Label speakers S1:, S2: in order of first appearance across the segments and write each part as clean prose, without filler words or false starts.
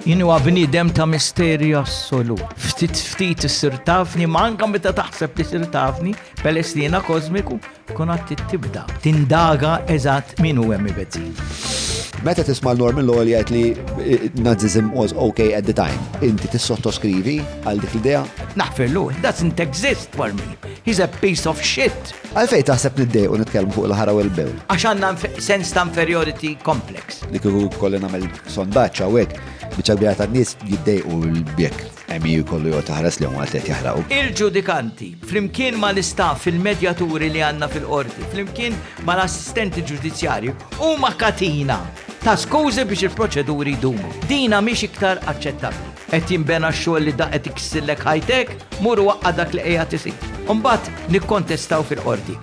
S1: Jien huwa bniedem ta' misteri assolut. Ftit ftit issir tafni, ma anka meta taħseb li sir tafni, peress li jiena kosmiku, tkun għad tibda tindaga eżatt min hu Emmy Bezzina.
S2: Meta tisma' Norman Lowell jgħid li eh, Nazism was okay at the time, inti tissottoskrivi għal dik l-idea?
S1: Naħfirlu, it doesn't exist for me. He's a piece of shit.
S2: Għalfejn taħseb niddejqu nitkellmu fuq il-ħara u l-bewl?
S1: Għax għandna sens ta' inferiority complex.
S2: Li kieku kolli nagħmel sondaġġ hawnhekk, biċċa kbira tan-nies jiddejqu l-bjek. Emi jkollu jew taħres li huma qed jaħraqu.
S1: Il-ġudikanti, flimkien mal-istaff, il-medjaturi li għandna fil-qorti, flimkien mal-assistenti ġudizzjarji, huma katina ta' skużi biex il-proċeduri jdumu. Dina mhix iktar aċċettabbli. Qed jinbena x-xogħol li da qed ikissirlek ħajtek, mur u waqqa' dak li qiegħed isir. U mbagħad nikkontestaw fil-qorti.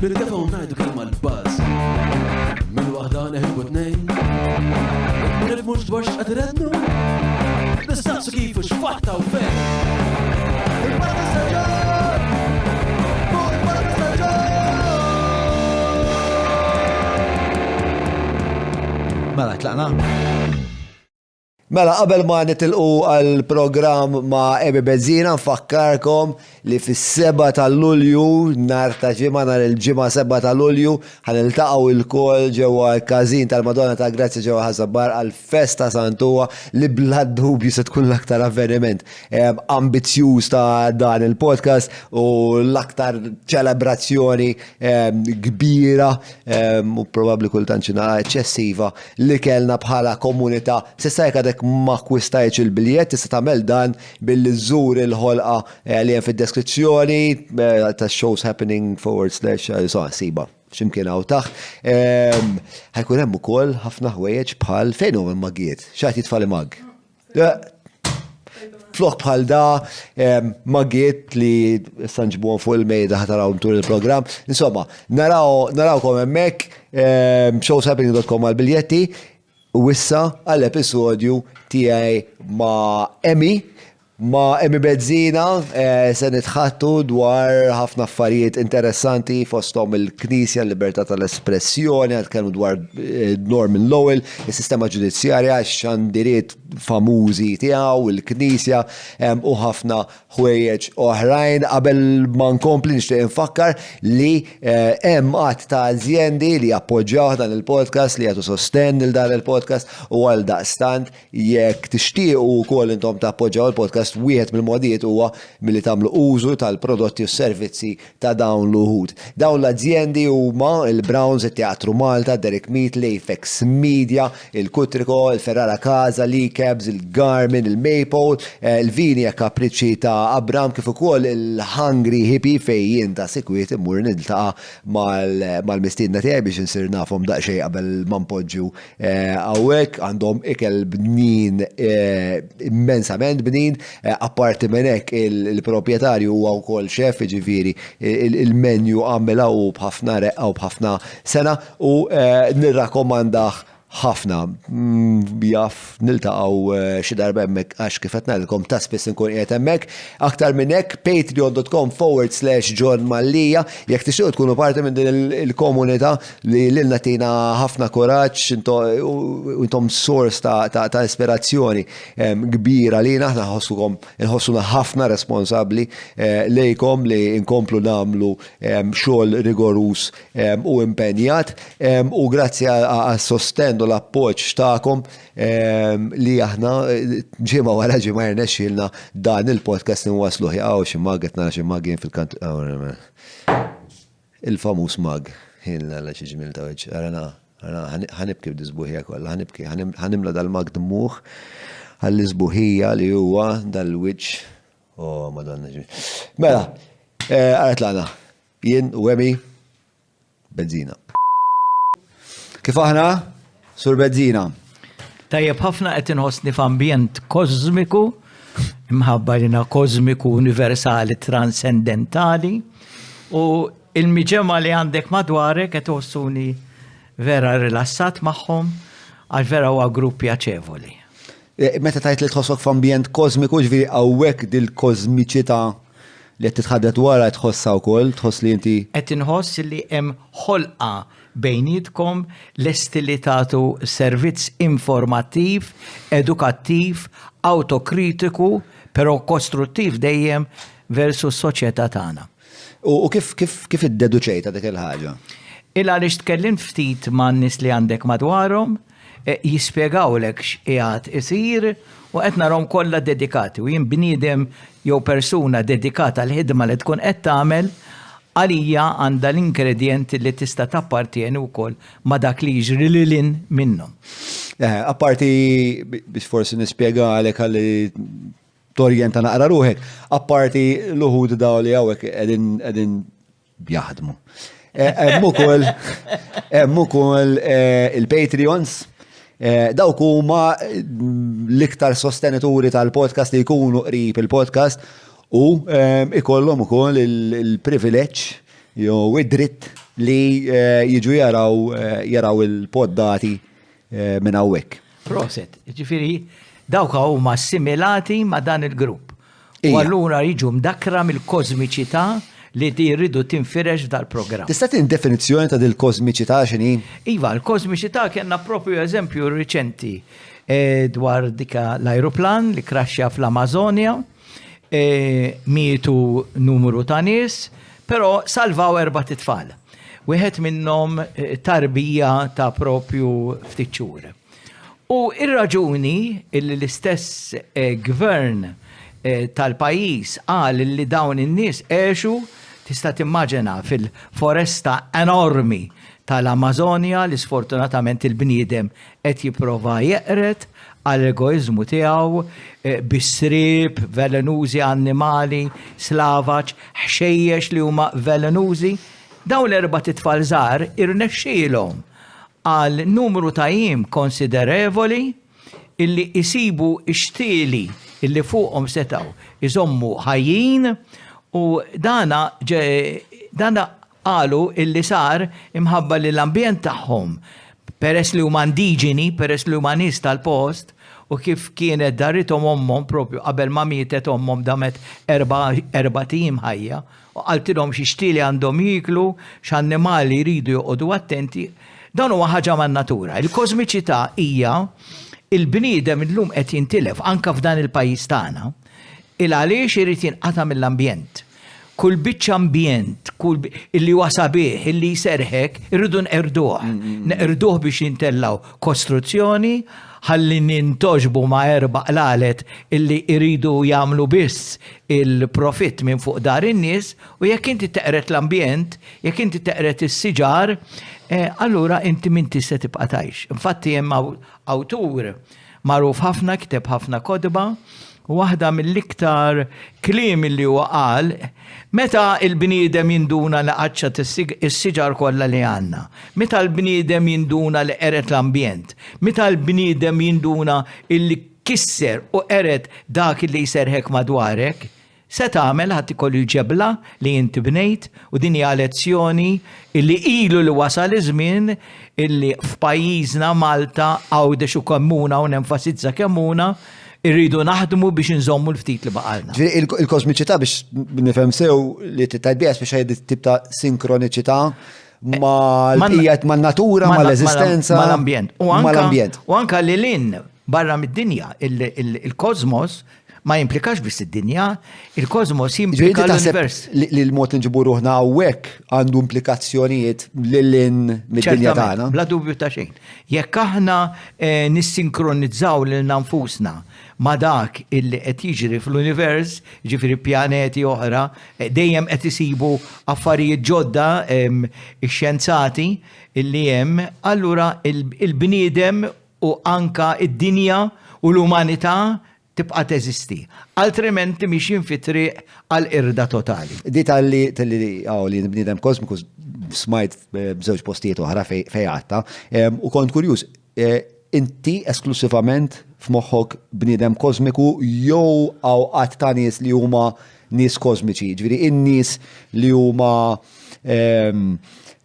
S3: Nirtefgħu ngħidu kelma l-buzz. Minn waħda neħilbu tnejn. Ma nifhmux dwar x'qed irennu. Nistaqsu kif u x'fatta u fejn. Il-Parka Staġun! Fuq il-Parka Staġun!
S2: Mela, tlaqna? Mela, qabel ma nitilqu għall-programm ma' Emi Bezzina, nfakkarkom li fis-7 ta' Lulju, nhar ta' Ġimgħa, nhar il-Ġimgħa 7 ta' Lulju, ħa niltaqgħu lkoll ġewwa l-Każin tal-Madonna tal-Grazzja ġewwa Ħaż-Żabbar għall-Festa Santuwa li bla dubju se tkun l-aktar avveniment ambizzjuż ta' dan il-podcast u l-aktar ċelebrazzjoni kbira u probabbli kultant xi naqra eċċessiva li kellna bħala komunità. S'issa jekk għadek ma akkwistajtx il-biljett tista' tagħmel dan billi żżur il-ħolqa eh, li hemm fid-deskrizzjoni eh, ta' shows happening forward slash eh, so, siba x'imkien hawn taħt. Ehm, ħajkun hemm ukoll ħafna ħwejjeġ bħal fejn huma l-magijiet. X'għad jitfali mag. Flok bħal da, magiet li issa nġibuhom fuq il-mejda ħataraw tul il-programm. Insomma, naraw narawkom hemmhekk showshappening.com għal-biljetti u issa għall-episodju tiegħi ma' Emmy ma' Emmy Bezzina eh, se nitħattu dwar ħafna affarijiet interessanti fosthom il-Knisja, l-libertà tal-espressjoni, nitkellmu dwar eh, Norman Lowell, is-sistema ġudizzjarja, x-xandiriet famużi tiegħu, il-Knisja u ħafna ħwejjeġ oħrajn. Qabel ma nkompli nixtieq infakkar li eh, hemm għadd ta' azjendi li jappoġġjaw dan il-podcast, li jagħtu sostenn lil dan il-podcast u għal daqstant jekk tixtiequ wkoll intom tappoġġjaw il-podcast wieħed mill-modijiet huwa milli tagħmlu użu tal-prodotti u s-servizzi ta' dawn l-uħud. Dawn l-azjendi huma il-Browns, it-Teatru Malta, Derek Meat, l-Apex Media, il-Kutriko, il-Ferrara Casa, l-E-Cabs, il-Garmin, il-Maypole, eh, il-Vini e Capricci ta' Abram kif ukoll il-Hungry Hippie fejn jien ta' sikwit immur niltaqa' mal-mistiedna tiegħi biex insir nafhom daqsxejn qabel ma npoġġu Hawnhekk għandhom ikel bnin immensament bnin, apparti minn hekk il-proprjetarju huwa wkoll chef, jiġifieri il-menu għamilha hu b'ħafna reqqa u b'ħafna sengħa u nirrakkomandah ħafna. Jaf niltaqgħu xi darba hemmhekk għax kif qed ngħidilkom ta' spiss inkun qiegħed hemmhekk. Aktar minn hekk, patreon.com forward slash John Mallia jekk tixtiequ tkunu parti minn din il-komunità li lilna tina ħafna kuraġġ u intom sors ta' ispirazzjoni kbira lina, aħna nħossukom inħossuna ħafna responsabbli eh, lejkom li nkomplu nagħmlu xogħol rigoruż u impenjat u grazzi għas-sostenn u l-appoġġ tagħkom li aħna eh, ġimgħa wara ġimgħa jirnexxielna dan il-podcast nwasluh jaqgħu xi mag qed nara xi magin fil-kant. Il-famuż mug. Ħin Alla xi ġmiel ta' wiċċ. Ara na, ara ħa nibki b'disbuħija kollha, ħa nibki, ħa nimla dal-mug dmugħ għall-isbuħija li huwa dal-wiċċ. Oh, Madonna ġmiel. Mela, eh, ara tlaqna. Jien u Emi Bezzina. Kif aħna? Sur Bezzina.
S1: Tajjeb ħafna qed inħossni f'ambjent kosmiku, imħabba li kosmiku universali transcendentali u il-miġemma li għandek madwarek qed iħossuni vera rilassat magħhom għax vera huwa grupp pjaċevoli.
S2: Eh, meta tajt li tħossok f'ambjent kosmiku, ġifieri hawnhekk dil-kosmiċità. li qed titħaddet dwarha tħossha wkoll, tħoss li inti.
S1: Qed inħoss li hemm ħolqa bejnietkom lesti li tagħtu servizz informattiv, edukattiv, awtokritiku, però kostruttiv dejjem versu s-soċjetà tagħna.
S2: U kif kif kif iddeduċejtha dik il-ħaġa?
S1: Il għaliex tkellimt ftit man-nies li għandek madwarhom, jispjegawlek x'qiegħed isir u qed narhom kollha dedikati u jien bniedem jew persuna dedikata għall-ħidma li tkun qed tagħmel għalija għandha l-ingredjenti li tista' tappartjeni wkoll ma' dak li jiġri lil hinn minnhom.
S2: Apparti biex forsi nispjegalek ħalli torjenta naqra ruħek, apparti l-uħud daw li hawnhekk qegħdin jaħdmu. Eh, hemm ukoll hemm ukoll eh, il-Patreons. Eh, dawk huma l-iktar sostenituri tal-podcast li jkunu qrib il-podcast u ikollhom ukoll il-privileġġ jew id-dritt li jiġu jaraw jaraw il-poddati minn hawnhekk.
S1: Proset, ġifieri dawk huma assimilati ma' dan il-grupp. U allura jiġu mdakkra mill-kożmiċità li jridu tinfirex f'dal-programm.
S2: Tista' tini definizzjoni ta' dil-kożmiċità x'inhi?
S1: Iva, l-kożmiċità kellna propju eżempju riċenti dwar dika l-ajruplan li kraxxja fl-Amażonja, mietu numru ta' nies, però salvaw erbat itfal. Wieħed minnhom tarbija ta' propju ftit xhur. U r-raġuni illi l-istess gvern tal-pajjiż qal illi dawn in-nies għexu, tista' timmaġina fil-foresta enormi tal-Amażonja li sfortunatament il-bniedem qed jipprova jeqred għall-egoiżmu tiegħu bi sriep velenużi, annimali slavaġ, ħxejjex li huma velenużi. Dawn l-erbat itfal żgħar irnexxielhom għal numru ta' jiem konsiderevoli illi jsibu x-xtieli illi fuqhom setgħu jżommu ħajjin u dana dana qalu illi sar imħabba li l-ambjent tagħhom peress li huma indiġeni, peress li huma nies tal-post u kif kienet darithom ommhom propju qabel ma mietet ommhom damet erbat ijiem ħajja u qaltilhom xi xtieli għandhom jieklu, x'annimali jridu joqogħdu attenti. Dan huwa ħaġa man-natura. Il-kożmiċità hija il-bniedem illum qed jintilef anke f'dan il-pajjiż tagħna il għaliex irid jinqata' mill-ambjent. Kull biċċa ambjent, kull illi huwa sabiħ, illi jserħek, irridu nqerduh. Neqirduh biex jintellgħu kostruzzjoni, ħalli nintogħġbu ma' erba' qlalet illi jridu jagħmlu biss il-profitt minn fuq dar in-nies u jekk inti teqred l-ambjent, jekk inti teqred is-siġar, eh, allura inti m'intix se tibqa' tgħix. Infatti hemm awtur magħruf ħafna, kiteb ħafna kotba, u waħda mill-iktar kliem li huwa qal, meta l-bniedem jinduna li qaċċat is-siġar kollha li għandna, meta l-bniedem jinduna li qered l-ambjent, meta l-bniedem jinduna illi kisser u qered dak li jserħek madwarek, se tagħmel ħa tiekol il-ġebla li inti bnejt u din hija lezzjoni illi ilu li wasal iż-żmien illi f'pajjiżna Malta, Għawdex u Kemmuna u nenfasizza Kemmuna irridu naħdmu biex inżommu l-ftit li baqalna.
S2: Ġifieri il-kosmiċità biex nifhem sew li tgħid biha speċa hi tip ta' sinkroniċità mal-qiegħed man-natura, mal-eżistenza.
S1: Mal-ambjent. U anka lil hinn barra mid-dinja, il-kosmos ma jimplikax biss id-dinja, il-kosmos jimplika l-univers.
S2: Li l-mod li nġibu ruħna hawnhekk għandu implikazzjonijiet lil hinn mid-dinja tagħna.
S1: Bla dubju ta' xejn. Jekk aħna eh, nissinkronizzaw lil nfusna ma' dak illi qed jiġri fl-univers, ġifieri pjaneti oħra, eh, dejjem qed isibu affarijiet ġodda ix-xjenzati illi hemm, allura il-bniedem u anka id-dinja u l-umanità tibqa' teżisti. Altrimenti mixjin fi triq għal qirda totali.
S2: Di talli talli hawn li bniedem kosmiku smajt b'żewġ postijiet oħra fejn għadta u kont kurjuż, inti esklussivament f'moħħok bniedem kosmiku jew hawn għadd ta' nies li huma nies kosmiċi, ġifieri in-nies li huma.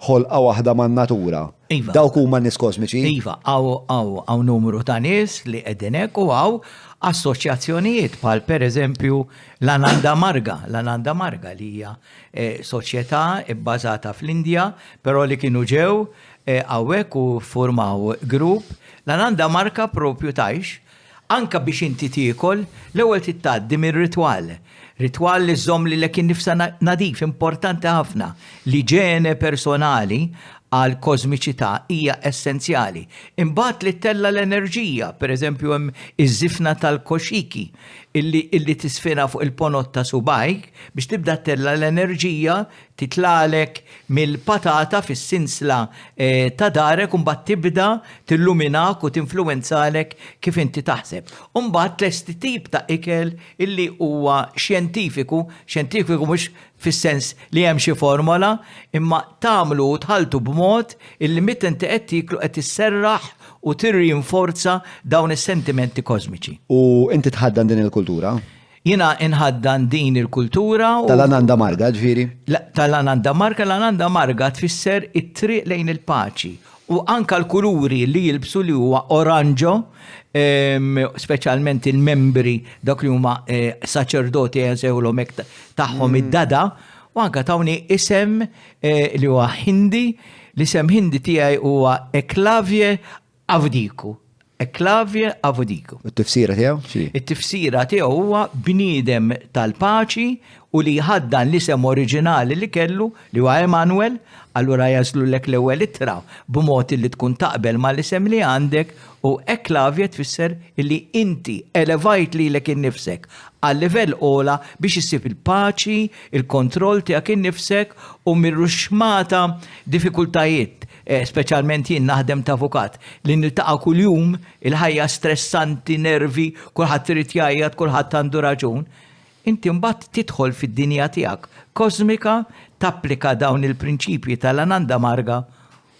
S2: ħolqa waħda man-natura.
S1: Iva.
S2: Dawk huma nies kosmiċi?
S1: Iva, hawn numru ta' nies li qegħdin hekk u hawn assoċjazzjonijiet bħal pereżempju l-Ananda Marga, l-Ananda Marga li hija eh, soċjetà bbażata fl-Indja, però li kienu ġew eh, hawnhekk u ffurmaw grupp. L-Ananda Marga propju tgħix Anke biex inti tiekol, l-ewwel trid tgħaddi minn ritwal. Ritwal li żżomm lilek innifsa nadif, importanti ħafna. L-iġene personali għall-kożmiċità hija essenzjali. Imbagħad li ttella' l-enerġija, pereżempju hemm iż-żifna tal-koxiki illi illi tisfinha fuq il-ponot ta' subgħajk biex tibda ttella' l-enerġija Titlagħlek mill-patata fis-sinsla ta' darek u mbagħad tibda tilluminak u tinfluwenzalek kif inti taħseb. U mbagħad tlesti tip ta' ikel illi huwa xjentifiku, xjentifiku mhux fis-sens li hemm xi formola, imma tagħmlu u tħalltu b'mod illi meta inti qed tieklu qed isserraħ u tirrinforza dawn is-sentimenti kożmiċi.
S2: U inti tħaddan din il-kultura?
S1: Jiena inħaddan din il-kultura
S2: u. Tal-Ananda Marga, ġifieri?
S1: Tal-Ananda Marga, l-Ananda Marga tfisser it-triq lejn il-paċi. U anka l-kuluri li jilbsu li huwa oranġo, speċjalment il-membri dak li huma eh, saċerdoti jesewlhom hekk tagħhom mm. id-dada, u anka tawni isem eh, li huwa Hindi, l-isem Hindi tiegħi huwa Eklavje Avdiku. Eklavje Avdiku.
S2: U t-tifsira tiegħu xi?
S1: It-tifsira tiegħu huwa bniedem tal-paċi u li jħaddan l-isem oriġinali li kellu li huwa Emanuel, allura jagħżlulek l-ewwel ittra b'mod li tkun taqbel mal-isem li għandek u Eklavje tfisser illi inti elevajt lilek innifsek għal livell ogħla biex issib il-paċi, il-kontroll tiegħek innifsek u mir-ruxxmata diffikultajiet Speċjalment jien naħdem ta' avukat, li niltaqa' kuljum, il-ħajja stressanti, nervi, kulħadd irid jgħajjat, kulħadd għandu raġun. Inti mbagħad tidħol fid-dinja tiegħek kosmika, tapplika dawn il-prinċipji tal-Ananda Marga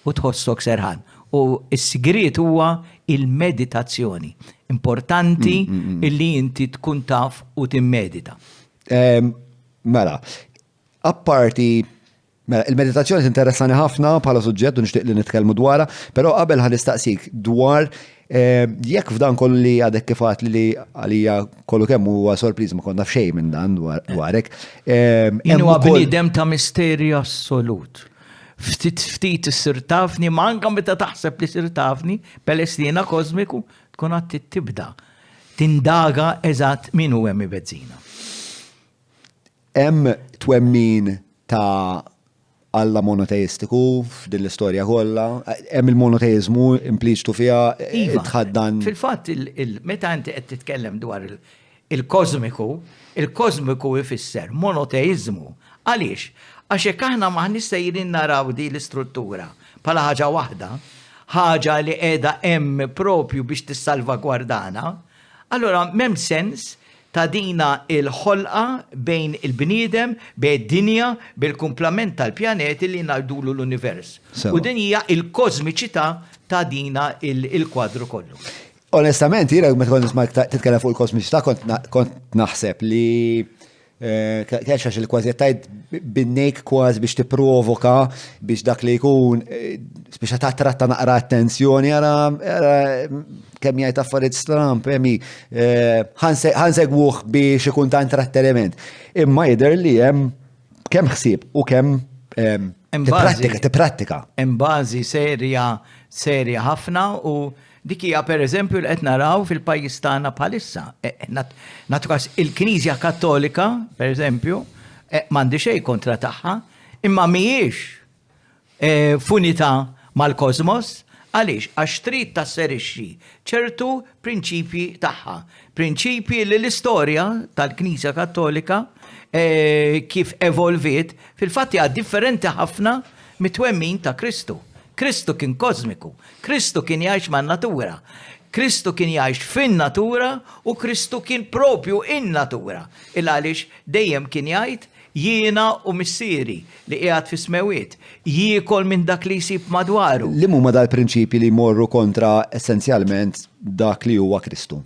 S1: u tħossok serħan. U s-sigriet huwa il-meditazzjoni. Importanti illi inti tkun taf u timmedita.
S2: Mela, apparti Mela, il-meditazzjoni tinteressani ħafna bħala suġġett u nixtieq li nitkellmu dwarha, però qabel ħa nistaqsik dwar eh, jekk f'dan kollu li għadek kif għedt li għalija kollu kemm huwa sorpriż ma konna f'xejn minn dan dwarek.
S1: Eh, Jien huwa bniedem ta' misteri assolut. Ftit ftit issir tafni, ma anke meta taħseb li sir tafni, peress li jiena kosmiku, tkun għad tibda tindaga eżatt min hu Emmy Bezzina.
S2: Hemm twemmin ta' Alla monoteistiku f'din l-istorja kollha? Hemm il-monoteiżmu impliċtu fiha
S1: iva,
S2: tħaddan.
S1: Fil-fatt, meta inti qed titkellem dwar il-kosmiku, il-kosmiku jfisser monoteiżmu. Għaliex? Għax jekk aħna m'aħniex sejrin naraw din l-istruttura bħala ħaġa waħda, ħaġa li qiegħda hemm propju biex tissalvagwardana, allura m'hemm sens ta' dina il-ħolqa bejn il-bniedem, bejn id-dinja, bejn il-kumplament tal-pjaneti li ngħidulu l-univers. U din hija il-kosmiċità ta' dina il-kwadru kollu.
S2: Onestament, jiena meta kont nisma' titkellem fuq il-kosmiċità kont naħseb li Kex għax il-kważi tajt binnejk kważi biex tipprovoka biex dak li jkun eh, biex tattratta naqra attenzjoni għara kemm jgħid affarijiet stramp, emi eh, ħansegwuh biex ikun ta' intratteniment. Imma jidher li hemm kemm ħsieb u kemm tipprattika, tipprattika.
S1: Hemm bażi serja serja ħafna u Dik hija pereżempju li qed naraw fil-pajjiż tagħna bħalissa. E, nagħtu każ il-Knisja Kattolika, pereżempju, e, m'għandi xejn kontra tagħha, imma mhijiex e, f'unità mal-kosmos, għaliex? Għax trid tasserixxi ċertu prinċipji tagħha. Prinċipji li l-istorja tal-Knisja Kattolika kif evolviet, fil-fatt hija differenti ħafna mit-twemmin ta' Kristu. Kristu kien kosmiku, Kristu kien jgħix man-natura, Kristu kien jgħix fin-natura u Kristu kien propju in-natura. Il għaliex dejjem kien jgħid jiena u Missieri li qiegħed fis-smewwiet, jiekol minn dak li jsib madwaru.
S2: Liem huma dal-prinċipji li jmorru kontra essenzjalment dak li huwa Kristu?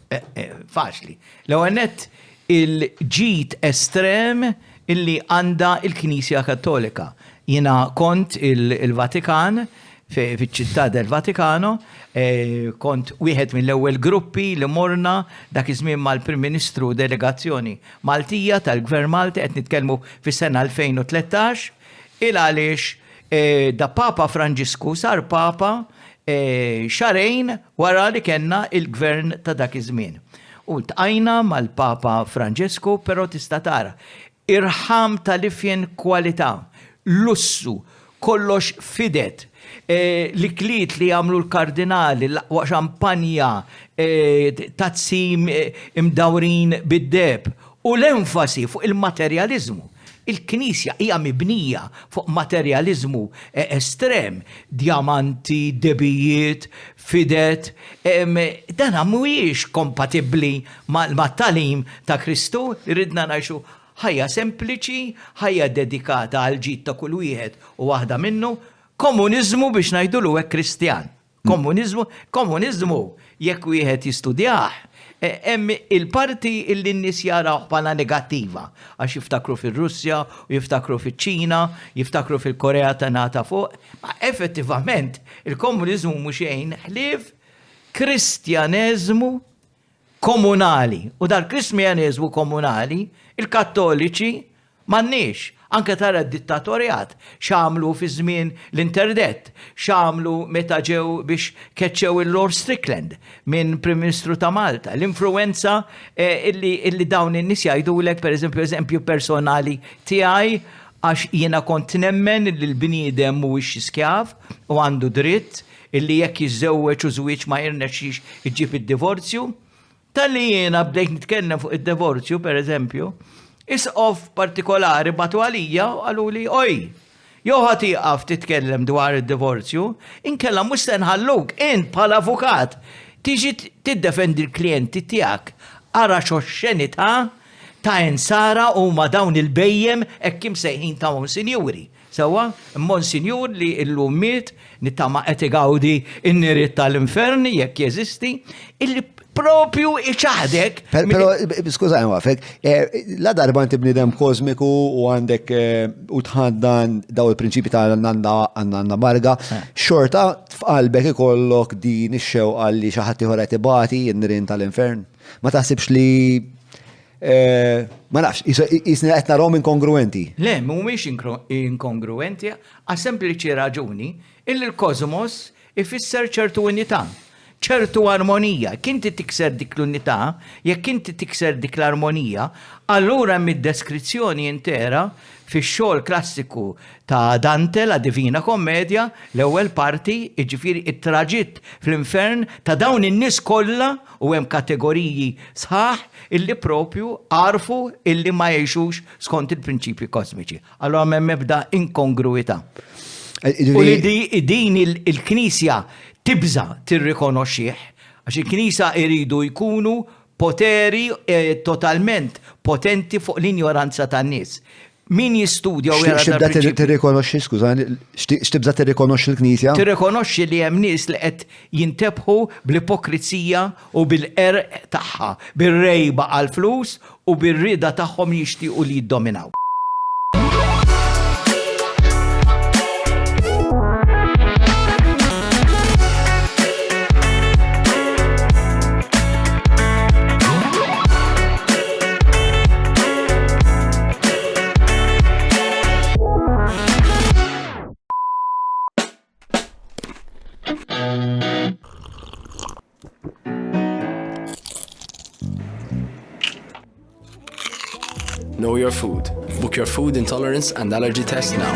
S1: Faċli. L-ewwel nett il-ġid estrem illi għandha l-Knisja Kattolika. Jiena kont il-Vatikan, fiċ-Città del Vaticano, kont wieħed mill-ewwel gruppi li morna dak iż-żmien mal-Prim Ministru u delegazzjoni Maltija tal-Gvern Malti, qed nitkellmu fis-sena 2013, il għaliex da Papa Franġisku sar Papa xahrejn wara li kellna il-Gvern ta' dak iż-żmien. U ltqajna mal-Papa Franġisku, però tista' tara Irħam tal-ifjen kwalità, lussu, kollox fidet, l-ikliet li jagħmlu l-kardinali, l-aqwa xampanja, tazzi mdawrin bid-deheb u l-enfasi fuq il-materjaliżmu. Il-Knisja hija mibnija fuq materjaliżmu estrem, djamanti, dehbijiet, fidet, dan mhuwiex kompatibbli mat-tagħlim ta' Kristu li ridna ngħixu ħajja sempliċi, ħajja dedikata għall-ġid ta' kull wieħed u waħda minnu, komuniżmu biex ngħidulu hekk Kristjan. Komuniżmu, komuniżmu jekk wieħed jistudjah, hemm il-parti li n-nies jarawh bħala negattiva, għax jiftakru fir-Russja u jiftakru fiċ-Ċina, jiftakru fil-Korea ta' naħa ta' fuq, ma effettivament il-komuniżmu mhu xejn ħlief Kristjaneżmu komunali. U dal-Kristjaneżmu komunali, il-Kattoliċi m'għandniex. Anke tara d-dittatorjat, x'għamlu fi żmien l-interdett, x'għamlu meta ġew biex keċċew il-Lord Strickland minn Prim Ministru ta' Malta. L-influwenza eh, illi, illi dawn in-nies jgħidulek, pereżempju, eżempju personali tiegħi, għax jiena kont nemmen li l-bniedem mhuwiex xi skjav u għandu dritt illi jekk jiżżewweġ u żwieġ ma jirnexxix iġib id-divorzju. Talli jiena bdejt nitkellem fuq id-divorzju, per eżempju, isqof partikolari batu għalija u qaluli oj, jew ħa tieqaf titkellem dwar id-divorzju, inkella mhux se nħalluk int bħala avukat tiġi tiddefendi l-klijenti tiegħek. Ara x'oxxenità ta' insara huma dawn il-bhejjem hekk imsejħin ta' monsinjuri. Sewwa, Monsinjur li llum miet, nittama qed igawdi n-niriet tal-infern jekk jeżisti, illi propju iċaħdek.
S2: Però, skużani waqfek, eh, la darba inti bniedem kosmiku u għandek eh, u tħaddan daw il-prinċipi ta' għandna għandna marga, eh. xorta f'qalbek ikollok din ix-xewqa li xi ħadd ieħor qed ibati n-nirien tal-infern. Ma taħsibx li Eh, ma nafx, jisni qed narahom inkongruenti.
S1: Le, mhumiex inkongruenti għas sempliċi raġuni illi l-kosmos ifisser ċertu unità, ċertu armonija. Jekk inti tikser dik l-unità, jekk inti tikser dik l-armonija, allura hemm id-deskrizzjoni intera fix-xogħol klassiku ta' Dante, La Divina Commedia, l-ewwel parti, jiġifieri t-traġitt fl-infern ta' dawn in-nies kollha U hemm kategoriji sħaħ illi propju għarfu illi ma jgħixux skont il-prinċipji kosmiċi. Allora m'hemm ebda inkongruità. Eh, U li din il-Knisja tibża tirrikonoxxih, għax il-Knisja iridu jkunu poteri eh, totalment potenti fuq l-injoranza tan-nies. Min jistudja
S2: u jara. X'tibda tirrikonoxxi, skużani, x'tibda tirrikonoxxi l-Knisja?
S1: Tirrikonoxxi li hemm nies li qed jintebħu bl-ipokrizija u bil-qerq tagħha, bir-rejba għall-flus u bir-rieda tagħhom li jixtiequ li jiddominaw.
S3: Know your food. Book your food intolerance and allergy test now.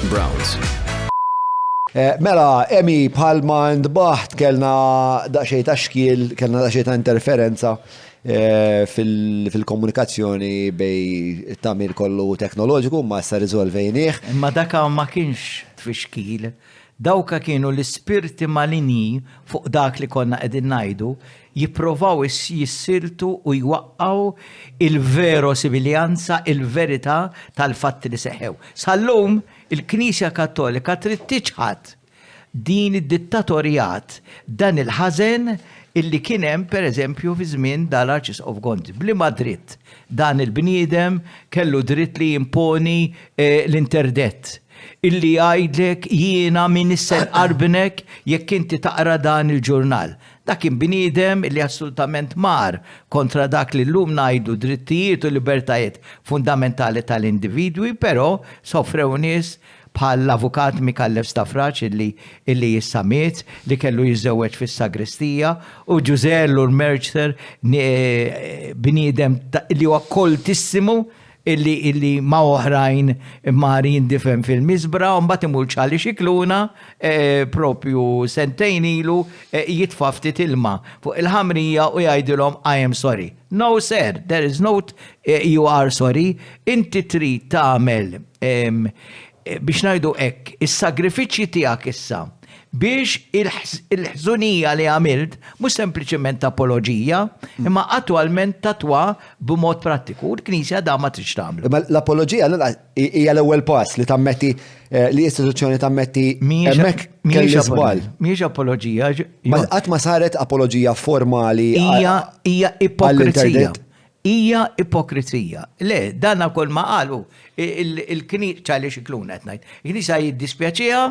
S3: Browns.
S2: Eh, mela, Emi, bħalma ndbaħt kellna daqsxejn ta' xkiel, kellna daqsxejn ta' interferenza eh, fil-komunikazzjoni bej tamir kollu teknoloġiku, ma issa riżolvejnieh.
S1: Imma daka ma kienx tfixkil. Dawka kienu l-ispirti malinji fuq dak li konna qegħdin ngħidu jipprovaw jissiltu u jwaqqgħu il-verosimiljanza, il-verità tal-fatti li seħħew. Sal-lum, il-Knisja Kattolika trid tiċħad din id-dittatorjat, dan il-ħażen illi kien hemm pereżempju fi żmien dal-Arċisqof Gonzi. B'liema dritt dan il-bniedem kellu dritt li jimponi l-interdett, illi jgħidlek jiena m'iniex se nqarbnek jekk inti taqra dan il-ġurnal. Dak kien bniedem illi assolutament mar kontra dak li llum ngħidu drittijiet u libertajiet fundamentali tal-individwi, però sofrew nies bħal l-avukat Micallef Stafrace illi illi issa miet, li kellu jiżżewweġ fis-sagristija, u Ġużè Ellul Mercer, bniedem li huwa koltissimu illi illi ma' oħrajn mar jindifen fil-miżbra u mbagħad imur Charlie Scicluna propju sentejn ilu jitfa' ftit ilma fuq il-ħamrija u jgħidilhom I am sorry. No sir, there is no you are sorry, inti trid tagħmel biex ngħidu hekk, is-sagrifiċċji tiegħek issa biex il-ħżunija li għamilt mhux sempliċement apoloġija, imma attwalment tatwa b'mod prattiku. U l-Knisja dan ma tridx tagħmlu.
S2: Imma l-apoloġija hija l-ewwel pass li tammetti eh, li istituzzjoni tammetti hemmhekk kelli żball.
S1: Mhijiex apoloġija.
S2: Ma qatt ma saret apoloġija formali.
S1: Hija ipokrizija. Hija ipokrizija. Le, dana kull ma qalu il-Knisja, Charlie Scicluna qed ngħid, il-Knisja jiddispjaċiha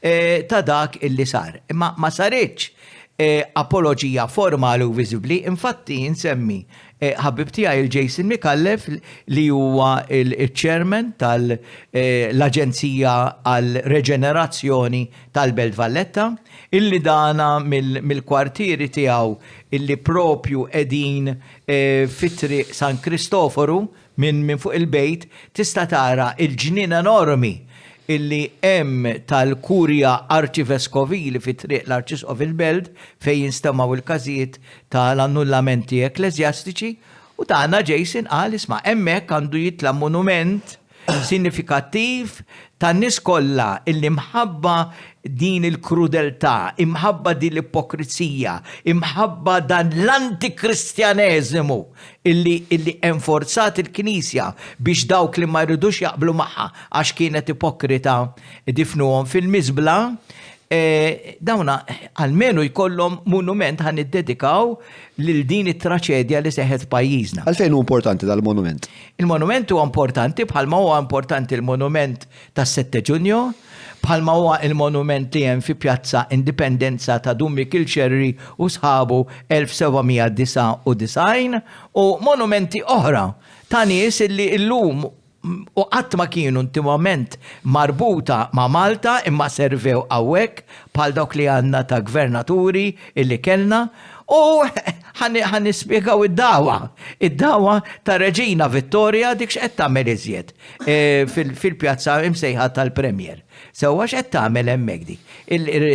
S1: eh, ta' dak illi sar. Imma ma saritx eh, apoloġija formali u viżibbli, infatti nsemmi eh, ħabib tiegħi il-Jason Micallef li huwa il-chairman tal-Aġenzija għal Reġenerazzjoni tal-Belt Valletta, illi dana mill-kwartieri tiegħu illi propju qegħdin Fi Triq San Kristoforu, minn minn fuq il-bejt, tista' tara l-ġnien enormi illi hemm tal-Kurja Arċiveskovili fi Triq l-Arċisqof il-Belt fejn jinstemgħu l-każijiet tal-annullamenti ekkleżjastiċi u tagħna Jason qal isma' hemmhekk għandu jitla' monument sinifikattiv tan-nies kollha illi mħabba din il-krudeltà, imħabba din l-ipokrizija, imħabba dan l-antikristjaneżimu illi illi enforzat il-Knisja biex dawk li ma jridux jaqblu magħha għax kienet ipokrita difnuhom fil-miżbla, dawna almenu jkollhom monument ħa niddedikaw lil din it-traċedja li seħħet f'pajjiżna.
S2: Għalfejn hu importanti dal-monument?
S1: Il-monument huwa importanti bħalma huwa importanti l-monument tas-Sette Ġunju, bħalma huwa il-monument li hemm fi Pjazza Indipendenza ta' Dun Mikiel Xerri u sħabu 1799 u monumenti oħra ta' nies li llum u qatt ma kienu intimament marbuta ma' Malta imma servew hawnhekk bħal dawk li għandna ta' gvernaturi illi kellna u ħa nispjegaw id-dagħwa, id-dagħwa ta' Reġina Vittoria dik x'qed tagħmel iżjed e, fil-pjazza imsejħa tal-Premier. Sewwa x'qed tagħmel hemmhekk dik.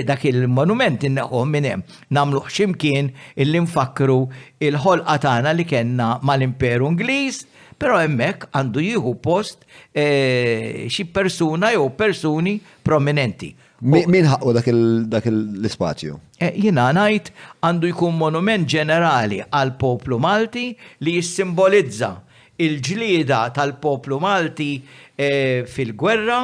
S1: Dak il-monument inneħħuh minn hemm, nagħmluh x'imkien illi nfakkru il-ħolqa tagħna li kellna mal-Imperu Ingliż, però hemmhekk għandu jieħu post e, xi persuna jew persuni prominenti.
S2: Min ħaqqu dak l-ispazju?
S1: Eh, jiena ngħid għandu jkun monument ġenerali għal poplu Malti li jissimbolizza il-ġlieda tal-poplu Malti eh, fil-gwerra,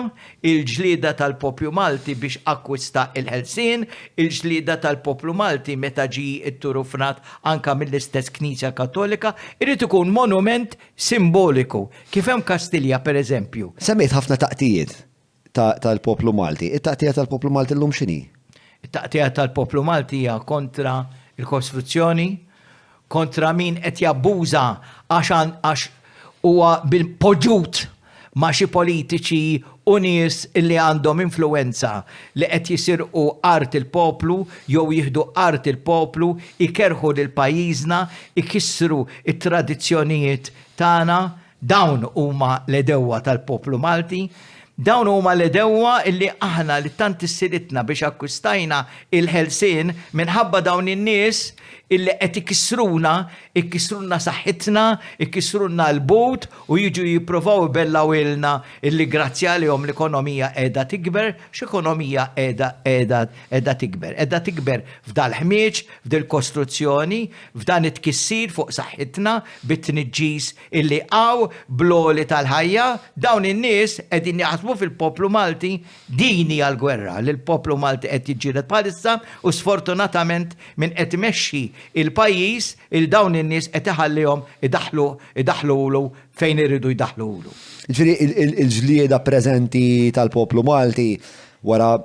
S1: il-ġlieda tal-poplu Malti biex akkwista il-ħelsien, il-ġlieda tal-poplu Malti meta ġi itturufnat anka mill-istess Knisja Kattolika, irid ikun monument simboliku, kif hemm Kastilja pereżempju.
S2: Semmejt ħafna taqtijiet. tal-poplu Malti. It-taqtija tal-poplu Malti llum x'inhi?
S1: It-taqtija tal-poplu Malti hija kontra l-kostruzzjoni, kontra min qed jabbuża għax għax huwa bil-poġġut ma' xi politiċi u nies li għandhom influwenza li qed jisirqu art il-poplu jew jieħdu art il-poplu, ikerrħu lil pajjiżna, ikissru t-tradizzjonijiet tagħna. Dawn huma l-għedewwa tal-poplu Malti. Dawn huma l-għedewwa illi aħna li tant issilitna biex akkwistajna il-ħelsien minħabba dawn in-nies illi qed ikissruna, ikissrulna saħħitna, ikissrulna l-but u jiġu jipprovaw ibellgħuilna illi grazzi għalihom l-ekonomija qiegħda tikber. X'ekonomija qiegħda qiegħda qiegħda tikber? Qiegħda tikber f'dal-ħmieġ, f'dil-kostruzzjoni, f'dan it-tkissir fuq saħħitna bit-tniġġis illi hawn bl-għoli tal-ħajja, dawn in-nies qegħdin jaħsbu. jaħsbu fil-poplu Malti. Din hija l-gwerra li l-poplu Malti qed jiġġieled bħalissa u sfortunatament min qed imexxi l-pajjiż 'il dawn in-nies qed iħallihom idaħħlu idaħħlulu fejn iridu jdaħħlulu.
S2: Jiġifieri il-ġlieda preżenti tal-poplu Malti wara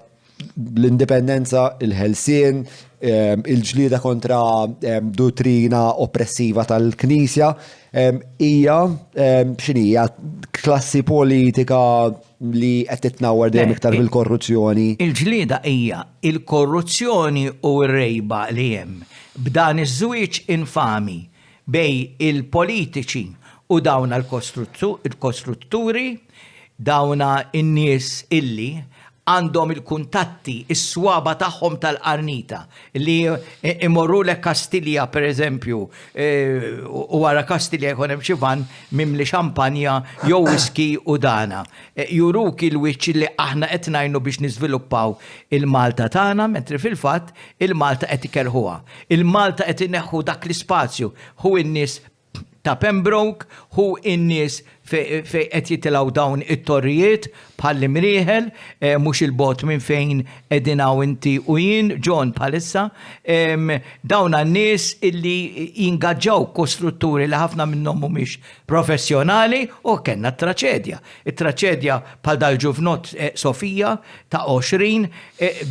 S2: l-indipendenza, il-ħelsien, il-ġlieda kontra duttrina oppressiva tal-Knisja, hija x'inhi hija klassi politika li qed titnawwar dejjem iktar bil-korruzzjoni.
S1: Il-ġlieda hija il-korruzzjoni u r-rejba li hemm b'dan iż-żwieġ infami bejn il-politiċi u dawna l-kostrutturi, dawna n-nies illi għandhom il-kuntatti, is-swaba tagħhom tal-qarnita li imorrulek Kastilja pereżempju u wara Kastilja jkun hemm xi vann mimli xampanja jew whisky u dana. Juruk il-wiċċ li aħna qed ngħinu biex niżviluppaw il-Malta tagħna mentri fil-fatt il-Malta qed ikerrħuha. Il-Malta qed ineħħu dak l-ispazju. Ħu n-nies ta' Pembroke, ħu n-nies fejn qed jitilgħu dawn it-torrijiet bħall-Imrieħel, mhux 'il bogħod minn fejn qegħdin hawn inti u jien, John, bħalissa. Dawn n-nies illi jingaġġaw kostrutturi li ħafna minnhom mhumiex professjonali u kellna t-traċedja. It-traċedja bħal dal-ġuvnott Sofija ta' 20,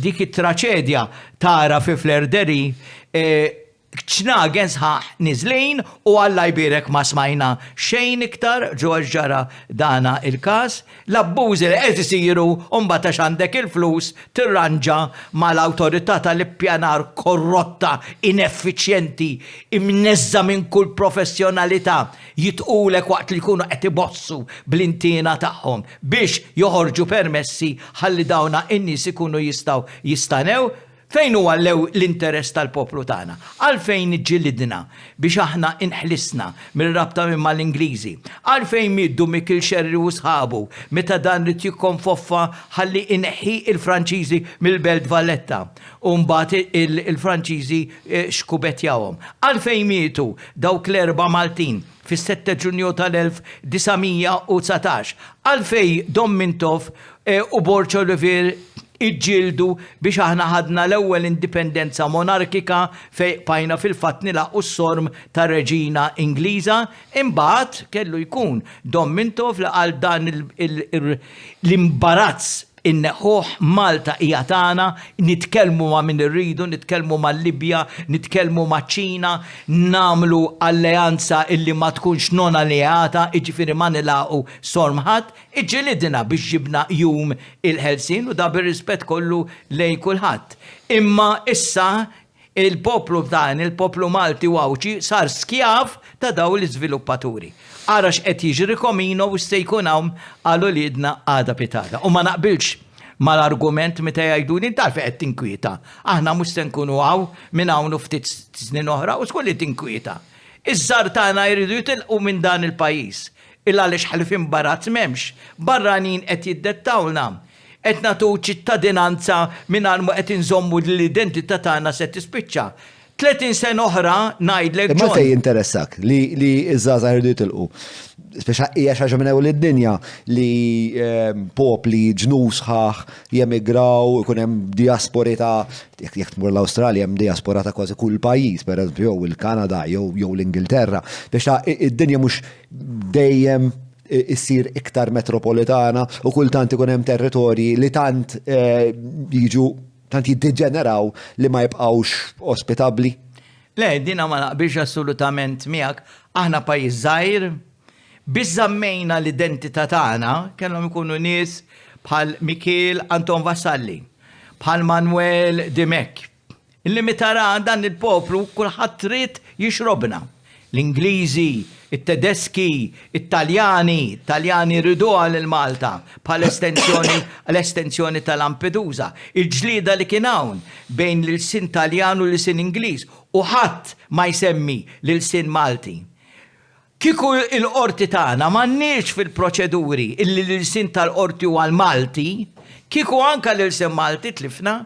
S1: dik it-traċedja tara fi Fleur de Ris ċnagen sħaħ niżlin u Alla jbierek ma smajna xejn iktar ġo għax ġara dana il-każ. L-abbużi li qed isiru u mbagħad għax għandek il-flus tirranġa mal-awtorità tal-ippjanar korrotta, ineffiċjenti, imneżża' minn kull professjonalità jitqulek waqt li jkunu qed ibossu bl-intiena tagħhom biex joħorġu permessi ħalli dawna in-nies ikunu jistgħu jistanew. Fejn huwa l-interess tal-poplu tagħna? Għalfejn iġġilidna biex aħna inħlisna mir-rabta minn mal-Ingliżi? Għalfejn mieddu Mikiel Scerri u sħabu meta dan ried jikkonfoffa ħalli ineħħi il-Franċiżi mill-Belt Valletta u mbagħad il-Franċiżi xkubettjawhom? Għalfejn mietu dawk l-erba' Maltin fis-sette Ġunju tal-1919? Għalfejn Dom Mintoff u Borg Olivier iġġieldu biex aħna ħadna l-ewwel indipendenza monarkika fejn bqajna fil-fatt nilgħaqu s-sorm tar-reġina Ingliża, imbagħad kellu jkun Dom Mintoff li qal dan l-imbarazz inneħħuh, Malta hija tagħna, nitkellmu ma' min irridu, nitkellmu mal-Libja, nitkellmu maċ-Ċina, nagħmlu alleanza illi ma tkunx non alleata, jiġifieri ma nilgħaqu sorm ħadd. Iġġilidna biex ġibna jum il-ħelsien u da bir-rispett kollu lejn kulħadd. Imma issa il-poplu tagħna, il-poplu Malti u Għawdxi sar skjav ta' dawn l-iżviluppaturi. Ara x'qed jiġri Comino u x'se jkun hawn għal uliedna għada pitgħada. U ma naqbilx mal-argument meta jgħiduli int għalfejn qed tinkwieta. Aħna mhux se nkunu hawn minn hawn u ftit snin oħra u żgur li tinkwieta. Iż-żgħar tagħna jridu jitilqu minn dan il-pajjiż. Il għaliex ħlief imbarazz m'hemmx. Barranin qed jiddettawlna. Qed nagħtu ċittadinanza mingħajr ma qed inżommu li l-identità tagħna se tispiċċa. 30 sena oħra ngħidlek
S2: Imma
S1: John.
S2: fejn jinteressak li li ż-żgħażagħ iridu jitilqu? Speċa hija xi ħaġa minn ewwel id-dinja li ehm, popli ġnus sħaħ jemigraw, ikun hemm diaspori ta' jekk tmur l-Awstralja hemm diaspora ta' kważi kull pajjiż, pereżempju jew il-Kanada jew jew l-Ingilterra. Biex ta' id-dinja mhux dejjem issir iktar metropolitana u kultant ikun hemm territorji li tant eh, jiġu tant jiddeġeneraw li ma jibqgħux ospitabbli.
S1: Le, dina ma naqbilx assolutament miegħek. Aħna pajjiż żgħir, biss żammejna l-identità tagħna, kellhom ikunu nies bħal Mikiel Anton Vassalli, bħal Manuel Dimech, Illi meta ra dan il-poplu kulħadd ried jixrobna. L-Ingliżi, it-Tedeski, it-Taljani, Taljani riduha lil Malta bħala estensjoni l-estensjoni ta' Lampedusa. Il-ġlieda li kien hawn bejn l-ilsien Taljan u l-ilsien Ingliż u ħadd ma jsemmi l-ilsien Malti. Kieku l-qorti tagħna m'għandniex fil-proċeduri illi l-ilsien tal-qorti huwa l-Malti, kieku anke l-ilsien Malti tlifna.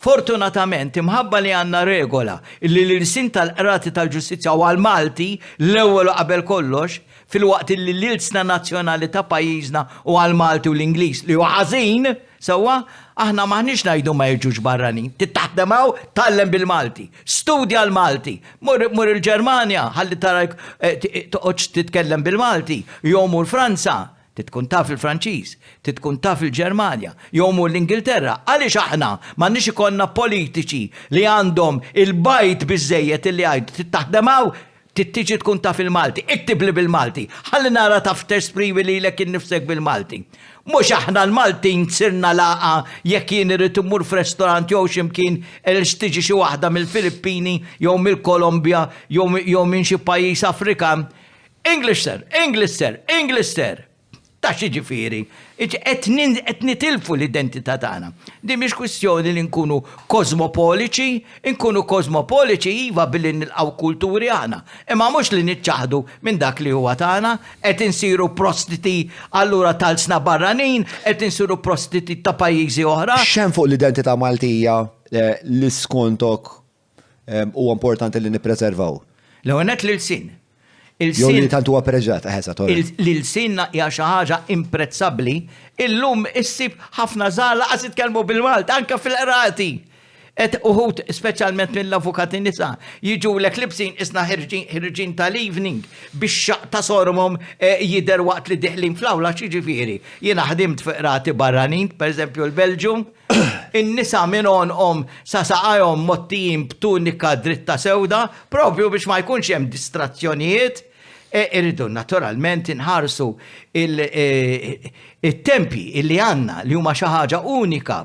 S1: Fortunatament, imħabba li għandna regola li l-ilsien tal-qrati tal-ġustizzja huwa l-Malti l-ewwel u qabel kollox, filwaqt illi l-ilsna nazzjonali ta' pajjiżna huwa l-Malti u l-Ingliż, li huwa ħażin, sewwa, aħna m'aħniex ngħidu ma jiġux barranin. Trid taħdem hawn, tgħallem bil-Malti. Studja l-Malti. Mur mur il-Ġermanja ħalli tara toqgħodx titkellem bil-Malti, jew mur Franza, trid tkun taf il-Franċiż, trid tkun taf il-Ġermanja, jew mur l-Ingilterra. Għaliex aħna m'għandniex ikollna politiċi li għandhom il-bajd biżżejjed illi jgħidu trid taħdem hawn, Trid tiġi tkun taf il-Malti, iktibli bil-Malti, ħalli nara taf tesprimi lilek innifsek bil-Malti. Mhux aħna l-Maltin sirna lagħqa jekk jien irrid immur f'restorant jew xi mkien għaliex tiġi xi waħda mill-Filippini jew mill-Kolombja jew minn xi pajjiż Afrikan. English sir, English sir, English sir. Ta' x'jiġifieri? Qed nitilfu l-identità tagħna. Din mhix kwistjoni li nkunu kosmopoliċi, inkunu kosmopoliċi iva billi nilqgħu kulturi aħna, imma mhux li niċċaħħdu minn dak li huwa tagħna, qed insiru prostiti allura ta' lsna barranin, qed insiru prostiti ta' pajjiżi oħra.
S2: X'hemm fuq l-identità Maltija li skontok huwa importanti li nippreservaw?
S1: L-ewwel nett l-ilsien.
S2: Jew li tant huwa preġat, eħe sa
S1: L-ilsien hija xi ħaġa imprezzabbli. Illum issib ħafna żgħar laqas jitkellmu bil-Malti anke fil-qrati. Et uħud, speċjalment mill-avukati nisa, jiġulek libsin isna ħirġin tal-evening biex xaq ta' sormhom eh, jidher waqt li diħlin fl-awla x'jiġifieri. Jiena ħdimt fi qrati barranin, pereżempju l-Belġju, In-nisa minn għonqhom sa saqajhom mgħottijin b'tunika dritta sewda, proprju biex ma jkunx hemm distrazzjonijiet. Irridu naturalment inħarsu it-tempji illi għandna li huma xi ħaġa unika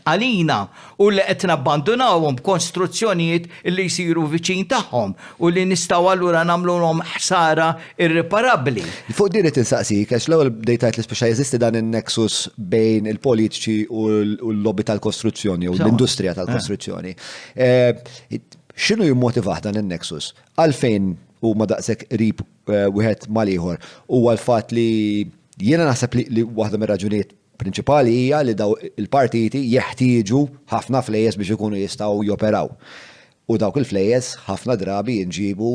S1: għalina u li qed nabbandunawhom b'konstruzzjonijiet li jsiru viċin tagħhom u li nistgħu allura nagħmlulhom ħsara irriparabbli.
S2: Fuq din irrid insaqsik, għax l-ewwel bdejt tgħid li speċa jeżisti dan in-nexus bejn il-politiċi u l-lobby tal-kostruzzjoni u l-industrija tal-kostruzzjoni. Eh, x'inhu jimmotivah dan in-nexus? Għalfejn huma daqshekk qrib eh, wieħed mal-ieħor? Huwa l-fatt li jiena naħseb li waħda mir-raġunijiet prinċipali hija li daw il-partiti jeħtieġu ħafna flejjes biex ikunu jistgħu joperaw. U dawk il-flejjes ħafna drabi jinġiebu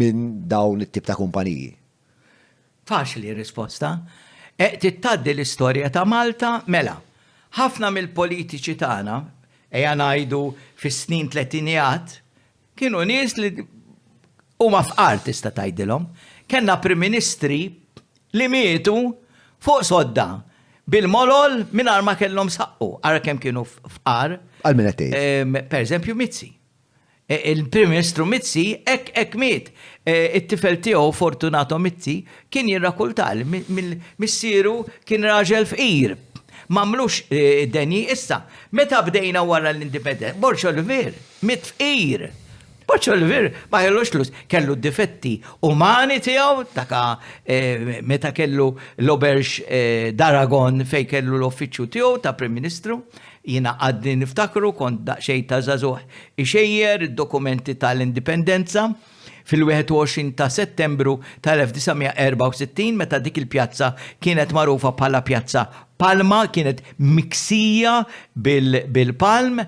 S2: minn dawn it-tip ta' kumpaniji.
S1: Faċli r-risposta. Trid tgħaddi l-istorja ta' Malta, mela, ħafna mill-politiċi tagħna, ejja ngħidu fis-snin tletinijat, kienu nies li huma fqar tista' tgħidilhom. Kellna Prim Ministri li mietu fuq sodda bil-molol mingħajr ma kellhom saqqu, ara kemm kienu fqar.
S2: Għal min qed tgħid?
S1: Per eżempju Mizzi. E, il-Prim Ministru Mizzi hekk hekk miet. E, it-tifel tiegħu Fortunato Mizzi kien jirrakulta li missieru kien raġel fqir. M'għamlux e, denji issa. Meta bdejna wara l-indipendenza, Borg Olivier miet fqir. Borg Olivier ma kellux flus, kellu d-difetti umani tiegħu, taka eh, meta kellu l-Auberge eh, d'Aragon fejn kellu l-uffiċċju tiegħu ta' Prim Ministru, jiena għadni niftakru kont daqsxejn ta' żagħżugħ ixejjer id-dokumenti tal-Indipendenza fil-21 ta' Settembru tal-1964 meta dik il-pjazza kienet magħrufa bħala Pjazza Palma, kienet miksija bil-palm.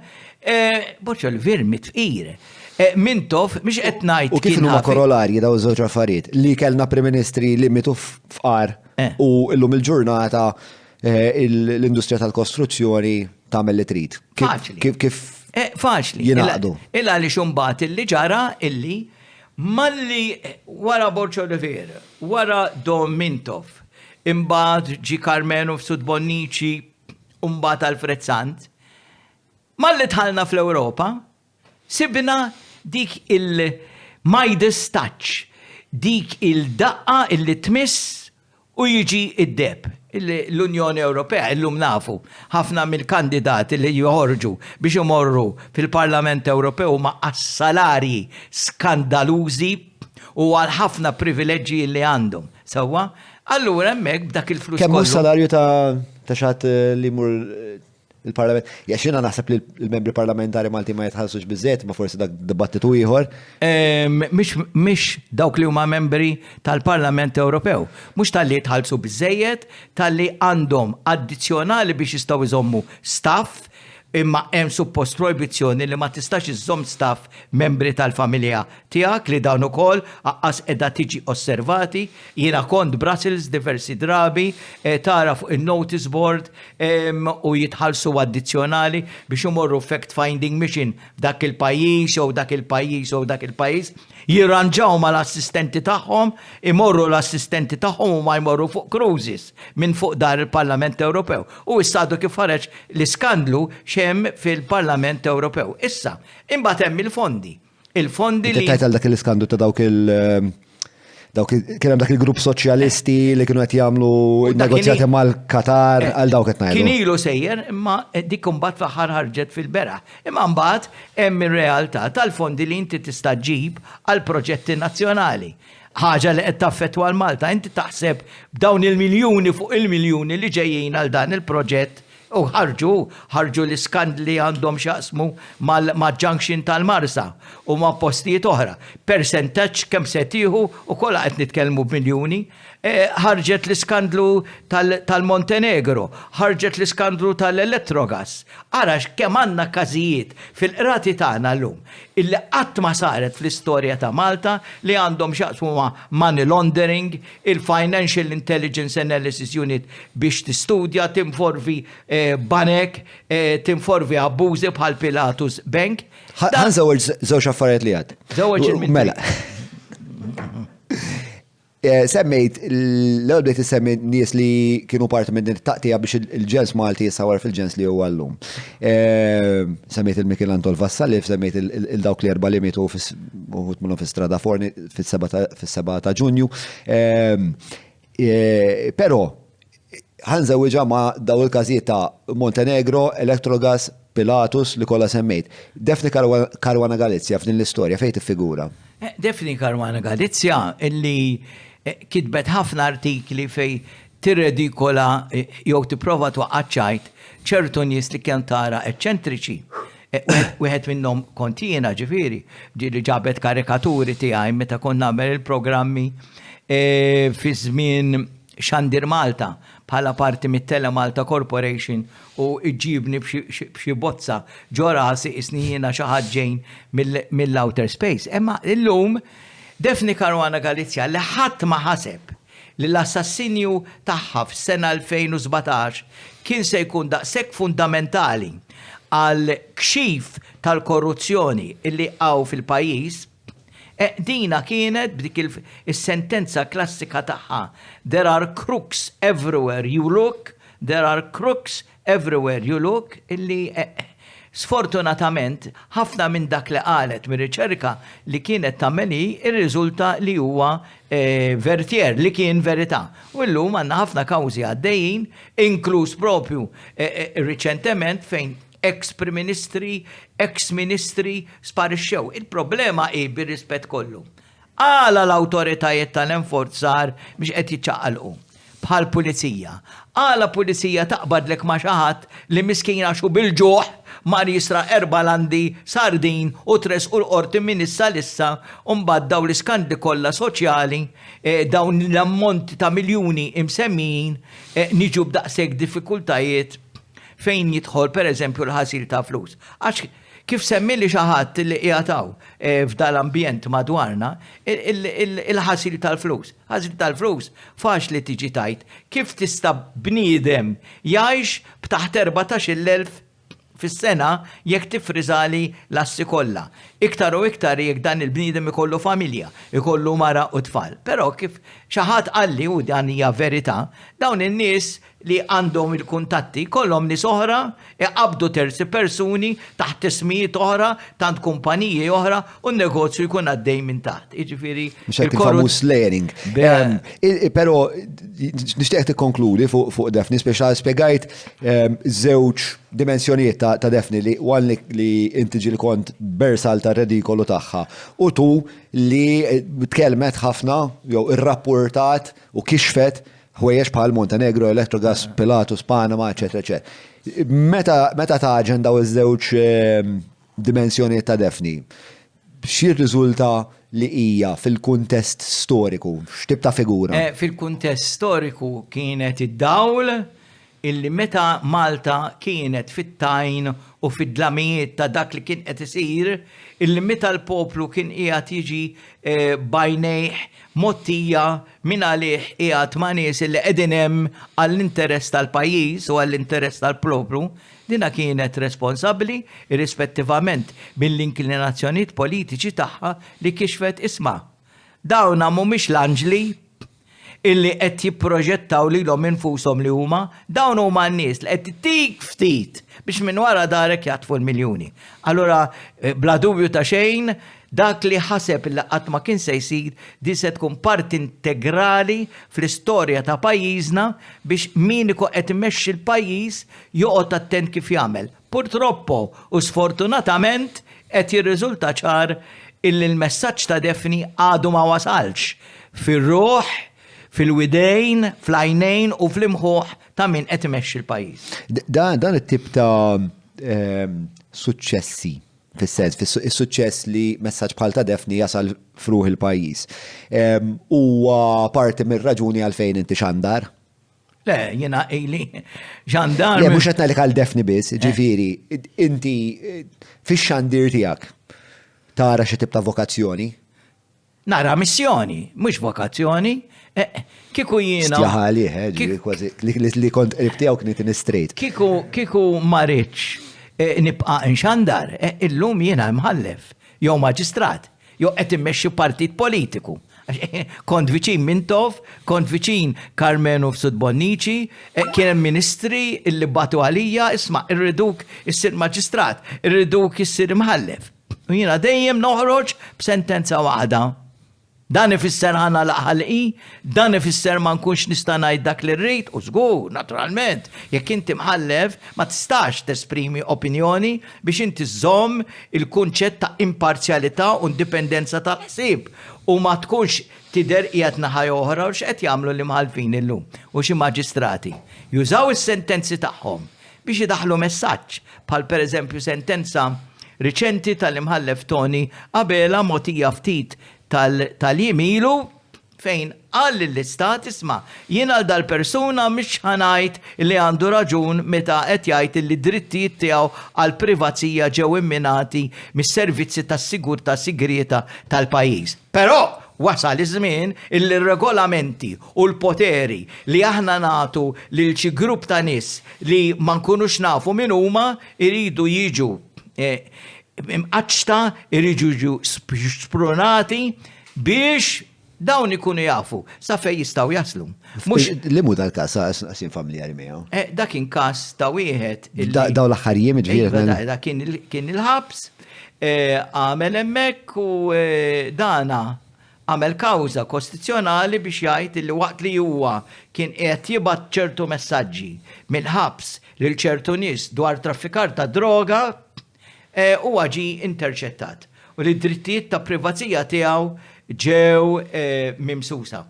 S1: Eh, Borg Olivier miet fqir. Eh, Mintoff, mhix qed ngħid.
S2: U kif huma korolarji daw iż-żewġ affarijiet li kellna Prim Ministri li mietu fqar eh. u llum il-ġurnata l-industrija tal-kostruzzjoni tagħmel li trid.
S1: Faċli.
S2: Kif kif
S1: Faċli.
S2: Jingħaqdu.
S1: Illa li xumbat illi ġara illi malli wara Borg Olivier, wara Dom Mintoff, imbagħad ġie Karmenu Fsud Bonnici, u mbagħad Alfred Sant, Malli dħalna fl-Ewropa, sibna dik il-Midas touch, dik il-daqqa illi tmiss u jiġi d-deheb. L-Unjoni Ewropea, illum nafu, ħafna mill-kandidati li joħorġu biex imorru fil-Parlament Ewropew huma għas-salarji skandalużi u għal ħafna privileġġi li għandhom. Sewwa? Allura hemmhekk b'dak il-flus
S2: kollu. Kemm hu s-salarju ta' xi ħadd li jmur il-Parlament. Jax jiena naħseb li l-membri parlamentari Malti ma jitħallsux biżżejjed, ma forsi dak dibattitu ieħor.
S1: Mhix dawk li huma membri tal-Parlament Ewropew. Mhux talli jitħallsu biżżejjed, talli għandhom addizzjonali biex jistgħu jżommu staff. Imma hemm suppost projbizzjoni li ma tistax iżżomm staff membri tal-familja tiegħek li dawn ukoll aqqas qiegħda tiġi osservati. Jiena kont Brussels diversi drabi, tara fuq in-notice board u jitħallsu addizzjonali biex imorru fact finding mission f'dak il-pajjiż jew dak il-pajjiż jew dak il-pajjiż. Jirranġaw mal-assistenti tagħhom, imorru l-assistenti tagħhom huma jmorru fuq cruises minn fuq dar il-Parlament Ewropew. U issa għadu kif ħareġ l-iskandlu x'hemm fil-Parlament Ewropew. Issa, imbagħad hemm il-fondi. Il-fondi li.
S2: Tajt għal dak l-iskandlu ta' dawk il- dawk kien hemm dak il-grupp soċjalisti li kienu qed jagħmlu negozjati mal-Qatar eh, għal dawk qed
S1: ngħidu. Kien ilu sejjer imma dik imbagħad fl-aħħar ħarġet fil-beraħ. Imma mbagħad hemm ir-realtà tal-fondi li inti tista' ġġib għal proġetti nazzjonali. Ħaġa li qed taffettwa 'l Malta. Inti taħseb b'dawn il-miljuni fuq il-miljuni li ġejjin għal dan il-proġett u ħarġu, ħarġu l-iskandli għandhom x'jaqsmu mal-junction tal-Marsa u ma' postijiet oħra. Persentaġġ kemm se tieħu u kollha qed nitkellmu b'miljuni. Eh, ħarġet l-iskandlu tal-Montenegro, ħarġet l-iskandlu tal-Electrogas. Ara kemm għandna każijiet fil-qrati tagħna llum illi qatt ma saret fl-istorja ta' Malta li għandhom x'jaqsmu ma' money laundering, il-Financial Intelligence Analysis Unit biex tistudja, tinforvi eh, banek, eh, tinforvi abbużi bħal Pilatus Bank.
S2: Ħa nżewweġ żewġ affarijiet li għad.
S1: Żewġ il
S2: Mela. Eh, semmejt, l-ewwel bdejt issemmi nies li kienu parti minn din it-taqtija biex il-ġens Malti jissawar fil-ġens li huwa llum. Eh, semmejt il-Mikil Antol Vassalif, semmejt il-dawk li erba' li mietu uħut minnhom fi Strada Forni fis-7 ta' Ġunju. Eh, però ħanżewwiġha ma' daw il-każijiet ta' Montenegro, Electrogas, Pilatus li kollha semmejt. Daphne Caruana Galizia f'din l-istorja fejn tiffigura?
S1: Eh, Daphne Caruana Galizia illi eh, kitbet ħafna artikli fej tirredikola eh, jew tipprova twaqqa' ċajt ċertu nies li kemm tara eċċentriċi. Wieħed minnhom kont jiena ġifieri, ġieli ġabet karikaturi tiegħi meta kont nagħmel il-programmi fi żmien Xandir Malta bħala parti mit-Telemalta Corporation u ġġibni b'xi bozza ġo rasi qisni jiena xi ħadd ġejn mill-outer space. Imma illum Daphne Caruana Galizia li ħadd ma ħaseb li l-assassinju tagħha fis-sena 2017 kien se jkun daqshekk fundamentali għall-kxif tal-korruzzjoni li hawn fil-pajjiż, Dina kienet b'dik is-sentenza klassika tagħha, There are crooks everywhere you look, there are crooks everywhere you look, illi sfortunatament ħafna minn dak li qalet mir-riċerka li kienet tagħmel hi rriżulta li huwa vertier, li kien verità. U llum għandna ħafna kawżi għaddejjin, inkluż propju riċentement fejn Eks Prim Ministri, eks Ministri sparixxew. Il-problema hi bir-rispett kollu. Għala l-awtoritajiet tal-enforzar mhix qed jiċċaqalqu? Bħal pulizija. Għala pulizija taqbadlek ma' xi ħadd li miskin għax hu bil-ġuħ mar jisraq erba' landi sardin u tressqu l-qorti minn issa 'l issa u mbagħad dawn l-iskandli kollha soċjali, dawn l-ammonti ta' miljuni imsemmijin niġu b'daqshekk diffikultajiet fejn jidħol pereżempju l-ħasil ta' flus. Għax kif semmili xi ħadd li qiegħed hawn eh, f'dal-ambjent madwarna, il-ħasil tal-flus. Ħasil tal-flus faċli tiġi tajt kif tista' bniedem jgħix b'taħt 14,000 fis-sena jekk tifriżali l-assi kollha. Iktar u iktar jekk dan il-bniedem ikollu familja, ikollu mara u tfal. Però kif xi ħadd qalli u dan hija verità, dawn in-nies li għandhom il-kuntatti jkollhom nies oħra iqabbdu terzi persuni taħt ismijiet oħra, tant kumpaniji oħra u n-negozju jkun għaddej minn taħt. Jiġifieri.
S2: Mhux hekk il-famuż layering. Però nixtieq tikkonkludi fuq Daphne speċa spjegajt żewġ dimensjonijiet ta' Daphne li one li inti ġieli kont bersal tar-redikolu tagħha u tu li tkellmet ħafna jew irrappurtat u kixfet Ħwejjeġ bħal Montenegro, Electrogas, Pilatus, Panama, eċetera, eċetera. Meta, meta taġen daw iż-żewġ ehm, dimensjonijiet ta' Daphne, x'jirriżulta li hija fil-kuntest storiku? X'tip ta' figura?
S1: Eh, fil-kuntest storiku kienet id-dawl, illi meta Malta kienet fit-tajn u fid-dlamijiet ta' dak li kien qed isir, illi meta l-poplu kien qiegħed jiġi b'għajnejh mgħottija mingħalih qiegħed ma' nies illi qegħdin hemm għall-interess tal-pajjiż u għall-interess tal-poplu, dina kienet responsabbli, irrispettivament mill-inklinazzjonijiet politiċi tagħha li kixfet isma' dawna mhumiex l-anġli, illi qed jipproġettaw lilhom infushom li huma, dawn huma n-nies li qed ittik ftit biex minn wara darek jatfu l-miljuni. Allura, eh, bla dubju ta' xejn, dak li ħaseb li qatt ma kien se jsir, din se tkun parti integrali fl-istorja ta' pajjiżna biex min ikun qed imexxi l-pajjiż joqgħod attent kif jagħmel. Purtroppo u sfortunatament qed jirriżulta ċar illi l-messaġġ ta' Daphne għadu ma wasalx fir-ruħ, fil-widejn, fl-għajnejn u fl-imħuħ ta' min qed imexxi l-pajjiż.
S2: Dan it-tip ta' suċċessi, fis-sens, is-suċċess li messaġġ bħal ta' Daphne jasal f'ruħ il-pajjiż, huwa parti mir-raġuni għalfejn inti xandar?
S1: Le, jena ili ġandar.
S2: Le, mux għetna li għal Defni biss, eh. ġifiri, inti fix-xandir tijak tara xi tip ta' vokazzjoni?
S1: Nara missjoni, mux vokazzjoni. Eh, kiku jiena.
S2: Stjaħali, eh, ġifiri, kważi, li kont qrib tiegħu kien in straight.
S1: Kiku, kiku marriċ nibqa' nxandar, illum jiena mħallef, jew maġistrat. Jew qed immexxi partit politiku. Kont viċin Mintoff, kont viċin Karmenu Fsud Bonnici, eh, kien hemm ministri illi batu għalija, isma' irriduk issir maġistrat, irriduk issir imħallef. U jiena dejjem noħroġ b'sentenza waħda. Dan ifisser ħa nagħlaq ħalqi, dan ifisser ma nkunx nista' ngħid dak li rrid, u żgur, naturalment, jekk inti mħallef ma tistax tesprimi opinjoni biex inti żżomm il-kunċett ta' imparzjalità u indipendenza tal-ħsieb u ma tkunx tidher qiegħed naħa jew oħra u x'qed jagħmlu l-imħallfin illum u xi maġistrati. Jużaw is-sentenzi tagħhom biex idaħħlu messaġġ, bħal pereżempju sentenza riċenti tal-Imħallef Toni Abela mogħtija ftit tal-jiem ilu fejn qal lill-Istat isma' jien għal dal-persuna mhix ħa ngħid li għandu raġun meta qed jgħid li d-drittijiet tiegħu għall-privazija ġew imminati mis-servizzi tas-sigurtà sigrieta tal-pajjiż. Però wasal iż-żmien illi r-regolamenti u l-poteri li aħna nagħtu lil xi grupp ta' nies li ma nkunux nafu min huma jridu jiġu eh, imqaċċta, jridu jiġu sprunati biex dawn ikunu jafu sa fejn jistgħu jaslu.
S2: Mhux li mhu dal-każ għasin familjari miegħu.
S1: Eh, dak kien każ ta' wieħed.
S2: Daw l-aħħar jiem ġifieri.
S1: Iva, dak kien il-ħabs, eh, għamel hemmhekk u eh, dana għamel kawża kostituzzjonali biex jgħid li waqt li huwa kien qiegħed jibgħat ċertu messaġġi mill-ħabs lil ċertu nies dwar traffikar ta' droga, huwa ġie interċettat u li d-drittijiet ta' privazija tiegħu ġew mimsusa.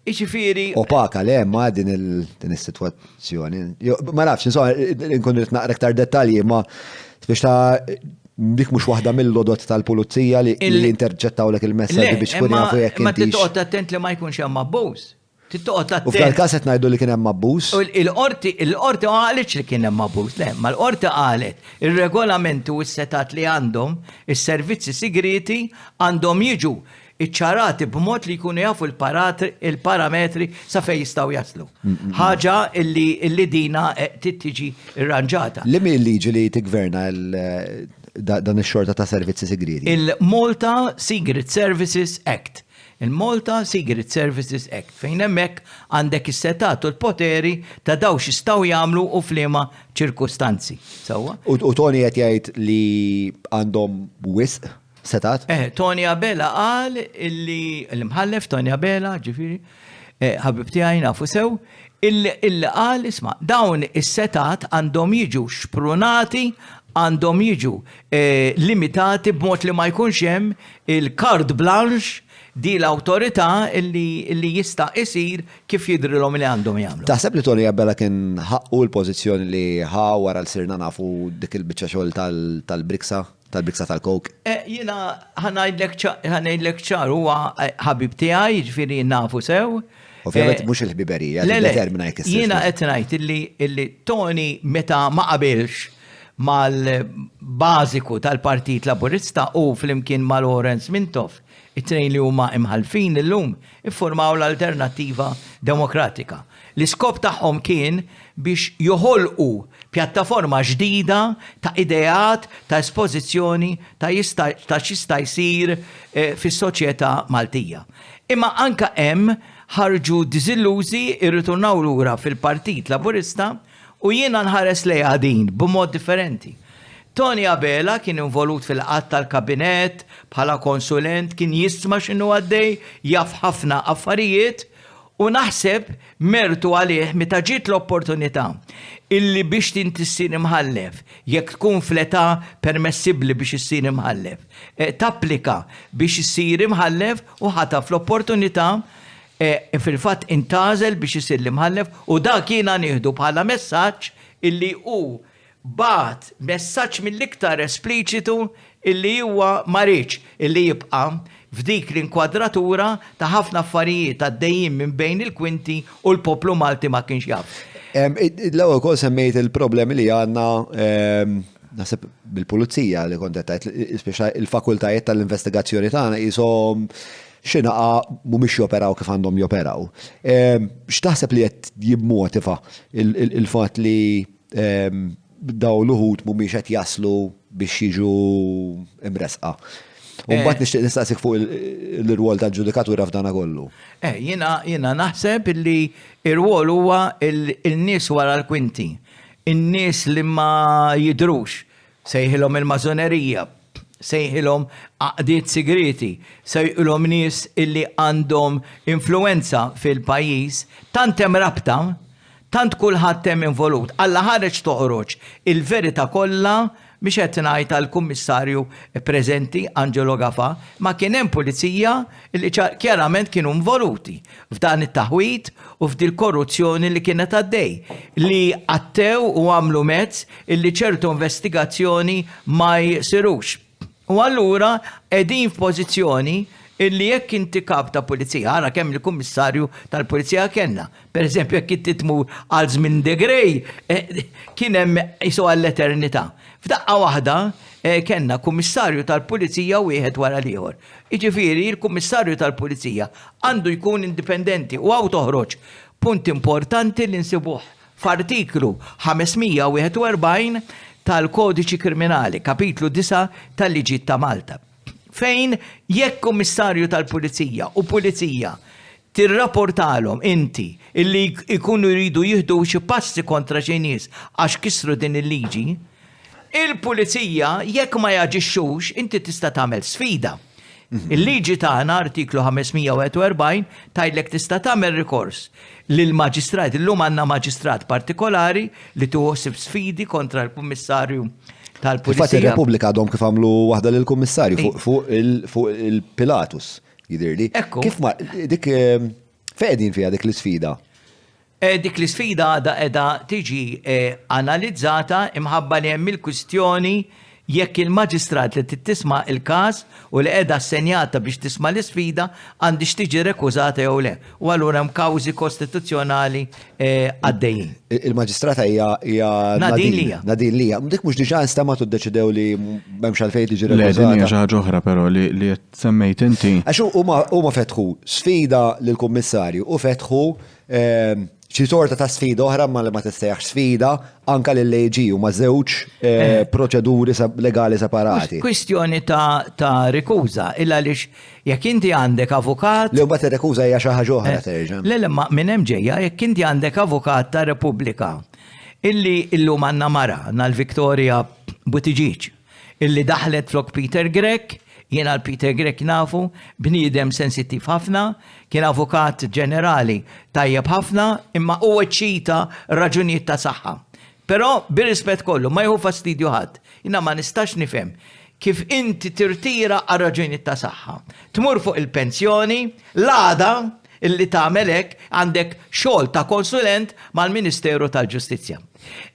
S1: Jiġifieri.
S2: Opaka le ma din is-sitwazzjoni. Ma nafx, insomma, inkun irid naqra iktar dettalji, ma biex ta' dik mhux waħda mill-lodot tal-pulizija li jinterċettawlek il-messaġġi biex tkun jafu jekk.
S1: Ma titqgħod attent li ma jkunx hemm abbuż. Trid toqgħod
S2: attent. U f'dal-każ qed ngħidu li kien hemm abbuż?
S1: Il-qorti il-qorti ma qalitx li kien hemm abbuż, le, ma l-qorti qalet ir-regolamenti u s-setgħat li għandhom is-servizzi sigrieti għandhom jiġu iċċarati b'mod li jkunu jafu l-parametri sa fejn jistgħu jaslu. Ħaġa illi illi dina eh, trid tiġi rranġata.
S2: Li mi liġi li tigverna dan ix-xorta ta' servizzi sigrieti?
S1: Il-Malta Secret Services Act. Il-Malta Secret Services Act, fejn hemmhekk għandek is-setgħat u l-poteri ta' dawn x'jistgħu jagħmlu u f'liema ċirkustanzi.
S2: Sewwa? U Tony qed jgħid li għandhom wisq setgħat?
S1: Eh, Tony Abela qal illi l-imħallef Tony Abela, ġifieri, eh, ħabib tiegħi nafu sew, illi qal isma' dawn is-setgħat għandhom jiġu xprunati, għandhom jiġu eh, limitati b'mod li ma jkunx hemm il-carte blanche di l-awtorità li jista' isir kif jidhrilhom li għandhom jagħmlu.
S2: Taħseb li Tony Abela kien ħaqqu l-pożizzjoni li ħa wara li sirna nafu dik il-biċċa xogħol tal-Briksa, tal-Briksa tal-Coke?
S1: Jiena ħa ngħidlek ċar, huwa ħabib tiegħi, jiġifieri nafu sew.
S2: Ovvjament mhux il-ħbiberija li determina jekk issir.
S1: Jiena qed ngħid illi Tony meta ma qabilx mal-bażiku tal-Partit Laburista u flimkien ma' Lawrence Mintoff, it-tnejn li huma imħallfin illum, iffurmaw l-Alternattiva Demokratika. L-iskop tagħhom kien biex joħolqu pjattaforma ġdida ta' ideat, ta' espożizzjoni ta' ta' x'jista' jsir fis-soċjetà Maltija. Imma anke hemm ħarġu diżillużi, irriturnaw lura fil-Partit Laburista u jiena nħares lejha din b'mod differenti. Tony Abela kien involut fil-laqgħat tal-Kabinett bħala konsulent, kien jisma' x'inhu għaddej, jaf ħafna affarijiet U naħseb mertu għalih meta ġiet l-opportunità illi biex inti ssir imħallef, jekk tkun fl-età permessibbli biex issir imħallef, tapplika biex issir imħallef u ħataf l-opportunità, fil-fatt intgħażel biex isir l-imħallef u dak jiena nieħdu bħala messaġġ illi hu bagħat messaġġ mill-iktar espliċitu illi huwa ma riedx illi jibqa' f'dik l-inkwadratura ta' ħafna affarijiet għaddejjin minn bejn il-kwinti u l-poplu Malti ma kienx jaf.
S2: L-ewwel ukoll semmejt il-problemi li għandna naħseb bil-pulizija li kont qed tgħid, speċa il-fakultajiet tal-investigazzjoni tagħna qishom xi naqa mhumiex joperaw kif għandhom joperaw. X'taħseb li qed jimmotiva il-fatt li daw l-uħud mhumiex qed jaslu biex jiġu imresqa. U mbagħad eh. nixtieq nistaqsik fuq l-irwol tal-ġudikatura f'dana kollu.
S1: Eh, jiena jiena naħseb li ir-rwol huwa il-nies wara l-kwinti, in-nies li ma jidrux, sejħilhom il-mażonerija, sejħilhom għaqdiet sigrieti, sejħilhom nies illi għandhom influenza fil-pajjiż, tant hemm rabta Tant kulħadd hemm involut. Alla ħareġ toħroġ il-verità kollha mhix qed ngħid għall-Kummissarju preżenti Angelo Gafà, ma kien hemm pulizija li kjarament kienu involuti f'dan it-taħwid u f'dil-korruzzjoni li kienet għaddej, li għattew u għamlu mezz illi ċertu investigazzjoni ma jsirux. U allura qegħdin f'pożizzjoni illi jekk inti kap ta' pulizija, ara kemm il-kummissarju tal-pulizija kellna. Per eżempju, jekk inti tmur għal żmien De Grey, eh, kien hemm isu għall-eternità. F'daqqa waħda eh, kellna kummissarju tal-pulizija wieħed wara l-ieħor. Jiġifieri il-kummissarju tal-pulizija għandu jkun indipendenti u hawn toħroġ punt importanti li nsibuh f'artiklu 541 tal-Kodiċi Kriminali, Kapitlu 9 tal-Liġijiet ta' Malta, fejn jekk Kummissarju tal-Pulizija u Pulizija tirrapportalhom inti illi jkunu jridu jieħdu xi passi kontra xi nies għax kisru din il-liġi, il-Pulizija jekk ma jaġixxux inti tista' tagħmel sfida. Il-liġi tagħna, artiklu 541, tgħidlek tista' tagħmel rikors lill-maġistrat. Illum għandna maġistrat partikolari li tieħu ħsieb sfidi kontra l-kummissarju tal-pulizija.
S2: Infatti ir-Repubblika għadhom kif għamlu waħda lill-kummissarju fuq il-Pilatus, jidhirli. Kif ma dik eh, fejn qegħdin fiha dik l-isfida?
S1: Eh, dik l-isfida għadha qiegħda tiġi eh, analizzata imħabba li hemm il-kwistjoni jekk il-maġistrat li trid tisma' il-każ u li qiegħda assenjata biex tisma' l-isfida għandhiex tiġi rekużata jew le. U allura hemm kawżi kostituzzjonali eh, għaddejjin.
S2: Il-maġistrata hija hija
S1: Nadine Lija.
S2: Nadine Lija. Dik mhux diġà instemgħet u ddeċidew li m'hemmx għalfejn tiġi
S4: Le, din hija
S2: rekużata.
S4: xi ħaġa oħra però li li qed semmejt inti.
S2: Għax huma huma fetħu sfida lill-kummissarju u fetħu Ehm, xi sorta ta' sfida oħra ma li ma tissejjaħx sfida anka lil AG huma żewġ eh, eh. proċeduri legali separati.
S1: Kwistjoni ta', ta rikuża, illa għaliex jekk inti għandek avukat.
S2: Li mbagħad ir-rekuża hija xi ħaġa oħra eh, terġa'.
S1: Le le ma minn hemm ġejja jekk inti għandek avukat ta' Repubblika illi illum għandna mara, għandna l-Victoria Buttigieg. Illi daħlet flok Peter Grech, jiena l-Peter Grech nafu, bniedem sensittiv ħafna, kien avukat ġenerali tajjeb ħafna, imma huwa ċċita raġunijiet ta' saħħa. Però, bir-rispett kollu, ma jieħu fastidju ħadd. Jiena ma nistax nifhem kif inti tirtira għal raġunijiet ta' saħħa. Tmur fuq il-pensjoni, l-għada illi tagħmel hekk għandek xogħol ta' konsulent mal-Ministeru tal-Ġustizzja.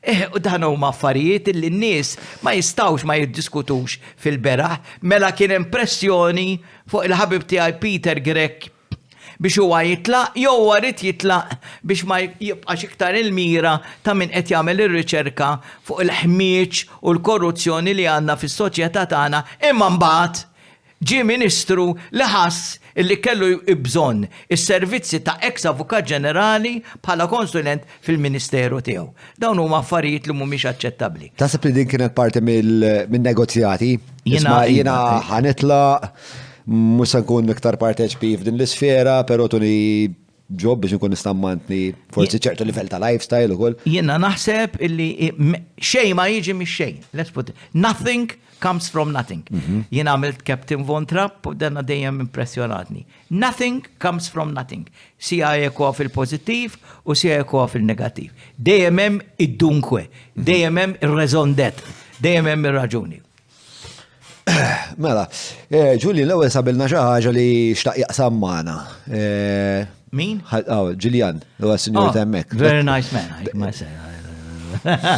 S1: Eh, u dan huma affarijiet illi n-nies ma jistgħux ma jiddiskutux fil-beraħ, mela kien hemm pressjoni fuq il-ħabib tiegħi Peter Grech. biex huwa jitlaq jew huwa ried jitlaq biex ma jibqax iktar il-mira ta' min qed jagħmel ir-riċerka fuq il-ħmieġ u l-korruzzjoni li għandna fis-soċjetà tagħna imma mbagħad ġie ministru li ħass illi kellu bżonn is-servizzi ta' eks Avukat Ġenerali bħala konsulent fil-ministeru tiegħu. Dawn huma affarijiet li mhumiex aċċettabbli.
S2: Taħseb li din kienet parti min-negozjati? Jiena jiena ħa nitlaq, mhux se nkun iktar parteċpi f'din l-isfera, però tuni job biex nkun nista' mmantni forsi ċertu livell ta' lifestyle ukoll.
S1: Jiena naħseb illi xejn ma jiġi mix-xejn. Let's put it. Nothing comes from nothing. Mhm. Jien għamilt Captain Von Trapp u danna dejjem impressjonatni. Nothing comes from nothing. Sija jekk fil-pożittiv u sija jekk fil-negattiv. Dejjem hemm id-dunkwe, dejjem hemm ir-raison d'être, dejjem hemm ir-raġuni.
S2: Mela, eh, Julian l-ewwel sabilna xi ħaġa li xtaq jaqsam magħna. Eh,
S1: Min?
S2: Oh, Julian, huwa sinjur oh, hemmhekk.
S1: Very nice man, I must say.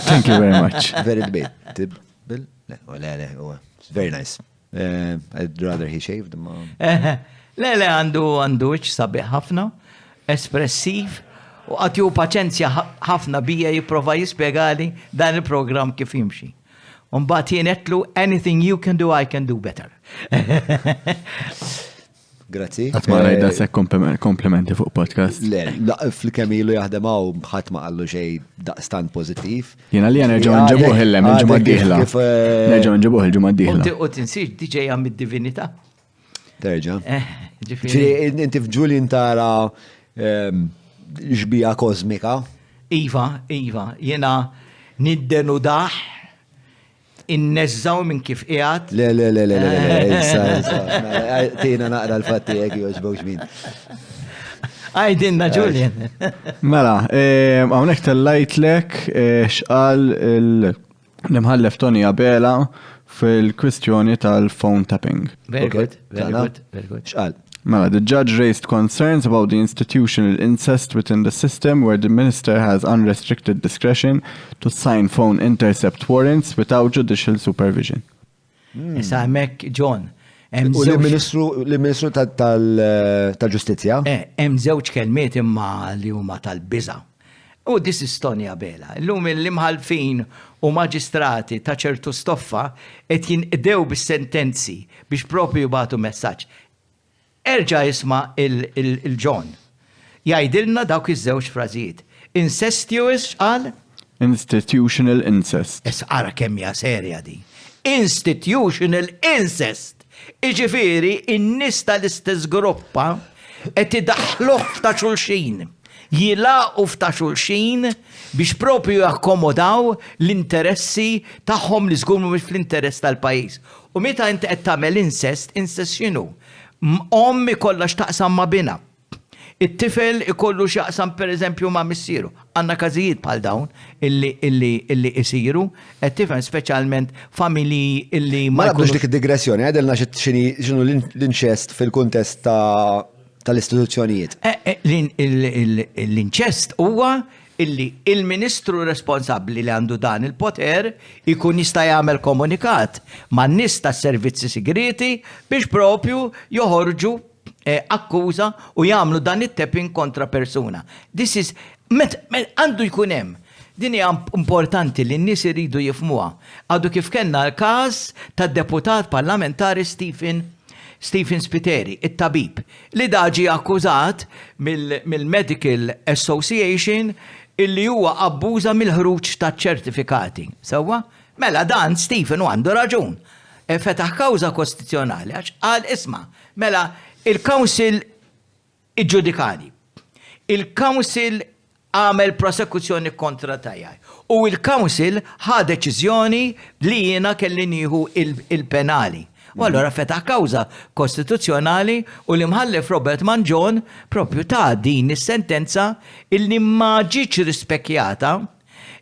S4: Thank you very much.
S2: Very debate. Le, le, le, very nice. Eh, I'd rather he shaved. Ma...
S1: Le, le, għandu għandu wiċċ sabiħ ħafna, espressiv, u għatju paċenzja ħafna bija jipprova jispjegali dan il-programm kif jimxi. Umbagħad jien għedtlu anything you can do I can do better.
S2: Grazzi.
S4: Qatt ma rajt daqshekk komplimenti fuq podcast.
S2: Le, fil-kemm ilu jaħdem hawn ħadd ma qallu xejn daqstant pożittiv.
S4: Jiena li nerġgħu nġibuh illem il-ġimgħa d-dieħla. Eh, nerġgħu nġibuh il-ġimgħa d-dieħla.
S1: U tinsiex diġejja mid-divinità.
S2: Terġa. Eh, ġifieri inti f'Ġulin tara ehm, xbija kosmika.
S1: Iva, iva, jiena niddenudaħ inneżżaw minn kif qiegħed.
S2: Le, le, le, le, le, le, issa, issa. Mela, tina naqra l-fatti jekk jogħġbok xmin.
S1: Għajdinna Julian.
S4: Mela, ehm, hawnhekk tellajtlek eh, x'qal L-Imħallef Tony Abela fil-kwistjoni tal-phone tapping.
S1: Very good, very good, very good.
S2: X'qal?
S4: Mela, the judge raised concerns about the institutional incest within the system where the minister has unrestricted discretion to sign phone intercept warrants without judicial supervision.
S1: Issa hemmhekk John.
S2: U l-Ministru l-Ministru tal-Ġustizzja?
S1: Eh, hemm żewġ kelmiet imma li huma tal-biża'. U this is Tony Abela. Illum l-imħallfin u maġistrati ta' ċertu stoffa qed jinqdew bis-sentenzi biex propju jibagħtu messaġġ. Erġa' isma' il-John. Jgħidilna dawk iż-żewġ frażijiet. Incestuous x'qal?
S4: Institutional incest.
S1: Issa ara kemm hija serja din. Institutional incest! Jiġifieri n-nies tal-istess groppa qed idaħħluh f'ta' xulxin. Jilagħqu f'ta' xulxin biex propju jakkomodaw l-interessi tagħhom li żgur mhumiex fl-interess tal-pajjiż. U meta inti qed tagħmel incest, incest x'inhu? Omm ikollha x'taqsam ma' binha. It-tifel ikollu x'jaqsam pereżempju ma' missieru. Għandna każijiet bħal dawn illi illi illi isiru, qed tifhem speċjalment familji illi
S2: ma jkunux. dik id-digressjoni, għidilna x'inhu l-inċest fil-kuntest ta' tal-istituzzjonijiet.
S1: Eh, eh, l-inċest huwa illi il-ministru responsabbli li għandu dan il-poter ikun jista' jagħmel komunikat man-nies tas-servizzi sigrieti biex propju joħorġu eh, akkuża u jagħmlu dan it-tapping kontra persuna. This is għandu jkun hemm. Din hija importanti li n-nies iridu jifhmuha. Għadu kif kellna l-każ tad-deputat parlamentari Stephen Stephen Spiteri, it-tabib, li da ġie akkużat mill-Medical Association illi huwa abbuża mill-ħruġ ta' ċertifikati. Sewwa? Mela dan Stephen u għandu raġun. E, fetaħ kawża kostituzzjonali għax qal isma' mela il-Council iġġudikani. Il-Council għamel prosekuzzjoni kontra tiegħi u il-Council ħa deċiżjoni li jiena kelli nieħu il-penali. U allura fetaħ kawża kostituzzjonali u l-Imħallef Robert Mangion propju ta din is-sentenza illi ma ġietx rispekjata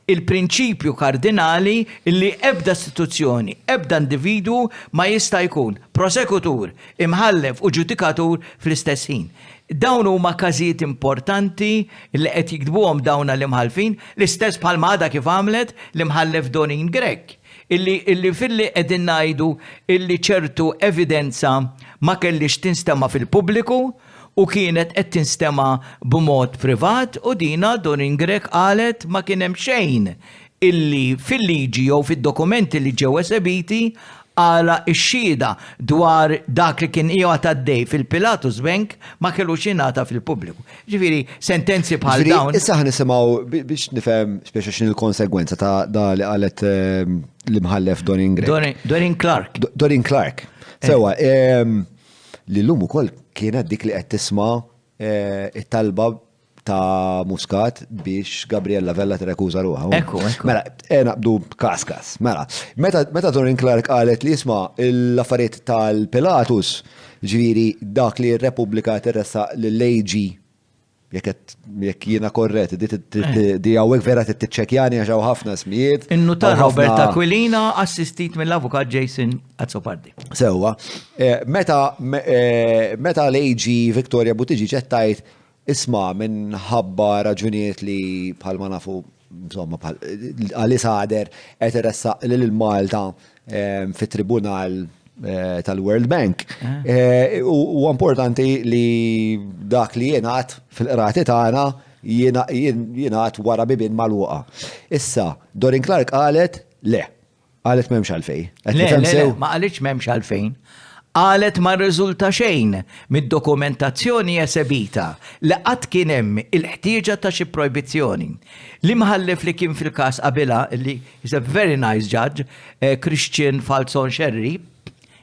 S1: il-prinċipju kardinali li ebda istituzzjoni, ebda individwu ma jista' jkun prosekutur, imħallef u ġudikatur fl-istess ħin. Dawn huma każijiet importanti li qed jiktbuhom dawn l-imħallfin, l-istess bħalma għadha kif għamlet l-Imħallef Doreen Grech, illi illi filli qegħdin ngħidu illi ċertu evidenza ma kellhiex tinstema' fil-pubbliku. u kienet qed tinstema' b'mod privat u dina Doreen Grech qalet ma kien hemm xejn illi fil-liġi jew fid-dokumenti li ġew esebiti għala x-xhieda dwar dak li kien qiegħed għaddej fil-Pilatus Bank ma kellux jingħata fil-pubbliku. Ġifieri sentenzi bħal dawn.
S2: Issa ħa nisimgħu biex nifhem speċa x'inhi l-konsegwenza ta' da li qalet ehm, l-imħallef Doreen
S1: Grech. Doreen Clark.
S2: Doreen Clark. Eh. Sewa, ehm, li llum ukoll kienet dik li qed tisma' eh, it-talba ta' Muscat biex Gabriella Vella tirrekuża ruħha.
S1: Ekku, ekku.
S2: Mela, eh, naqbdu kas kas. Mela, meta, meta Doreen Clark qalet li jisma' l-affarijiet tal-Pilatus, ġifieri dak li r-Repubblika tirressaq lill-AG jekk jekk jiena korrett, di eh. hawnhekk vera trid tiċċekkjani għax hawn ħafna smijiet.
S1: In-nutar Robert Aquilina assistit mill-avukat Jason Azzopardi.
S2: Sewwa, eh, meta meta l-AG Victoria Buttigieg qed tgħid Isma' minħabba raġunijiet li bħalma nafu insomma bħal Ali Sader qed iressaq lil Malta ehm, fit-tribunal eh, tal-World Bank. Eh. Eh, u importanti li dak li jingħad fil-qrati tagħna jingħad wara bibien magħluqa. Issa, Doreen Clark qalet le. Qalet m'hemmx għalfejn.
S1: Qed nifhem sew? Ma qalitx m'hemmx għalfejn. Qalet ma rriżulta xejn mid-dokumentazzjoni esebita li qatt kien hemm il-ħtieġa ta' xi projbizzjoni. L-imħallef li kien fil-każ qabilha, li is a very nice judge, eh, Christian Falzon Scerri,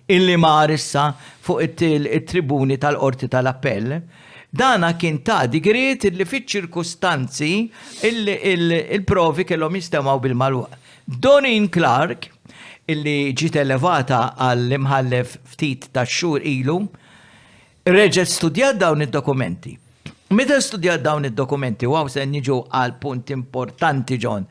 S1: illi mar issa fuq it-tribuni tal-Qorti tal-Appell, dana kien ta digriet illi fiċ-ċirkustanzi il-provi kellhom jinstemgħu bil-magħluq. Doreen Clarke, illi ġiet elevata għall-imħallef ftit tax-xhur ilu, reġgħet studjat dawn id-dokumenti. Meta studjat dawn id-dokumenti, u hawn se niġu għal punt importanti John,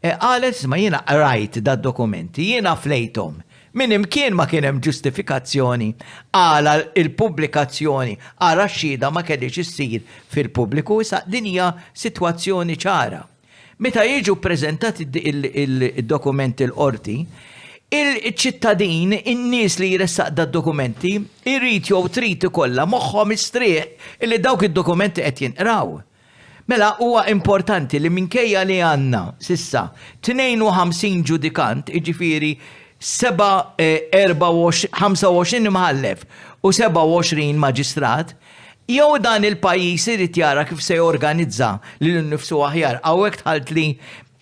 S1: eh, qalet isma' jiena qrajt dad-dokumenti, jiena flejthom. Minn imkien ma kien hemm ġustifikazzjoni għala il-pubblikazzjoni għala x-xhieda ma kellhiex issir fil-pubbliku, issa din hija sitwazzjoni ċara. Meta jiġu ppreżentati d-dokumenti l-qorti, il-ċittadin, in-nies li jressaq dad-dokumenti, irid jew trid ikollha moħħha mistrieħ illi dawk id-dokumenti qed jinqraw. Mela huwa importanti li minkejja li għandna s'issa 52 ġudikant, jiġifieri 25 imħallef u 27 maġistrat, Jew dan il-pajjiż irid jara kif se jorganizza lilu nnifsu aħjar. Hawnhekk dħaltli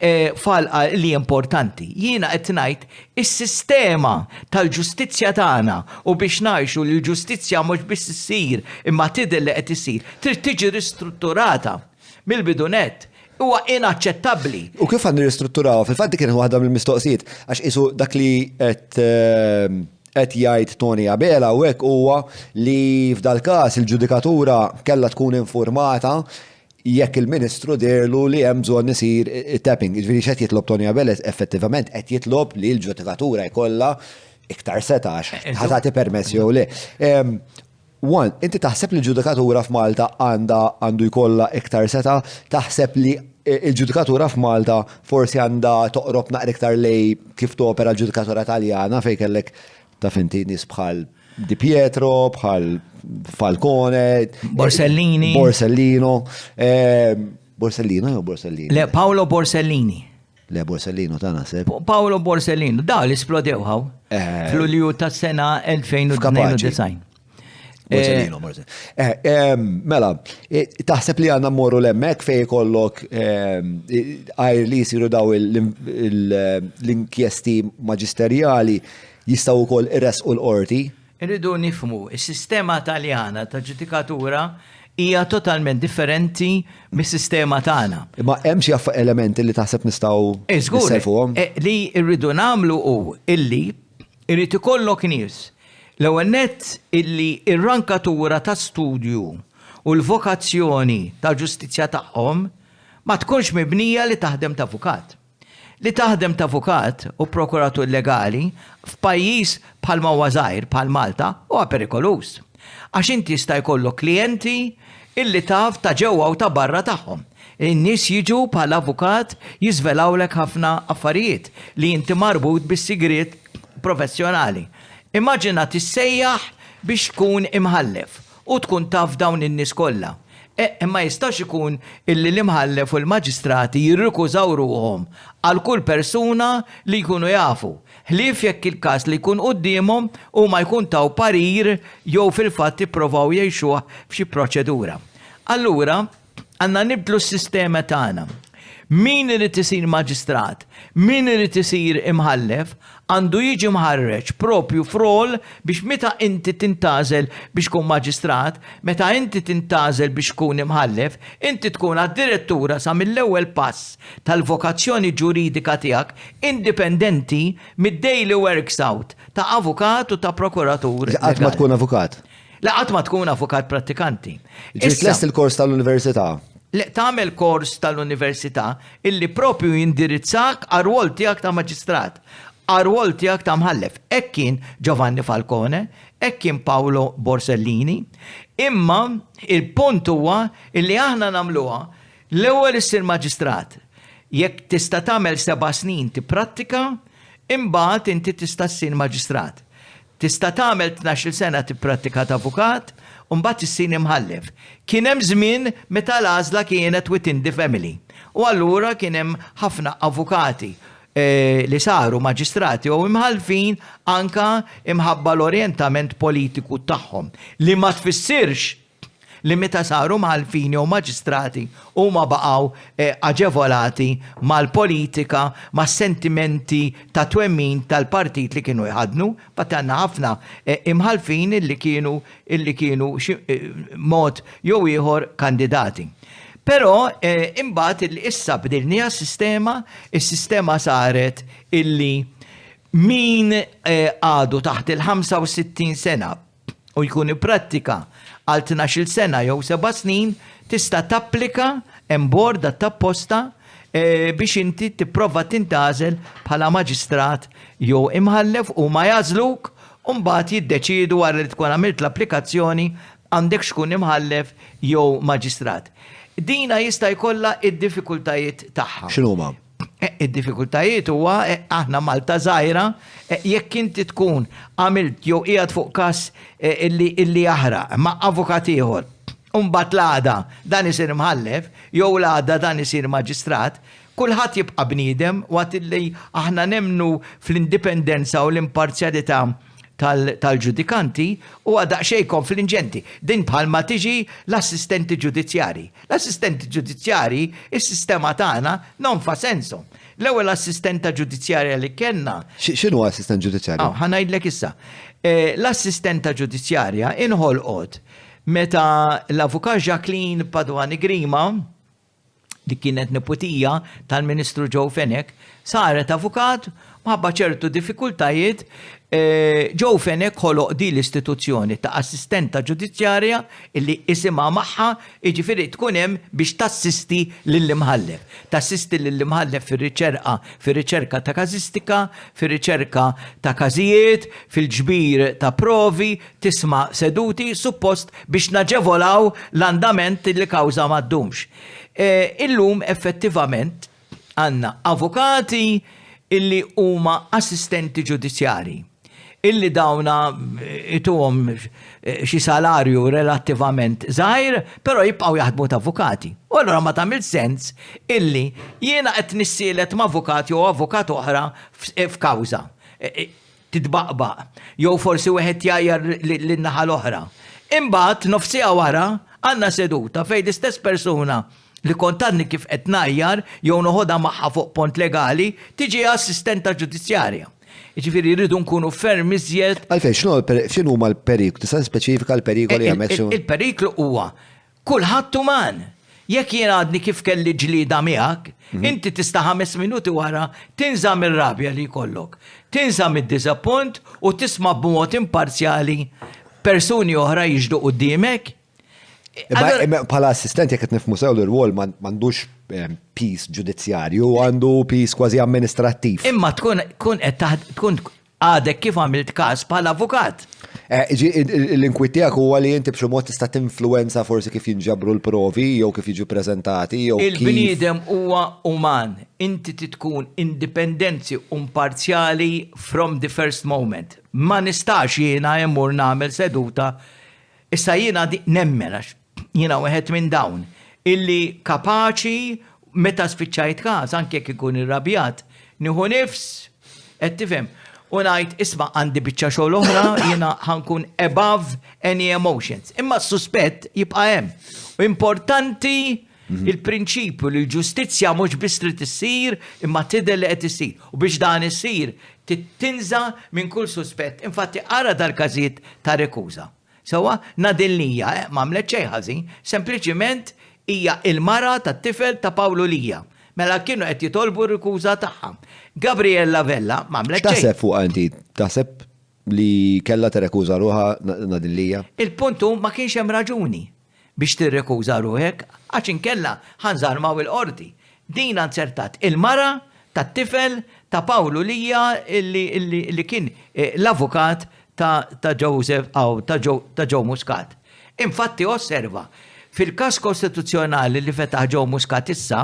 S1: f'għalqa li importanti. Jiena qed ngħid is-sistema tal-ġustizzja tagħna u biex ngħixu li l-ġustizzja mhux biss issir imma tidher li qed issir, trid tiġi ristrutturata mill-bidu nett. Huwa inaċċettabbli.
S2: U kif għan nirristrutturawha? Fil-fatt dik kienet waħda mill-mistoqsijiet għax qisu dak li qed qed jgħid Toni Abela hawnhekk huwa li f'dal-każ il-ġudikatura kellha tkun infurmata jekk il-Ministru deherlu li hemm bżonn isir tapping. Jiġifieri x'qed jitlob Toni Abela effettivament qed jitlob li l-ġudikatura jkollha iktar setgħa għax ħa tagħti permess jew le. One, inti taħseb li l-ġudikatura f'Malta għandha għandu jkollha iktar setgħa? Taħseb li l-ġudikatura f'Malta forsi għandha toqrob naqra iktar lej kif topera l-ġudikatura Taljana fejn kellek taf inti nies bħal Di Pietro, bħal Falcone,
S1: Borsellini.
S2: Borsellino. Eh, Borsellino jew Borsellini?
S1: Le, Paolo Borsellini.
S2: Le Borsellino ta' naħseb.
S1: Paolo Borsellino, da li splodew hawn. Eh. Fl-Ulju tas-sena 2092.
S2: Borsellino, eh. Borsellino. Eh, mela, taħseb li għanna morru l-emmek fej kollok għajr li jisiru daw l-inkjesti maġisterjali jistaw ukoll iressqu l-qorti?
S1: Irridu nifhmu, is-sistema Taljana ta' ġudikatura hija totalment differenti mis-sistema tagħna.
S2: Imma hemm xi elementi li taħseb nistgħu
S1: eh,
S2: nisselfuhom?
S1: Eh, li rridu nagħmlu hu illi irid ikollok nies l-ewwel nett illi ir-rankatura ta' studju u l-vokazzjoni tal-ġustizzja tagħhom ma tkunx mibnija li taħdem ta' avukat. Li taħdem ta' avukat u prokuratur legali f'pajjiż bħalma huwa żgħir bħal Malta huwa perikoluż. Għax inti jista' jkollok klijenti illi taf ta' ġewwa u ta' barra tagħhom. In-nies jiġu bħala avukat jiżvelawlek ħafna affarijiet li inti marbut bis-sigriet professjonali. Immaġina tissejjaħ biex tkun imħallef. u tkun taf dawn in-nies kollha. Imma jistax ikun illi l-imħallef u l-maġistrati jirrikużaw ruħhom għal kull persuna li jkunu jafu, ħlief jekk il-każ li jkun quddiemhom huma jkun taw parir jew fil-fatt ipprovaw jgħixuh f'xi proċedura. Allura, Għandna nibdlu s-sistema tagħna. Min irid isir maġistrat, min irid isir imħallef, għandu jiġi mħarreġ propju f'rol biex meta inti tintgħażel biex tkun maġistrat, meta inti tintgħażel biex tkun imħallef, inti tkun addirettura sa mill-ewwel pass tal-vokazzjoni ġuridika tiegħek indipendenti mid-daily works out ta' avukat u ta' prokuratur.
S2: Qatt ma tkun avukat.
S1: Le qatt ma tkun avukat prattikanti.
S2: Ġiet lest il-kors tal-università.
S1: Le tagħmel kors tal-università illi propju jindirizzak għar-rwol tiegħek ta' maġistrat, għar-rwol tiegħek ta' mħallef. Hekk kien Giovanni Falcone, hekk kien Paolo Borsellini. Imma il-punt huwa illi aħna nagħmluha l-ewwel issir maġistrat. Jekk tista' tagħmel seba' snin tipprattika, imbagħad inti tista' ssir maġistrat. Tista' tagħmel 12-il sena tipprattika ta' avukat u mbagħad issir imħallef. Kien hemm żmien meta l-għażla kienet within the family u allura kien hemm ħafna avukati li saru maġistrati jew imħallfin anke imħabba l-orjentament politiku tagħhom li ma tfissirx li meta saru mħallfin jew maġistrati huma baqgħu aġevolati mal-politika, mas-sentimenti ta' twemmin tal-partit li kienu jħaddnu. Infatti għandna ħafna imħallfin illi kienu illi kienu xi mod jew ieħor kandidati. Però imbagħad illi issa bdilniha s-sistema, is-sistema saret illi min għadu taħt il-65 sena u jkun ipprattika għal 12-il sena jew seba' snin, tista' tapplika hemm bord għat-tapposta eh, biex inti tipprova tintgħażel bħala maġistrat jew imħallef u ma jagħżluk u mbagħad jiddeċiedu wara li tkun għamilt l-applikazzjoni għandek xkun imħallef jew maġistrat. Dina jista' jkollha id-diffikultajiet tagħha.
S2: X'inhuma?
S1: Eh, id-diffikultajiet huwa eh, aħna Malta żgħira eh, jekk inti tkun għamilt jew qiegħed fuq każ illi illi jaħraq ma' avukat ieħor. Umbagħad l-għada dan isir mħallef jew l-għada dan isir maġistrat, kulħadd jibqa' bniedem waqt illi aħna nemmnu fl-indipendenza u l-imparzjalità tal-ġudikanti huwa daqsxejn konflinġenti. Din bħalma tiġi l-assistenti ġudizzjarji. L-assistenti ġudizzjarji, is-sistema tagħna non fa senso. L-ewwel assistenta ġudizzjarja li kellna.
S2: X'inhu assistent ġudizzjarju?
S1: Ah, ħa ngħidlek issa. Eh, l-assistenta ġudizzjarja inħolqot meta l-avukat Jacqueline Paduani Grima li kienet neputija tal-Ministru Joe Fenech, saret avukat mħabba ċertu diffikultajiet eh, Joe Fenech ħoloq di l-istituzzjoni ta' assistenta ġudizzjarja illi isimha magħha jiġifieri tkun hemm biex tassisti lill-imħallef. Tassisti lill-imħallef fir-riċerqa, fir-riċerka ta' każistika, fir-riċerka ta' każijiet, fil-ġbir ta' provi, tisma' seduti suppost biex naġevolaw l-andament li kawża ma ddumx. Illum effettivament għandna avukati illi huma assistenti ġudizzjarji illi dawna ituhom xi salarju relattivament żgħir, però jibqgħu jaħdmu ta' avukati. U allura ma tagħmilx sens illi jiena qed nissielet ma' avukat jew avukat oħra f'kawża. titbaqbaq, jew forsi wieħed jgħajjar lin-naħa l-oħra. Imbagħad nofs siegħa wara għandna seduta fejn l-istess persuna li kont għadni kif qed ngħajjar jew noħodha magħha fuq pont legali tiġi assistenta ġudizzjarja. Jiġifieri rridu nkunu ferm iżjed.
S2: Għalfejn, x'inhuma l-periklu? Tista' tispeċifika l-perikoli hemmhekk?
S1: Il-periklu huwa Kulħadd uman. Jekk jien għadni kif kelli ġlieda miegħek, inti tista' ħames minuti wara tinża' mir-rabja li jkollok, tinża' mid-diżappunt u tisma' b'mod imparzjali persuni oħra jixhdu quddiemek.
S2: Imma bħala assistent jekk qed nifhmu sew l-irwol m'għandux piż ġudizzjarju, għandu piż kważi amministrattiv.
S1: Imma tkun qed tkun Għadek kif għamilt każ bħala avukat.
S2: Eh, l-inkwiet tiegħek huwa li inti b'xi mod tista' tinfluwenza forsi kif jinġabru l-provi jew kif jiġu preżentati jew
S1: Il-bniedem huwa uman. Inti tkun indipendenzi u imparzjali from the first moment. Ma nistax jiena immur nagħmel seduta. Issa jiena nemmen għax jiena wieħed minn dawn illi kapaċi meta spiċċajt każ anke jekk ikun irrabjat nieħu nifs qed tifhem u ngħid isma' għandi biċċa xogħol oħra jiena ħankun above any emotions. Imma s-suspett jibqa' hemm. U importanti mhm. il-prinċipju li l-ġustizzja mhux biss trid issir imma tidher li qed issir. U biex dan issir tinża minn kull suspett. Infatti ara dal-każijiet ta' rekuża. Sewwa, Nadine Lia eh, m'għamlet xejn ħażin, sempliċiment hija il-mara tat-tifel ta' Pawlu Lia. Mela kienu qed jitolbu r-rikuża tagħha. Gabriella Vella m'għamlet xejn.
S2: X'taħseb fuqha inti? Taħseb li kellha tirrekuża ruħha Nadine Lia?
S1: Il-punt hu ma kienx hemm raġuni biex tirrekuża ruħek għax inkella ħa nżarmaw il-qorti. Din anzertat il-mara tat-tifel ta' Pawlu Lia li kien l-avukat ta' Joseph aw ta' Joe Muscat. Infatti osserva, fil-każ kostituzzjonali li fetaħ Joe Muscat issa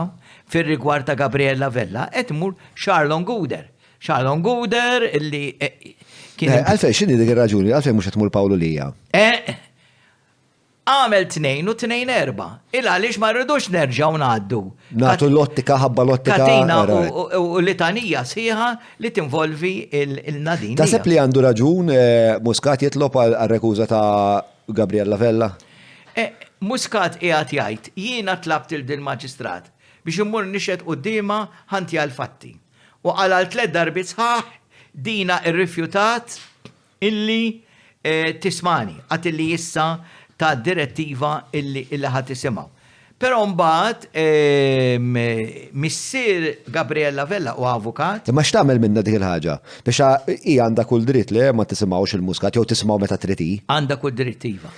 S1: fir-rigward ta' Gabriella Vella qed tmur Charlon Gouder. Charlon Gouder illi
S2: kien. Għalfejn x'inhi dik ir-raġuni? Għalfejn mhux qed tmur Pawlu Lia?
S1: Għamel tnejn u tnejn erbgħa. Il għaliex ma rridux nerġgħu ngħaddu.
S2: Nagħtu l-ottika ħabba l-ottika.
S1: Katina u litanija sħiħa li tinvolvi il-Nadine.
S2: Taħseb li għandu raġun Muscat jitlob għar-rekuża ta' Gabriella Vella?
S1: Muscat qiegħed jgħid, jiena tlabt lil dil-Maġistrat biex immur nixhed quddiemha ħa ntiha l-fatti. U qal għal tlett darbiet sħaħ dina rrifjutat Illi tismagħni, għad illi issa ta direttiva illi illi ħa tisimgħu. Però mbagħad missier Gabriella Vella huwa avukat.
S2: Imma x'tagħmel minnha dik il-ħaġa? Biex hi għandha kull dritt li ma tisimgħux il-Muscat jew tisimgħu meta trid hi.
S1: Għandha kull dritt iva.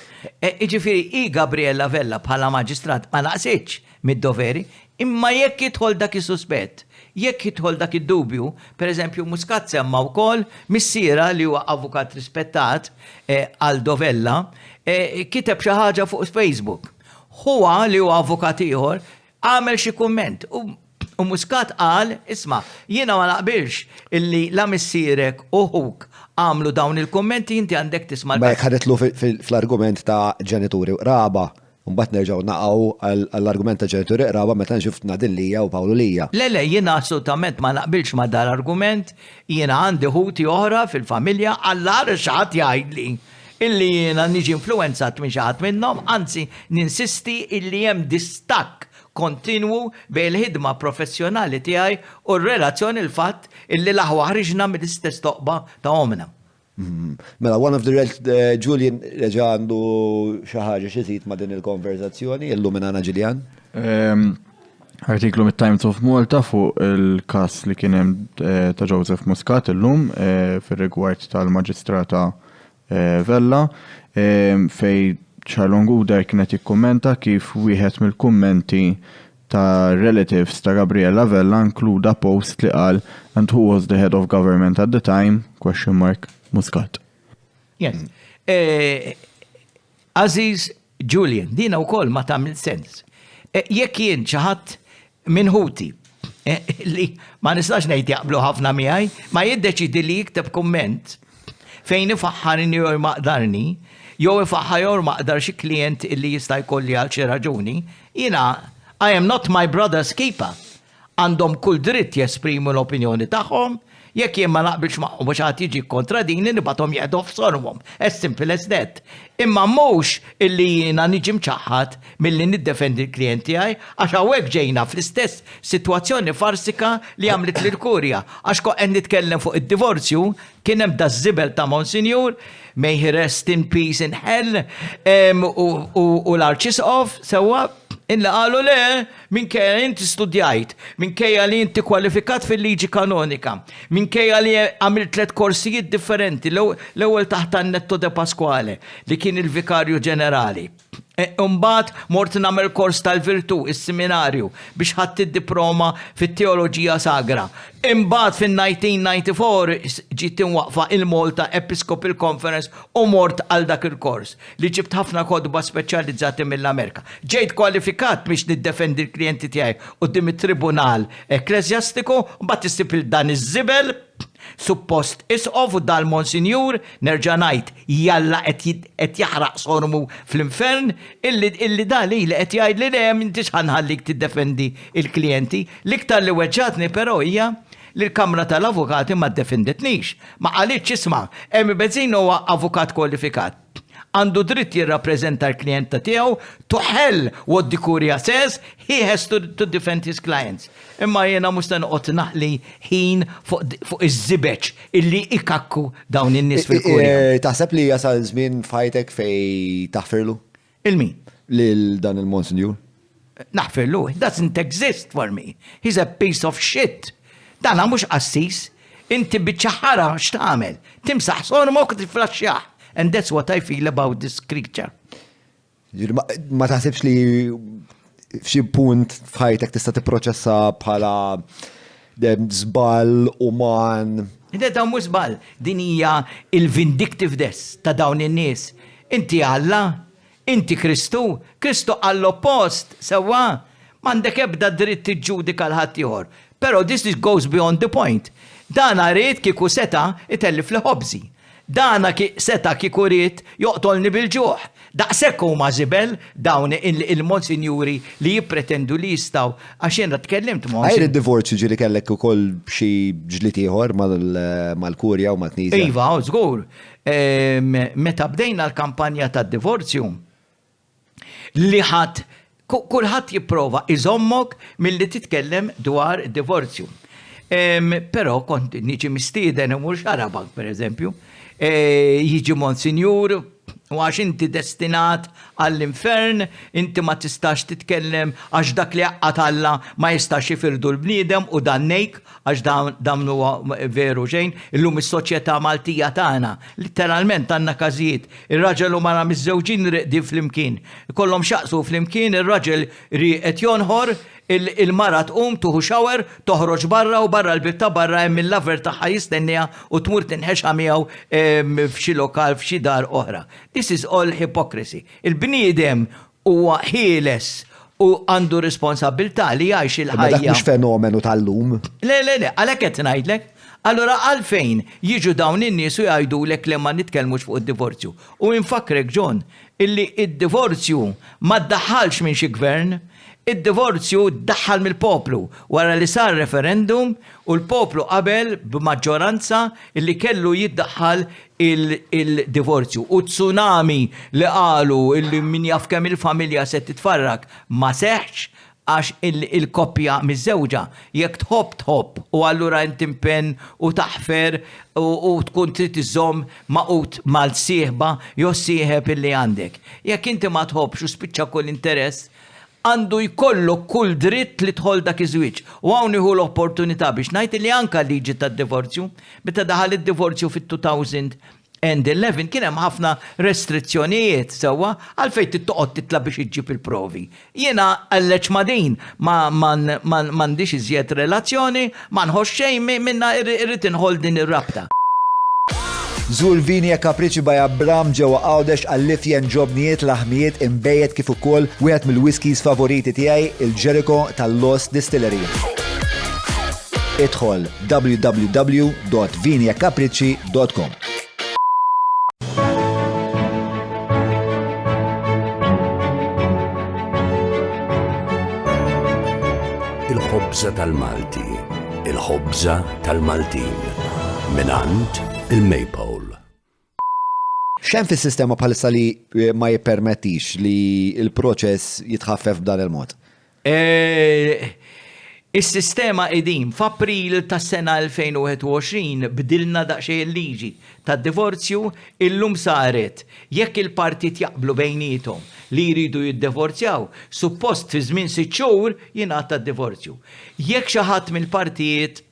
S1: Jiġifieri hi Gabriella Vella bħala maġistrat ma naqsitx mid-doveri, imma jekk jidħol dak is-suspett, jekk jidħol dak id-dubju, per eżempju Muscat semma wkoll missierha li huwa avukat rispettat, Aldo Vella, kiteb xi ħaġa fuq Facebook. Ħuha li huwa avukat ieħor għamel xi kumment u Muscat qal, isma' jiena ma naqbilx illi la missierek u ħuk għamlu dawn il-kummenti inti għandek tisma'
S2: l-. Ma jekk ħa nidħlu fl-argument ta' ġenituri u qraba, Mbagħad nerġgħu naqgħu għall-argument ta' ġenituri qraba meta nxuf Nadine Lija u Pawlu Lija.
S1: Le, le, jiena assolutament ma naqbilx ma' dal-argument. Jiena għandi ħuti oħra fil-familja, Alla ħares xi ħadd jgħidli illi jiena niġi influwenzat minn xi ħadd minnhom, anzi ninsisti illi hemm distakk kontinwu bejn il-ħidma professjonali tiegħi u r-relazzjoni l-fatt illi l-aħwa ħriġna mill-istess toqba ta' ommna.
S2: Mela, one of the red, eh, Julian reġa għandu xi ħaġa xi żid ma' din il-konverzazzjoni, illum minn għana Ġiljan.
S4: Ehm, artiklu mit-Times of Malta fuq il-kas li kien hemm eh, ta' Joseph Muscat illum eh, fir-rigward tal-Maġistrata Vella ehm, fej Charlon Guder kienet jikkummenta kif wieħed mill-kummenti ta' relatives ta' Gabriella Vella nkluda post li qal and who was the head of government at the time? Question mark Muscat.
S1: Yes. Eh, Aziz Julian, dina wkoll ma tagħmel sens. Eh, jekk jien xi ħadd minn ħuti eh, li ma nistax ngħid jaqblu ħafna miegħi, ma jiddeċidi li jikteb kumment fejn ifaħħarni jew jmaqdarni, jew ifaħħar jew jmaqdar xi klient illi jista' jkolli għal xi raġuni, jiena I am not my brother's keeper. Għandhom kull dritt jesprimu l-opinjoni tagħhom, jekk jien ma naqbilx magħhom u xi ħadd jiġi jikkontradini nibgħathom jeqgħdu f'sormhom. As simple as that. Imma mhux illi jiena niġi mċaħħad milli niddefendi l-klijent tiegħi għax hawnhekk ġejna fl-istess sitwazzjoni farsika li għamlet lill-Kurja għax kont qed nitkellem fuq id-divorzju kien hemm daż-żibel ta' Monsinjur, may he rest in peace in hell, u l-Arċisqof sewwa illi qalu le minkejja li inti studjajt, minkejja li inti kwalifikat fil-liġi kanonika, minkejja li għamilt tlet korsijiet differenti, l-ewwel taħt Annetto De Pasquale li kien il-Vikarju Ġenerali. E, imbagħad mort nagħmel kors tal-virtù, is-seminarju, biex ħadt id-diploma fit-teoloġija sagra. Imbagħad fin-1994 ġiet imwaqqfa il-Malta Episcopal Conference u mort għal dak il-kors li ġibt ħafna kotba speċjalizzati mill-Amerika. Ġejt kwalifikat biex niddefendi l-klijenti tiegħi quddiem it-Tribunal Ekkleżjastiku, mbagħad issib 'il dan iż-żibel. Suppost isqof u dal-Monsinjur, nerġa' ngħid, jalla qed qed jaħraq sormu fl-infern, illi illi da lili qed jgħidli le m'intix ħa nħallik tiddefendi l-klijenti. L-iktar li weġġgħatni però hija li l-Kamra tal-Avukati ma ddefenditnix. Ma qalitx isma', Emi Bezzina huwa avukat kwalifikat. Għandu dritt jirrappreżenta l-klijenta tiegħu, to hell what the Curia says, he has to, to defend his clients. Imma jiena mhux se noqgħod naħli ħin fuq, fuq iż-żibeġ illi ikakku dawn in-nies fil-Kurja.
S2: Eh, taħseb li jasal żmien f'ħajtek fej taħfirlu?
S1: Il-min?
S2: Lil dan il-Monsinjur?
S1: Naħfirlu, it doesn't exist for me. He's a piece of shit. Dana mhux qassis. Inti biċċa ħara x'tagħmel? Timsaħ sormok u tiflaxxjah. And that's what I feel about this creature.
S2: Ma taħsibx li f'xi punt f'ħajtek tista' tipproċessa bħala żball uman.
S1: Le dawn mhux żball, din hija il-vindictiveness ta' dawn in-nies. Inti Alla, Inti Kristu? Kristu qal l-oppost, sewwa? M'għandek ebda dritt tiġġudika 'l ħaddieħor. Però this is goes beyond the point. Dana ried kieku seta' itellifli ħobżi. Dana seta' kieku ried joqtolni bil-ġuħ. Daqshekk huma żibel dawn il-monsinjuri li jippretendu li jistgħu għax jiena tkellimt ma'
S2: Għajr id-divorzju ġieli kellek ukoll xi ġlied ieħor mal-Kurja u mal-Knisja?
S1: Iva, żgur. Meta bdejna l-kampanja tad-divorzju, li ħadd kulħadd jipprova iżommok milli titkellem dwar divorzju. Però kont niġi mistieden imur xarabank pereżempju, e, jiġi monsinjur u għax inti destinat għall-infern, inti ma tistax titkellem għax dak li għaqqad Alla ma jistax jifirdu l-bniedem u dannejk Għax dan huwa veru xejn, illum is-soċjetà Maltija tagħna, litteralment għandna każijiet, ir-raġel u mara miżżewġin reqdin flimkien, ikollhom x'jaqsmu flimkien, ir-raġel rieqed jonħor, il-mara tqum tieħu shower, toħroġ barra u barra l-bieb ta' barra hemm il-lover tagħha jistenniha u tmur tinħexa miegħu f'xi lokal f'xi dar oħra. This is all hypocrisy. Il-bniedem Huwa ħieles u għandu responsabbiltà li jgħix il-ħajja.
S2: Imma dak mhux fenomenu tal-lum.
S1: Le, le, le, għalhekk qed ngħidlek. Allura għalfejn jiġu dawn in-nies u jgħidulek le ma nitkellmux fuq id-divorzju? U infakkrek John, illi d-divorzju ma ddaħħalx minn xi gvern, id-divorzju ddaħħal mill-poplu wara li sar referendum u l-poplu qabel b'maġġoranza illi kellu jiddaħħal il-divorzju. U tsunami li qalu illi min jaf kemm il-familja se titfarrak ma seħħx għax il-koppja miżżewġa jekk tħobb tħobb u allura inti impenn u taħfer u tkun trid iżżomm magħqud mal-sieħba jew s-sieħeb illi għandek. Jekk inti ma tħobbx u spiċċa kull interess, għandu jkollok kull dritt li tħoll dak iż-żwieġ. U hawn nieħu l-opportunità biex ngħid illi anke l-liġi tad-divorzju, meta daħal id-divorzju fit-2011 kien hemm ħafna restrizzjonijiet sewwa għalfejn trid toqgħod titla' biex iġġib il-provi. Jiena alleġ ma' din, ma m'għandix iżjed relazzjoni, ma nħoss xejn minnha irrid inħoll din ir-rabta.
S2: Żur Vini e Capricci by Abram ġewwa Għawdex għall-ifjen ġobnijiet, laħmijiet, inbejjed kif ukoll wieħed mill-whiskies favoriti tiegħi, il-Jericho tal-Lost Distillery. Idħol www.viniecapricci.com.
S5: Il-ħobża tal-Malti, il-ħobża tal-Maltin, mingħand il-Maypole.
S2: X'hemm fis-sistema bħalissa li eh, ma jippermettix li l-proċess jitħaffef b'dan il-mod?
S1: Eh, is-sistema qegħdin f'April tas-sena 2021 bdilna daqsxejn il-liġi tad-divorzju illum saret jekk il-partit jaqblu bejniethom li jridu jiddivorzjaw, suppost fi żmien sitt xhur jingħata d-divorzju. Jekk xi ħadd mill-partijiet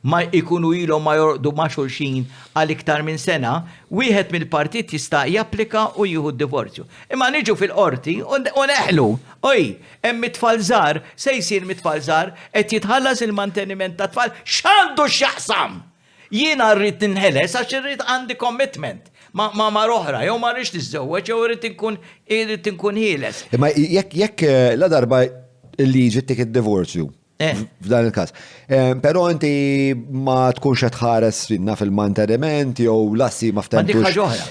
S1: ma jkunu ilhom ma jorqdu ma' xulxin għal iktar minn sena, wieħed mill-partit jista' japplika u jieħu d-divorzju. Imma niġu fil-qorti u neħlu. Oj, hemm it-tfal żgħar, se jsir mit-tfal żgħar, qed jitħallas il-manteniment tat-tfal, x'għandu x'jaqsam? Jiena rrid ninħeles għax irrid għandi commitment ma' ma' mara oħra, jew ma rridx niżżewweġ jew irrid inkun irrid inkun ħieles.
S2: Imma jekk jekk ladarba l-liġi ttik id-divorzju. F'dan il-każ. Però inti ma tkunx qed tħares naf il-manteniment jew l-assi ma
S1: ftehmtux. Dik ħaġa oħra.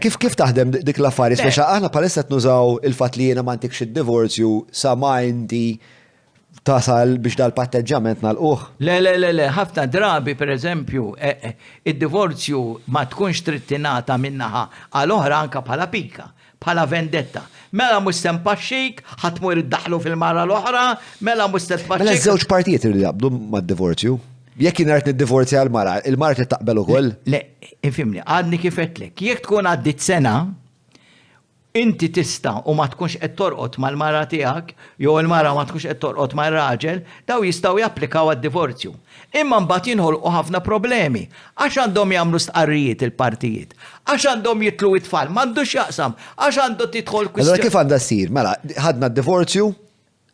S2: Kif kif taħdem dik l-affari? Speċa aħna palissa qed nużaw il-fatt li jiena ma ntikx id-divorzju sa ma inti tasal biex dal-patteġġament nagħlquh.
S1: Le, le, le, le, ħafna drabi pereżempju id-divorzju ma tkunx trid tingħata minn naħa għal oħra anke bħala pika. Bħala vendetta. Mela mhux se npaxxik, ħa tmur iddaħħlu fil-mara l-oħra, mela mhux se tpaxxik.
S2: Mela ż-żewġ partijiet iridu jaqblu mad-divorzju. Jekk jien rrid niddivorzja l-mara, il-mara trid taqbel ukoll?
S1: Le, ifhimni, għadni kif għedtlek, jekk tkun għaddiet sena, inti tista' u ma tkunx qed torqod mal-mara tiegħek, jew il-mara ma tkunx qed torqod mar-raġel, dawn jistgħu japplikaw għad-divorzju. Imma mbagħad jinħolqu ħafna problemi. Għax għandhom jagħmlu stqarrijiet il-partijiet? Għax għandhom jidħlu it-tfal? M'għandux x'jaqsam. Għax għandu tidħol
S2: kwistjoni. Allura kif għandha ssir? Mela, ħadna d-divorzju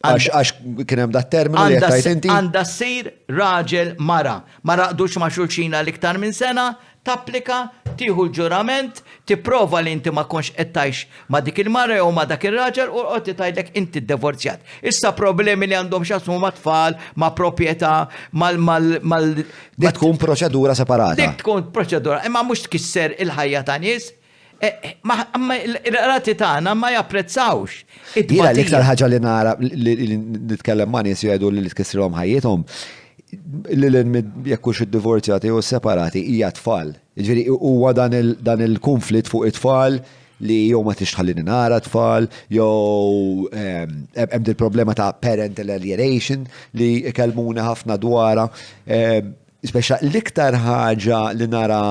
S2: għax għax kien hemm dat-terminu li qed tgħid inti.
S1: Għandha ssir raġel mara. Ma raqdux ma' xulxin għal iktar minn sena, tapplika, tieħu l-ġurament, tipprova li inti ma kontx qed tgħix ma' dik il-mara jew ma' dak ir-raġel u l-qorti tgħidlek inti ddevorzjat. Issa problemi li għandhom x'jaqsmu ma' tfal, ma' proprjetà, mal mal mal
S2: Dik tkun proċedura separata.
S1: Dik tkun proċedura, imma mhux tkisser il-ħajja ta' nies. Ma il-qrati tagħna ma japprezzawx.
S2: Jiena l-iktar ħaġa li nara li nitkellem ma' nies jgħidu li tkissrilhom ħajjithom li jekk hux iddivorzjati jew separati hija tfal. Jiġifieri huwa dan il-kunflitt fuq it-tfal li jew ma tix tħallini nara tfal, jew hemm dil-problema ta' parental alienation li ikellmuni ħafna dwarha. Speċa l-iktar ħaġa li nara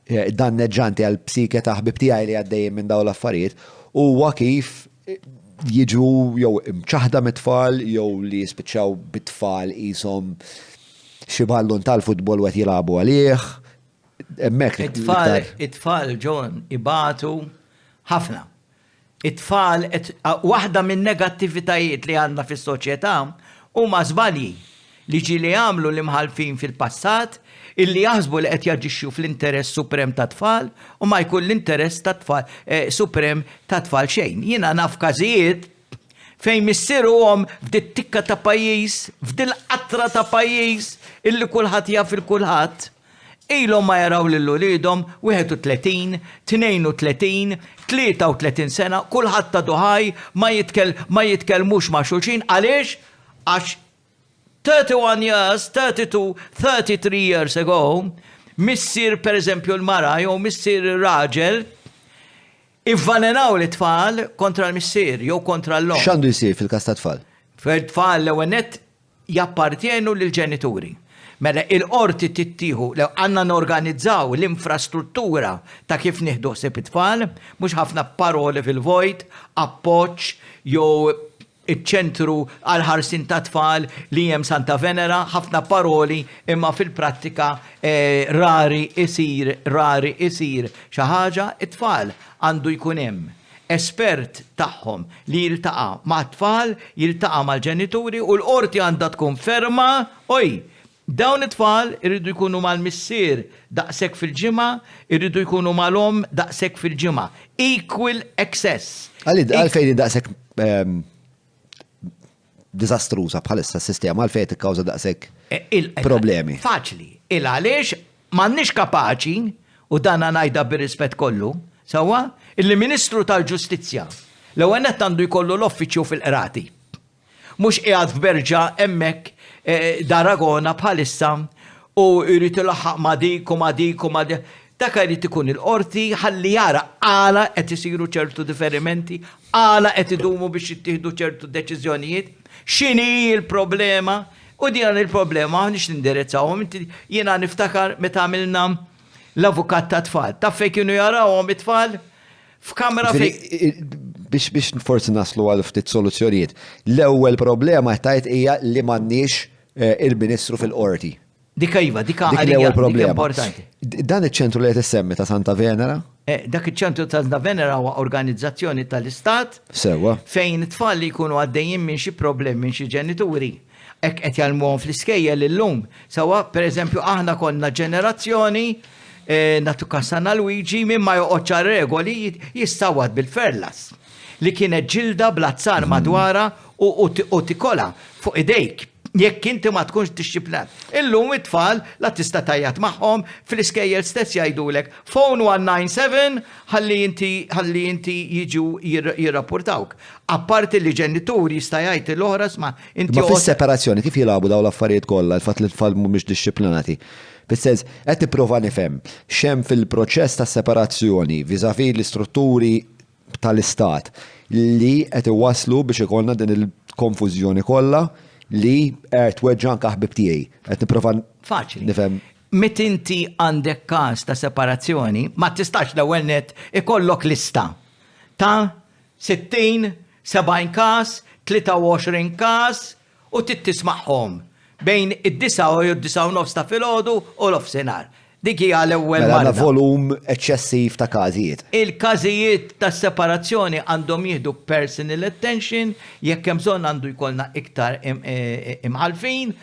S2: danneġġanti għal psike ta' ħbib tiegħi li għaddejjin minn dawn l-affarijiet huwa kif jiġu jew imċaħda mit-tfal jew li jispiċċaw bit-tfal qishom xi ballun tal-futbol u qed jilagħbu għalih. Hemmhekk
S1: It-tfal, it-tfal John ibatu ħafna. It-tfal waħda min-negattivitajiet li għandna fis-soċjetà huma żbalji li ġieli għamlu l-imħallfin fil-passat illi jaħsbu li qed jaġixxu fl-interess suprem tat-tfal u ma jkun l-interess tat-tfal suprem tat-tfal xejn. Jiena naf każijiet fejn missier u omm f'dit-tikka ta' pajjiż, f'dil-qatra ta' pajjiż illi kulħadd jaf 'il kulħadd, Ilhom ma jaraw lil uliedhom 31, 32, 33 sena, kulħadd għadu ħaj, ma jitkel, ma jitkellmux ma' xulxin, għaliex? Għax 31 years, 32, 33 years ago, missier pereżempju l-mara jew missier ir-raġel ivvalenaw lit-tfal kontra l-missier jew kontra l-omm.
S2: X'għandu jsir fil-każ tat-tfal?
S1: Fit-tfal l-ewwel nett jappartjenu lill-ġenituri. Mela il-qorti trid tieħu, għandna norganizzaw l-infrastruttura ta' kif nieħdu ħsieb it-tfal, mhux ħafna paroli fil-vojt, appoġġ jew iċ-ċentru għall-ħarsien tat-tfal li hemm Santa Venera, ħafna paroli imma fil-prattika rari isir rari isir xi ħaġa, it-tfal għandu jkun hemm espert tagħhom li jiltaqa' mat-tfal, jiltaqa' mal-ġenituri u l-qorti għandha tkun ferma, oj, dawn it-tfal iridu jkunu mal-missier daqshekk fil-ġimgħa, iridu jkunu mal-omm daqshekk fil-ġimgħa. Equal access.
S2: Għalfejn hi daqshekk diżastruża bħalissa s-sistema, għalfejn qed tikkawża daqshekk problemi?
S1: Faċli. Il għaliex m'għandniex kapaċi, u dan ngħidha bir-rispett kollu, sewwa, illi Ministru tal-Ġustizzja l-ewwel nett għandu jkollu l-uffiċċju fil-qrati. Mhux qiegħed f'berġa hemmhekk D'Aragona bħalissa u jrid ilaħħaq ma' dik u ma' dik u ma' dik. Dak jrid ikun il-qorti ħalli jara għala qed isiru ċertu diferimenti, għala qed idumu biex jittieħdu ċertu deċiżjonijiet, x'inhi l-problema. U din il-problema m'aħniex nindirizzawhom. Inti jiena niftakar meta għamilna l-avukat tat-tfal. Taf fejn kienu jarawhom it-tfal? F'kamra fejn.
S2: Biex biex forsi naslu għal ftit soluzzjonijiet. L-ewwel problema qed tgħid hija li m'għandniex eh, il-Ministru fil-qorti.
S1: Dik iva, dik l-ewwel problema. Importanti.
S2: Dan iċ-ċentru li qed issemmi ta' Santa Venera?
S1: Eh, dak iċ-ċentru ta' Santa Venera huwa organizzazzjoni tal-Istat.
S2: Sewwa.
S1: Fejn it-tfal li jkunu għaddejjin minn xi problemi minn xi ġenituri. Hekk qed jgħallmuhom fl-iskejjel illum. Sewwa, pereżempju aħna konna ġenerazzjoni eh, nagħtu kas San Alwiġi min ma joqgħodx għar-regoli jissawwat bil-ferlas li kienet ġilda bl-azzar madwarha u tikolha fuq idejk. Jekk inti ma tkunx dixxiplinat. Illum it-tfal la tista' tgħajjat magħhom, fl-iskejjel stess jgħidulek phone 197 ħalli inti ħalli inti jiġu jirrappurtawk. Apparti li ġenitur jista' jgħid l-oħra sma' inti.
S2: Ma fis-separazzjoni kif jilagħbu dawn l-affarijiet kollha, il-fatt li t-tfal mhumiex dixxiplinati? Fis-sens, qed nipprova nifhem x'hemm fil-proċess tas-separazzjoni vis-à-vis l-istrutturi tal-istat li qed iwasslu biex ikollna din il-konfużjoni kollha li qed tweġġa' anke ħbieb tiegħi. Qed nipprova
S1: Faċli.
S2: nifhem.
S1: Meta inti għandek każ ta' separazzjoni, ma tistax l-ewwel nett ikollok lista ta' 60, 70 każ, 23 każ u trid tismagħhom bejn id-disgħa jew id-disgħa u nofs ta' filgħodu u nofsinhar. Dik hija l-ewwel
S2: Mela għandna
S1: marda.
S2: volum eċċessiv ta' każijiet.
S1: Il-każijiet ta' separazzjoni għandhom jieħdu personal attention, jekk hemm bżonn għandu jkollna iktar imħallfin,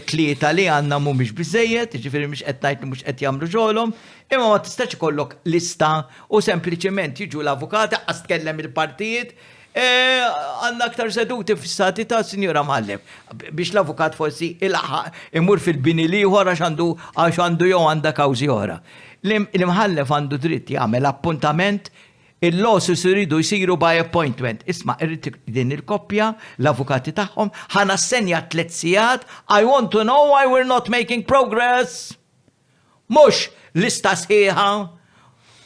S1: tlieta li għandna mhumiex biżżejjed, jiġifieri mhux qed ngħid li mhux qed jagħmlu xogħolhom, imma ma tistax ikollok lista u sempliċement jiġu l-avukati, qas tkellem il-partijiet, Għandna aktar seduti fissati ta' Sinjura Mħallef biex l-avukat forsi ilaħħaq imur fil-bini l-ieħor għax għandu għax għandu jew għandha kawżi oħra. L-imħallef għandu dritt jagħmel appuntament il-lawsuits iridu jsiru by appointment. Isma' irrid din il-koppja, l-avukati tagħhom, ħa nassenja tliet sigħat, I want to know why we're not making progress. Mhux lista sħiħa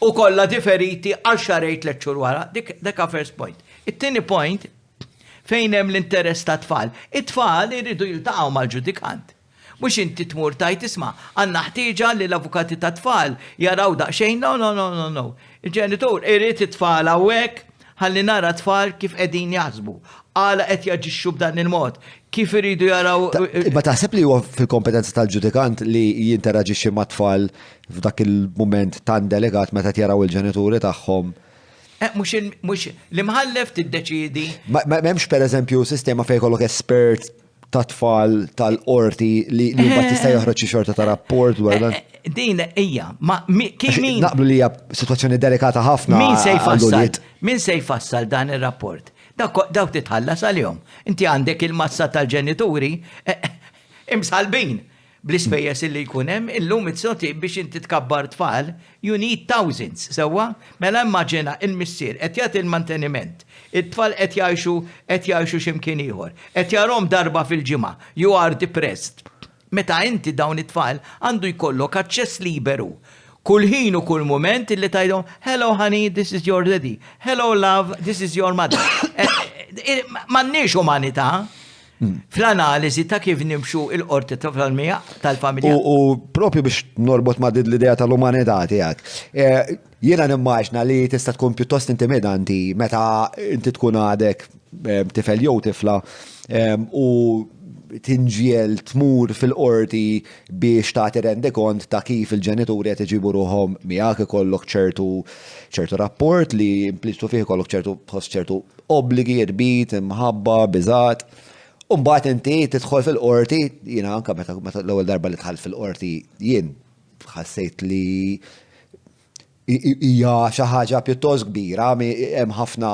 S1: u kollha diferiti għal xahrejn tliet xhur wara. Dik dak first point. It-tieni point fejn hemm l-interess tat-tfal. It-tfal iridu jiltaqgħu mal-ġudikant. Mhux inti tmur tgħid isma' għandna ħtieġa li l-avukati tat-tfal jaraw daqsxejn, no, no, no, no, no. Il-ġenitur irid it-tfal hawnhekk ħalli nara t-tfal kif qegħdin jaħsbu, għala qed jaġixxu b'dan il-mod, kif iridu jaraw.
S2: Imma taħseb li huwa fil-kompetenza tal-ġudikant li jinteraġixxi mat-tfal f'dak il-mument tant delegat meta qed jaraw il-ġenituri tagħhom?
S1: Eh, mhux l-imħallef tiddeċiedi.
S2: Ma hemmx pereżempju sistema fejn jkollok espert ta' tfal tal-qorti li mbagħad jista' joħroġ xi xorta ta' rapport dwar dan.
S1: Eh, eh, din hija, ma kien min.
S2: Naqblu li hija sitwazzjoni delikata ħafna.
S1: Min se jfassal? Min se jfassal dan ir-rapport? Dawk titħallas għalihom. Inti għandek il-massa tal-ġenituri eh, imsalbin. Bl-ispejjeż illi jkun hemm, illum it's not biex inti tkabbar tfal, you need thousands, sewwa? Mela immaġina il-missier qed jagħti l-manteniment, it-tfal qed jgħixu qed jgħixu xi mkien ieħor, qed jarahom darba fil-ġimgħa, you are depressed. Meta inti dawn it-tfal għandu jkollok aċċess liberu kull ħin u kull mument illi tgħidhom hello honey, this is your daddy, hello love, this is your mother. M'għandniex umanità. Fl-analiżi ta' kif nimxu il-qorti tal-familja.
S2: U propju biex norbot ma' din l-idea tal-umanità tiegħek. Eh, jiena nimmaġna li tista' tkun pjuttost intimidanti meta inti tkun għadek eh, tifel jew tifla eh, u tinġiel tmur fil-qorti biex tagħti rendikont ta' kif il-ġenituri qed iġibu ruħhom miegħek ikollok ċertu ċertu rapport li impliċtu fih ikollok ċertu tħoss ċertu obbligi, irbit, imħabba, biżgħat. U mbagħad inti tidħol fil-qorti, jiena anke meta l-ewwel darba li dħalt fil-qorti jien ħassejt li hija xi ħaġa pjuttost kbira, hemm ħafna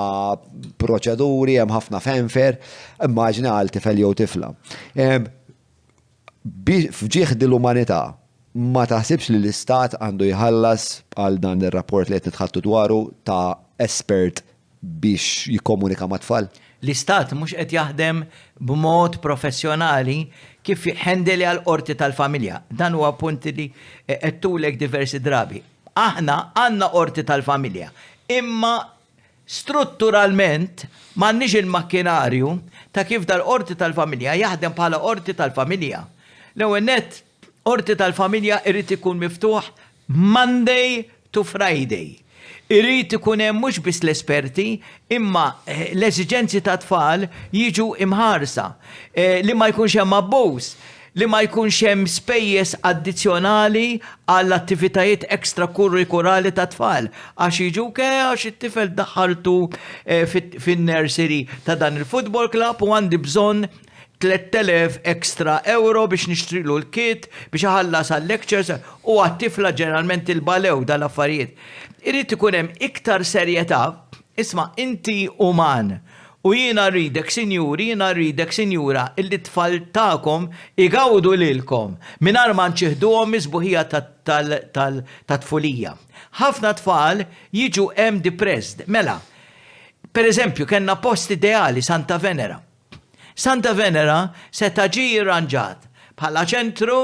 S2: proċeduri, hemm ħafna fanfare, immaġina għal tifel jew tifla. F'ġieħ din l-umanità, ma taħsibx li l-Istat għandu jħallas għal dan ir-rapport li qed nitħaddtu dwaru ta' espert biex jikkomunika mat-tfal?
S1: L-Istat mhux qed jaħdem b'mod professjonali kif jħendelja l-qorti tal-familja. Dan huwa punt li għedtulek diversi drabi. Aħna għandna qorti tal-familja, imma Strutturalment, m'għandniex il-makkinarju ta' kif dal-qorti tal-familja jaħdem bħala qorti tal-familja. L-ewwel nett, qorti tal-familja irid ikun miftuħ Monday to Friday. Irid ikun hemm mhux biss l-esperti, imma l-eżiġenzi tat-tfal jiġu imħarsa. Li ma jkunx hemm abbuż, li ma jkunx hemm spejjeż addizzjonali għal attivitajiet extrakurrikulari tat-tfal għax jiġuk eh għax it-tifel daħħaltu fin-nursery ta' dan il-football club u għandi bżonn 3000 extra euro biex nixtrilu l-kit, biex iħallas għal-lectures u għat-tifla ġeneralment il-balew dal-affarijiet. Irid ikun hemm iktar serjetà, isma' inti uman. U jiena rridek, sinjuri, jiena rridek, sinjura, illi t-tfal tagħkom igawdu lilkom mingħajr ma nċiħduhom mis-sbuħija tat-tfulija. Ħafna tfal jiġu hemm depressed. Mela, per eżempju, kellna post ideali, Santa Venera. Santa Venera seta' ġie irranġat bħala ċentru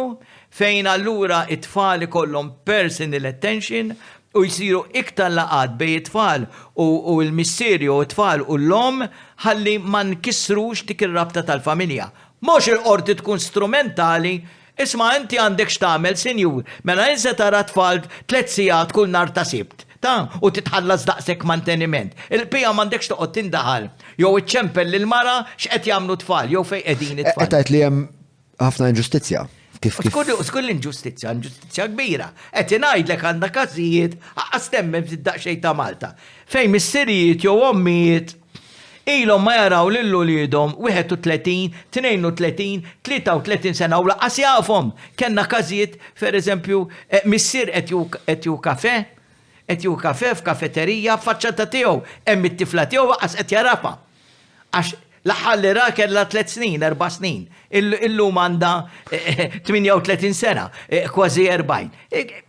S1: fejn allura t-tfal ikollhom personal attention u jsiru iktar laqgħat bejn it-tfal u l-missier jew it-tfal u l-omm ħalli ma nkissrux dik ir-rabta tal-familja. Mhux il-qorti tkun strumentali Isma' inti għandek x'tagħmel sinjur, mela int se tara t-tfal tlett sigħat kull nhar ta' Sibt, ta, u titħallas daqshekk manteniment. Il-bqija m'għandekx toqgħod tindaħal jew iċċempel lill-mara x'qed jagħmlu t-tfal jew fejn qegħdin it-tfal.
S2: Qed tgħid li hemm ħafna inġustizzja. Kif kif?
S1: Żgur l-inġustizzja, inġustizzja kbira. Qed ingħidlek għandna każijiet aqqas temmen ftit daqsxejn ta' Malta, fejn missirijiet jew ommijiet Ilhom ma jaraw lil uliedhom 31, 32, 33 sena u lanqas jafhom. Kellna każijiet, per eżempju, missier qed jieħu qed jieħu kafè, qed jieħu kafè f'kafeterija b'faċċata tiegħu, hemm it-tifla tiegħu lanqas qed jagħrafha. Għax l-aħħar li ra kellha tliet snin, erba' snin. Illum għandha 38 sena, kważi 40.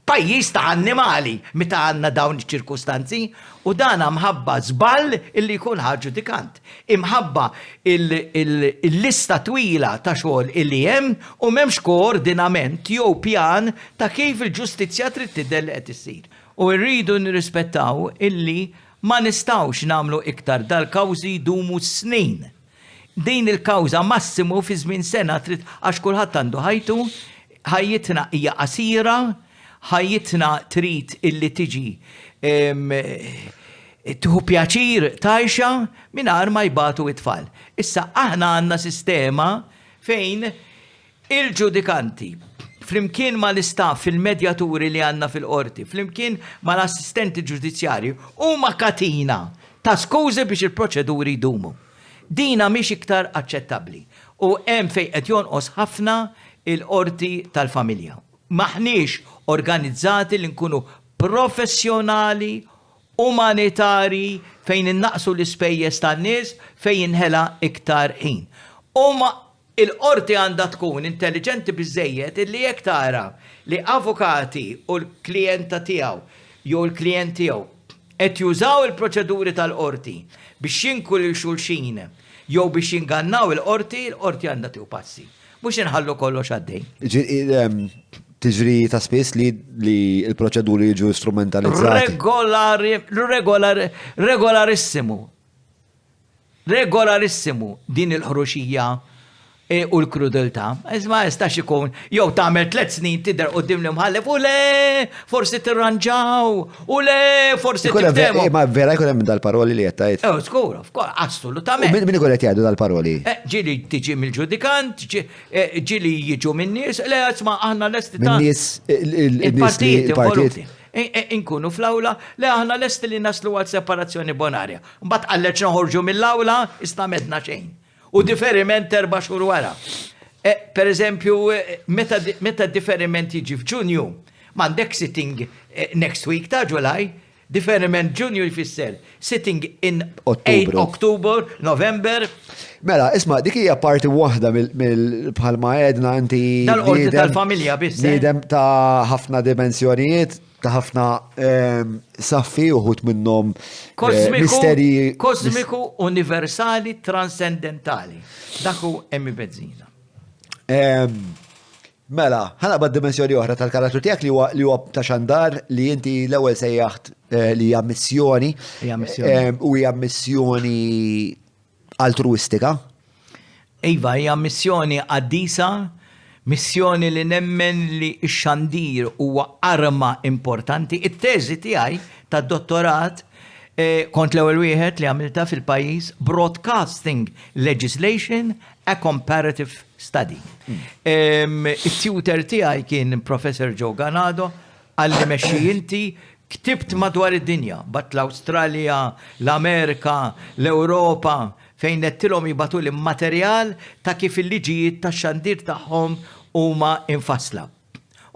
S1: Pajjiż ta' annimali meta għandna dawn iċ-ċirkustanzi u dan mħabba żball illi jkun ħa ġudikant. Imħabba il-lista twila ta' xogħol illi hemm u m'hemmx koordinament jew pjan ta' kif il-ġustizzja trid tidher li qed issir. U rridu nirrispettaw illi ma nistgħux nagħmlu iktar dal-kawżi jdumu snin. Din il-kawża massimu fi żmien sena trid għax kulħadd għandu ħajtu, ħajjitna hija qasira, ħajjitna trid illi tiġi tieħu pjaċir tgħixha mingħajr ma jbatu t-tfal. Issa aħna għandna sistema fejn Il-ġudikanti, flimkien mal-istaff, il-medjaturi li għandna fil-qorti, flimkien mal-assistenti ġudizzjarji, huma katina ta' skużi biex il-proċeduri jdumu. Dina mhix iktar aċċettabbli u hemm fejn qed jonqos ħafna il-qorti tal-familja. M'aħniex organizzati li nkunu professjonali, umanitarji fejn innaqqsu l-ispejjeż tan-nies fejn jinħela iktar ħin. Huma Il-qorti għandha tkun intelliġenti biżżejjed illi jekk tara li avukati u l-klijenta tiegħu jew il-klijent tiegħu qed jużaw il-proċeduri tal-qorti biex jinku lil xulxin jew biex jingannaw il-qorti, il-qorti għandha tieħu passi. Mhux inħallu kollox għaddej.
S2: Tiġri ta' spiss li l-proċeduri jiġu strumentalizzati.
S1: Regolari, regolari, regolarissimu. Regolarissimu din il-ħruxija u l-krudeltà. Ma jistax ikun jew tagħmel tliet snin tidher quddiem l-imħallef u le forsi tirranġaw u le forsi
S2: tiftehmu. Ma vera jkun hemm dal-paroli li qed tgħid.
S1: Eh, żgur, assolutament.
S2: Min ikun qed jgħidu dal-paroli?
S1: Eh, ġieli tiġi mill-ġudikant, eh, ġieli jiġu min-nies, le isma' aħna lesti
S2: ta' Min-nies
S1: il-partijiet. Inkunu fl-awla, le aħna lesti li naslu għal separazzjoni bonarja. Mbagħad qalleġ noħorġu mill-awla, issa m'għedna xejn. U diferiment erba' xhur wara. E, per eżempju, meta, meta diferiment jiġi f'Ġunju, m'għandek sitting e, next week ta' July, diferiment Ġunju jfisser sitting in October, October, November.
S2: Mela, isma, dik hija parti waħda mill bħalma għedna inti.
S1: Dal-qorti tal-familja biss.
S2: Eh? Bniedem ta' ħafna dimensjonijiet, ta' ħafna ehm, saffi uħut minnhom eh,
S1: misteri. Kosmiku, universali, transcendentali. Dak hu Emmi Bezzina.
S2: Ehm, mela, ħanaqbad dimensjoni oħra tal-karattru tiegħek li huwa li huwa ta' xandar li inti l-ewwel sejjaħt eh, li hija missjoni.
S1: Hija missjoni.
S2: Ehm, u hija missjoni altruistika.
S1: Iva, hija missjoni qaddisa, missjoni li nemmen li x-xandir huwa arma importanti. It-teżi tiegħi tad-dottorat kont l-ewwel wieħed li għamiltha fil-pajjiż, Broadcasting Legislation, A Comparative Study. It-tutor tiegħi kien Professor Joe Ganado, qalli mexxi inti, ktibt madwar id-dinja, bgħatt l-Awstralja, l-Amerika, l-Ewropa, fejn għedtilhom jibagħtuli materjal ta' kif il-liġijiet tax-xandir tagħhom huma imfassla.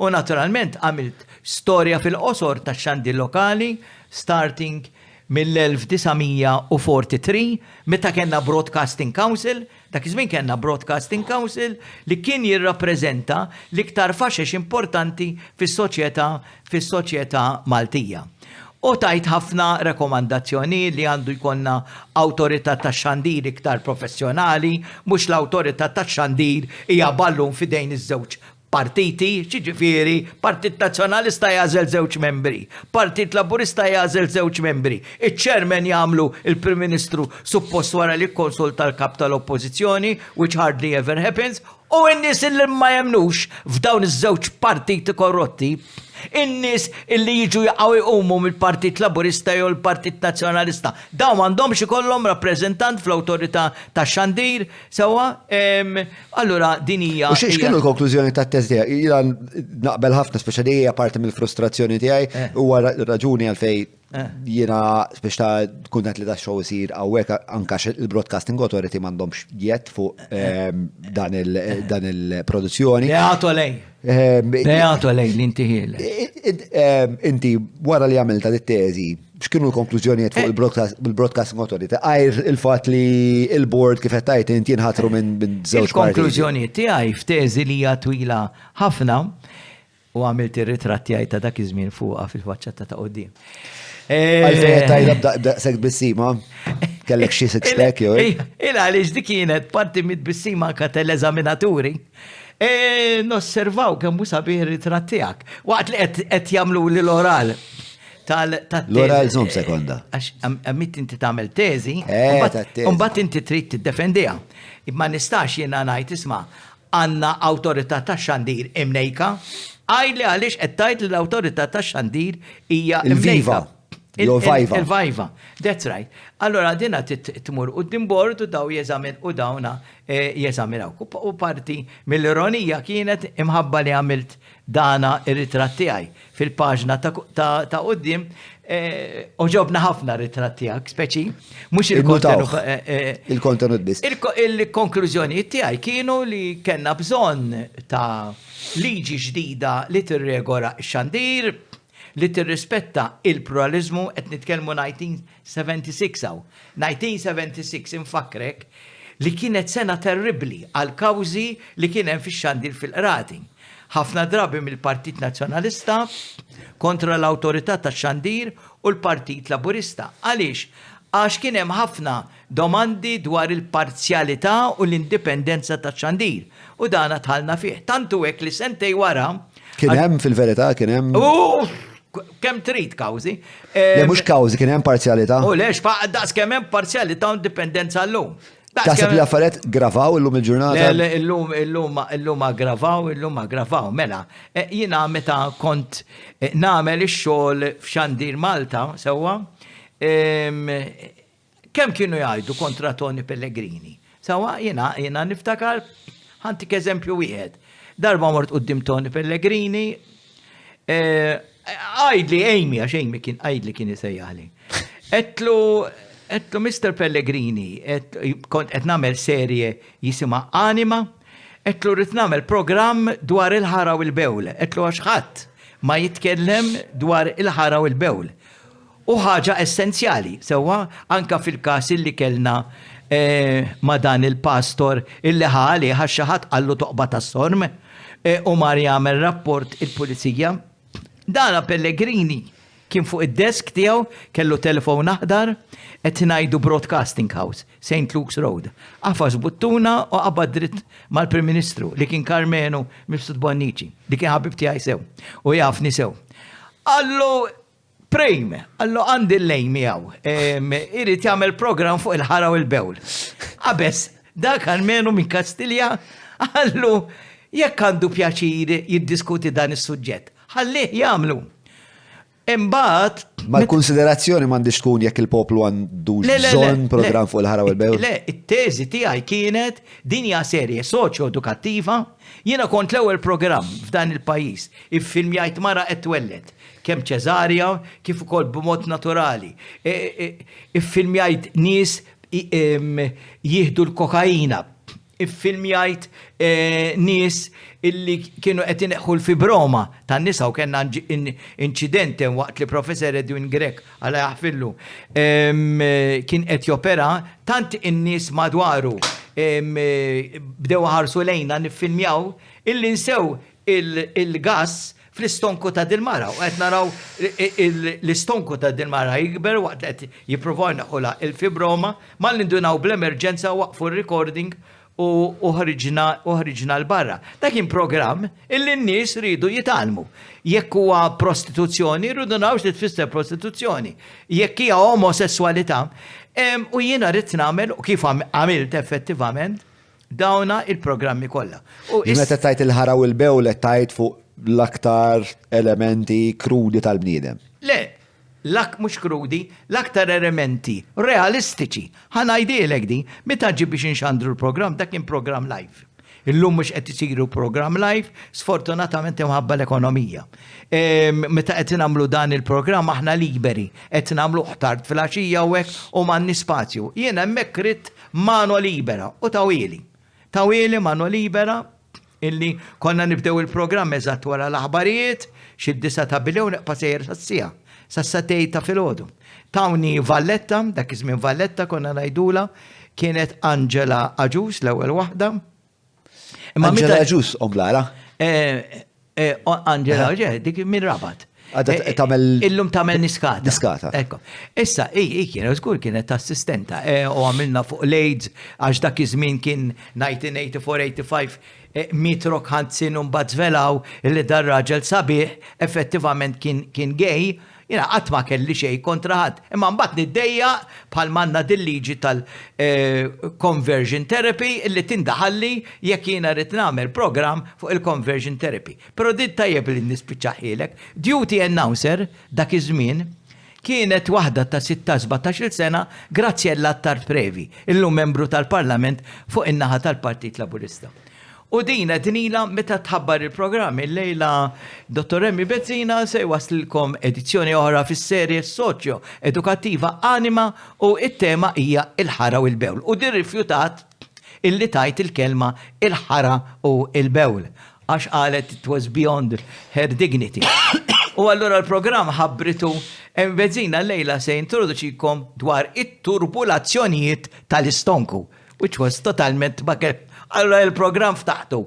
S1: U naturalment għamilt storja fil-qosor tax-xandir lokali starting mill-1943 meta kellna Broadcasting Council, dak iż-żmien kellna Broadcasting Council li kien jirrappreżenta l-iktar faxex importanti fis-soċjetà fis-soċjetà Maltija. U tajt ħafna rekomandazzjonijiet li għandu jkollna awtorità tax-xandir iktar professjonali, mhux l-awtorità tax-xandir hija ballun f'idejn iż-żewġ partiti, x'jiġifieri Partit Nazzjonalista jagħżel żewġ membri, Partit Laburista jagħżel żewġ membri, iċ-chairman jagħmlu l-Prim Ministru suppost wara li jikkonsulta l-Kap tal-Oppożizzjoni, which hardly ever happens, u n-nies illi ma jemmnux f'dawn iż-żewġ partiti korrotti, in-nies illi jiġu jaqgħu jqumu mill-Partit Laburista jew l-Partit Nazzjonalista, dawn m'għandhomx ikollhom rappreżentant fl-Awtorità tax-Xandir, sewwa? Allura din hija.
S2: U x'kienu l-konklużjoni tat-test tiegħek? Jiena naqbel ħafna speċa li hija parti mill-frustrazzjoni tiegħi eh. huwa raġuni għalfej eh. jiena biex ta' kuntant li da show isir hawnhekk anka il-Broadcasting Authority m'għandhomx jett fuq eh. ehm, dan il-produzzjoni.
S1: Beato lej. Ehm, Beato lej li inti
S2: ehm, Inti wara li għamilta dit-teżi X'kienu l-konklużjonijiet fuq il-Broadcasting Authority? Għajr il-fatt li il-board kif qed tgħid inti jinħatru minn żewġ
S1: Il-konklużjonijiet tiegħi f'teżi li hija twila ħafna u għamilt ir-ritratt tiegħi ta' dak iż-żmien fuqha fil-faċċata ta' quddiem.
S2: Għalfejn qed tgħidha b'daqshekk tbissima? Kellek xi six pack jew?
S1: Il għaliex dik kienet parti mit-tbissima anke tal-eżaminaturi. Nosservaw kemm hu sabiħ ir-ritratt tiegħek. Waqt li qed jagħmlu l-oral.
S2: L-oral żomm sekonda.
S1: Għax għamilt inti tagħmel teżi, eh, u mbagħad inti trid tiddefendiha. Imma nistax jiena ngħid isma' għandna awtorità tax-xandir imnejka, għajli għaliex qed tgħid li l-awtorità tax-xandir hija
S2: imnejka.
S1: Il-vajva. Il-vajva. That's right. Allora dina tmur u bord u daw jeżamin u dawna eh, jeżaminaw. U parti mill-ironija kienet imħabba li għamilt Dana ir-ritratt tiegħi fil-paġna ta' quddiem għoġobna ħafna r-ritratt tiegħek, speċi mhux
S2: il-kontenut. Il-kontenut biss.
S1: Il-konklużjonijiet tiegħi kienu li kellna bżonn ta' liġi ġdida li tirregola x-xandir, li tirrispetta il-pluraliżmu, qed nitkellmu 1976 hawn. 1976 infakkrek li kienet sena terribbli għall-kawżi li kien hemm fix-xandir fil-qrati. Ħafna drabi mill-Partit Nazzjonalista kontra l-Awtorità tax-Xandir u l-Partit Laburista. Għaliex? Għax kien hemm ħafna domandi dwar il-parzjalità u l-indipendenza tax-xandir. U dana dħalna fih. Tant hu hekk li sentejn wara.
S2: Kien hemm fil-verità kien hemm.
S1: Kemm trid kawżi.
S2: Le mhux kawżi kien hemm parzjalità.
S1: U lex, daqs kemm hemm parzjalità u indipendenza llum.
S2: Taħseb li affarijiet gravaw illum il-ġurnata?
S1: Le, illum, illum, illum aggravaw, illum aggravaw. Mela, eh, jiena meta kont eh, nagħmel ix-xogħol f'Xandir Malta, sewwa, kemm kienu jgħidu kontra Tony Pellegrini. Sewwa, jiena, jiena niftakar, ħantik eżempju wieħed. Darba mort quddiem Tony Pellegrini, eh, għajdli Amy, għax Amy kien għajdli kien isejjaħli. Għedtlu, għedtlu Mr. Pellegrini, kont qed nagħmel serje jisimha Anima, għedtlu rrid nagħmel programm dwar il-ħara u l-bewl. Għedtlu għax ħadd ma jitkellem dwar il-ħara u l-bewl. U ħaġa essenzjali, sewwa, anka fil-każ illi kellna ma' dan il-pastor illi ħa għalih għax xi ħadd qallu toqba tas-sorm u mar jagħmel rapport il-pulizija. Dana Pellegrini kien fuq id-desk tiegħu, kellu telefon aħdar, qed ngħidu Broadcasting House, St. Luke's Road. Għafas buttuna u qabad dritt mal-Prim Ministru li kien Karmenu Mifsud Bonnici, li kien ħabib tiegħi sew u jafni sew. Qallu Prim, qallu għandi l-lejn miegħu, irid jagħmel programm fuq il-ħara u l-bewl. Qabeż, dak almenu minn Kastilja, qallu jekk għandu pjaċir jiddiskuti dan is-suġġett, ħallih jagħmlu. Imbagħad.
S2: Ma l-kunsiderazzjoni m'għandix tkun jekk il-poplu għandux bżonn programm fuq il-ħara u l-bewl.
S1: Le, it-teżi tiegħi kienet din hija serje soċjo-edukattiva, jiena kont l-ewwel programm f'dan il-pajjiż, iffilmjajt mara qed twelled. kemm ċesarja kif ukoll b'mod naturali. E, e, iffilmjajt nies jieħdu l-kokaina. Iffilmjajt nies illi kienu qed ineħħu l-fibroma tan-nisa u kellna inċident hemm waqt li Professor Edwin Grech, Alla jaħfirlu, kien qed jopera, tant in-nies madwaru bdew iħarsu lejna niffilmjaw illi nsew il-gass fl-istonku ta' dil-mara u qed naraw l-istonku ta' dil-mara jikber waqt li qed jippruvaw jneħħulha il-fibroma, malli ndunaw bl-emerġenza waqfu r-recording u ħriġna u ħriġna 'l barra. Dak kien programm illi n-nies riedu jitgħallmu. Jekk huwa prostituzzjoni, rridu naraw xi tfisser prostituzzjoni. Jekk hija omosesswalità, u jiena ridt nagħmel u kif għamilt effettivament, Dawna il-programmi kollha.
S2: U meta tajt il-ħara u l-bewl qed tajt fuq l-aktar elementi krudi tal-bniedem.
S1: Le, l-ak mhux krudi, l-aktar elementi realistiċi. Ħa ngħidilek di, meta ġie biex inxandru l-programm, dak kien programm live. Illum mhux qed isiru programm live, sfortunatament imħabba l-ekonomija. Meta qed nagħmlu dan il-programm aħna liberi, qed nagħmluh tard filgħaxija u hekk u m'għandniex spazju. Jien hemmhekk ridt Mano libera u tawhieli. Tawhieli mano libera illi konna nibdew il-programm eżatt wara l-aħbarijiet, xi d-disgħa ta' bilejl u nibqa' sejjer sas-siegħa, sas-sagħtejn ta' filgħodu. Tawni Valletta, dak iż-żmien Valletta konna ngħidulha, kienet Angela Agius l-ewwel waħda.
S2: Imma Angela Agius omm Lara?
S1: Eh, eh, Angela Agius, dik minn Rabat.
S2: Għadha eh, tagħmel
S1: Illum tagħmel niskata.
S2: Niskata.
S1: Ekko. Issa, i kienet żgur kienet assistenta u għamilna fuq l-AIDS għax dak iż-żmien kien 1984-85 miet Rock Hudson u mbagħad żvelaw li dar raġel sabiħ effettivament kien gay Jiena qatt ma kelli xejn kontra ħadd, imma mbagħad niddejjaq bħal m'għandna dil-liġi tal-conversion therapy illi tindaħalli jekk jiena rrid nagħmel programm fuq il-conversion therapy. Però din tajjeb li nispiċċahielek. Duty announcer dak iż-żmien kienet waħda ta' sittax sbatax-il sena, Graziella Attard Previ, illum membru tal-Parlament fuq in-naħa tal-Partit Laburista. U din għednilha meta tħabbar il-programm. Illejla Dottor Remy Bezzina se jwasslilkom edizzjoni oħra fis-serje soċjo edukattiva Anima u t-tema hija il-ħara u l-bewl. U din rifjutat illi tgħid il-kelma il-ħara u l-bewl għax qalet it was beyond her dignity. U allura l-programm ħabbritu Remy Bezzina llejla se jintroduċikom dwar it-turbulazzjonijiet tal-istonku. Which was totalment ma Allura il-programm ftaħtu.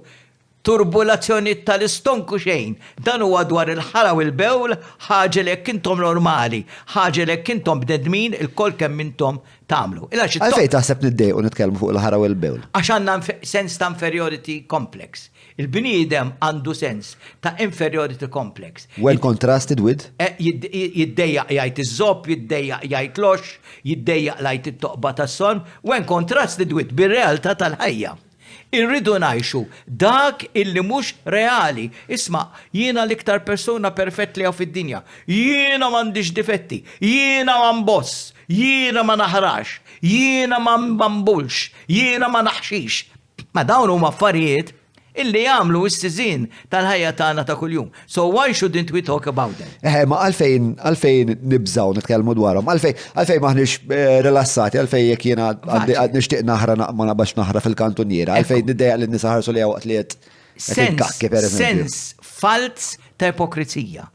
S1: Turbulazzjoni tal-istonku xejn. Dan huwa dwar il-ħara u l-bewl, ħaġa li jekk intom normali, ħaġa li jekk intom bnedmin ilkoll kemm intom tagħmlu.
S2: Għalfejn taħseb niddejqu nitkellmu fuq il-ħara u l-bewl?
S1: Għax għandna sens ta' inferiority complex. Il-bniedem għandu sens ta' inferiority complex.
S2: When contrasted with?
S1: Eh, jiddejjaq jgħid iż-żopp, jiddejjaq jgħid l-ox, jiddejjaq jgħid it-toqba tas-sorm, when contrasted with bir-realtà tal-ħajja. Irridu ngħixu dak illi mhux reali. Isma', jiena l-iktar persuna perfett li hawn fid-dinja. Jiena m'għandix difetti, jiena ma nboss, jiena ma naħrax, jiena ma nbulx, jiena ma naħxix. Ma dawn huma affarijiet illi jagħmlu s-siżien tal-ħajja tagħna ta' kuljum. So why shouldn't we talk about them?
S2: Eħe, ma għalfejn għalfejn nibżgħu nitkellmu dwarhom, għalfejn għalfejn m'aħniex eh, rilassati, għalfejn jekk jiena għandi nixtieq naħra ma naqbax naħra fil-kantuniera, għalfejn niddejjaq li n-nisa ħarsu li waqt li qed
S1: Sens, sens falz ta' ipokrizija.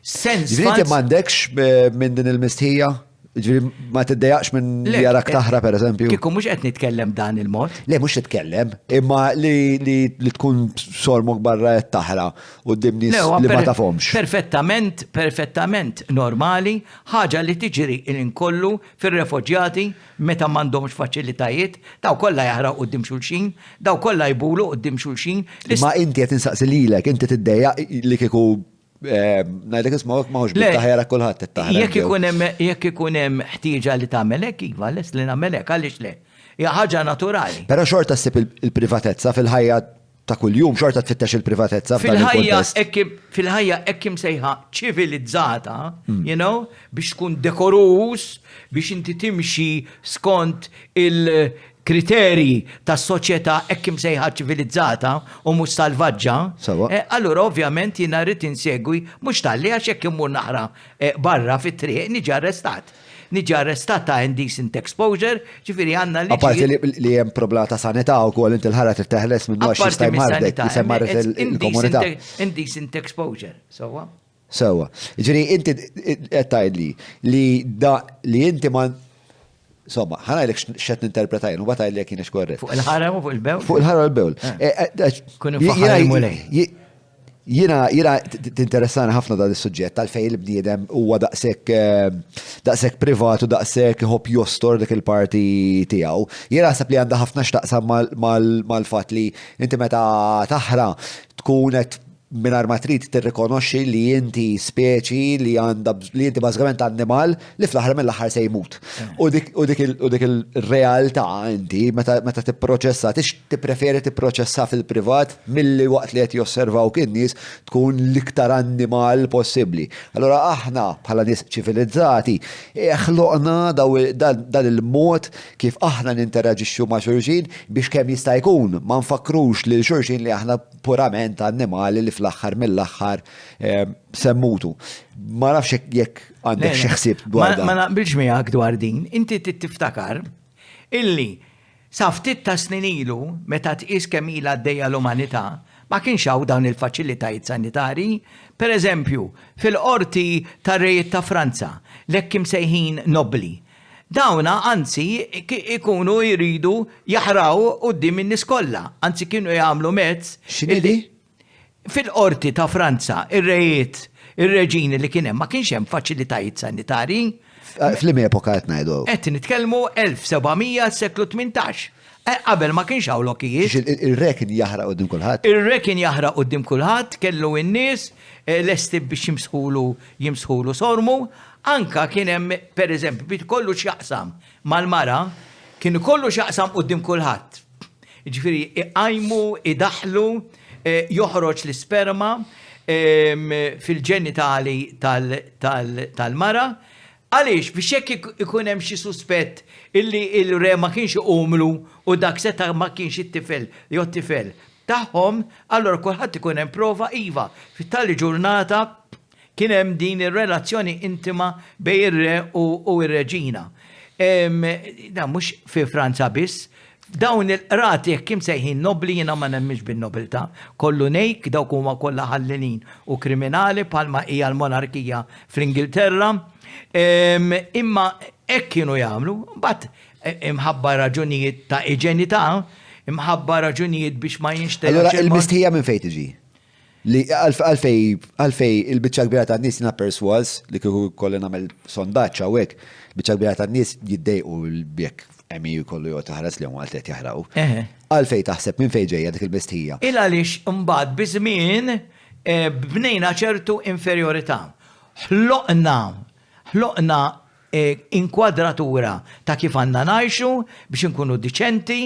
S2: Sens. Ġifieri m'għandekx eh, minn din il-mistħija? Ġifieri ma tiddejaqx minn li jarak eh, taħra per eżempju.
S1: Kieku mhux qed nitkellem dan il-mod.
S2: Le mhux titkellem, imma li, li, li tkun sormok barra qed taħra quddiem nies li ma tafhomx.
S1: Perfettament, perfettament normali, ħaġa li tiġri il kollu fir-refuġjati meta m'għandhomx faċilitajiet, daw kollha jaħraw quddiem xulxin, daw kollha jbulu quddiem xulxin.
S2: Ma inti qed insaqsi lilek, inti tiddejjaq li kieku Ngħidlek isma' ma hux bit-taħjara kulħadd
S1: it-taħjara. Jekk ikun hemm jekk ikun hemm ħtieġa li tagħmel hekk, iva, lest li nagħmel hekk, għaliex le? Hija ħaġa naturali.
S2: Però xorta ssib il-privatezza fil-ħajja ta' kuljum, xorta tfittex il-privatezza
S1: fil-ħajja fil-ħajja hekk imsejħa ċivilizzata, hmm. you know, biex tkun dekorus, biex inti timxi skont il- kriterji tas-soċjetà hekk imsejħa ċivilizzata u mhux salvaġġa, eh, allura ovvjament jiena rrid insegwi mhux talli għax jekk immur naħra eh, barra fit-triq niġi arrestat. niġi arrestat ta' indecent exposure, ġifieri għandna liġi.
S2: Apparti li hemm problema ta' sanità wkoll inti l-ħara trid teħles minnu għax jista' jmardek, jista' jmarret il-komunità.
S1: Indecent exposure, sewwa.
S2: Sewwa. Ġifieri inti qed tgħidli li da li inti ma Insomma, ħa ngħidlek x'qed ninterpreta jien u mbagħad tgħidli jekk jienx korrett.
S1: Fuq il-ħara u fuq il-bewl?
S2: Fuq il-ħara u l-bewl. Eh. Eh, eh,
S1: Kun infaħħar il-Mulej.
S2: Jiena jiena tinteressani ħafna dan is-suġġett tal-fejn il-bniedem huwa daqshekk daqshekk privat u daqshekk iħobb jostor dik il-parti tiegħu. Jiena naħseb li għandha ħafna x'taqsam mal-fatt li inti meta taħra tkun qed mingħajr ma trid tirrikonoxxi li inti speċi li għandha li inti bażikament annimal li fl-aħħar mill-aħħar se jmut. U dik u dik u dik il-realtà inti meta meta tipproċessa tix tippreferi tipproċessa fil-privat milli waqt li qed josservawk in-nies tkun l-iktar annimal possibbli. Allura aħna bħala nies ċivilizzati ħloqna dan il-mod kif aħna ninteraġixxu ma' xulxin biex kemm jista' jkun ma nfakkrux lil xulxin li aħna purament annimali li fl-aħħar mill-aħħar eh, se mmutu. Ma nafx jekk għandek xi ħsieb
S1: dwar dan. Ma naqbilx miegħek dwar din. Inti tiftakar illi sa ftit ta' snin ilu meta tqis kemm ilha għaddejja l-umanità, ma kienx hawn dawn il-faċilitajiet sanitari. Per eżempju, fil-qorti tar-rejiet ta' Franza, l-hekk imsejħin nobbli, Dawna anzi ikunu jridu jaħraw quddiem in-nies kollha, anzi kienu jagħmlu mezz.
S2: X'inhi di?
S1: Fil-qorti ta' Franza, ir-rejiet, ir-reġini li kien hemm, ma kienx hemm faċilitajiet sanitarji.
S2: F'liema epoka qed ngħidu?
S1: Qed nitkellmu 1700 seklu 18. Eh, qabel ma kienx hawn lokijiet.
S2: Ir-re kien jaħraq quddiem kulħadd.
S1: Ir-re kien jaħraq quddiem kulħadd, kellu n-nies eh, lesti biex jimsħulu jimsħulu sormu, anka kien hemm pereżempju biex kollu x'jaqsam mal-mara, kien ikollu x'jaqsam quddiem kulħadd. Jiġifieri iqajmu, idaħħlu, eh, joħroġ l-isperma ehm, fil-ġenitali tal-mara. Għaliex biex jekk ikun hemm xi suspett illi il-re ma kienx iqumlu u dak seta' ma kienx it-tifel jew tifel tagħhom, allura kulħadd ikun hemm prova iva, fit-tali ġurnata Kien hemm din ir-relazzjoni intima bejn ir-re u r-reġina. Dan mhux fi Franza biss, dawn il-qrati hekk imsejħin nobbli jiena ma nemminx bin-nobiltà. Kollu nejk, dawk huma kollha ħallelin u kriminali bħalma hija l-monarkija fl-Ingilterra. Imma hekk kienu jagħmlu, mbagħad imħabba raġunijiet ta' iġenità, imħabba raġunijiet biex ma jinxtegħelx.
S2: Allura il-mistħija minn fejn tiġi? Li għalfej għalfej il-biċċa kbira tan-nies jiena persważ li kieku kolli nagħmel sondaġġ hawnhekk, biċċa kbira tan-nies jiddejqu jekk Emi jkollu joqgħod iħares lejhom waqt li qed jaħraqu. Għalfej taħseb minn fejn ġejja dik il-mistħija?
S1: Il għaliex imbagħad biż-żmien eh, bnejna ċertu inferjorità. Ħloqna ħloqna inkwadratura ta' kif għandna ngħixu biex inkunu diċenti,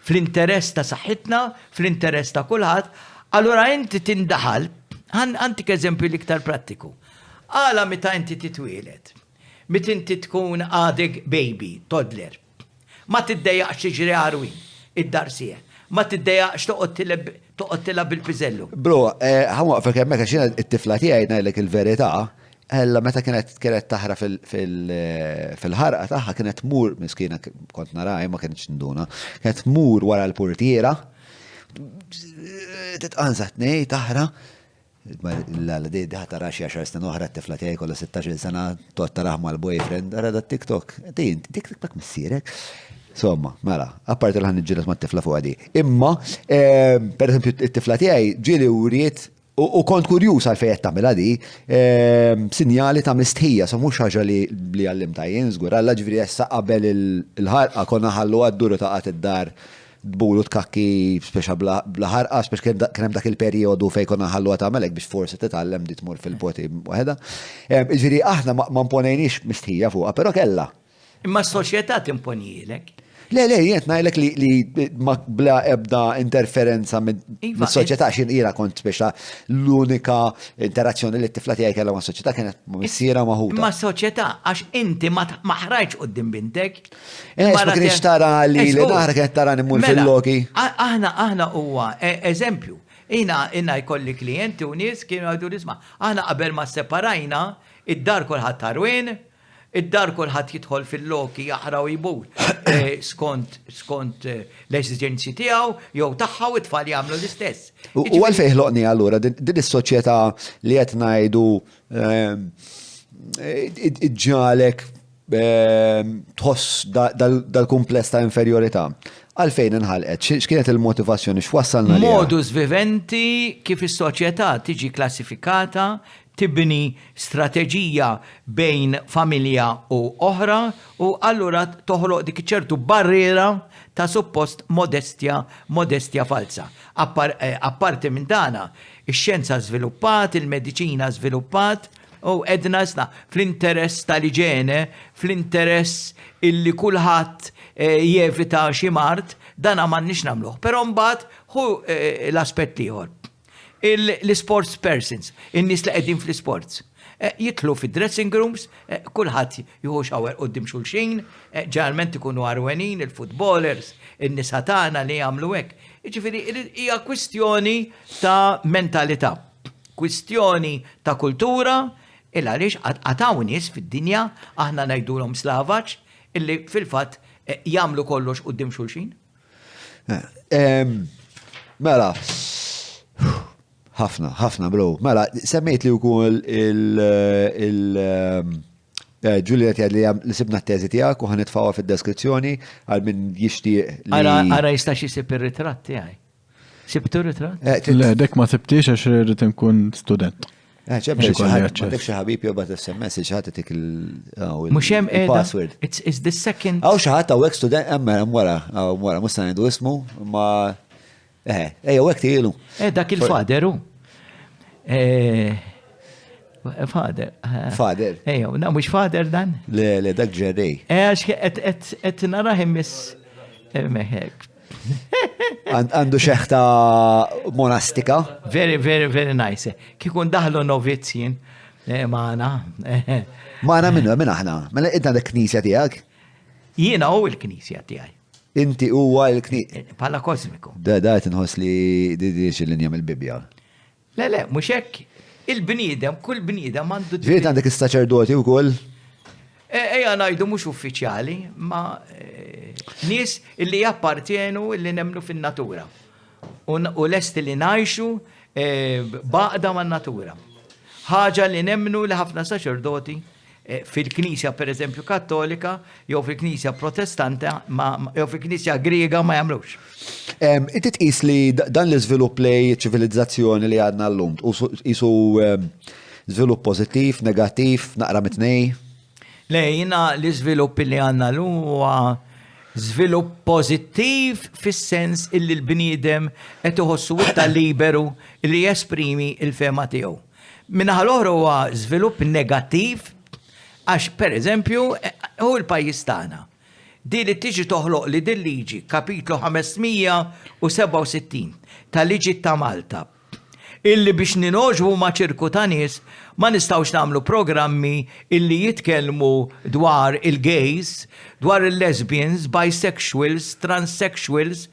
S1: fl-interess ta' saħħitna, fl-interess ta' kulħadd, allura inti tindaħal, għantik eżempju l-iktar prattiku. Għala meta inti titwieled, meta inti tkun għadek baby, toddler, Ma tiddejjaqx tiġri għarwien id-dar sieħ. Ma tiddejjaqx toqgħod toqgħod tilgħab bil-piżellu.
S2: Bro, eh, ħa waqfek hemmhekk għax jiena t-tifla tiegħi ngħidlek il-verità, ella meta kienet kienet taħra eh, fil-ħarqa tagħha kienet tmur miskina kont naraha ma kienx nduna, kienet tmur wara l-portiera titqansa tnej taħra La, di ħa tara xi għaxar snin oħra t-tifla tiegħi kollha 16-il sena toqgħod tarah mal-boyfriend, ara da TikTok. Din, dik dak missierek. Insomma, mela, apparti li ħan niġġieled mat-tifla fuq di. Imma, ehm, per eżempju, it-tifla tiegħi ġieli wriet u kont kurjuż għal fejn qed tagħmilha di, ehm, sinjali ta' mistħija, so mhux ħaġa li li għallimta jien żgur, alla ġifieri issa qabel il-ħarqa konna ħallu għad-duru ta' id-dar tbul u tkakki speċa bla ħarqa, speċa kien hemm dak il-perjodu fejn konna nħalluha tagħmel hekk biex forsi titgħallem di tmur fil-poti waħedha. Jiġifieri aħna ma mponejniex mistħija fuqha, però kellha.
S1: Imma s-soċjetà timponielek.
S2: Le, le, jien qed ngħidlek li ma bla ebda interferenza iva, mis-soċjetà x'in jiena kont speċa l-unika interazzjoni li t-tifla tiegħi kellha mas-soċjetà kienet ma' missierha ma' ħutha.
S1: Ma' soċjetà għax inti ma ħrajtx quddiem bintek.
S2: Eh, ma kienx tara li li naħra kienet tara nimmur mela, fil-loki.
S1: Aħna, aħna huwa e, eżempju. Ina, ina jkolli klijenti u nies kienu għadu nisma. Aħna qabel ma separajna, id-dar kulħadd tarwin, Id-dar kulħadd jidħol fil-loki jaħra u jbul skont skont l-eżiġenzi tiegħu jew tagħha u t-tfal jagħmlu l-istess.
S2: U għalfejn ħloqni allura din is-soċjetà li qed ngħidu iġġagħlek tħoss dal-kumpless ta' inferjorità. Għalfejn inħalqet? X'kienet il-motivazzjoni? X'wassalna
S1: għaliha? Modus vivendi kif is-soċjetà tiġi klassifikata, tibni strateġija bejn familja u oħra u allura toħloq dik ċertu barriera ta' suppost modestja, modestja falza. Apparti minn dana, ix-xjenza żviluppat, il-mediċina żviluppat, U għedna isna fl-interess tal-iġene, fl-interess illi kulħadd eh, jevita xi mard, dana m'għandniex nagħmluh. Però mbagħad hu eh, l-aspett ieħor. L-sports persons, in-nies li qegħdin fl-sports. Eh, jitlu fid-dressing rooms, kulħadd jieħu shower quddiem xulxin, ġeneralment ikunu għarwenin, il-footballers, in-nisa tagħna li jagħmlu hekk. Jiġifieri hija kwistjoni ta' mentalità. Kwistjoni ta' kultura, il għaliex għad hawn nies fid-dinja, aħna ngħidulhom slavaġ, illi fil-fatt jagħmlu kollox quddiem xulxin.
S2: Mela, ħafna, ħafna bro. Mela, semmejt li wkoll il- eh, Julia jgħid li li sibna t-teżi tiegħek u ħanitfgħuha fid-deskrizzjoni għal min jixtieq.
S1: Ara jistax isib ir-ritratt tiegħi. Sibtu ritratt?
S4: Eh, Le, dek ma sibtix għax rrid inkun student.
S2: Eh, ċemx xi xi ħabib jew bat SMS xi ħadd itik
S1: il-Mhux hemm
S2: password.
S1: It's the second.
S2: Hawn xi ħadd hawnhekk student hemm hemm wara, hawn wara mhux se ngħidu ismu, ma eh, ejja hekk tielu.
S1: Eh, dak il-fader hu. Eh, Fader.
S2: Fader.
S1: Ejja, na mhux fader dan?
S2: Le, le, dak ġerrej.
S1: Eh, għax qed naraħ immiss meħek.
S2: Għandu xeħta monastika.
S1: Very, very, very nice. Kikun daħlu novizz jien eh, maħna.
S2: Maħna minnu, minn aħna. Mela inta għandek knisja tiegħek?
S1: Jiena u l-knisja tiegħi.
S2: Inti huwa l-knisja.
S1: Eh, pala kosmiku.
S2: Da, da, tinħoss li di xi linja mill-Bibja.
S1: Le, le, mhux hekk. Il-bniedem, kull bniedem għandu.
S2: Ġifieri għandek is-saċerdoti wkoll?
S1: E, ejja ngħidu mhux uffiċjali, ma e, nies illi jappartjenu illi nemnu fin-natura. U lesti li ngħixu e, baqda man-natura. Ħaġa li nemnu li ħafna saċerdoti Eh, fil-Knisja pereżempju Kattolika jew fil-Knisja Protestanta jew fil-Knisja Griega ma jagħmlux.
S2: Inti tqis li dan l-iżvilupp lej ċivilizzazzjoni li għandna llum qisu żvilupp pożittiv, negattiv, naqra mitnej?
S1: Le, jiena l-iżvilupp li għandna llum huwa żvilupp pożittiv fis-sens illi l-bniedem qed iħossu iktar liberu li jesprimi l-fehma tiegħu. Min-naħa l-oħra huwa żvilupp negattiv għax pereżempju hu l-pajjiż tagħna. Di li tiġi toħloq li din liġi, kapitlu 567 tal-liġi ta' Malta, illi biex ningħoġbu ma' ċirku ta' nies ma nistgħux nagħmlu programmi illi jitkellmu dwar il-gays, dwar il-lesbians, bisexuals, transsexuals,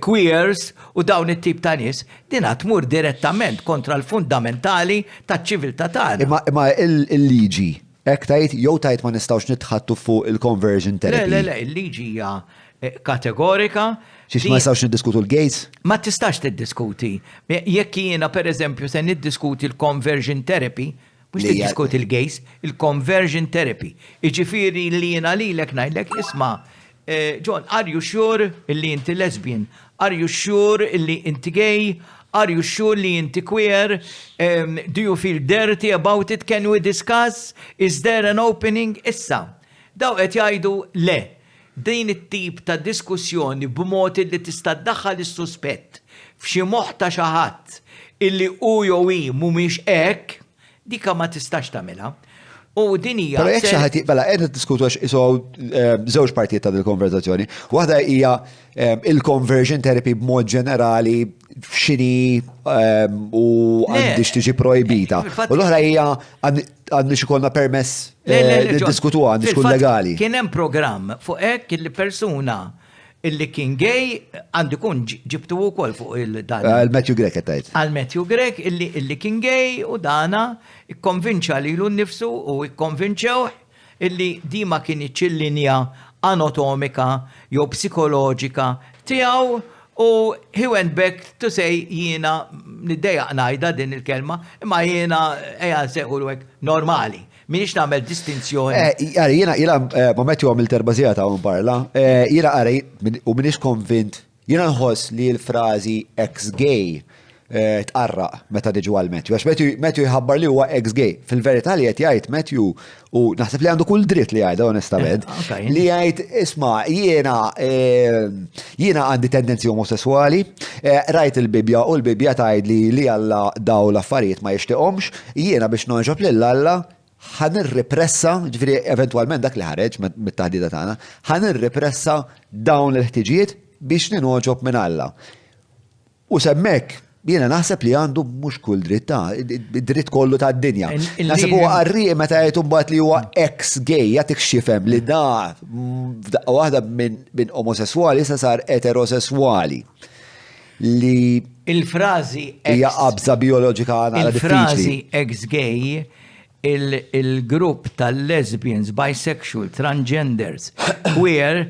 S1: queers u dawn it-tip ta' nies, dina tmur direttament kontra l-fundamentali taċ-ċiviltà tagħna.
S2: Imma imma il-liġi hekk tgħid jew tgħid ma nistgħux nitħaddtu fuq il-conversion therapy?
S1: Le, le, le, il-liġi hija kategorika.
S2: Xiex ma nistgħux niddiskutu l-gays?
S1: Ma tistax tiddiskuti. Jekk jiena pereżempju se niddiskuti l-conversion therapy, mhux tiddiskuti l-gays, il-conversion therapy. Jiġifieri li jiena lilek ngħidlek isma' John, are you sure illi inti lesbian? Are you sure illi inti gay? Are you sure li inti queer? Do you feel dirty about it? Can we discuss? Is there an opening? Issa, dawn qed jgħidu le. Din it-tip ta' diskussjoni b'mod illi tista' ddaħħal is-suspett f'xi moħħ ta' xi ħadd illi hu jew hi mhumiex hekk, Dika ma tistax tagħmilha. U din hija.
S2: Però jekk xi ħadd mela qed niddiskutu għax isu eh, żewġ partijiet ta' dil-konverzazzjoni. Waħda hija eh, il-conversion therapy b'mod ġenerali x'inhi eh, u għandix tiġi projbita. U l-oħra hija għandix ikollna permess niddiskutuha għandix tkun legali.
S1: Kien hemm programm fuq hekk li persuna illi kien gay, għandu jkun ġibtu wkoll fuq il-dan.
S2: Għal Matthew Grech qed tgħid.
S1: Għal Matthew Grech illi, illi kien gay u dana ikkonvinċa lilu nnifsu u ikkonvinċewh illi di ma kinitx il-linja anatomika jew psikoloġika tiegħu u he went back to say jiena niddejjaq ngħidha din il-kelma imma jiena ejja nsejħulu hekk normali. M'iniex nagħmel distinzjoni.
S2: Eh, Għara, jiena jiena eh, ma Matthew għamilt erba' sigħat hawn parla. Eh, jiena għara u m'iniex konvint, jiena nħoss li l-frażi ex-gay eh, tqarraq meta niġu għal Matthew. Għax Matthew, Matthew jħabbar li huwa ex-gay. Fil-verità li qed jgħid Matthew u naħseb li għandu kull dritt li jgħidha onestament.
S1: Eh,
S2: li jgħid isma' jiena eh, jiena għandi tendenzi omosessuali, eh, rajt il-Bibja u l-Bibja tgħid li li Alla daw l-affarijiet ma jixtieqhomx, jiena biex nogħġob lil Alla ħa nirripressa, ġifieri eventwalment dak li ħareġ mit-taħdita tagħna, ħa nirripressa dawn il-ħtiġijiet biex ninogħġob minn Alla. U s'hemmhekk jiena naħseb li għandu mhux kull dritt ta' dritt kollu tad-dinja. Naħseb huwa qarrieq meta jgħid imbagħad li huwa ex-gay jagħtik x'jifhem li da f'daqqa waħda minn omosesswali issa sar eterosesswali. Li
S1: il-frażi
S2: hija qabża bioloġika naqra diffiċli.
S1: Il-frażi ex-gay il-grupp tal-lesbians, bisexual, transgenders, queer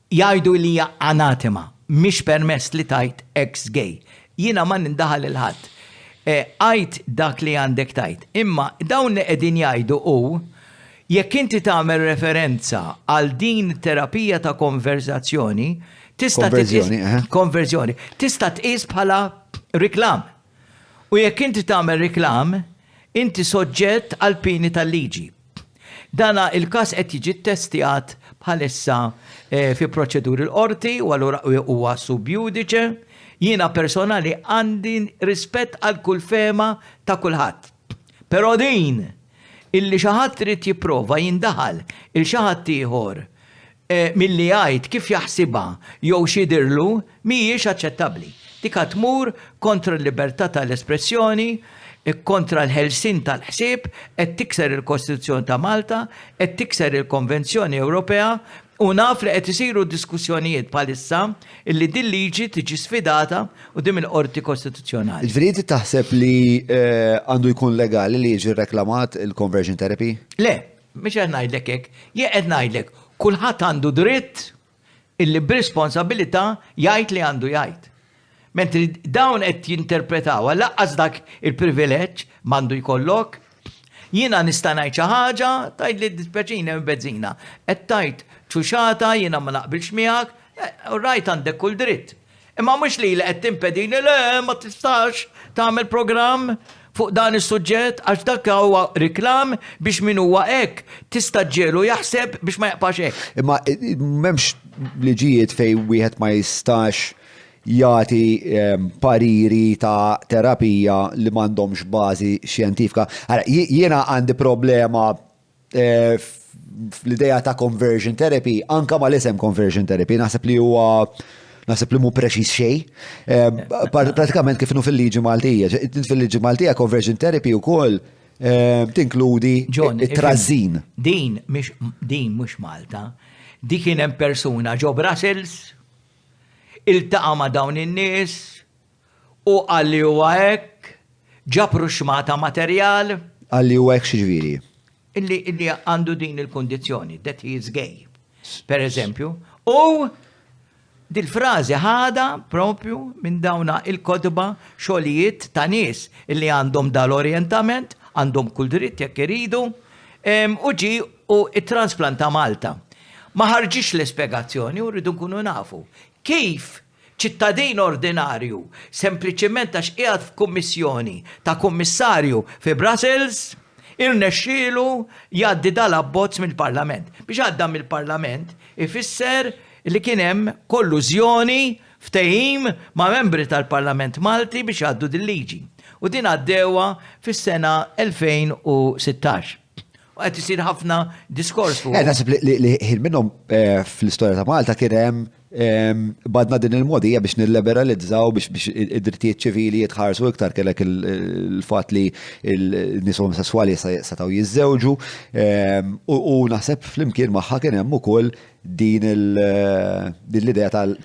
S1: Jgħidu li hija anatema, mhix permess li tgħid ex gay. Jiena ma nindaħal lil ħadd. Għid dak li għandek tgħid. Imma dawn li qegħdin jgħidu hu, jekk inti tagħmel referenza għal din terapija ta' konverżazzjoni, tista' titqies konverżjoni, tista' tqis bħala riklam. U jekk inti tagħmel riklam, inti soġġett għal pieni tal-liġi. Dana il-każ qed jiġi ttestjat bħalissa fi proċeduri l-qorti u allura huwa sub judice. Jiena personali għandi rispett għal kull fehma ta' kulħadd. Però din illi xi ħadd irid jipprova jindaħal il xi ħadd ieħor milli jgħid kif jaħsibha jew x'jidhirlu mhijiex aċċettabbli. Dik għad tmur kontra l-libertà tal-espressjoni, kontra l-ħelsien tal-ħsieb, qed tikser il-Kostituzzjoni ta' Malta, qed tikser il-Konvenzjoni Ewropea u naf li qed isiru diskussjonijiet bħalissa illi din liġi tiġi sfidata quddiem il-Qorti Kostituzzjonali.
S2: Jiġifieri inti taħseb li għandu jkun legali li jiġi rreklamat il-conversion therapy?
S1: Le, Mhux qed ngħidlek hekk, jien qed ngħidlek kulħadd għandu dritt illi b'responsabilità jgħid li għandu jgħid. Mentri dawn qed jinterpretawha lanqas dak il-privileġġ m'għandu jkollok. Jiena nista' ngħid xi ħaġa, tgħidli ddispjaċini hemm bezzina. Qed tgħid ċuxata jiena ma naqbilx miegħek, eh, all right għandek kull dritt. Imma mhux lili qed timpedini le ma tistax tagħmel programm fuq dan is-suġġett għax dak huwa riklam biex min huwa hekk tista' ġġiegħlu jaħseb biex ma jaqpax hekk.
S2: Imma m'hemmx liġijiet fejn wieħed ma jistax jagħti ehm, pariri ta' terapija li m'għandhomx bażi xjentifika. Ara, jiena għandi problema Eh, fl-idea ta' conversion therapy, anka ma l-isem conversion therapy, naħseb li huwa naħseb li mu preċiż xejn. Eh, pratikament kif inhu fil-liġi Maltija. Fil-liġi Maltija conversion therapy wkoll eh, tinkludi it-trażin.
S1: Din mhix din mhux Malta. Di kien hemm persuna ġo Brussels, iltaqa' ma' dawn in-nies, u qal li huwa hekk, ġab ruxxmata materjal.
S2: Qal li huwa hekk x'jiġifieri?
S1: Illi illi għandu din il-kundizzjoni, that he is gay, per eżempju. U dil-frażi ħadha propju minn dawna il-kotba xogħlijiet ta' nies illi għandhom dal-orjentament, għandhom kull dritt jekk iridu, u ġie u ttransplanta Malta. Ma ħarġitx l-ispjegazzjoni u rridu nkunu nafu kif Ċittadin ordinarju, sempliċiment għax qiegħed f'kummissjoni ta' kummissarju fi Brussels, irnexxielu jgħaddi dal-abbozz mill-Parlament. Biex għadda mill-Parlament ifisser li kien hemm kollużjoni, ftehim ma' membri tal-Parlament Malti biex jgħaddu dil-liġi. U din għaddewha fis-sena 2016. U qed isir ħafna diskors fuq.
S2: Eh, naħseb li ħin minnhom eh, fl-istorja ta' Malta kien hemm Badna din il-mogħdija biex nilliberalizzaw biex id-drittijiet ċivili jitħarsu iktar kellek il-fatt li n-nies omosesswali setgħu jiżżewġu u naħseb flimkien magħha kien hemm ukoll din l-idea tal-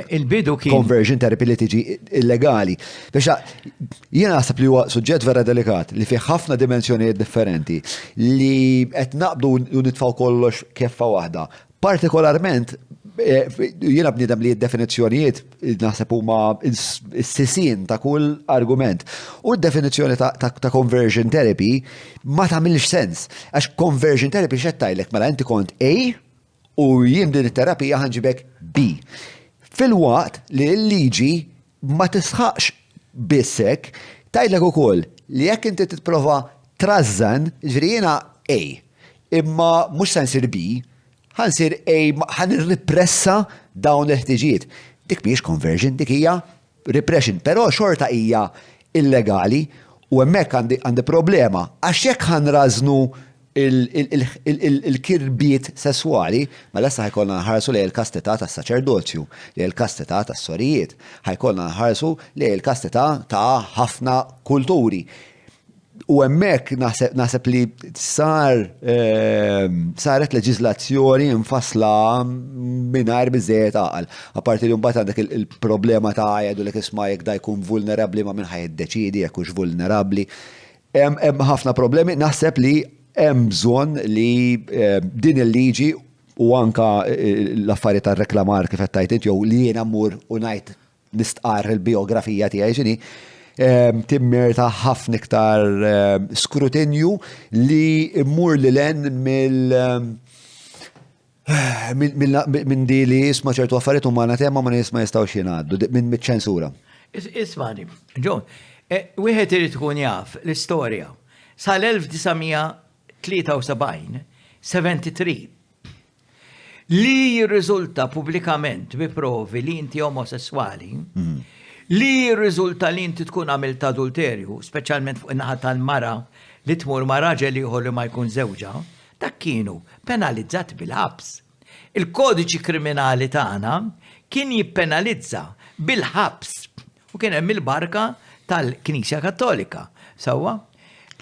S1: Il-bidu kien
S2: conversion therapy li tiġi illegali. Biex jiena naħseb li huwa suġġett vera delikat li fih ħafna dimensjonijiet differenti li qed naqbdu u nitfgħu kollox keffa waħda. Partikolarment eh, jiena bniedem li d-definizzjonijiet naħseb huma s-sisien ta' kull argument. U d-definizzjoni ta' conversion therapy ma tagħmilx sens. Għax conversion therapy x'qed tgħidlek mela inti kont A u jien din it-terapija ħa nġibek B. Filwaqt li l-liġi ma tisħaqx biss hekk, tgħidlek ukoll li jekk inti titprova trażżan, ġifieri jiena A, imma mhux se nsir B, ħa nsir A, ħa nirripressa dawn il-ħtiġijiet. Dik mhijiex conversion, dik hija repression, però xorta hija illegali u hemmhekk għandi problema għax jekk ħa nrażżnu il-kirbiet sesswali, mela issa ħa jkollna nħarsu lejn il-kastità tas-saċerdozju, lejn il-kastità tas-sorijiet, ħa jkollna nħarsu lejn il-kastità ta' ħafna kulturi. U hemmhekk naħseb li sar ehm, saret leġiżlazzjoni mfassla mingħajr biżejjed għaqal. Apparti li mbagħad għandek il-problema ta' jgħidu li isma' jekk da jkun vulnerabbli ma' min ħa jiddeċiedi jekk hux vulnerabbli. Hemm ħafna problemi, naħseb li hemm bżonn li ehm, din il-liġi u anka eh, l-affarijiet tar-reklamar kif qed tgħid jew li jiena mmur u ngħid nistqarr il-bijografija tiegħi x'inhi, ehm, timmerta ħafna iktar ehm, skrutinju li mmur lil hemm mill ehm, minn di li jisma ċertu affarijiet huma anatema ma nies ma jistgħux jingħaddu minn ċensura.
S1: Ismani, John, eh, wieħed irid ikun jaf l-istorja. Sal-1973, 73, Li jirriżulta pubblikament bi provi li inti omosesswali, li jirriżulta li inti tkun għamilt adulterju, speċjalment fuq in-naħa tal-mara li tmur ma' raġel ieħor li ma jkun żewġha, dak kienu penalizzati bil-ħabs. Il-kodiċi kriminali tagħna kien jippenalizza bil-ħabs u kien hemm il-barka tal-Knisja Kattolika. Sewwa?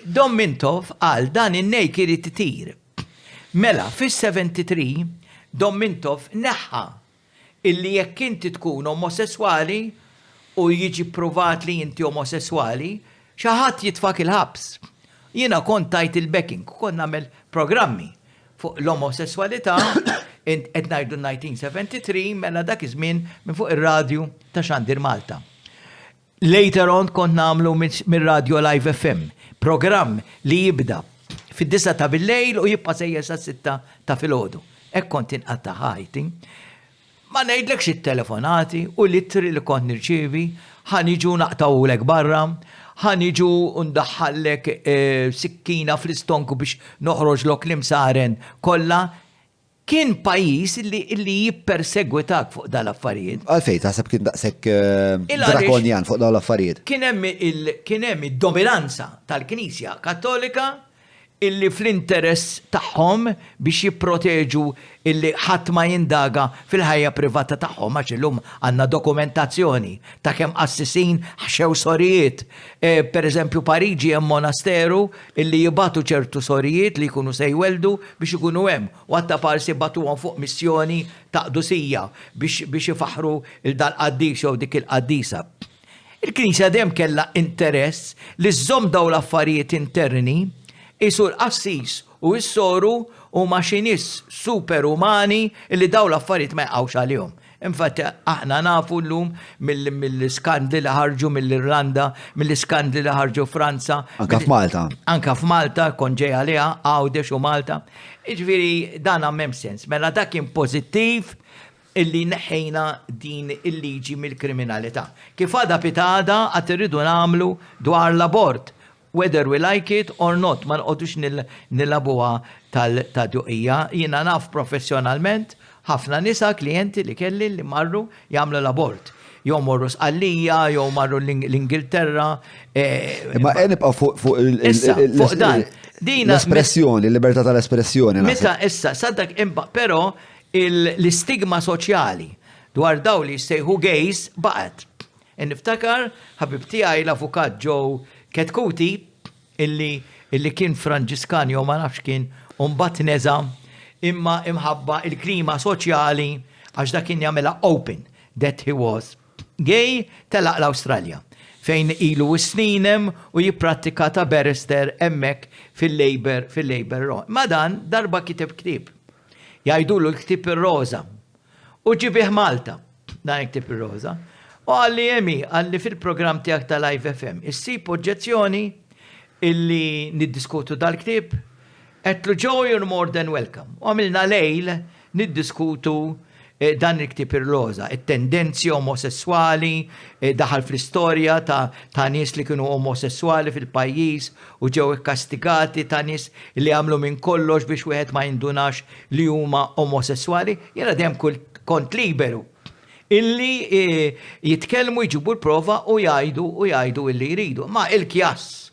S1: Dom Mintoff qal dan in-nejk irid itir. Mela, fis-73, Dom Mintoff neħħa illi jekk inti tkun omosesswali u jiġi ppruvat li inti omosesswali, xi ħadd jitfgħek il-ħabs. Jiena kont tajt il-backing u kont nagħmel programmi fuq l-omosesswalità, qed ngħidu 1973, mela dak iż-żmien minn fuq ir-radju ta' Xandir Malta. Later on kont nagħmlu mir-radju Live FM, programm li jibda fid-disgħa ta' bil-lejl u jibqa' sejjer sas-sitta ta' filgħodu. Hekk kont inqatta' ħajti. Ma ngħidlekx it-telefonati u l-ittri li kont nirċievi, ħa niġu naqtgħulek barra, ħa niġu ndaħħallek sikkina fl-istonku biex noħroġlok l-imsaren kollha. Kien pajjiż li li jippersegwitak fuq dawn l-affarijiet.
S2: Għalfejn taħseb kien daqshekk drakonjan fuq dawn l-affarijiet?
S1: Kien hemm il kien hemm id-dominanza tal-Knisja Kattolika illi fl-interess tagħhom biex jipproteġu illi ħadd ma jindaga fil-ħajja privata tagħhom għax illum għandna dokumentazzjoni ta' kemm qassisin ħxew sorijiet. Per eżempju Pariġi hemm monasteru illi jibagħtu ċertu sorijiet li jkunu se jwelldu biex ikunu hemm u għatta parsi bagħtuhom fuq missjoni ta' qdusija biex biex ifaħħru 'l dal-qaddis jew dik il-qaddisa. Il-Knisja dejjem kellha interess li żżomm dawn l-affarijiet interni, qisu l-qassis u s-soru huma xi nies superumani li dawn l-affarijiet ma jaqgħux għalihom. Infatti aħna nafu llum mill-iskandli li ħarġu mill-Irlanda, mill-iskandli li ħarġu Franza.
S2: Anka f'Malta.
S1: Anka f'Malta, kont ġej għaliha, Għawdex u Malta. Jiġifieri dan m'hemm sens. Mela dak kien pożittiv illi neħħejna din il-liġi mill-kriminalità. Kif għada pitgħada għad irridu nagħmlu dwar l-abort. Whether we like it or not, ma noqogħdux nilagħbuha ta' duqija. Jiena naf professjonalment ħafna nisa klijenti li kelli li marru jagħmlu l-abort. Jew morru Sqallija, jew marru l-Ingilterra.
S2: Imma qed nibqgħu fuq
S1: fuq dan.
S2: L-espressjoni, l-libertà tal-espressjoni.
S1: Meta issa, sadak imma, però l-istigma soċjali. dwar dawn li jissejħu gays baqgħet. Niftakar ħabib tiegħi l-avukat Joe Chetcuti illi illi kien Franġiskan jew ma nafx kien u mbagħad neża' imma imħabba il-klima soċjali għax dak kien jagħmilha open that he was gay telaq l-Awstralja fejn ilu s-snin hemm u jipprattika ta' barrister hemmhekk fil-Labour fil-Labour Law. Imma dan darba kiteb ktieb. Jgħidulu l-ktieb ir-roża. U ġie bih Malta, dan il-ktieb ir-roża. U qalli Emi, qalli fil-programm tiegħek ta' Live FM, issib oġġezzjoni illi niddiskutu dal-ktieb? Għedtlu Joe you're more than welcome. U għamilna lejl niddiskutu dan il-ktieb ir-roża, it-tendenzi omosesswali, daħal fl-istorja ta' ta' nies li kienu omosesswali fil-pajjiż u ġew ikkastigati, ta' nies li għamlu minn kollox biex wieħed ma jindunax li huma omosesswali. Jiena dejjem kont liberu illi jitkellmu jġibu l-prova u jgħidu u jgħidu illi jridu. Ma il-kjass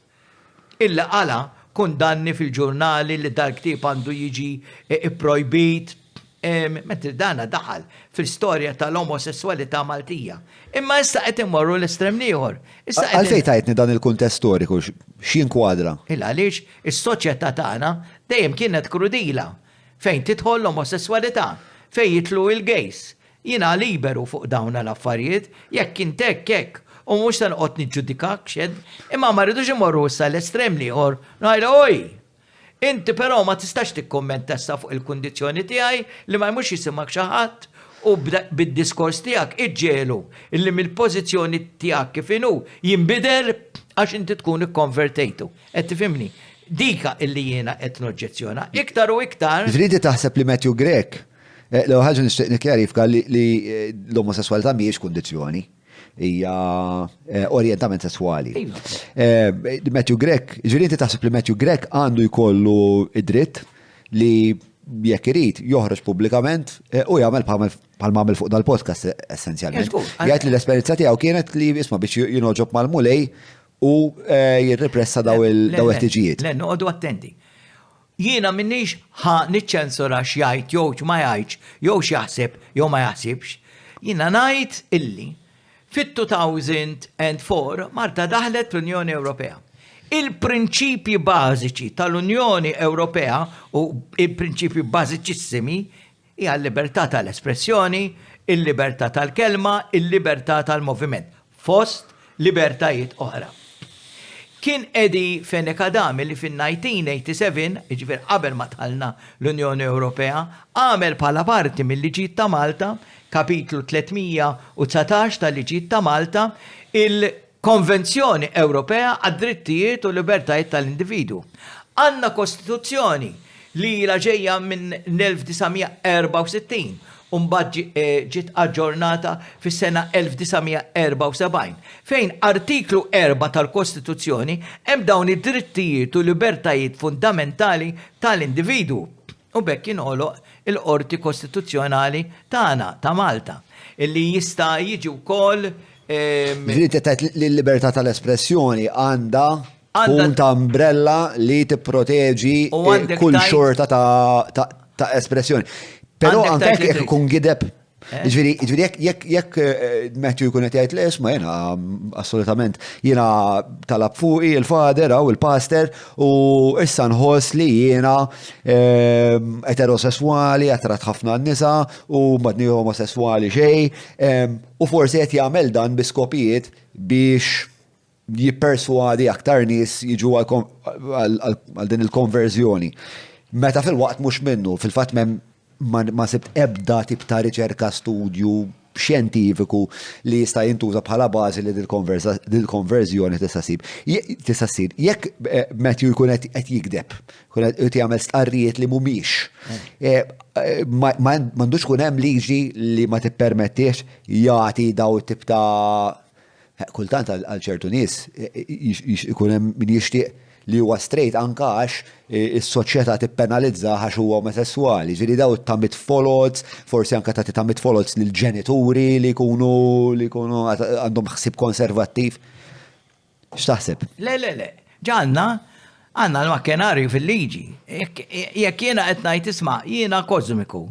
S1: illi qala' kundanni fil-ġurnali li dal-ktieb għandu jiġi pprojbit, mentri dana daħal fl-istorja tal-omosesswalità Maltija. Imma issa qed immorru l-estrem l-ieħor.
S2: Għalfejn tajtni dan il-kuntest storiku, x'jinkwadra?
S1: Il għaliex is-soċjetà tagħna dejjem kienet krudila fejn tidħol l-omosesswalità, fejn jidħlu l-gays, Jiena liberu fuq dawna l-affarijiet, jekk int hekk hekk, u mhux se noqgħod niġġudikak x'għedt, imma ma rridux immorru issa l-estrem l-ieħor, ngħidlu oj! Inti però ma tistax tikkummenta issa fuq il-kundizzjoni tiegħi li ma jmurx jisimgħek xi ħadd u bid-diskors tiegħek iġġegħlu illi mill-pożizzjoni tiegħek kif inhu jinbidel għax inti tkun ikkonvertejtu. Qed tifhimni? Dika illi jiena qed noġġezzjona. Iktar u iktar.
S2: Jiġifieri inti taħseb li Matthew Grech Eh, l-ewwel ħaġa nixtieq nikkjarifika li eh, l-omosessualità mhijiex kundizzjoni hija eh, orjentament sesswali. Iva. Matthew Grech, ġifieri inti taħseb li Matthew Grech għandu jkollu id-dritt li jekk irid joħroġ pubblikament u jagħmel bħal għamel fuq dal-podcast essenzjalment. Jgħid li l-esperjenza tiegħu kienet li isma' biex jinoġob mal-mulej u jirrepressa daw il-ħtiġijiet.
S1: Le, noqogħdu attenti. Jiena m'iniex ħa niċċensura x'jgħid jew x'ma jgħidx, jew x'jaħseb jew ma jaħsibx. Jiena ngħid illi fit-2004 Malta daħlet fl-Unjoni Ewropea. Il-prinċipji bażiċi tal-Unjoni Ewropea u il-prinċipji bażiċissimi hija l-libertà tal-espressjoni, il-libertà tal-kelma, il-libertà tal-moviment, fost libertajiet oħra. Kien Eddie Fenech Adami li fin-1987, jiġifieri qabel ma dħalna l-Unjoni Ewropea, għamel bħala parti mil-Liġijiet ta' Malta, Kapitlu 319 tal-Liġijiet ta' Malta, il-Konvenzjoni Ewropea għad-Drittijiet u Libertajiet tal-Individwu. Għandna Kostituzzjoni li ilha ġejja minn 1964 u mbagħad ġiet aġġornata fis-sena 1974, fejn artiklu 4 tal-Kostituzzjoni hemm dawn id-drittijiet u libertajiet fundamentali tal-individwu. U b'hekk jinħoloq il-Qorti Kostituzzjonali tagħna, ta' Malta, li jista' jiġi wkoll
S2: Ġifieri inti qed tgħid li l-libertà tal-espressjoni għandha tkun ta' umbrella li tipproteġi kull xorta ta' espressjoni. Però anke jekk ikun gideb, eh? ġifieri jekk jekk eh, Matthew jkun qed jgħid le isma' jiena assolutament jiena talab fuqi il-fader aw il-pastor u issa nħoss li jiena eh, eterosesswali, attrat ħafna n-nisa u madni omosesswali xejn u forsi qed jagħmel dan bi skopijiet biex jipperswadi aktar nies jiġu għal din il-konverżjoni. Meta fil-waqt mhux minnu, fil-fatt ma sibt ebda tip ta' riċerka studju xjentifiku li jista' jintuża bħala bażi li dil-konverżjoni tista' ssib. Tista' ssir. Jekk eh, Matthew jkun qed jigdeb, jkun qed jagħmel stqarrijiet li mhumiex, eh, eh, m'għandux ikun hemm liġi li ma tippermettix jagħti daw it-tip ta' Kultant għal ċertu nies ikun hemm min jixtieq li huwa straight anke għax is-soċjetà tippenalizzah għax huwa omosesswali. Ġifieri daw tagħmid foloz, forsi anke tagħti tagħmid foloz lill-ġenituri li jkunu li jkunu għandhom ħsieb konservattiv. X'taħseb?
S1: Le, le, le. Ġa għandna għandna l-makkenarju fil-liġi. Jekk jiena qed ngħid isma' jiena kożmiku.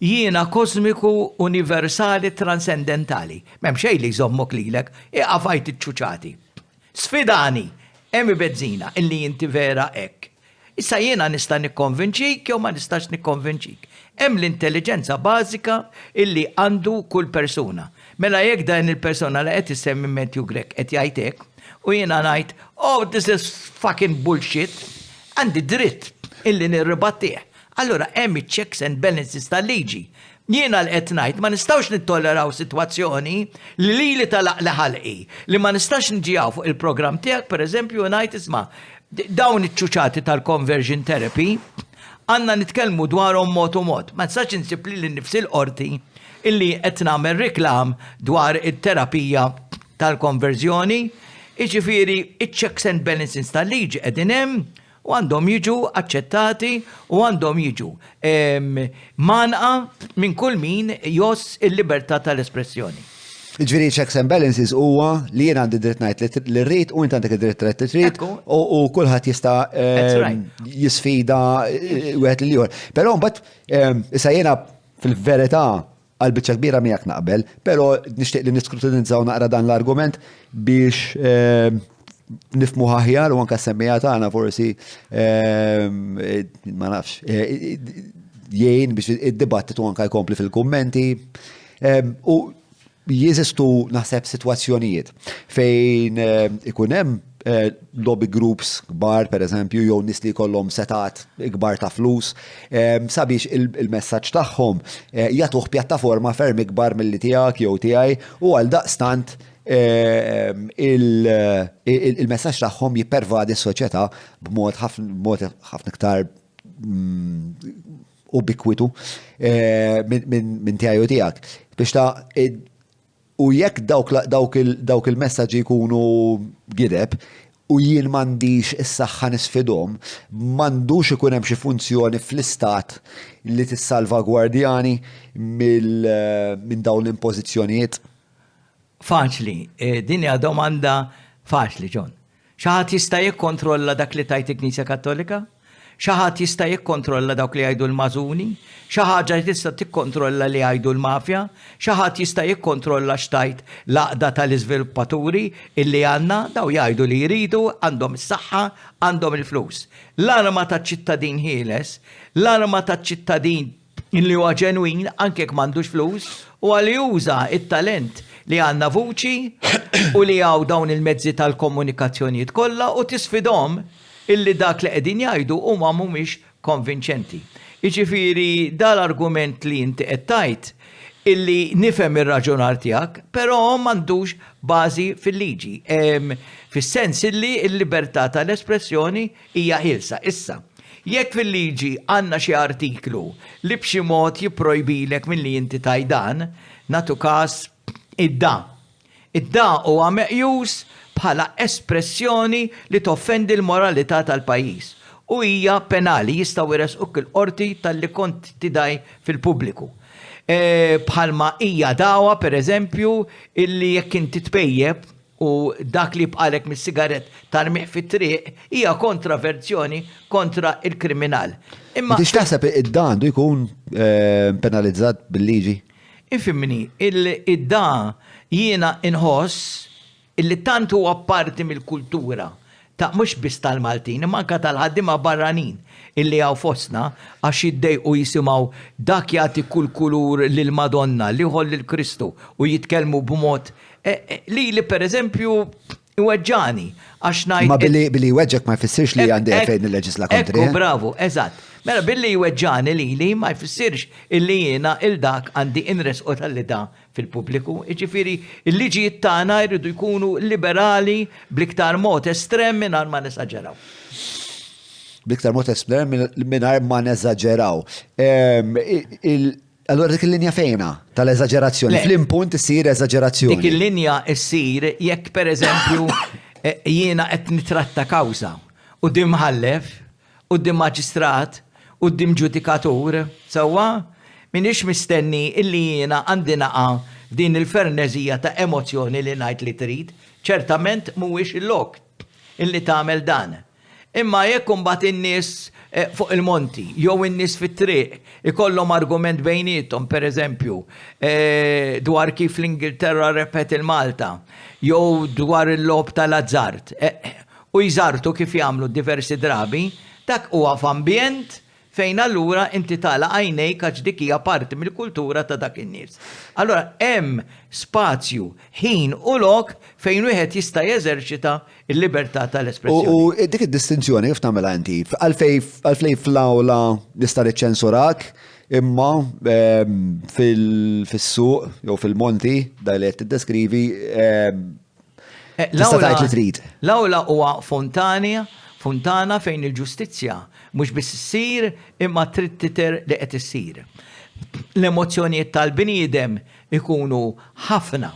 S1: Jiena kosmiku, universali, transcendentali. M'hemm xejn li jżommok lilek, ieqaf għid iċ-ċuċati. Sfidani, Amy Bezzina, illi inti vera hekk. Issa jiena nista' nikkonvinċik jew ma nistax nikkonvinċik. Hemm l-intelliġenza bażika illi għandu kull persuna. Mela jekk dan il-persuna li qed issemmi Matthew Grech qed jgħid hekk u jiena ngħid, oh this is fucking bullshit, għandi dritt illi nirribattih. Allura hemm iċ-checks and balances tal-liġi. Jiena li qed ngħid ma nistgħux nittolleraw sitwazzjoni li lili tagħlaqli ħalqi, li ma nistax niġi hawn fuq il-programm tiegħek pereżempju u ngħid isma' dawn iċ-ċuċati tal-conversion therapy għandna nitkellmu dwarhom mod u mod. Ma nistax insib lili nnifsi l-qorti illi qed nagħmel reklam dwar it-terapija tal-konverżjoni. Jiġifieri iċ-checks and balances tal-liġi qegħdin hemm u għandhom jiġu aċċettati u għandhom jiġu mgħannqa minn kull min jgħożż il-libertà tal-espressjoni.
S2: Jiġifieri checks and balances huwa li jien għandi dritt ngħid li rrid u int għandek id-dritt tgħid li trid u kulħadd jista' jisfida wieħed lil ieħor. Però mbagħad issa jiena fil-verità Għal biċċa kbira miegħek naqbel, però nixtieq li niskrutinizzaw naqra dan l-argument biex ehm, nifmu aħjar u anka semmija tagħna forsi ehm, ma nafx eh, jgħin biex id-dibattitu anka jkompli fil-kummenti. Ehm, u jeżistu naħseb sitwazzjonijiet fejn ikun hemm eh, lobby groups kbar, per eżempju, jew nies li jkollhom setat kbar ta' flus, eh, sabiex il-messaġġ tagħhom eh, jagħtuh pjattaforma ferm ikbar milli tiegħek jew tiegħi u għal daqstant il-messaġġ tagħhom jippervadi s-soċjetà b'mod ħafna iktar mm, ubikwitu minn tiegħi u tiegħek. Biex ta' U jekk dawk il-messaġġi jkunu gideb u jien m'għandix is-saħħa nisfidhom, m'għandux ikun hemm xi funzjoni fl-istat li tissalvagwardjani minn dawn l-impożizzjonijiet?
S1: Faċli, din hija domanda faċli, John. Xi ħadd jista' jikkontrolla dak li tgħid il-Knisja Kattolika? Xi ħadd jista' jikkontrolla dawk li jgħidu l-Mażuni? Xi ħaġa tista' tikkontrolla li jgħidu l-mafja? Xi ħadd jista' jikkontrolla x'tgħid l-għaqda tal-iżviluppaturi illi għandna? Dawn jgħidu li jridu, għandhom is-saħħa, għandhom il-flus. L-arma taċ-ċittadin ħieles, l-arma taċ-ċittadin li huwa ġenwin anke jekk m'għandux flus huwa li juża t-talent li għandna vuċi u li hawn dawn il-mezzi tal-komunikazzjonijiet kollha u tisfidhom illi dak li qegħdin jgħidu huma mhumiex konvinċenti. Jiġifieri dal-argument li inti qed tgħid illi nifhem ir-raġunar tiegħek, però m'għandux bażi fil-liġi. Fis-sens illi l-libertà tal-espressjoni hija ħielsa. Issa, jekk fil-liġi għandna xi artiklu li b'xi mod jipprojbilek milli inti tgħid dan, nagħtu każ id-da. Id-da huwa meqjus bħala espressjoni li toffendi l-moralità tal-pajjiż u hija penali, jistgħu jressquk il-qorti talli kont tidgħi fil-pubbliku. Bħalma hija dagħwa, pereżempju, illi jekk inti tpejjep, u dak li jibqagħlek mis-sigarett tarmih fit-triq hija kontraverzjoni kontra l-kriminal.
S2: Imma. Inti x'taħseb id-da għandu jkun penalizzat bil-liġi?
S1: Ifhimni, id-da jiena inħoss illi tant huwa parti mill-kultura ta' mhux biss tal-Maltin imma anke tal-ħaddiema barranin illi hawn fostna għax jiddejqu jisimgħu dak jagħti kull kulur lill-Madonna, l-ieħor lil Kristu u jitkellmu b'mod Lili pereżempju iweġġani għax ngħid.
S2: Ma billi billi jweġġek ma jfissirx li għandi għalfejn nilleġisla kontri.
S1: Ekku, bravu, eżatt. Mela billi jweġġani lili ma jfissirx illi jiena il dak għandi inresqu talli da fil-pubbliku. Jiġifieri l-liġijiet tagħna jridu jkunu liberali bl-iktar mod estrem mingħajr ma nesaġeraw.
S2: Bl-iktar mod estrem mingħajr ma nesaġeraw. Allura dik il-linja fejna tal-eżaġerazzjoni? Flim punt issir eżaġerazzjoni.
S1: Dik il-linja issir jekk pereżempju eh, jiena qed nitratta kawża quddiem mħallef, quddiem maġistrat, quddiem ġudikatur, sewwa, minix mistenni illi jiena għandi naqa' f'din il-ferneżija ta' emozzjoni li ngħid li trid, ċertament mhuwiex il-lok illi tagħmel dan. Imma jekk imbagħad in-nies fuq il-monti jew in-nies fit-triq ikollhom argument bejniethom, pereżempju, dwar kif l-Ingilterra rebħet il-Malta jew dwar il-logħob tal-azzard, u jżartu kif jagħmlu diversi drabi, dak huwa f'ambjent Fejn allura inti tagħlaq għajnejk għax dik hija parti mill-kultura ta' dak in-nies. Allura hemm spazju, ħin u lok fejn wieħed jista' jeżerċita l-libertà tal-espressjoni.
S2: U dik id-distinzjoni kif tagħmilha inti? Għalfejn fl-awla nista' niċċensurak imma ehm, fis-suq jew fil-monti dak li qed tiddeskrivi ehm,
S1: Eh,
S2: Tista' tgħid li trid.
S1: L-awla huwa fontania, funtana fejn il-ġustizzja mhux biss issir imma trid titer li qed issir. L-emozzjonijiet tal-bniedem ikunu ħafna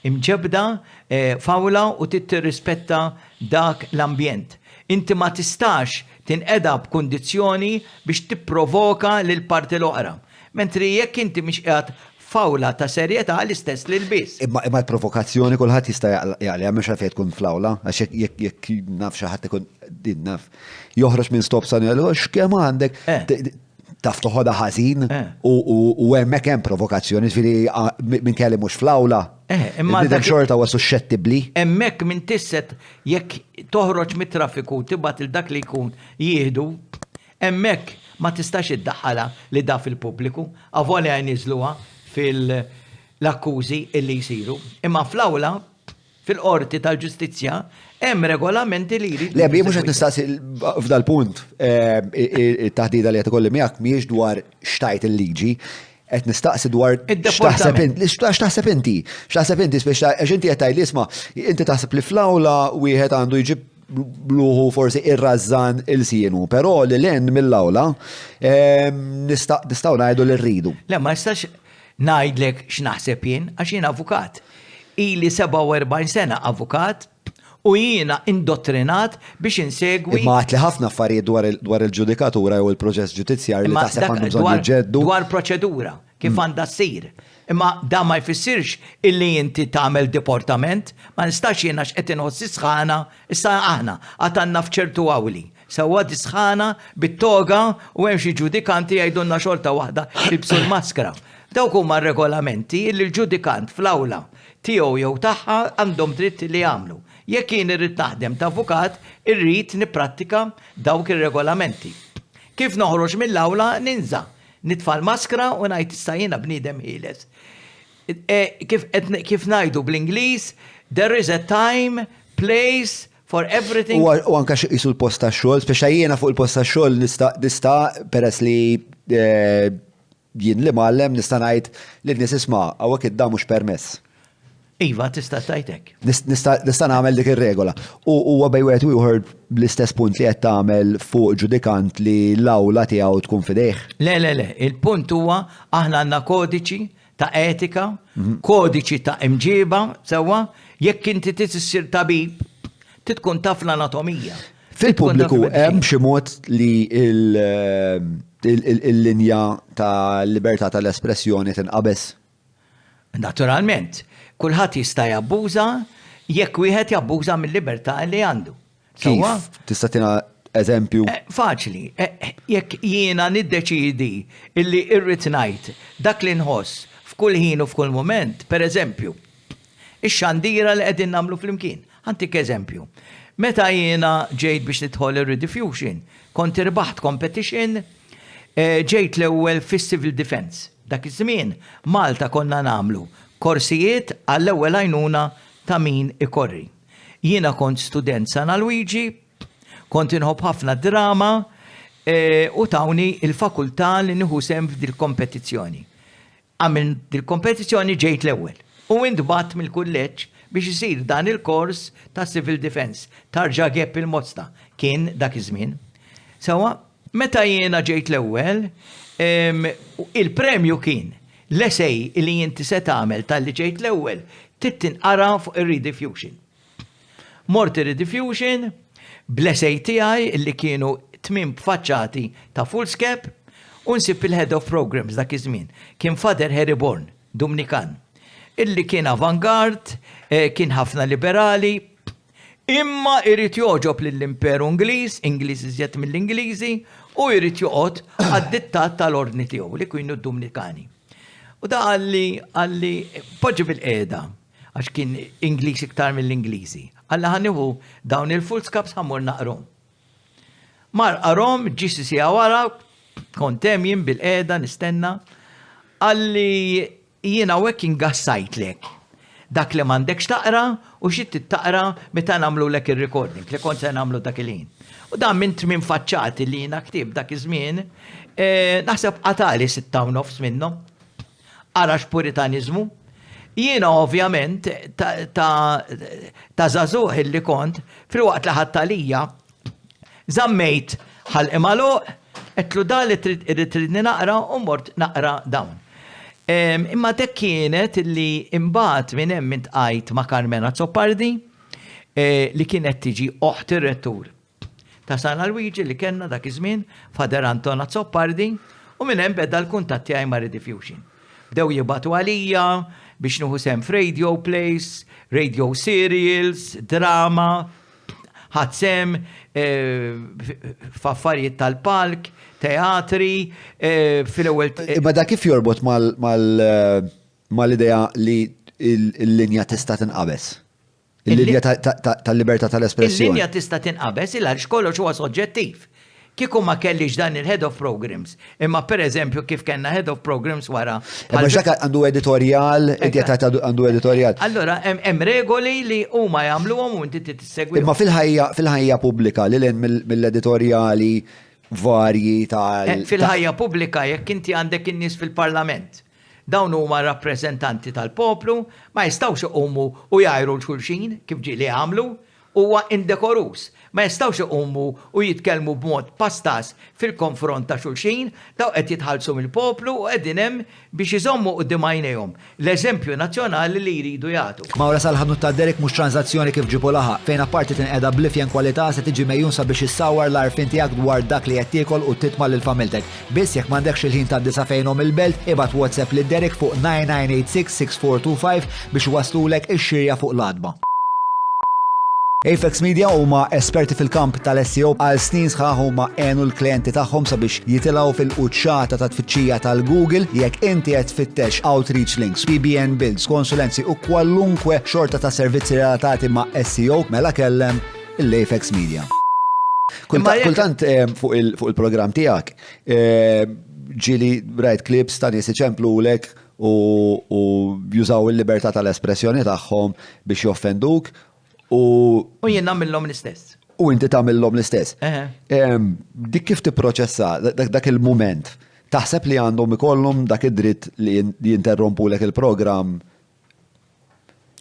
S1: imġebda eh, f'awla u trid tirrispetta dak l-ambjent. Inti ma tistax tinqeda b'kundizzjoni biex tipprovoka lill-parti l-oħra. Mentri jekk inti mhix qiegħed f'awla ta' serjetà l-istess l-ilbies.
S2: Imma imma l-provokazzjoni kulħadd jista' jaqliha mhux għalfejn tkun fl-awla, għax jekk jekk naf xi ħadd ikun din naf joħroġ minn stop sign jgħidlu x'kemm għandek eh. taf toħodha ħażin eh. u hemmhekk hemm provokazzjoni, ġifieri minn kelli mhux fl-awla.
S1: Eh, imma
S2: dak xorta huwa suxxettibbli.
S1: Hemmhekk minn tisset jekk toħroġ mit-traffiku tibgħat il dak li jkun jieħdu Hemmhekk ma tistax iddaħħalha li da fil-pubbliku, avolja jniżżluha fil-akkużi illi jsiru. Imma fl-awla, fil-Qorti tal-Ġustizzja, hemm regolamenti li jridu.
S2: Le, jien mhux qed nistaqsi f'dal-punt, it-taħdida li qed ikolli miegħek mhijiex dwar x'tgħid il-liġi, qed nistaqsi dwar x'taħseb inti, x'taħseb inti, x'taħseb inti, speċi għax inti qed tgħidli isma' inti taħseb li fl-awla wieħed għandu jġib luħu forsi irrażżan il-sienu, però li l mill-awla ehm, nistgħu ngħidu li rridu.
S1: Le, ma nistax ngħidlek x'naħseb jien għax jien avukat. Ili 47 sena avukat u jiena indottrinat biex insegwi.
S2: Imma għat li ħafna affarijiet dwar il-ġudikatura jew il-proċess ġudizzjarju li taħseb għandu bżonn jiġġeddu.
S1: Dwar proċedura, kif mm. għandha ssir. Imma dan ma jfissirx illi inti tagħmel deportament, ma nistax jien għax qed inħoss is-sħana, issa aħna għad għandna f'ċertu awli. Sewwa dis-sħana bit-toga u hemm xi ġudikanti jgħidulna xorta waħda ilbsu l-maskra. Dawk huma r-regolamenti illi l-ġudikant fl-awla tiegħu jew tagħha għandhom dritt li jagħmlu. Jekk jien irrid naħdem ta' avukat, irrid nipprattika dawk ir-regolamenti. Kif noħroġ mill-awla ninża', nitfa' l-maskra u ngħid issa jiena bniedem ħieles. Kif kif ngħidu bl-Ingliż, there is a time, place for everything.
S2: U anke xi qisu l-post tax-xogħol, speċa jiena fuq il-post tax-xogħol nista' nista' peress li eh, jien li mgħallem nista' ngħid lin-nies isma' hawnhekk id-da mhux permess.
S1: Iva, tista' tgħid hekk.
S2: Nista' nagħmel dik ir-regola. U huwa bejn wieħed u ieħor l-istess punt li qed tagħmel fuq ġudikant li l-awla tiegħu tkun f'idejh.
S1: Le, le, le, il-punt huwa aħna għandna kodiċi ta' etika, kodiċi ta' imġiba, sewwa, jekk inti trid issir tabib, trid tkun taf l-anatomija.
S2: Fil-pubbliku hemm xi mod li l-linja ta' libertà tal-espressjoni tinqabeż?
S1: Naturalment, kulħadd jista' jabbuża jekk wieħed jabbuża mill-libertà li għandu.
S2: Kif? Tista' tina eżempju?
S1: Eh, faċli, eh, jekk jiena niddeċidi illi irrid ngħid dak li nħoss f'kull ħin u f'kull mument, per eżempju, ix-xandira li qegħdin nagħmlu flimkien. Ħa ntik eżempju. Meta jiena ġejt biex nidħol ir-Rediffusion, kont irbaħt competition, eh, ġejt l-ewwel fis-Civil Defence. Dak iż-żmien, Malta konna nagħmlu korsijiet għall-ewwel għajnuna ta' min ikorri. Jiena kont student San Alwiġi, kont inħobb ħafna d-drama eh, u tawni il-fakultà li nieħu sehem f'dil-kompetizzjoni. Għamilt dil-kompetizzjoni ġejt l-ewwel u intbgħatt mill-kulleġġ biex isir dan il-kors ta' Civil Defence, Tarġa Gap il-Mosta kien dak iż-żmien. Sewwa, meta jiena ġejt l-ewwel, il-premju kien l-essay li inti se tagħmel talli ġejt l-ewwel trid tinqara fuq ir-Rediffusion. Mort ir-Rediffusion bl-essay tiegħi li kienu tmiem b'faċċati ta' foolscap u nsib il-Head of Programs dak iż-żmien. Kien Father Harry Born, Dumnikan, illi kien avant-garde, kien ħafna liberali. Imma irid jogħġob lill-Imperu Ingliż, Ingliż iżjed mill-Ingliżi, u jrid joqgħod għad-dittat tal-ordni tiegħu li kienu d-Dumnikani. U da qalli, qalli, poġġi bil-qiegħda, għax kien Ingliż iktar mill-Ingliżi. Qalli ħa nieħu dawn il-foolscaps ħa mmur naqrahom. Mar qarhom, ġie xi siegħa wara, kont hemm jien bil-qiegħda nistenna, qalli Jien hawnhekk ingassajtlek dak li m'għandekx taqra u xi trid taqra meta nagħmlulek ir-recording li kont se nagħmlu dak il-ħin. U dan minn tmien faċċati li jiena ktibt dak iż-żmien, naħseb qatagħli 6 u nofs minnhom. Ara x'puritaniżmu. Jiena ovvjament ta' żagħżugħ illi kont, filwaqt li ħadt għalija, Żammejt ħalqi magħluq, għedtlu da li tridni naqra u mort naqra dawn. Imma dik kienet li imbagħad minn hemm intqajt ma' Carmen Azzopardi li kienet tiġi oħt ir-rettur ta' San Alwiġi li kellna dak iż-żmien, Father Anton Azzopardi, u minn hemm beda l-kuntatt tiegħi ma' Rediffusion. Bdew jibagħtu għalija biex nieħu sehem f'radio plays, radio serials, drama, Ħadt sehem f'affarijiet tal-palk, teatri, fil-ewwel.
S2: Imma dak kif jorbot mal-idea li l-linja tista' tinqabeż? Il-linja tal-libertà tal-espressjoni.
S1: Il-linja tista' tinqabeż il għaliex kollox huwa soġġettiv. Kieku ma kellix dan il-head of programs, imma per eżempju kif kellna head of programs wara.
S2: Imma x'dak għandu editorjal, inti qed tgħid għandu editorjal.
S1: Allora hemm regoli li huma jagħmluhom u inti trid issegwihom.
S2: Imma fil-ħajja fil-ħajja pubblika lil hinn mill-editorjali varji tal.
S1: Eh, fil-ħajja pubblika jekk inti għandek in-nies fil-Parlament, dawn huma rappreżentanti tal-poplu, ma jistgħux iqumu u jgħajru 'l xulxin kif ġieli għamlu, Huwa indekoruż. Ma jistgħux iqumu u jitkellmu b'mod pastaż fil-konfront ta' xulxin, dawn qed jitħallsu mill-poplu u qegħdin hemm biex iżommu quddiem għajnejhom l-eżempju nazzjonali li jridu jagħtu.
S2: Mawra sal-ħanut ta' Derek mhux tranżazzjoni kif ġibu laħaq, fejn apparti tinqeda bl-ifjen kwalità se tiġi megħjun sabiex issawwar l-għarfien tiegħek dwar dak li qed tiekol u titma' lil familtek. Biss jekk m'għandekx il-ħin tgħaddi sa fejnhom il-belt, ibgħat WhatsApp lil Derek fuq 9986 6425 biex iwasslulek ix-xirja fuq l-għatba. Apex Media huma esperti fil-kamp tal-SEO għal snin sħaħ huma għenu l-klijenti tagħhom sabiex jitilgħu fil-quċċata ta' tfittxija tal-Google jekk inti qed tfittex outreach links, PBN builds, konsulenzi u kwalunkwe xorta ta' servizzi relatati ma' SEO mela kellem l-Apex Media. Kultant eh, fuq il-programm tiegħek eh, ġili rajt clips ta' nies iċemplulek u jużaw il-libertà tal-espressjoni tagħhom biex joffenduk u.
S1: U jien nagħmilhom l-istess.
S2: U inti tagħmilhom l-istess. Dik kif tipproċessa dak il-mument, taħseb li għandhom ikollhom dak id-dritt li jinterrompulek il-programm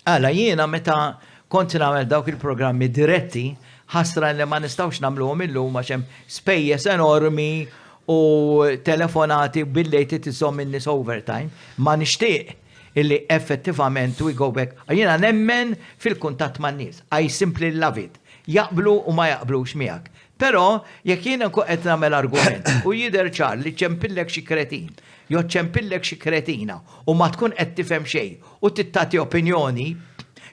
S1: Għala jiena meta kont nagħmel dawk il-programmi diretti, ħasra li ma nistgħux nagħmluhom illum għax hemm spejjeż enormi u telefonati bil-lejl trid iżżomm in-nies overtime, ma nixtieq illi effettivament we go back. Jiena nemmen fil-kuntatt man-nies. I simply love it. Jaqblu u ma jaqblux miegħek. Però jekk jiena nkun qed nagħmel argument u jidher ċar li ċempillek xi kretin jew ċċempillek xi kretina u ma tkun qed tifhem xejn u trid tagħti opinjoni,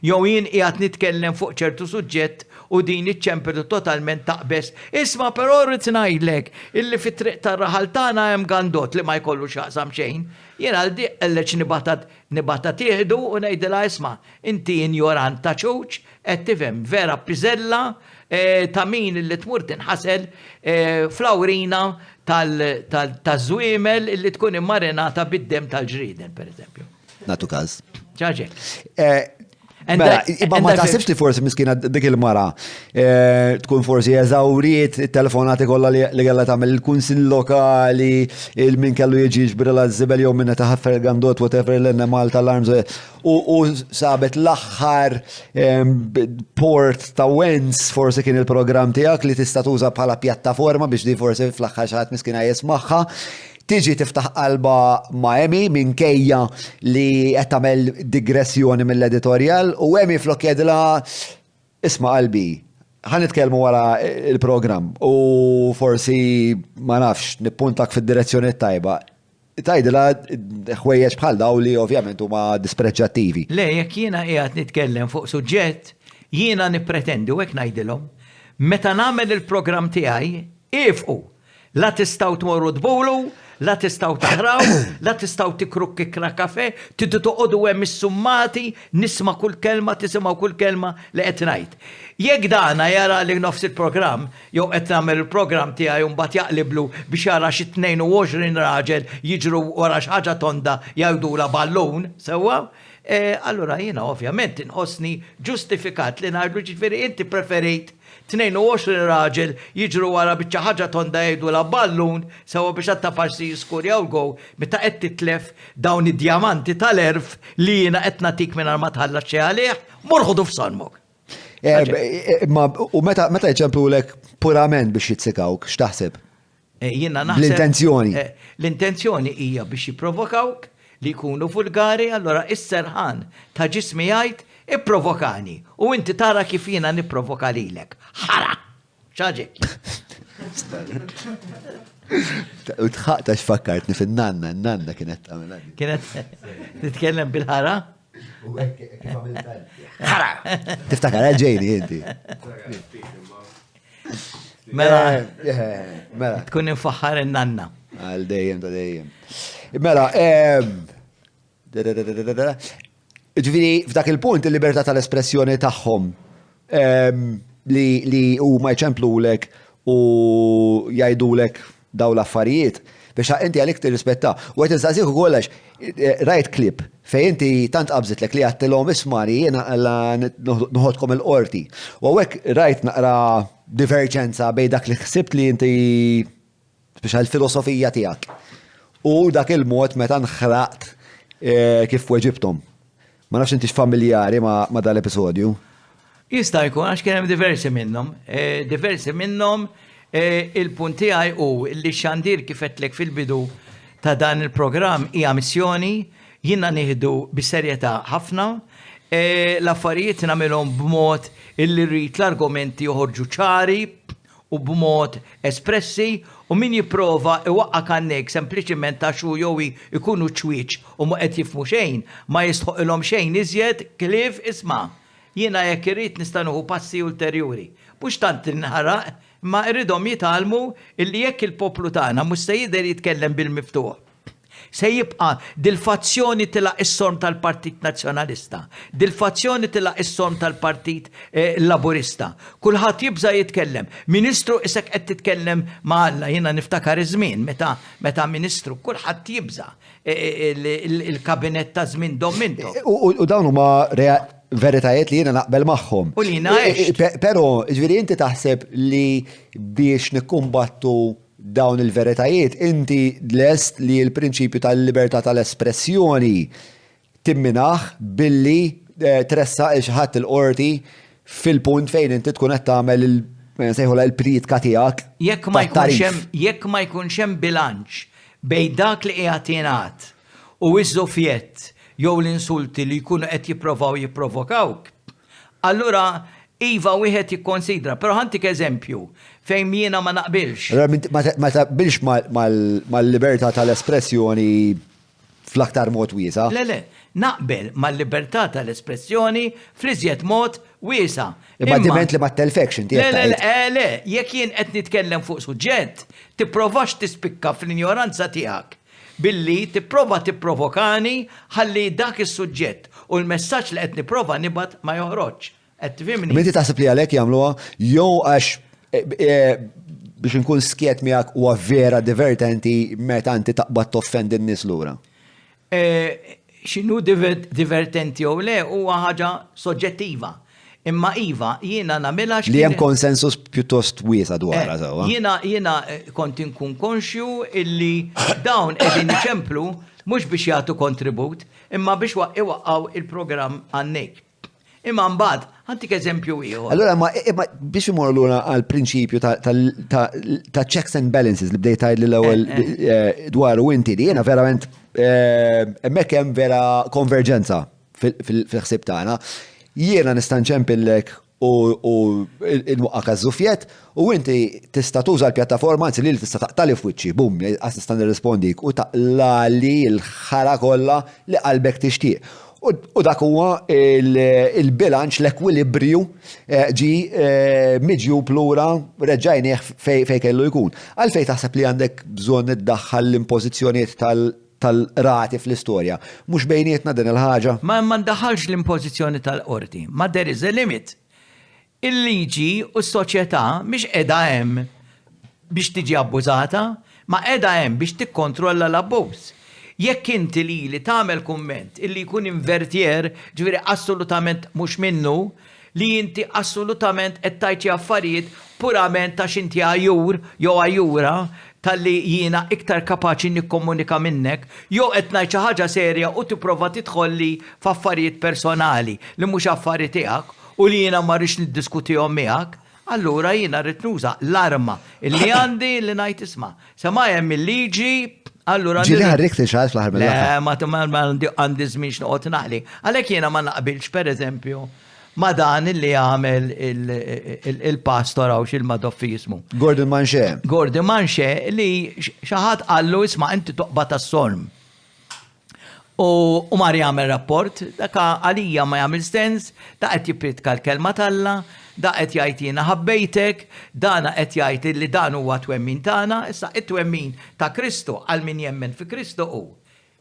S1: jew jien qiegħed nitkellem fuq ċertu suġġett u din iċċempel u totalment taqbeż, isma' però rrid ngħidlek illi fit-triq tar-raħal tagħna hemm gandott li ma jkollu x'jaqsam xejn, jien għal di qelleġ nibgħatha nibgħatha tieħdu u ngħidilha isma' inti injorant ta' ċuċ qed tifhem vera piżella ta' min illi tmur tinħasel fl-awrina taż-żwiemel illi tkun immarinata bid-demm tal-ġrieden, pereżempju.
S2: Nagħtu każ.
S1: Ċaġek.
S2: Eh, mela, imma ma taħsibx li forsi miskina dik il-mara eh, tkun forsi eżawriet it-telefonati kollha li kellha tagħmel il-kunsill lokali, il-min kellu jiġi ġbirla żibel jew minna taħaffer il-gandot whatever l Malta l-arms U sabet l-aħħar port ta' wens forsi kien il-programm tiegħek li tista' tuża bħala pjattaforma biex di forsi fl-aħħar xi ħadd miskina jismagħha. Tiġi tiftaħ qalba ma' Emi minkejja li qed tagħmel digressjoni mill-editorjal u Emi flok jgħidilha isma' qalbi, ħa nitkellmu wara il-programm u forsi ma nafx nippuntak fid-direzzjoni tajba. Tgħidilha ħwejjeġ bħal dawn li ovvjament huma dispreġġattivi.
S1: Le, jekk jiena qiegħed nitkellem fuq suġġett, Jiena nippretendi u hekk ngħidilhom, meta nagħmel il-programm tiegħi, iefqu! La tistgħu tmorru tbulu, la tistgħu taħraw, la tistgħu tikru kikra kafè, tridu toqogħdu hemm issummati, nisma' kull kelma, tisimgħu kull kelma li qed ngħid. Jekk dana jara li nofs il-programm, jew qed nagħmel il-programm tiegħi u mbagħad jaqliblu biex jara xi 22 raġel jiġru wara xi ħaġa tonda jgħidulha ballun, sewwa? Allura jiena ovvjament inħossni ġustifikat li ngħidlu ġifieri inti preferejt 22 raġel jiġru wara biċċa ħaġa tonda jgħidulha ballun sewwa biex għat-taparsi jiskurjaw l-gowl meta qed titlef dawn id-djamanti tal-għerf li jiena qed nagħtik mingħajr ma tħallas xejn għalih, mur ħudu f'sormok.
S2: Imma u meta meta jċemplulek purament biex jitzikawk, x'taħseb?
S1: Jiena naħseb.
S2: L-intenzjoni.
S1: L-intenzjoni hija biex jipprovokawk, li jkunu vulgari, allura is-serħan ta' ġismi jgħid ipprovokani u inti tara kif jiena nipprovoka lilek. Ħara! X'għaġeb.
S2: U tħaq ta' x'fakkartni fin-nanna, n-nanna kienet tagħmel.
S1: Kienet titkellem bil-ħara?
S2: Ħara! Tiftakar ġejni inti.
S1: Mela, eh, eh, mela. Tkun infaħħar in-nanna.
S2: Għal dejjem ta' dejjem. Mela, ġviri, f'dak il-punt il-libertà tal-espressjoni tagħhom li huma jċemplulek u jgħidulek daw l-affarijiet biex inti għalik tirrispetta. U għet nistaqsik ukoll għax eh, rajt klip fejn inti tant qabżitlek li għattilhom ismani jiena għalla noħodkom il-qorti. U għawek rajt naqra diverġenza bej dak li ħsibt li inti biex għal-filosofija tiegħek. U dak il-mod meta nħraqt eh, kif weġibtom. Ma nafx intix familjari ma dal-episodju.
S1: Jista' jkun għax kien hemm diversi minnhom. Eh, diversi minnhom eh, il-punt tiegħi hu li x-xandir kif għedtlek fil-bidu ta' dan il-programm hija missjoni jiena nieħdu bis-serjetà ħafna. Eh, l-affarijiet nagħmilhom b'mod illi rrid l-argumenti joħorġu ċari u b'mod espressi u min jipprova iwaqqa' kannejk sempliċiment għax hu jew hi jkunu ċwieċ u mhu qed jifhmu xejn, ma jistħoqilhom xejn iżjed ħlief isma', jiena jekk irrid nista' nieħu passi ulterjuri. Mhux tant inħaraq, imma irridhom jitgħallmu illi jekk il-poplu tagħna mhux se jidher jitkellem bil-miftuħ, Se jibqa' dil-fazzjoni tilgħaq is-sorm tal-Partit Nazzjonalista, dil-fazzjoni tilgħaq is-sorm tal-Partit Laburista. Kulħadd jibża' jitkellem. Ministru isek qed titkellem ma' Alla. Jiena niftakar iż-żmien meta meta Ministru kulħadd jibża' il-kabinett ta' żmien Dom Mintoff.
S2: U dawn huma veritajiet li jiena naqbel magħhom.
S1: U li jiena għext.
S2: Però, jiġifieri inti taħseb li biex nikkumbattu dawn il-veritajiet, inti lest li l-prinċipju tal-libertà tal-espressjoni timminah billi tressaq 'il xi ħadd il-qorti fil-punt fejn inti tkun qed tagħmel nsejħulha il-priedka tiegħek
S1: Jekk ma jkunx hemm jekk ma jkunx hemm bilanċ bejn dak li qiegħed jingħad u ż-żufjett jew l-insulti li jkunu qed jipprovaw jipprovokawk, Allura, iva wieħed jikkonsidra, però ħa ntik eżempju fejn jiena ma naqbilx.
S2: Allura ma taqbilx mal-libertà tal-espressjoni fl-aktar mod wiesa'?
S1: Le, le, naqbel mal-libertà tal-espressjoni fl-iżjed mod wiesa'.
S2: Imma diment li ma ttellfekx inti
S1: qed tgħid. Le, le, le, jekk jien qed nitkellem fuq suġġett, tipprovax tispikka fl-injoranza tiegħek billi tipprova tipprovokani ħalli dak is-suġġett u l-messaġġ li qed nipprova nibgħat ma joħroġx. Qed tifhimni?
S2: Imma inti taħseb li għalhekk jagħmluha jew għax biex inkun skjett miegħek huwa vera divertenti meta inti taqbad toffendi n-nies lura?
S1: X'inhu divertenti jew le huwa ħaġa soġġettiva. Imma iva, jiena nagħmilha
S2: Li hemm konsensus pjuttost wiesa' dwarha
S1: sewwa. Jiena jiena kont inkun konxju illi dawn qegħdin iċemplu mhux biex jagħtu kontribut, imma biex iwaqqgħu il-programm għan-nejk. Imma mbagħad, ħa ntik eżempju ieħor.
S2: Allura imma imma biex imorru lura għall-prinċipju ta' checks and balances li bdejt tgħidli l-ewwel dwaru inti li jiena verament hemmhekk hemm vera konverġenza fil-ħsieb tagħna. Jiena nista' nċempillek u nwaqqak għaż-żufjett u inti tista' tuża l-pjattaforma, anzi lili tista' taqtali f'wiċċi, bum, qas nista' nirrispondik u taqlali l-ħara kollha li qalbek tixtieq. U dak huwa il-bilanċ, l-ekwilibrju eh, ġi eh, miġjub lura reġġajnieh fej kellu jkun. Għalfej taħseb li għandek bżonn iddaħħal l-impożizzjonijiet tal-rati fl-istorja. Mhux bejnietna din il-ħaġa?
S1: Ma ndaħħalx l-impożizzjoni tal-qorti, ma there is a limit. Il-liġi u s-soċjetà mhix qiegħda hemm biex tiġi abbużata, ma qiegħda hemm biex tikkontrolla l-abbuż. Jekk inti lili tagħmel kumment illi jkun invertier, ġifieri assolutament mhux minnu, li inti assolutament qed tgħid xi affarijiet purament għax inti għajjur jew għajjura talli jiena iktar kapaċi nikkomunika minnek, jew qed ngħid xi ħaġa serja u tipprova tidħolli f'affarijiet personali li mhux affari tiegħek u li jiena ma rridx niddiskutihom miegħek, allura jiena rrid nuża l-arma li għandi li ngħid isma' se ma hemm il-liġi, allura.
S2: Ġieli ħarrikt lil xi ħadd fl-aħħar
S1: mill-aħħar? Le, ma għandi żmien x'noqgħod naħli. Għalhekk jiena ma naqbilx pereżempju ma dan li għamel il-pastor għaw xil-madoffi jismu.
S2: Gordon Manche.
S1: Gordon Manche li xi ħadd qallu isma' inti toqba tas-sorm. U mar jagħmel rapport, dak għalija ma jagħmel sens, da qed jippriedka l-kelma t'Alla, da qed jgħid jiena ħabbejtek, dana qed jgħid li dan huwa twemmin tagħna, issa it-twemmin ta' Kristu għal min jemmen fi Kristu hu.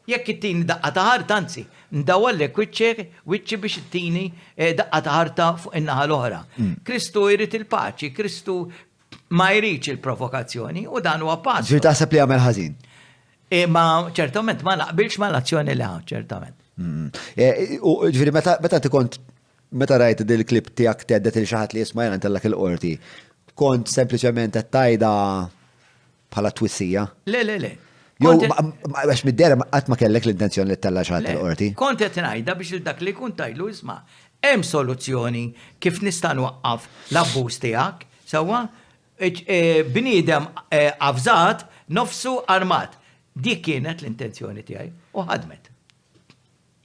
S1: Jekk ittini daqqa ta' ħarta, anzi, ndawwallek wiċċek, wiċċi biex ittini eh, daqqa ta' ħarta fuq in-naħa l-oħra. Mm. Kristu jrid il-paċi, Kristu ma jridx il-provokazzjoni u dan huwa pass.
S2: Ġifieri taħseb li għamel ħażin?
S1: Imma ċertament ma naqbilx ma l-azzjoni li ħa, ċertament.
S2: Mm. E, u ġifieri meta ti kont meta rajt dil-klip tiegħek teddet il xi ħadd li jisma' jiena ntellak il-qorti, kont sempliċement qed tgħidha bħala twissija?
S1: Le, le, le.
S2: Jew għax mid-dera qatt ma kellek l-intenzjoni li ttella' xi ħadd il-qorti.
S1: Kont qed ngħidha biex il dak li jkun tgħidlu isma' hemm soluzzjoni kif nista' nwaqqaf l-abbuż tiegħek, sewwa? Bniedem avżat, nofsu armat. Dik kienet l-intenzjoni tiegħi u ħadmet.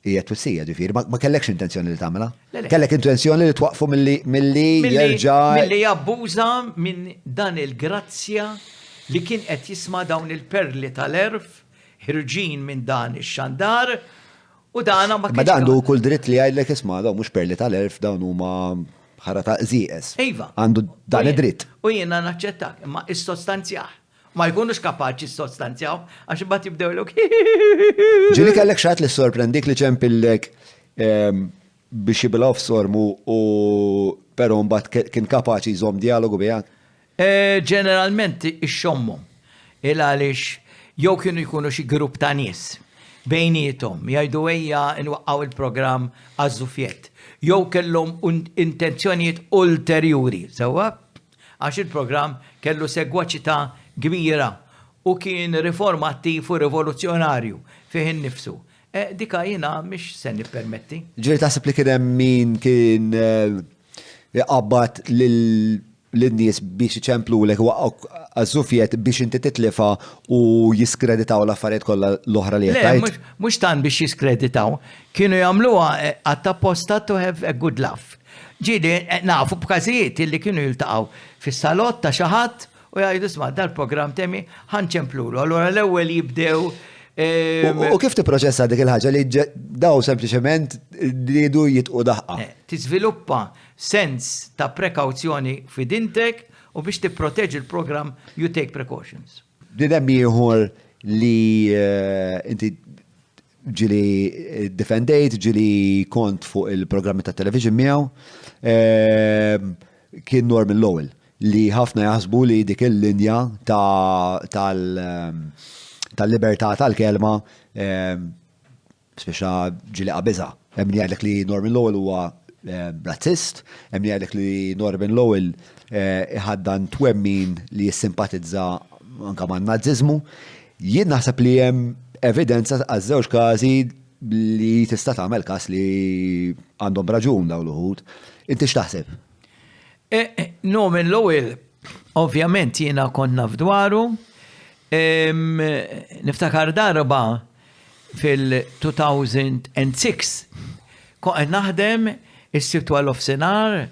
S2: Hija twissija ġifieri, ma kellekx intenzjoni li tagħmilha? Kellek intenzjoni li twaqqfu milli jerġa'
S1: Milli jabbuża minn dan il-grazzja li kien qed jisma' dawn il-perli tal-għerf ħirġin minn dan ix-xandar U dana
S2: ma kienx. Ma dan għandu kull dritt li jgħidlek isma' dawn mhux perli tal-għerf dawn huma ħara ta' qżieqeż.
S1: Iva.
S2: Għandu dan id-dritt.
S1: U jiena naċċettak, imma issostanzjah. Ma jkunux kapaċi jissostanzjaw għax imbagħad jibdewlok.
S2: Ġieli kellek xi ħadd li ssorprendik li ċempillek ehm, biex jibilgħu f'sormu u però mbagħad kien kapaċi jżomm dialogu miegħek?
S1: Ġeneralment ixxommhom. Il għaliex jew kienu jkunu xi grupp ta' nies bejniethom jgħidu ejja nwaqqgħu il-programm għaż-żufjett. Jew kellhom intenzjonijiet ulterjuri, sewwa? Għax il-programm kellu segwaċità kbira u kien riformattiv u rivoluzzjonarju fih innifsu. Dika jiena mhix se nippermetti.
S2: Ġifieri taħseb li kien hemm min kien iqabbad lin-nies biex iċemplulek iwaqqgħuk għaż-żufjett biex inti titlifha u jiskreditaw l-affarijiet kollha l-oħra li qed tgħid?
S1: Le, mhux tant biex jiskreditaw. Kienu jagħmluha għat-apposta to have a good laugh. Ġieli nafu b'każijiet illi kienu jiltaqgħu fis-salott ta' xi ħadd U jgħidu isma' dal-programm temi ħa nċemplulu. Allura l-ewwel jibdew
S2: U kif tipproċessa dik il-ħaġa li daw sempliċement riedu jitqu daħqa?
S1: Eh, tiżviluppa sens ta' prekawzjoni f'idintek u biex tipproteġi l-programm you take precautions.
S2: Bniedem ieħor li eh, inti ġili defendejt, ġili kont fuq il-programmi ta' television miegħu, ehm, kien Norman Lowell li ħafna jaħsbu li dik il-linja tal-libertà tal-kelma ehm, speċa ġili qabiżha. Hemm min jgħidlek li Norman Lowell huwa ehm, razzist, hemm min jgħidlek li Norman Lowell eh, iħaddan twemmin li jissimpatizza anka man-Naziżmu. Jien naħseb li hemm evidenza għaż-żewġ każi li tista' tagħmel każ li għandhom raġun dawn l-uħud. Inti x'taħseb?
S1: E, e, Norman Lowell, ovvjament jiena kont naf dwaru. Niftakar darba fil-2006 kont qed naħdem is-Sibt għal-nofsinhar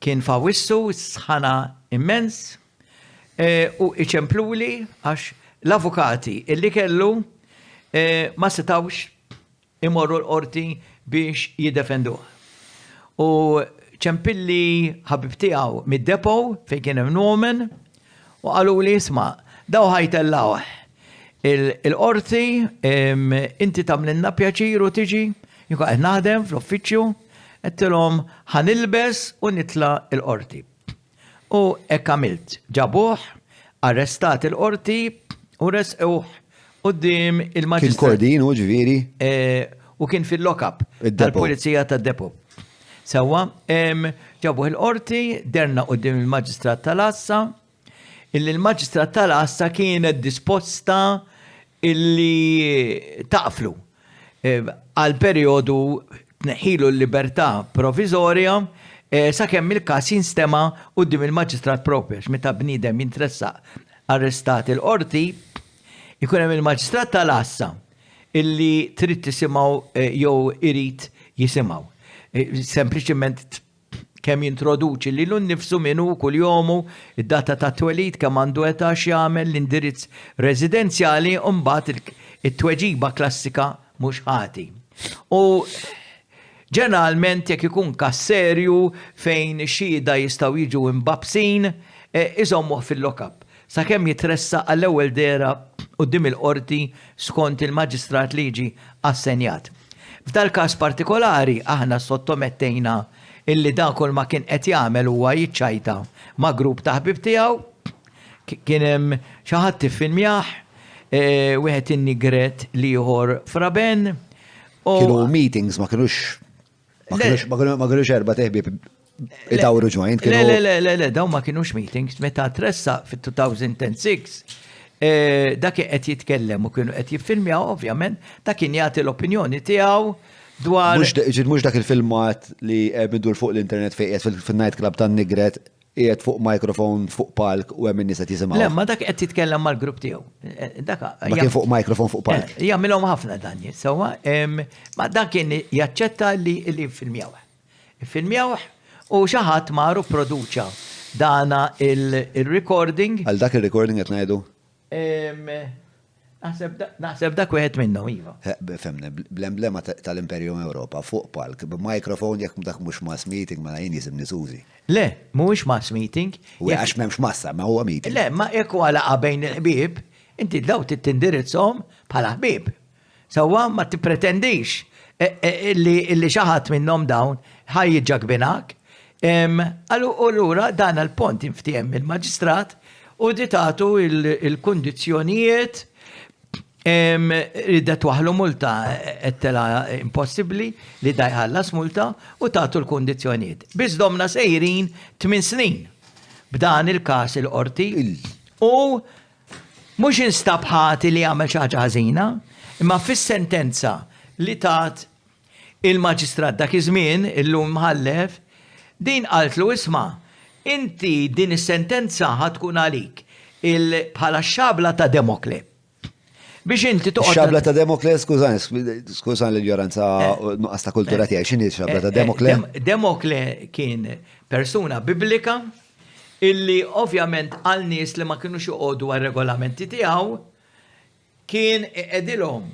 S1: kien f'Awwissu, sħana immens. U iċempluli għax l-avukati illi kellu ma setgħux imorru l-qorti biex jiddefenduh. U ċempilli ħabib tiegħu mid-depot fejn kien hemm Norman u qaluli isma' daw ħa jtellgħuh il-qorti inti tagħmlilna pjaċir u tiġi. Jien kont qed naħdem fl-uffiċċju, għedtilhom ħa nilbes u nitla' l-qorti. U hekk għamilt. Ġabuh, arrestat il-qorti u resquh quddiem il-maġistrat.
S2: Kien kordin hu ġifieri?
S1: U kien fil-lock-up tal-pulizija tad-depot. Sewwa, ġabuh il-qorti, derna quddiem il-maġistrat tal-għassa, illi l-maġistrat tal-għassa kienet disposta illi taqflu għal perjodu tneħħilu l-libertà proviżorja sakemm il-każ jinstema' quddiem il-Maġistrat proprju għax meta bniedem jintressaq arrestat il-qorti jkun hemm il-Maġistrat tal-għassa illi trid tisimgħu jew irid jisimgħu. Sempliċement kemm jintroduċi lilu nnifsu, min hu, kuljomu, id-data tat-twelid, kemm għandu età, x'jagħmel, l-indirizz residenzjali u mbagħad it-tweġiba klassika mhux ħati. U ġeneralment jekk ikun każ serju fejn xhieda jistgħu jiġu imbagħbsin, iżommuh fil-lock-up sakemm jitressaq għall-ewwel dehra quddiem il-qorti skont il-maġistrat li jiġi assenjat. F'dal-każ partikolari aħna ssottomettejna illi dan kull ma kien qed jagħmel huwa jiċċajta ma' grupp ta' ħbieb tiegħu, kien hemm xi ħadd iffilmjah, wieħed innigret l-ieħor f'Raben
S2: u. Kienu meetings ma kinux Ma kinux erba' teħbieb idawru joint.
S1: Le, le, le, le, le, dawn ma kinux meetings. Meta tressaq fit-2006, eh, dak qed jitkellem u kienu qed jiffilmjaw, ovvjament, dak kien jagħti l-opinjoni tiegħu dwar.
S2: Mhux dak il-filmat li midur fuq l-internet fejn qiegħed fil-night club tan-Nigret qiegħed fuq microphone fuq palk u hemm in-nies qed jisimgħu.
S1: Le, ma dak qed jitkellem mal-grupp tiegħu. Eh,
S2: dak ma kien fuq microphone fuq palk.
S1: Eh, jagħmilhom ħafna dan, sewwa, ma dak kien jaċċetta li li filmjawh. Filmjawh u xi ħadd mar u produċa dana il-recording.
S2: Għal dak il-recording qed ngħidu?
S1: Naħseb dak wieħed minnhom, iva.
S2: Femne, bl-emblema tal-Imperium Ewropa fuq palk, b'microphone jekk dak mhux mass meeting mela jien jisimni Suzy.
S1: Le, mhuwiex mass meeting.
S2: U għax m'hemmx massa, ma huwa meeting.
S1: Le, ma jekk huwa laqgħa bejn il-ħbieb, inti daw trid tindirizzhom bħala ħbieb. Sewwa ma tippretendix illi xi ħadd minnhom dawn ħa jiġġagbinak. Allura dan il-pont inftiehem mill-maġistrat u ditatu il-kundizzjonijiet ridet waħlu multa għedtilha impossibbli li da jħallas multa u tagħtu l-kundizzjonijiet. Biss domna sejrin tmien snin b'dan il-każ il-qorti u Mhux instab ħati li għamel xi ħaġa ħażina, imma fis-sentenza li tat il-maġistrat dak iż-żmien, illum imħallef, din qaltlu isma' inti din is-sentenza ħa tkun għalik il bħala x-xabla ta' Demokle. Biex inti toqgħod.
S2: Xabla ta' Demokle, skużani, skużani l-injoranza eh. nuqqas ta' kultura tiegħi, x'inhi xabla ta' eh, Demokle?
S1: Demokle kien persuna biblika illi ovvjament għal nies li ma kinux joqogħdu għar-regolamenti tiegħu, kien iqegħdilhom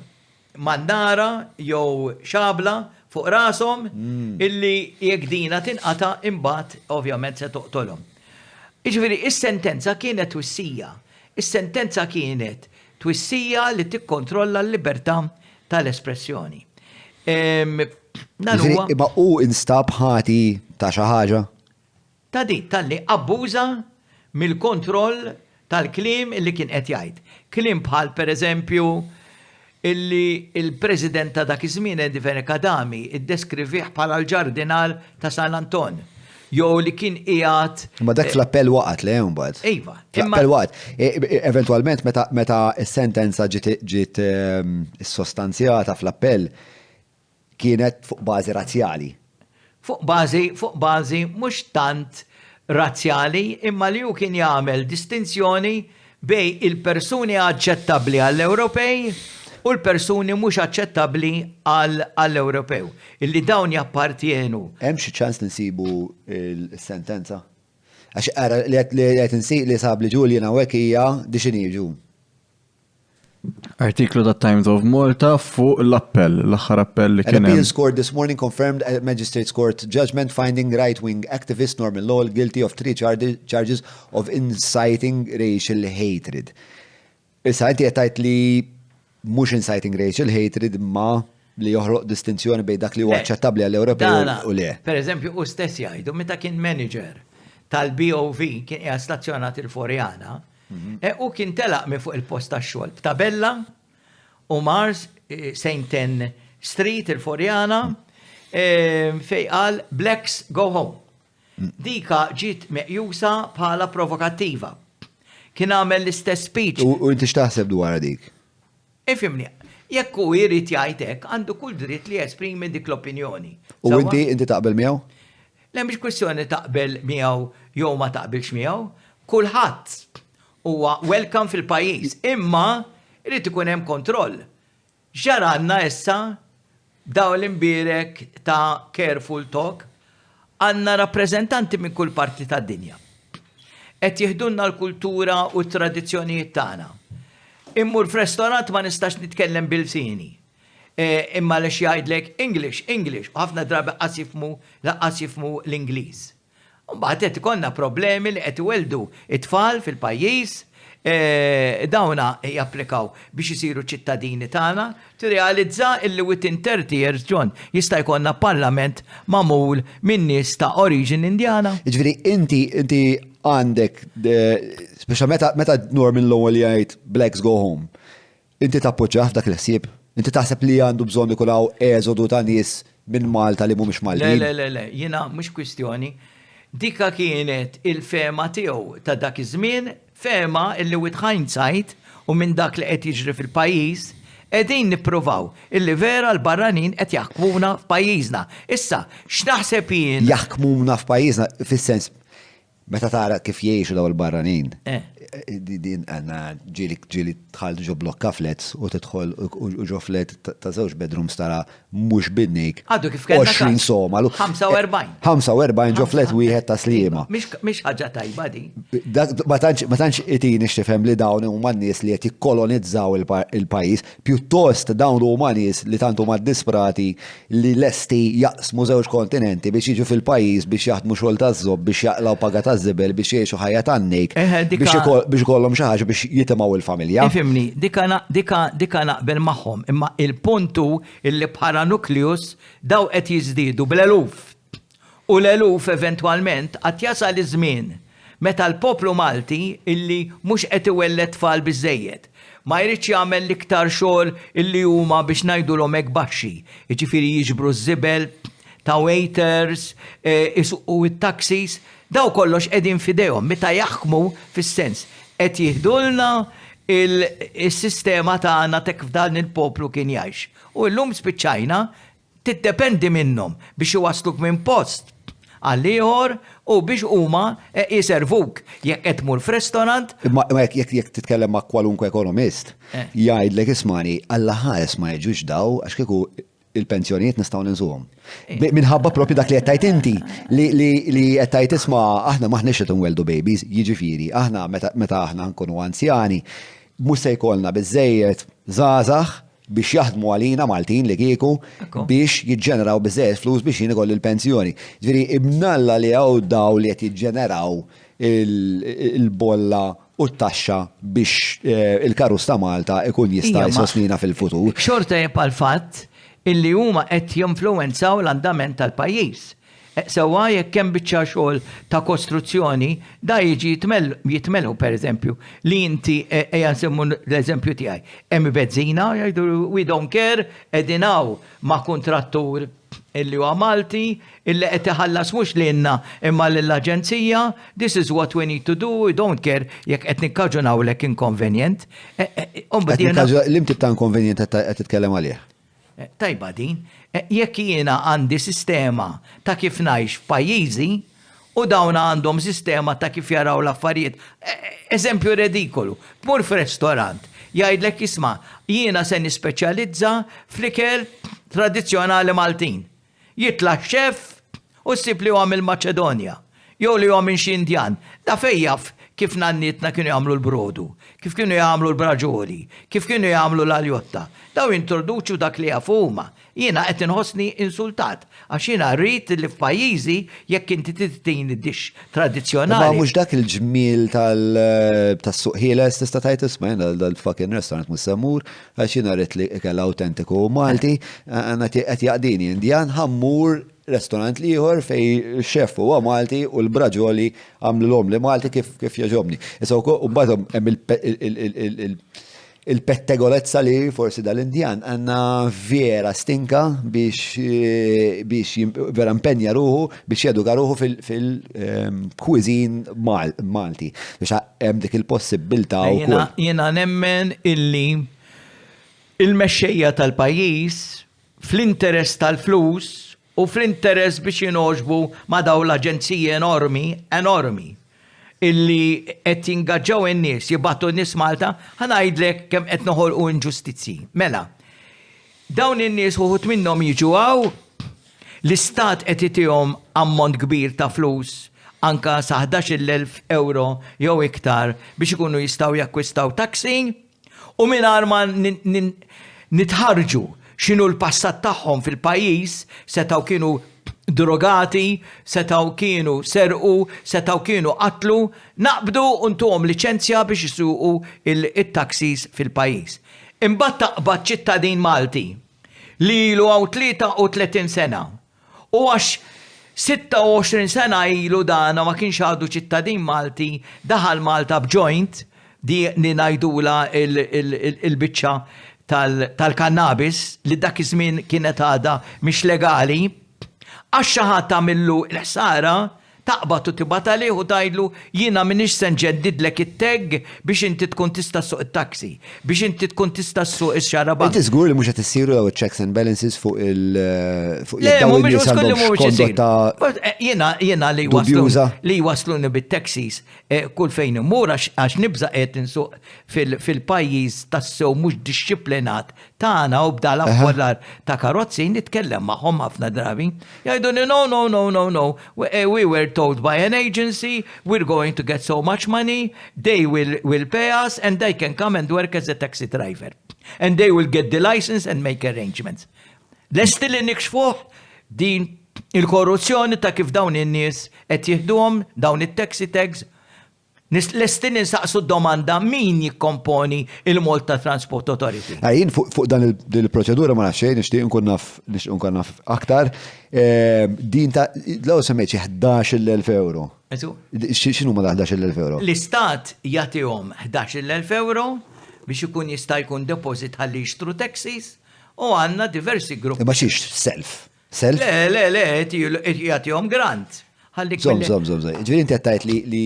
S1: mannara jew xabla fuq rashom illi jekk dina tinqata' imbagħad ovvjament se toqtolhom. Jiġifieri is-sentenza kienet twissija. Is-sentenza kienet twissija li tikkontrolla l-libertà tal-espressjoni.
S2: Dan huwa. Imma hu instab ħati ta' xi ħaġa?
S1: Ta' din, talli abbuża mill-kontroll tal-kliem illi kien qed jgħid. Kliem bħal, per eżempju, illi l-President ta' dak iż-żmien, Eddie Fenech Adami, iddeskrivih bħala l-ġardinal ta' San Anton, jew li kien qiegħed.
S2: Imma dak fl-appell waqgħet, le, mbagħad?
S1: Iva.
S2: Fl-appell waqgħet. Eventwalment meta s-sentenza ġiet issostanzjata fl-appell, kienet fuq bażi razzjali.
S1: Fuq bażi, fuq bażi mhux tant razzjali imma li hu kien jagħmel distinzjoni bejn il-persuni aċċettabbli għall-Ewropej u l-persuni mhux aċċettabbli għall-Ewropew, illi dawn jappartjenu.
S2: Hemm xi ċans li nsibu s-sentenza? Għax ara li qed insib li sab li Julian hawnhekk hija di x'inhi Ju?
S4: Artiklu ta' Times of Malta fuq l-appell, l-aħħar appell li
S2: kien. An appeals court this morning confirmed a magistrate's court judgment finding right-wing activist Norman Lowell guilty of three charges of inciting racial hatred. Issa inti qed tgħid li mhux inciting racial hatred imma li joħloq distinzjoni bejn dak li huwa aċċettabbli għall-Ewropej u le.
S1: Per eżempju, u stess jgħidu meta kien manager tal-BOV kien qiegħed stazzjonat il-Forjana, mhm. e, u kien telaq minn fuq il-post tax-xogħol b'tabella u Mars e, St. Ten Street il-Forjana e, fej qal Blacks go home. Dika ġiet meqjusa bħala provokattiva. Kien għamel l-istess speech.
S2: U inti x'taħseb dwarha dik?
S1: Ifhimni, jekk hu jrid jgħid hekk, għandu kull dritt li jesprimi dik l-opinjoni.
S2: U inti inti taqbel miegħu?
S1: Le mhix kwistjoni taqbel miegħu jew ma taqbilx miegħu. Kulħadd huwa welcome fil-pajjiż, imma jrid ikun hemm kontroll. X'ġaralna issa b'dawn l-imbierek ta' careful talk? Għandna rappreżentanti minn kull parti tad-dinja. Qed jiħdulna l-kultura u t-tradizzjonijiet tagħna. Immur f'restorant ma nistax nitkellem b'ilsieni. Imma għaliex jgħidlek English, English u ħafna drabi qas jifhmu lanqas jifhmu l-Ingliż. Mbagħad qed ikollna problemi li qed iwelldu t-tfal fil-pajjiż, dawna japplikaw biex isiru ċittadini tagħna. Tirrealizza illi within 30 years, John, jista' jkollna parlament magħmul minn nies ta' oriġini Indjana.
S2: Jiġifieri inti inti għandek speċa meta meta Norman Lowell jgħid blacks go home, Inti tappoġġjah f'dak il-ħsieb? Inti taħseb li għandu bżonn ikun hawn eżodu ta' nies minn Malta li mhumiex Maltin?
S1: Le, le, le, le, jiena mhux kwistjoni. Dika kienet il-fehma tiegħu ta' dak iż-żmien, fehma illi with hindsight u minn dak li qed jiġri fil-pajjiż, qegħdin nippruvaw illi vera l-barranin qed jaħkmuna f'pajjiżna. Issa, x'naħseb jien?
S2: Jaħkmuna f'pajjiżna fis-sens, Meta tara kif jgħixu daw il-barranin, eh. din għanna ġili ġili tħalt ġo blokka flats u tidħol u ġo flat ta' żewġ bedrooms tara mhux binnik.
S1: Għadu kif kellna
S2: 20 Somalu.
S1: 45.
S2: 45 ġo flat wieħed ta' Sliema.
S1: Mhix ħaġa tajba din.
S2: Ma tantx itini x'tifhem li dawn huma n-nies li qed jikkolonizzaw il-pajjiż, pjuttost dawn huma nies li tant huma disprati li lesti jaqsmu żewġ kontinenti biex jiġu fil-pajjiż biex jaħdmu xogħol taż-żobb biex jaqlgħu paga taż-żibel biex jgħixu ħajja tan-nejk biex ikollhom xi ħaġa biex jitimgħu l-familja.
S1: Ifhimni, dika naqbel magħhom, imma il-punt hu illi bħala nucleus dawn qed jiżdiedu bl-eluf. U l-eluf eventwalment għad jasal iż-żmien meta l-poplu Malti illi mhux qed iwelled tfal biżżejjed, ma jridx jagħmel l-iktar xogħol illi huma biex ngħidulhom hekk baxxi, jiġifieri jiġbru ż-żibel, ta' waiters, isuqu t-taxis, dawn kollox qegħdin f'idejhom meta jaħkmu fis-sens qed jieħdulna s-sistema tagħna ta' kif dan il-poplu kien jgħix. U llum spiċċajna Tiddependi minnhom biex iwassluk minn post għal ieħor u biex huma jservuk jekk qed tmur f'restorant.
S2: Imma jekk jekk titkellem ma' kwalunkwe ekonomist, eh. jgħidlek ismani, Alla ħares ma jiġux daw għax kieku il-pensjonijiet nistgħu ninsuhom. Eh. Minħabba propju dak li qed tgħid inti li qed tgħid isma' aħna maħniex qed inweldu babies, jiġifieri aħna meta aħna nkunu anzjani mhux se jkollna biżejjed żgħażagħ biex jaħdmu għalina Maltin li kieku biex jiġġeneraw biżejjed flus biex jien ikolli l-pensjoni. Ġifieri imnalla li hawn daw li qed jiġġeneraw il-bolla u t-taxxa biex eh, il-karus ta' Malta ikun jista' jsostnina fil-futur.
S1: Xorta jibqa' l-fatt illi huma qed jinfluwenzaw l-andament tal-pajjiż. Sewwa jekk hemm biċċa xogħol ta' kostruzzjoni, da jiġi jitmelħu pereżempju li inti ejja nsemmu l-eżempju tiegħi. Hemm bezzina jgħidu we don't care qegħdin hawn ma' kuntrattur illi huwa Malti illi qed iħallas mhux lilna imma lill-aġenzija, this is what we need to do, we don't care jekk qed nikkaġunawlek inkonvenjent.
S2: Liema tip ta' inkonvenjent qed titkellem għalih?
S1: Eh, tajba din, eh, jekk jiena għandi sistema ta' kif ngħix f'pajjiżi u dawn għandhom sistema ta' kif jaraw l-affarijiet. Eh, eżempju redikolu, tmur f'restorant, jgħidlek isma' jiena se nispeċjalizza fl-ikel tradizzjonali Maltin. Jitla' x-chef u ssib li huwa mill-Maċedonja jew li huwa minn xi Indjan. Da fejn jaf kif nannietna kienu jagħmlu l-brodu, kif kienu jagħmlu l-braġoli, kif kienu jagħmlu l-aljotta. Dawn jintroduċu dak li jafu huma. Jiena qed inħossni insultat għax jiena rrid li f'pajjiżi jekk inti trid tini dish tradizzjonali.
S2: Ma mhux dak il-ġmiel tas-suq ħieles tista' tgħid isma' jiena dal-fucking restaurant mhux se mmur għax jiena rrid li ikel awtentiku Malti, qed jaqdini Indjan ħa mmur restaurant l-ieħor fejn ix-chef huwa Malti u l-braġoli għamlulhom li Malti kif jogħġobni. Issa wkoll mbagħad hemm il-pettegolezza li forsi dal-Indjan għandna vera stinka biex biex vera impenja ruħu biex jeduka ruħu fil-cuisine Malti. Biex hemm dik il-possibbiltà wkoll.
S1: Jiena nemmen illi il-mexxejja tal-pajjiż fl-interess tal-flus u fl-interess biex jingħoġbu ma' dawn l-aġenziji enormi, enormi, illi qed jingaġġaw in-nies, jibagħtu n-nies Malta, ħa ngħidlek kemm qed noħolqu inġustizzji. Mela, dawn in-nies uħud minnhom jiġu hawn, l-istat qed itihom ammont kbir ta' flus, anka sa 11,000 ewro jew iktar biex ikunu jistgħu jakkwistaw taxi, U mingħajr ma nitħarrġu x'inhu l-passat tagħhom fil-pajjiż, setgħu kienu drogati, setgħu kienu serqu, setgħu kienu qatlu, naqbdu u ntuhom liċenzja biex isuqu it-taxis fil-pajjiż. Imbagħad taqbad ċittadin Malti li ilu hawn 33 sena U għax 26 sena ilu dana ma kienx għadu ċittadin Malti, daħal Malta b'joint, di li ngħidulha il-biċċa tal-kannabis li dak iż-żmien kienet għadha mhix legali, għax xi ħadd għamillu l-ħsara, Taqbad u tibgħat għalih u tgħidlu, jiena m'iniex se nġeddidlek it-tag biex inti tkun tista' ssuq it-taxi, biex inti tkun tista' ssuq ix-xarabank.
S2: Inti żgur li mhux qed issiru dawn iċ-checks and balances fuq il fuq jekk dawn in-nies għandhomx kondotta
S1: Jiena jiena li waslu li jwassluni bit-taxis kull fejn immur għax nibża' qiegħed insuq fil-pajjiż tassew mhux dixxiplinat tagħna u b'dal affollar ta' karozzi nitkellem magħhom ħafna drabi. Jgħiduli no, no, no, no, no, we were told by an agency, we're going to get so much money, they will, will pay us and they can come and work as a taxi driver. And they will get the license and make arrangements. Lesti li nikxfuh din il-korruzzjoni ta' kif dawn in-nies qed jieħduhom dawn it-taxi tags Lesti li nsaqsu d-domanda min jikkomponi il-Malta Transport Authority?
S2: Ah, jien fuq dan din il-proċedura ma nafx xejn, nixtieq nkun naf nixtieq nkun naf aktar. Ehm, din ta' l-ewwel semmejt xi 11,000 euro. X'inhu ma 11,000 euro?
S1: L-istat jagħtihom 11,000 euro biex ikun jista' jkun deposit ħalli jixtru taxis u għandna diversi gruppi.
S2: Imma xiex self? Self?
S1: Le, le, le, jagħtihom grant.
S2: Ħallik. Zom, zom, zom, zom. Ġifieri inti qed tgħid li li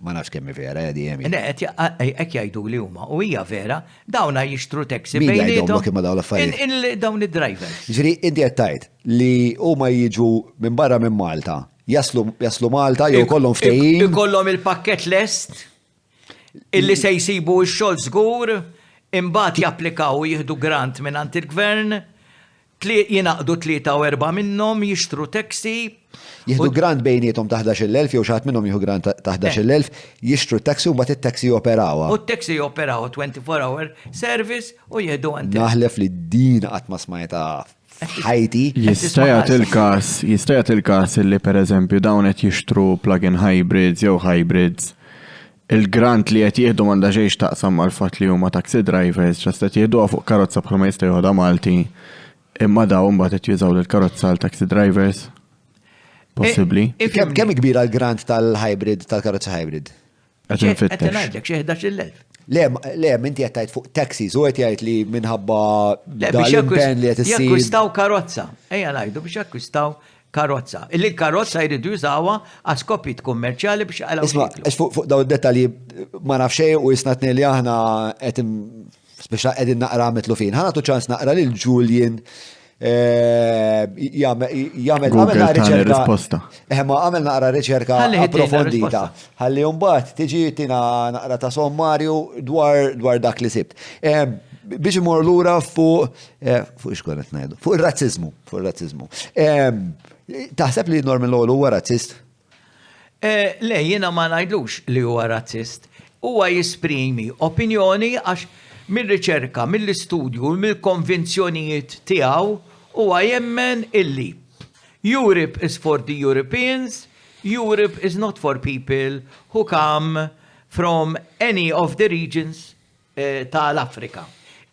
S2: ma nafx kemm vera ja dejjem.
S1: Le, qed jgħidu li huma u hija vera, dawna jixtru taxi
S2: bejniethom. Min jgħidhom imma dawn l-affarijiet?
S1: Dawn id-drivers.
S2: Ġifieri inti qed tgħid li huma jiġu minn barra minn Malta, jaslu jaslu Malta jew kollhom ftehim.
S1: Ikollhom il-pakkett lest illi se jsibu x-xogħol żgur, imbagħad japplikaw u jieħdu grant mingħand il-gvern, Jingħaqdu tlieta u erbgħa minnhom, jixtru taxi.
S2: Jieħdu grant bejniethom ta' 11,000 jew xi ħadd minnhom jieħu grant ta' 11,000, jixtru t-taxi u mbagħad it-taxi joperawha.
S1: U t-taxi joperawha 24 hour service u jieħdu għand.
S2: Naħlef li din qatt ma smajtha f'ħajti.
S4: Jista' jagħti l-każ, jista' jagħti l-każ li pereżempju dawn qed jixtru plug-in hybrids jew hybrids Il-grant li qed jieħdu m'għandha xejn x'taqsam mal-fatt li huma taxi drivers, just qed jieħduha fuq karozza bħalma jista' joħodha Malti, imma dawn mbagħad qed jużaw lill-karozza għal taxi drivers. Possibbli.
S2: Kemm kemm kbira l-grant tal-hybrid tal-karozza hybrid?
S4: Qed infittex.
S1: Qed ngħidlek xi 11,000.
S2: Le, le, inti qed tgħid fuq taxis, u qed jgħid li minħabba dan l-impenn li qed issir.
S1: Jakkwistaw karozza. Ejja ngħidu biex jakkwistaw karozza. Illi l-karozza jridu jużawha għal skopijiet kummerċjali biex jaqalgħu.
S2: Isma' għax fuq dawn id-dettalji ma naf xejn u jisna tnejn li aħna qed speċa qegħdin naqra mitlufin. Ħa nagħtu ċans naqra lil Julian eh, jagħmel
S4: għamel naqra riċerka. Risposta.
S2: Eh, ma għamel naqra riċerka approfondita. Ħalli mbagħad tiġi tina naqra ta' sommarju dwar dwar dak li sibt. Eh, biex imur lura fuq fuq x'konna qed ngħidu, fuq ir-razziżmu. Fuq ir-razziżmu. Taħseb li Norman Lowell huwa razzist?
S1: Le, jiena ma ngħidlux li huwa razzist. Huwa jesprimi opinjoni għax mir-riċerka, mill-istudju u mill-konvinzjonijiet tiegħu huwa jemmen illi Europe is for the Europeans, Europe is not for people who come from any of the regions ta' l-Afrika.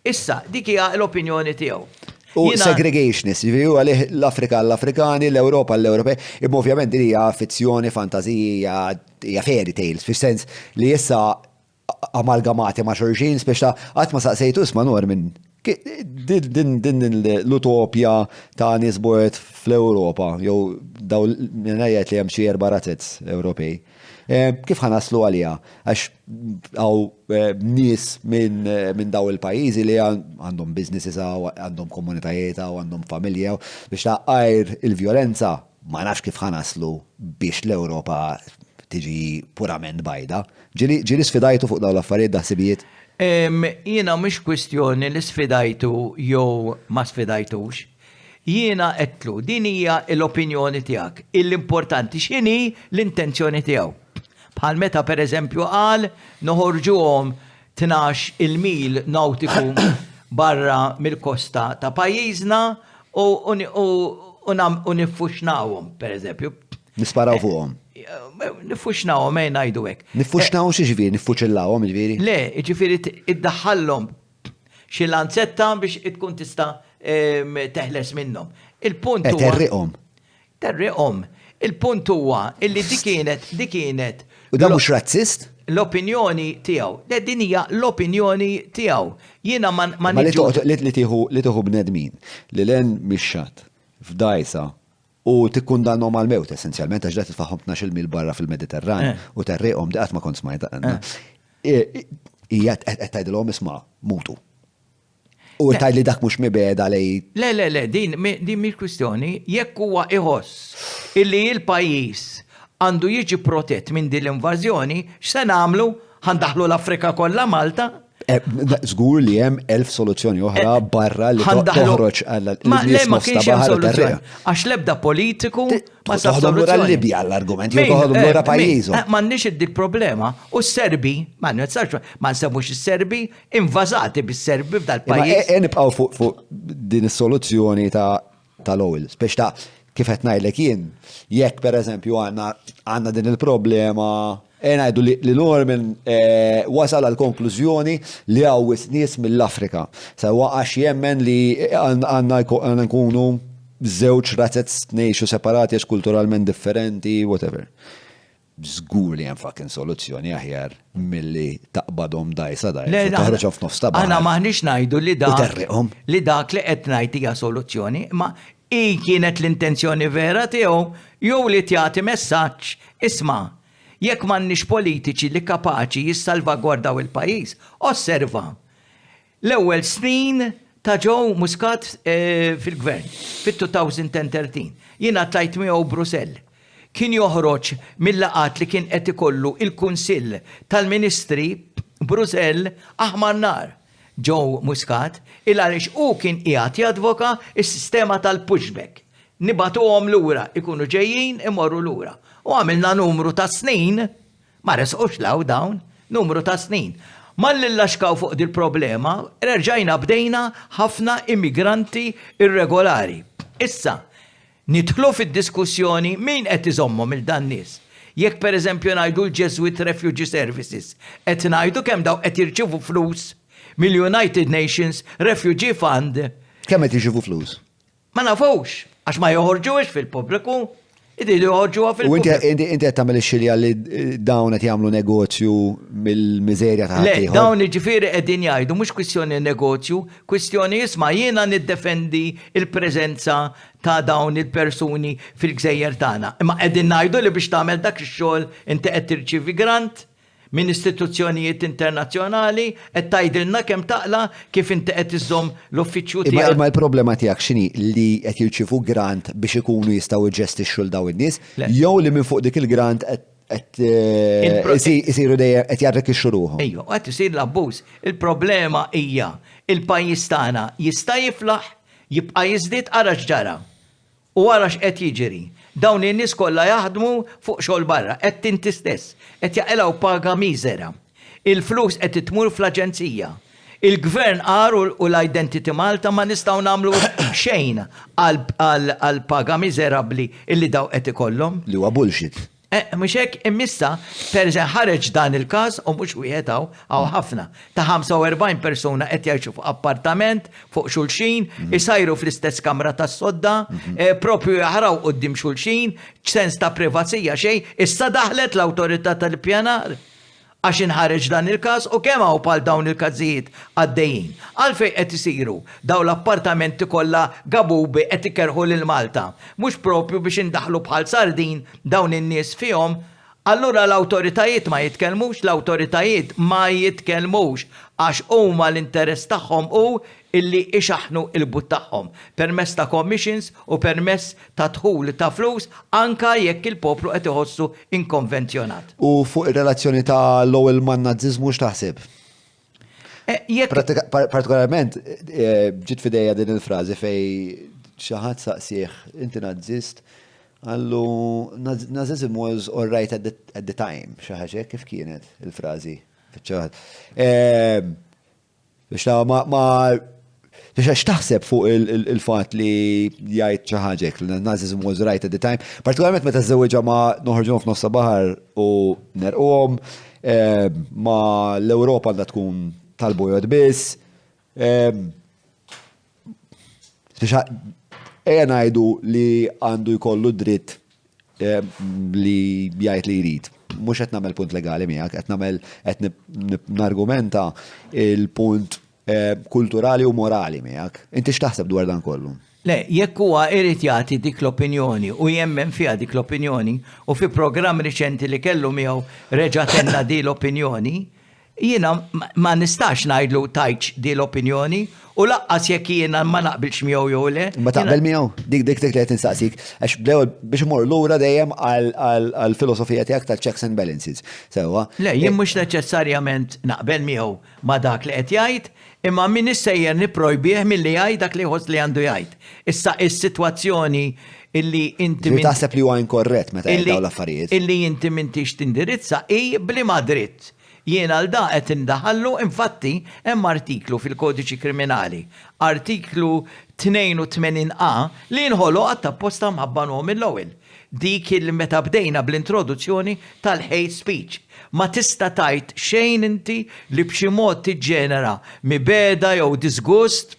S1: Issa, dik hija l-opinjoni tiegħu.
S2: U segregationist, jiġifieri huwa għalih l-Afrika għall-Afrikani, l-Ewropa għall-Ewropej, imma ovvjament din hija fizzjoni, fantażija, hija fairy tales, fis-sens li issa amalgamati ma' xulxin, speċi ta' qatt ma saqsejtu isma' Norman, din l-utopja ta' nies bojod fl-Ewropa, jew daw ngħid li hemm xi erba' razez Ewropej. Kif ħa naslu għaliha? Għax hawn nies minn daw il-pajjiżi li għandhom businesses hawn, għandhom komunitajiet hawn, għandhom familji hawn, biex ta' għajr il-vjolenza ma nafx kif ħa naslu biex l-Ewropa tiġi purament bajda. Ġieli sfidajtu fuq dawn l-affarijiet daħsibijiet?
S1: Jiena mhix kwistjoni li sfidajtu jew ma sfidajtux. Jiena għedtlu, din hija l-opinjoni tiegħek, l-importanti x'inhi l-intenzjoni tiegħu. Bħal meta pereżempju qal noħorġuhom 12 il mil nawtiku barra mill-kosta ta' pajjiżna u u niffuxnawhom, pereżempju.
S2: Nisparaw fuqhom.
S1: Niffuxnawhom, ejja ngħidu hekk.
S2: Niffuxnawhom x'jiġifieri? Niffuċillawhom jiġifieri?
S1: Le, jiġifieri iddaħħallhom xi lanzetta biex tkun tista' teħles minnhom. Il-punt
S2: huwa. Terriqhom.
S1: Terriqhom. Il-punt huwa illi dik kienet dik kienet.
S2: U dan mhux razzist?
S1: L-opinjoni tiegħu. Le din hija l-opinjoni tiegħu. Jiena ma ma
S2: li tieħu li tieħu bnedmin li len mix-xatt f'dgħajsa u tikkundannhom għall-mewt essenzjalment għax da titfagħhom 12-il mil barra fil-Mediterran eh. u terriqhom di qatt ma kont smajta. Eh. Hija qed tgħidilhom isma' mutu. U tgħid li dak mhux mibeda lej.
S1: Le, le, le, din din mhix kwistjoni, jekk huwa iħoss illi l-pajjiż għandu jiġi protett minn din l-invażjoni, x'se nagħmlu? Ħandaħlu l-Afrika kollha Malta?
S2: Eh, żgur li hemm elf soluzzjoni oħra eh, barra li toħroġ għal
S1: Ma le ma kienx hemm soluzzjoni. Għax l-ebda politiku
S2: ma sab soluzzjoni. Lura Libja l-argument, jew toħodhom lura eh, pajjiżhom.
S1: M'għandniex id problema u s-Serbi, ma nistax ma nsemmux is-Serbi, invażati bis-Serbi f'dal-pajjiż.
S2: Nibqgħu fuq din is-soluzzjoni ta' tal-oil. Spex ta' kif qed ngħidlek jien, jekk pereżempju għandna għandna din il-problema, e ngħidu li, li Norman eh, wasal għal konklużjoni li hawn wisq nies mill-Afrika. Sewwa għax jemmen li għandna għandna nkunu żewġ razez ngħixu separati għax kulturalment differenti, whatever. Żgur li hemm fucking soluzzjoni aħjar milli taqbadhom dgħajsa dgħajsa u toħroġhom f'nofs ta'
S1: baħar. Aħna m'aħniex ngħidu li dak li dak li qed ngħid hija soluzzjoni, imma hi kienet l-intenzjoni vera tiegħu jew li tjagħti messaġġ, isma' jekk m'għandniex politiċi li kapaċi jissalvagwardaw il-pajjiż, osserva L-ewwel snin ta' Joe Muscat fil-Gvern, fit-2013, jiena tlajt miegħu Brussell. Kien joħroġ mil-laqgħat li kien qed ikollu il-Kunsill tal-Ministri Brussell aħmar nar, Joe Muscat, il għaliex hu kien qiegħed jadvoka s-sistema tal-pushback. Nibagħtuhom lura, ikunu ġejjin imorru lura. U għamilna numru ta' snin Ma resqux 'l hawn dawn, numru ta' snin. Malli llaxkaw fuq dil-problema, erġajna bdejna ħafna immigranti irregolari. Issa, nidħlu fid-diskussjoni min qed iżommhom 'il dan-nies. Jekk pereżempju ngħidu l-Jesuit Refugee Services, qed ngħidu kemm dawn qed jirċievu flus mill-United Nations Refugee Fund.
S2: Kemm qed jirċievu flus?
S1: Ma nafux, għax ma joħorġuhiex fil-pubbliku, iridu joħorġuha fil-pubbliku.
S2: U inti qed tagħmel ix-xilja li dawn qed jagħmlu negozju mill-miżerja ta'
S1: Le, dawn jiġifieri qegħdin jgħidu mhux kwistjoni negozju, kwistjoni isma' jiena niddefendi l-preżenza ta' dawn il-persuni fil-gżejjer tagħna. Imma qegħdin ngħidu li biex tagħmel dak ix-xogħol inti qed tirċievi grant? minn istituzzjonijiet internazzjonali qed tgħidilna kemm taqla' kif inti qed iżżomm l-uffiċċju
S2: tiegħek. Imma l-problema tiegħek x'inhi li qed jirċievu grant biex ikunu jistgħu jġestixxu 'l dawn in-nies jew li minn fuq dik il-grant qed isiru dejjem qed jarrikixxu ruħhom?
S1: Ejja, qed isir l-abbuż. Il-problema hija il-pajjiż tagħna jista' jiflaħ jibqa' jiżdied ara x'ġara. U ara x'qed jiġri. Dawn in-nies kollha jaħdmu fuq xogħol barra, għedt inti stess. Qed jaqilgħu paga miżera. Il-flus qed tmur fl-aġenzija. Il-Gvern qar u l-Identity Malta ma nistgħu nagħmlu xejn għall-paga miżerabbli illi dawn qed ikollhom.
S2: Li huwa bullshit.
S1: Mhux hekk? Imma issa, pereżempju, ħareġ dan il-każ, u mhux wieħed hawn, hawn ħafna, ta' 45 persuna qed jgħixu fuq appartament, fuq xulxin, isajru fl-istess kamra tas-sodda, proprju jaħraw quddiem xulxin, sens ta' privazija xejn, issa daħlet l-Awtorità tal-Ippjanar. Għax inħareġ dan il-każ u kemm hawn bħal dawn il-każijiet għaddejjin? Għalfejn qed isiru dawn l-appartamenti kollha gabubi qed ikerrħu lil Malta? Mhux proprju biex indaħħlu bħal sardin dawn in-nies fihom? Allura l-awtoritajiet ma jitkellmux? L-awtoritajiet ma jitkellmux għax huma l-interess tagħhom hu illi ixaħħnu l-but tagħhom permezz ta' commissions u permezz ta' dħul ta' flus anka jekk il-poplu qed iħossu inkonvenzjonat.
S2: U fuq ir-relazzjoni ta' Lowell man-Naziżmu x'taħseb?
S1: Jekk.
S2: Partikolarment ġiet f'idejja din il-frażi fejn xi ħadd saqsieh inti Nazzist, qallu Nazism was all right at the time, xi ħaġa hekk kif kienet il-frażi? Biex ta' ma ma biex għax taħseb fuq il-fatt li jgħid xi ħaġa hekk li Nazism was right at the time, partikolarment meta żewġha ma noħorġuhom f'nofs ta' baħar u nerquhom, eh, ma l-Ewropa għandha tkun tal-bojod biss. Eh, biex ejja ngħidu li għandu jkollu dritt eh, li jgħid li jrid. Mhux qed nagħmel punt legali miegħek, qed nagħmel qed nargumenta il-punt eh, kulturali u morali miegħek. Inti x'taħseb dwar dan kollu?
S1: Le, jekk huwa irid jagħti dik l-opinjoni u jemmen fiha dik l-opinjoni u fi programm riċenti li kellu miegħu reġa' tenna di l-opinjoni, Jiena ma nistax ngħidlu tgħidx di l-opinjoni u laqqas jekk jiena ma naqbilx miegħu jew le.
S2: Ma taqbel miegħu? Dik dik dik li qed insaqsik. Għax bdew biex imur lura dejjem għall-filosofija tiegħek tal-checks and balances. Sewwa.
S1: Le, jien mhux neċessarjament naqbel miegħu ma' dak li qed jgħid, imma m'iniex sejjer nipprojbih milli jgħid dak li jħoss li għandu jgħid. Issa is-sitwazzjoni illi inti.
S2: Li taħseb li huwa inkorrett meta jgħid dawn l-affarijiet.
S1: Illi inti m'intix tindirizza hi b'liema dritt. Jien għal da qed indaħallu, infatti hemm artiklu fil-Kodiċi Kriminali, artiklu 82 A, li nħoloq għat-tapposta mħabba Norman Lowell. Dik il meta bdejna bl-introduzzjoni tal-hate speech. Ma tista' tgħid xejn inti li b'xi mod tiġġenera mibegħda jew disgust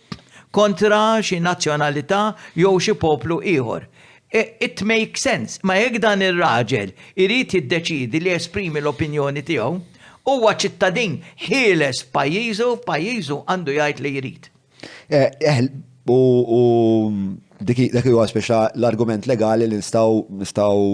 S1: kontra xi nazzjonalità jew xi poplu ieħor. It make sense. Ma jekk dan ir-raġel irid jiddeċiedi li jesprimi l-opinjoni tiegħu, huwa ċittadin ħieles f'pajjiżu, f'pajjiżu għandu jgħid li jrid.
S2: Eh, u dik huwa speċa l-argument legali li nistgħu nistgħu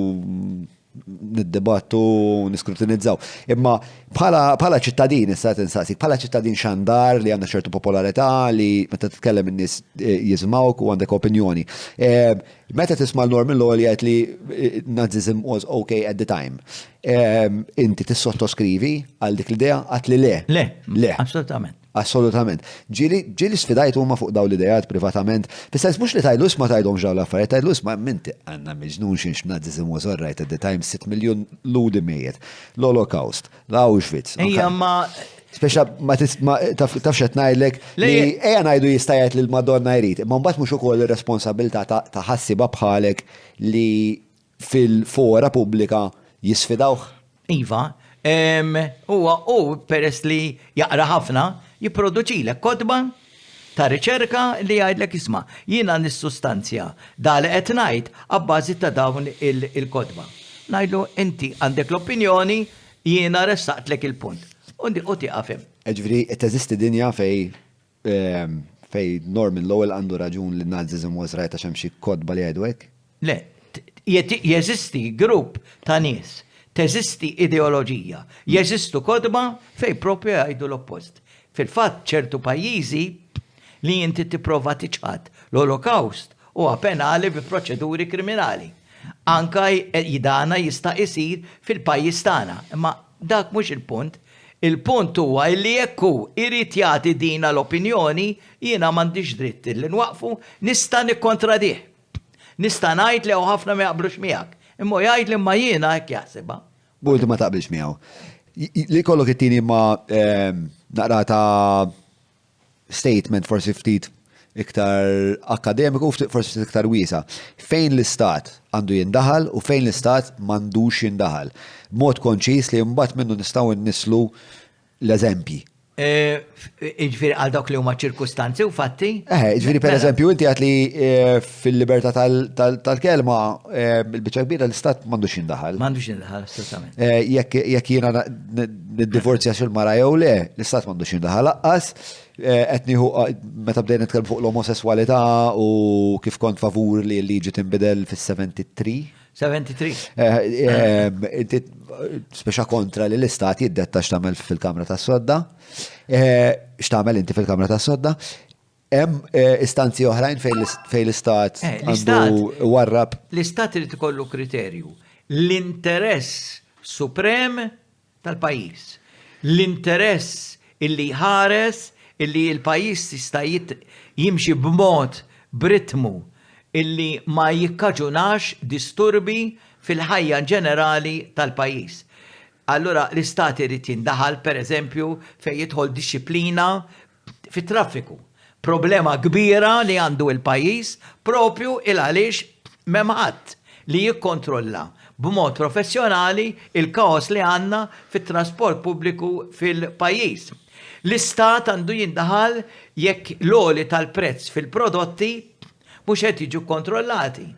S2: niddibattu u niskrutinizzaw. Imma bħala ċittadin, issa qed insaqsik, bħala ċittadin xandar li għandha ċertu popolarità li meta titkellem in-nies eh, jismawk u għandek opinjoni. Eh, meta tisma' Norman Lowell jgħid li eh, Nazism was okay at the time. Inti tissottoskrivi għal dik l-idea għat li le.
S1: Le. Le. Assolutament.
S2: Assolutament. Ġieli, ġieli sfidajt huma fuq dawn l-ideat privatament. Fis-sens mhux li tgħidlu isma' tgħidhomx dawn l-affarijiet, tgħidlu isma' minti għandna miġnun x'inx Nazism was all right at the time, 6 miljun Lhudi mejjet, l-Holocaust, l-Auschwitz.
S1: Ejja ma
S2: Speċa ma taf x'qed ngħidlek li ejja ngħidu jista' jgħid lil Madonna jrid, imma mbagħad mhux ukoll ir-responsabilità ta' ħassiba bħalek li fil-fora pubblika jisfidawh?
S1: Iva, huwa hu peress li jaqra ħafna, jipproduċilek kotba ta' riċerka li jgħidlek isma' jiena nissustanzja da li qed ngħid abbażi ta' dawn il-kotba. Ngħidlu inti għandek l-opinjoni, jiena ressaqtlek il-punt. U tieqaf hemm.
S2: Jiġifieri teżisti dinja fejn fejn Norman Lowell għandu raġun li Nazism was right għax hemm xi kotba li jgħidu hekk?
S1: Le, jeżisti grupp ta' nies, teżisti ideoloġija, jeżistu kotba fejn proprju jgħidu l-oppost. Fil-fatt ċertu pajjiżi li inti tipprova tiċħad l-Olokawst huwa penali bi proċeduri kriminali. Anka dana jista' jsir fil-pajjiż tagħna. Imma dak mhux il-punt. Il-punt huwa illi jekk hu jrid jagħti dina l-opinjoni, jiena m'għandix dritt illi nwaqqfu, nista' nikkontradih. Nista' ngħid li hawn ħafna ma jaqblux miegħek. Imma hu jgħidli imma jiena hekk jaħsibha.
S2: U inti ma taqbilx miegħu. Li jkollok ittini imma naqra ta' statement forsi ftit iktar akkademiku, forsi ftit iktar wiesa. Fejn l-istat għandu jindaħal u fejn l-istat m'għandux jindaħal. Mod konċis li mbagħad minnu nistgħu nnislu l-eżempji.
S1: Jiġifieri għal dawk li huma ċirkustanzi u fatti?
S2: Eh, jiġifieri per eżempju inti għat li fil-libertà tal-kelma il-biċċa kbira l-istat m'għandux jindaħal.
S1: M'għandux jindaħal, assolutament.
S2: Jekk jiena niddivorzja xi mara jew le, l-istat m'għandux jindaħal laqqas. Qed nieħu meta bdejna nitkellmu fuq l-omosesswalità u kif kont favur li l-liġi tinbidel fis-73.
S1: 73.
S2: Inti speċa kontra li l-istat jiddetta x'tagħmel fil-kamra tas-sodda. X'tagħmel inti fil-kamra tas-sodda. Hemm istanzi oħrajn fejn l-istat għandu warrab.
S1: L-istat irid ikollu kriterju. L-interess suprem tal-pajjiż. L-interess illi jħares illi l-pajjiż jista' jimxi b'mod b'ritmu illi ma jikkaġunax disturbi fil-ħajja ġenerali tal-pajjiż. Allura l-istat irid jindaħal pereżempju fejn jidħol dixxiplina fit-traffiku. Problema kbira li għandu l-pajjiż propju il għaliex m'hemm ħadd li jikkontrolla b'mod professjonali l-kaos li għandna fit-trasport pubbliku fil-pajjiż. L-Istat għandu jindaħal jekk l-għoli tal-prezz fil-prodotti mhux qed jiġu kkontrollati.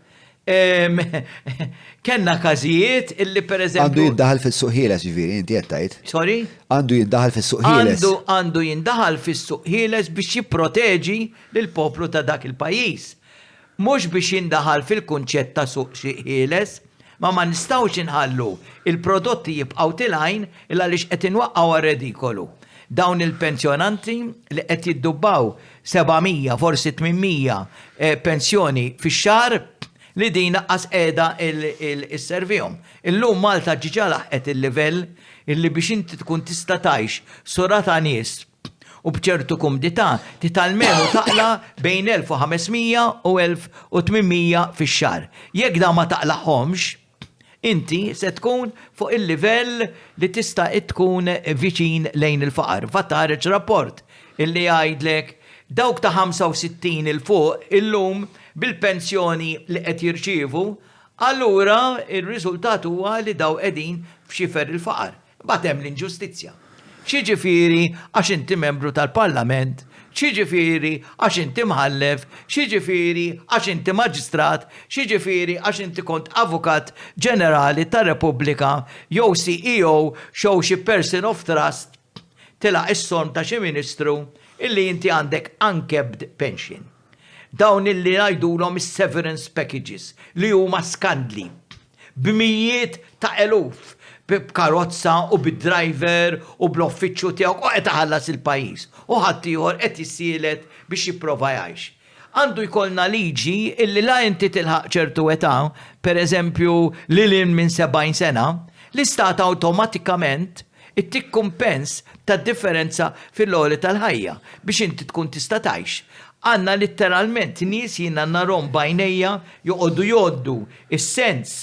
S1: Kellna każijiet illi pereżempju.
S2: Għandu jiddaħal fis-suq ħieles ġifieri, inti qed tgħid.
S1: Sorry?
S2: Għandu jiddaħal fis-suq ħieles.
S1: Għandu għandu jindaħal fis-suq ħieles biex jipproteġi lill-poplu ta' dak il-pajjiż. Mhux biex jindaħal fil-kunċett ta' suq ħieles, ma ma nistgħux inħallu il-prodotti jibqgħu tilgħin il għaliex qed inwaqqgħu għar-redikolu dawn il-pensjonanti li qed jiddubbaw 700, forsi 800 pensjoni fix-xahar li din aqqas qiegħda sservihom. Illum Malta ġiġa laħqet il-livell illi biex inti tkun tista' tgħix surata nies u b'ċertu kumdità trid almenu taqla' bejn 1500 u 1800 fix-xahar. Jekk dawn ma taqlagħhomx, inti se tkun fuq il-livell li tista' tkun viċin lejn il-faqar. Infatti ħareġ rapport illi jgħidlek dawk ta' 65 'il fuq illum bil-pensjoni li qed jirċievu, allura r-riżultat huwa li dawn qegħdin f'xifer il-faqar. Imbagħad hemm l-inġustizzja. X'jiġifieri għax inti membru tal-Parlament, x'jiġifieri għax inti mħallef, x'jiġifieri għax inti maġistrat, x'jiġifieri għax inti kont avukat ġenerali tar-Repubblika jew CEO xew xi person of trust tilgħaq is-sorm ta' xi ministru illi inti għandek uncapped pension. Dawn illi ngħidulhom is-severance packages li huma skandli. B'mijiet ta' eluf, b'karozza u bid-driver u bl-uffiċċju tiegħu u qed iħallas il-pajjiż u ħaddieħor qed jissielet biex jipprova jgħix. Għandu jkollna liġi illi la inti tilħaq ċertu età, per eżempju lil hinn minn 70 sena, l-istat awtomatikament ittik kumpens tad-differenza fil-għoli tal-ħajja biex inti tkun tista' tgħix. Għandna litteralment nies jiena narhom b'għajnejja joqogħdu jgħoddu is-sens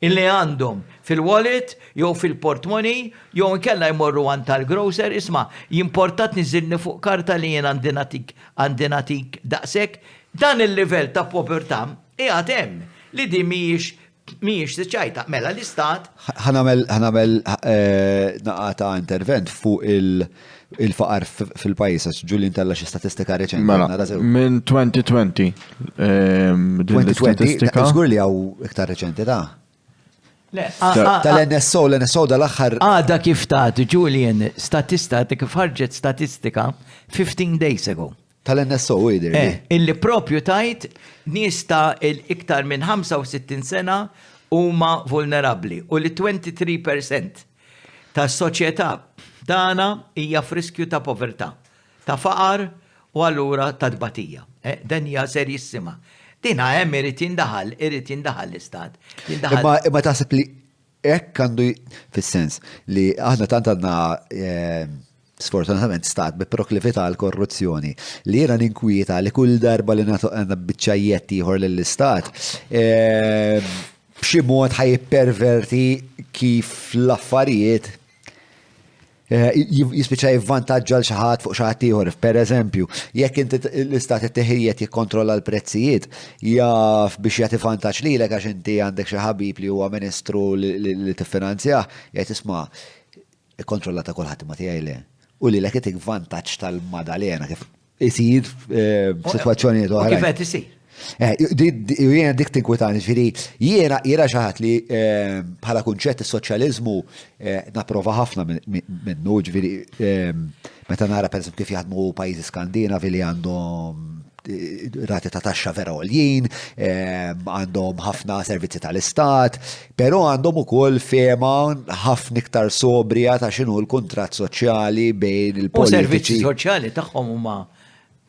S1: illi għandhom fil-wallet jew fil-portmoni jew inkella jmorru għand tal-grocer, isma' jimporta tniżżilni fuq karta li jien għandi nagħtik għandi nagħtik daqshekk. Dan il-livell ta' povertà qiegħed hemm li din mhijiex mhijiex ċajta. Mela l-istat.
S2: Ħa nagħmel ħa nagħmel naqgħa ta' intervent fuq il-faqar fil-pajjiż għax Julian tella' xi statistika reċenti.
S4: Mela, minn 2020.
S2: 2020, żgur li hawn iktar reċenti ta' Tal-NSO, l-NSO dal-aħħar.
S1: Għada kif tat Julian statista kif ħarġet statistika 15 days ago.
S2: Tal-NSO jidher.
S1: Eh, illi propju tajt nies ta' iktar minn 65 sena huma vulnerabbli u li 23% tas-soċjetà tagħna hija f'riskju ta' povertà, ta' faqar u allura ta' tbatija. Eh, dan hija serjissima. Dina hemm irid jindaħal, irid jindaħal l-istat.
S2: Imma taħseb li hekk għandu fis-sens li aħna tant għandna eh, sfortunatament stat bi proklività għal korruzzjoni li jiena ninkwieta li kull darba li nagħtu għandna biċċa jett ieħor lill-istat eh, b'xi mod ħa jipperverti kif l-affarijiet eh, jispiċċa jivvantaġġa l xi ħadd fuq xi ħadd ieħor. Per eżempju, jekk inti l-istat it-teħijiet jikkontrolla l-prezzijiet, jaf biex jagħti vantaġġ lilek għax inti għandek xi ħabib li huwa ministru li tiffinanzjah, jgħid isma' Ikkontrollata kulħadd imma tiegħi le. U lilek itik vantaġġ tal-Madalena kif isir eh, f'sitwazzjonijiet oħra.
S1: Kif qed isir?
S2: Eh, jiena dik tinkwitani, ġifieri jiena jiena xi ħadd li eh, bħala kunċett is-soċjaliżmu napprova ħafna minnu, ġifieri meta nara pereżempju kif jaħdmu pajjiżi Skandinavi li għandhom rati ta' taxxa vera għoljin, ehm, għandhom ħafna servizzi tal-istat, però għandhom ukoll fema ħafna iktar sobrija ta' x'inhu l-kuntratt soċjali bejn il-politiċi.
S1: U servizzi soċjali tagħhom huma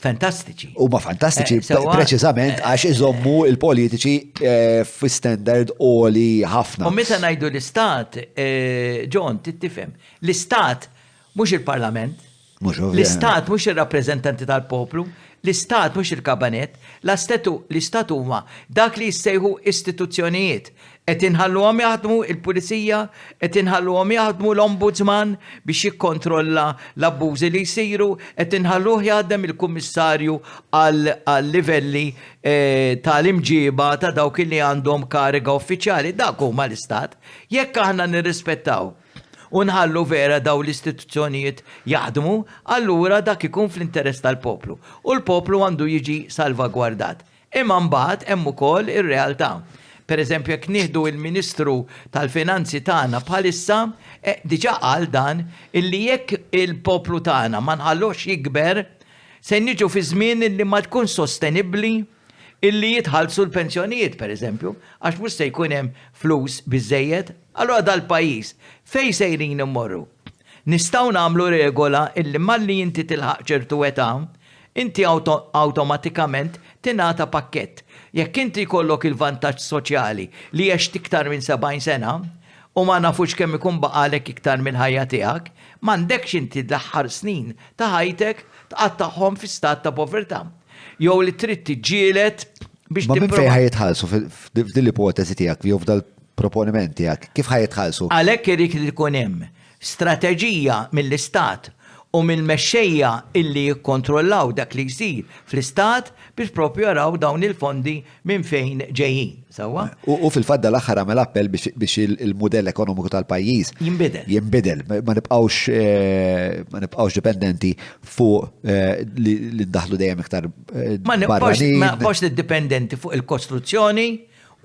S1: fantastiċi.
S2: Huma fantastiċi eh, preċiżament eh, għax iżommu il-politiċi eh, fi standard għoli ħafna.
S1: U meta ngħidu l-istat, John, tittifhem, l-istat mhux il-parlament, L-Istat mhux ir-rappreżentanti tal-poplu, l-Istat mhux il-kabanett, l-Istat huma dak li jissejħu istituzzjonijiet. Qed inħalluhom jaħdmu il-pulizija, qed inħalluhom jaħdmu l-Ombudsman biex jikkontrolla l-abbużi li jsiru, qed inħalluh jaħdem il-Kummissarju għal-livelli eh, tal-imġiba ta' dawk li għandhom kariga uffiċjali. Dak huma l-Istat. Jekk aħna nirrispettaw u nħallu vera dawn l-istituzzjonijiet jaħdmu, allura dak ikun fl-interess tal-poplu. U l-poplu għandu jiġi salvagwardat. Imma mbagħad hemm ukoll ir-realtà. Per eżempju, jekk nieħdu il-Ministru tal-Finanzi tagħna bħalissa, eh, diġà qal dan illi jekk il-poplu tagħna ma nħalluhx jikber, se niġu fi żmien illi ma tkun sostenibbli illi jitħallsu l-pensjonijiet, per eżempju, għax mhux se jkun hemm flus biżżejjed. Allura dal-pajjiż fejn sejrin immorru? Nistgħu nagħmlu regola illi malli inti tilħaq ċertu età, inti awtomatikament tingħata pakkett. Jekk inti jkollok il-vantaġġ soċjali li għext iktar minn 70 sena, u ma nafux kemm ikun baqagħlek iktar mill-ħajja tiegħek, m'għandekx inti l-aħħar snin ta' ħajtek tqattagħhom fi stat ta' povertà. Jew li trid tiġġieled biex
S2: Ma minn fejn ħajitħallsu f'din l-ipoteżi tiegħek jew f'dal-proponiment tiegħek, kif ħajitħallsu?
S1: Għalhekk irid li jkun hemm strateġija mill-Istat u mill-mexxejja illi jikkontrollaw dak li jsir fl-Istat biex propju jaraw dawn il-fondi minn fejn ġejjin. Sewwa?
S2: U fil-fatt dal-aħħar għamel appell biex il-mudell ekonomiku tal-pajjiż
S1: jinbidel.
S2: Jinbidel, ma nibqgħux eh, ma nibqgħux dipendenti fuq eh, li ndaħlu dejjem iktar eh,
S1: Ma nibqgħux dipendenti fuq il-kostruzzjoni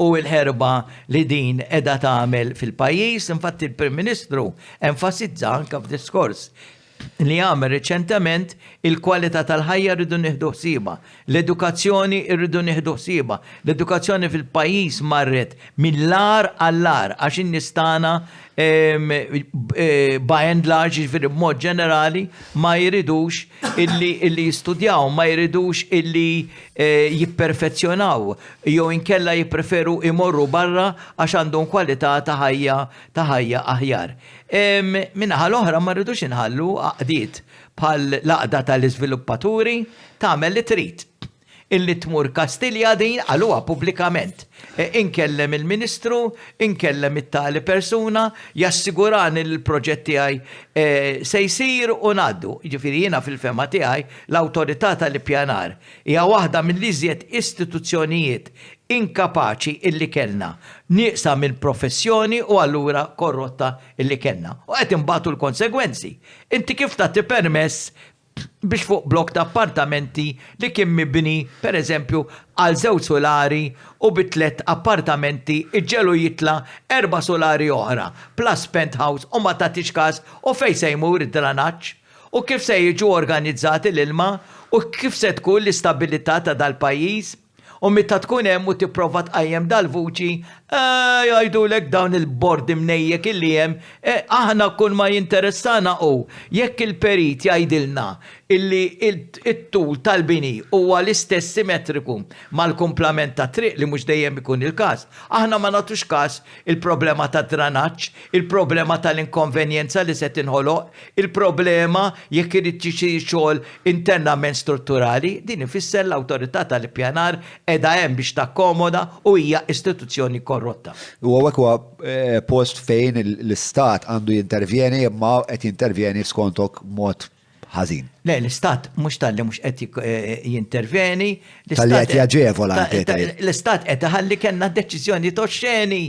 S1: u l-ħerba li din edha tagħmel fil-pajjiż. Infatti il-Prim Ministru enfasizza anke f'diskors li għamel riċentement il-kwalità tal-ħajja rridu nieħdu ħsiebha, l-edukazzjoni rridu nieħdu ħsiebha. L-edukazzjoni fil-pajjiż marret mill-agħar għall-agħar għax in-nies tagħna eh, by and large, jiġifieri b'mod ġenerali, ma jridux illi, illi jistudjaw, ma jridux illi eh, jipperfezzjonaw jew inkella jippreferu imorru barra għax għandhom kwalità ta' ħajja ta' ħajja aħjar. Min-naħa l-oħra ma rridux inħallu għaqdiet bħal l-għaqda tal-iżviluppaturi tagħmel li trid. Illi tmur Kastilja din qaluha pubblikament. E, inkellem il-Ministru, inkellem it-tali persuna, jassigurani li l-proġett tiegħi e, se jsir u ngħaddu. Jiġifieri jiena fil-fehma tiegħi l-Awtorità tal-Ippjanar hija waħda mill-iżjed istituzzjonijiet inkapaċi illi kellna, nieqsa minn professjoni u allura korrotta illi kellna. U qed inbatu l-konsegwenzi. Inti kif tagħti permess biex fuq blokk ta' appartamenti li kien mibni, per eżempju, għal żewġ sulari u bi tlett appartamenti iġġegħlu jitla' erba' sulari oħra plus penthouse u ma tagħtix kas u fejn se jmur id-dranaġġ u kif se jiġu organizzati l-ilma u kif se tkun l-istabilità ta' dal-pajjiż? U meta tkun hemm u tipprova tqajjem dal-vuċi, eh, jgħidulek dawn il-bord imnejjek illi hemm, eh, aħna kull ma jinteressana hu jekk il-perit jgħidilna illi it-tul tal-bini huwa l-istess simetriku mal-kumplament tat-triq li mhux dejjem ikun il-każ. Aħna ma nagħtux każ il-problema tad-dranaġġ, il-problema tal-inkonvenjenza li se tinħoloq, il-problema jekk iridx isir xogħol internament strutturali. Din ifisser l-Awtorità tal-Ippjanar qiegħda hemm biex takkomoda u hija istituzzjoni korrotta.
S2: U hawnhekk huwa post fejn l-Istat għandu jintervjeni imma qed jintervjeni skontok mod ħażin.
S1: Le, l-Istat mhux talli mhux qed jintervjeni.
S2: Talli qed jaġevola anke tgħid.
S1: L-Istat qed iħalli kellna deċiżjonijiet oxxeni.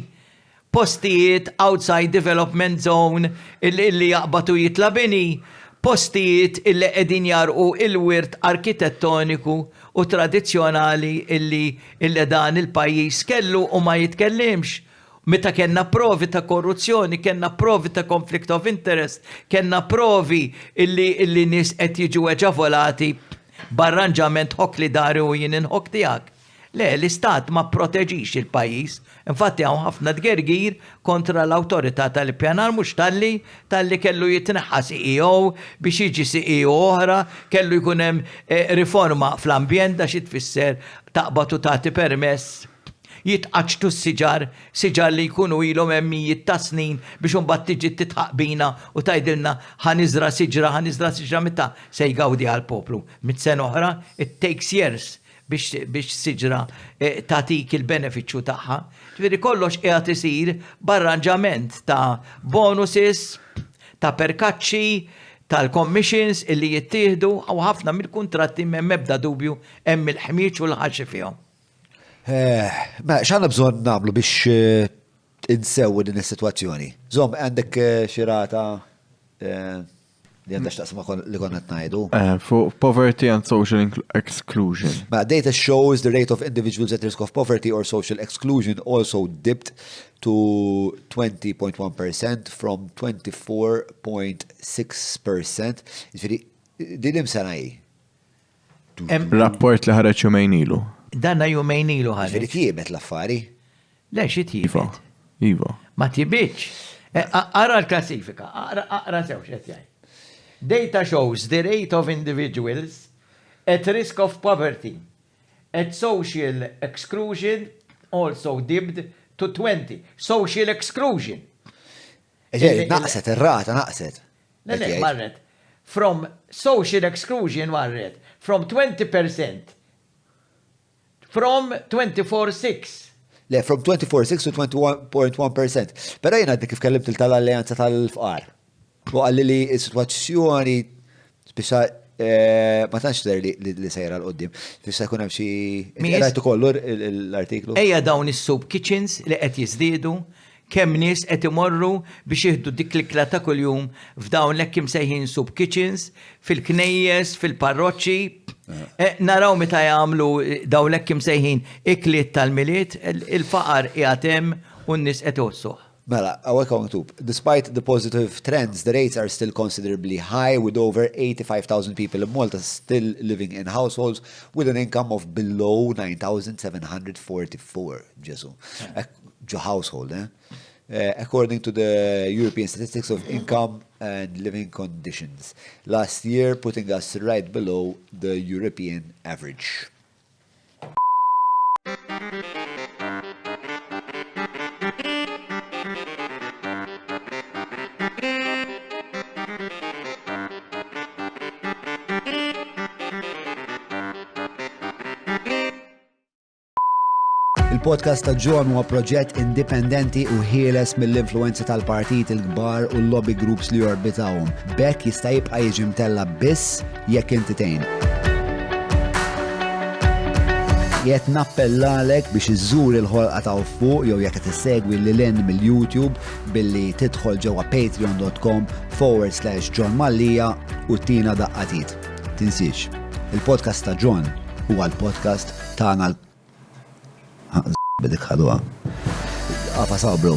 S1: Postijiet outside development zone illi jaqbad u jitla' bini, postijiet illi qegħdin jgħarrqu il-wirt arkitettoniku u tradizzjonali illi illi dan il-pajjiż kellu u ma jitkellimx. Meta kellna provi ta' korruzzjoni, kellna provi ta' conflict of interest, kellna provi illi illi nies qed jiġu eġavolati b'arranġament ħokk li dari u jien inħokk tiegħek. Le, l-Istat ma pproteġix il-pajjiż. Infatti hawn ħafna tgergir kontra l-Awtorità tal-Ippjanar mhux talli talli kellu jitneħħa CEO biex jiġi CEO oħra, kellu jkun hemm riforma fl-ambjent għax tfisser taqbad u tagħti permess jitqaċċtu s-siġar, siġar li jkunu ilhom hemm mijiet ta' snin biex imbagħad tiġi titħaq bina u tgħidilna ħa niżra' siġra, ħa niżra' siġra meta se jgawdiha l-poplu? Mitt sena oħra? It takes years biex biex siġra tagħtik il-benefiċċju tagħha. Ġifieri kollox qiegħed isir b'arranġament ta' bonuses, ta' perkaċċi, tal-commissions illi jittieħdu u ħafna mill-kuntratti m'hemm ebda dubju hemm il-ħmieġ u l-ħaxi fihom.
S2: Mela, x'għandna bżonn nagħmlu biex insewwu din is-sitwazzjoni? Żomm, għandek xi rata li għandha x'taqsam ma' li konna qed ngħidu?
S4: Fuq poverty and social exclusion.
S2: Mela, data shows the rate of individuals at risk of poverty or social exclusion also dipped to 20.1% from 24.6%. Jiġifieri, din l-imsena hi.
S4: Rapport li ħareġ jumejn ilu.
S1: Danna jumejn ilu ħareġ.
S2: Ġifieri tjiebet l-affari.
S1: Le, xi tjiebet?
S4: Iva.
S1: Ma tjibitx. Eh, ara l-klassifika, aqra sew x'qed jgħid. Data shows the rate of individuals at risk of poverty, at social exclusion also dipped to 20. Social exclusion.
S2: Ġej, naqset, ir-rata naqset.
S1: Le, le, marret. From social exclusion marret from 20% from 24.6.
S2: Le, from 24.6 to 21.1%. Pero jena għadni kif kellimt il-tal-Alleanza tal-Fqar. U għalli li s-situazzjoni spiċa eh, ma tantx tidher li sejra l-qoddim. Tista' jkun hemm xi rajtu kollu l-artiklu.
S1: Ejja dawn is-soup kitchens li qed jiżdiedu Kemm nies qed imorru biex jieħdu dik l-ikla ta' kuljum f'dawn l-hekk imsejħin soup kitchens, fil-knejjes, fil-parroċċi. Naraw meta jagħmlu dawn l-hekk imsejħin ikliet tal-Milied, il-faqar qiegħed hemm u n-nies qed iħossuh.
S2: Mela, hawnhekk hawn miktub, Despite the positive trends, the rates are still considerably high with over 85,000 people in Malta still living in households with an income of below 9,744. Ġesu. Ġo household, eh? eh? According to the European Statistics of Income and Living Conditions. Last year, putting us right below the European average. Il-podcast ta' John huwa proġett indipendenti u ħieles mill-influenzi tal-partit il-kbar u l-lobby groups li jorbitawhom. B'hekk jista' jibqa' jiġi mtella' biss jekk inti tgħin. Qed nappellalek biex iżżur il-ħolqa ta' fuq jew jekk qed issegwi lil hinn mill-YouTube billi tidħol ġewwa patreon.com forward slash John Mallia u tina daqqa t'id. Tinsiex, il-podcast ta' John huwa l-podcast tagħna l Bidik ħaduha. Għafa sabru.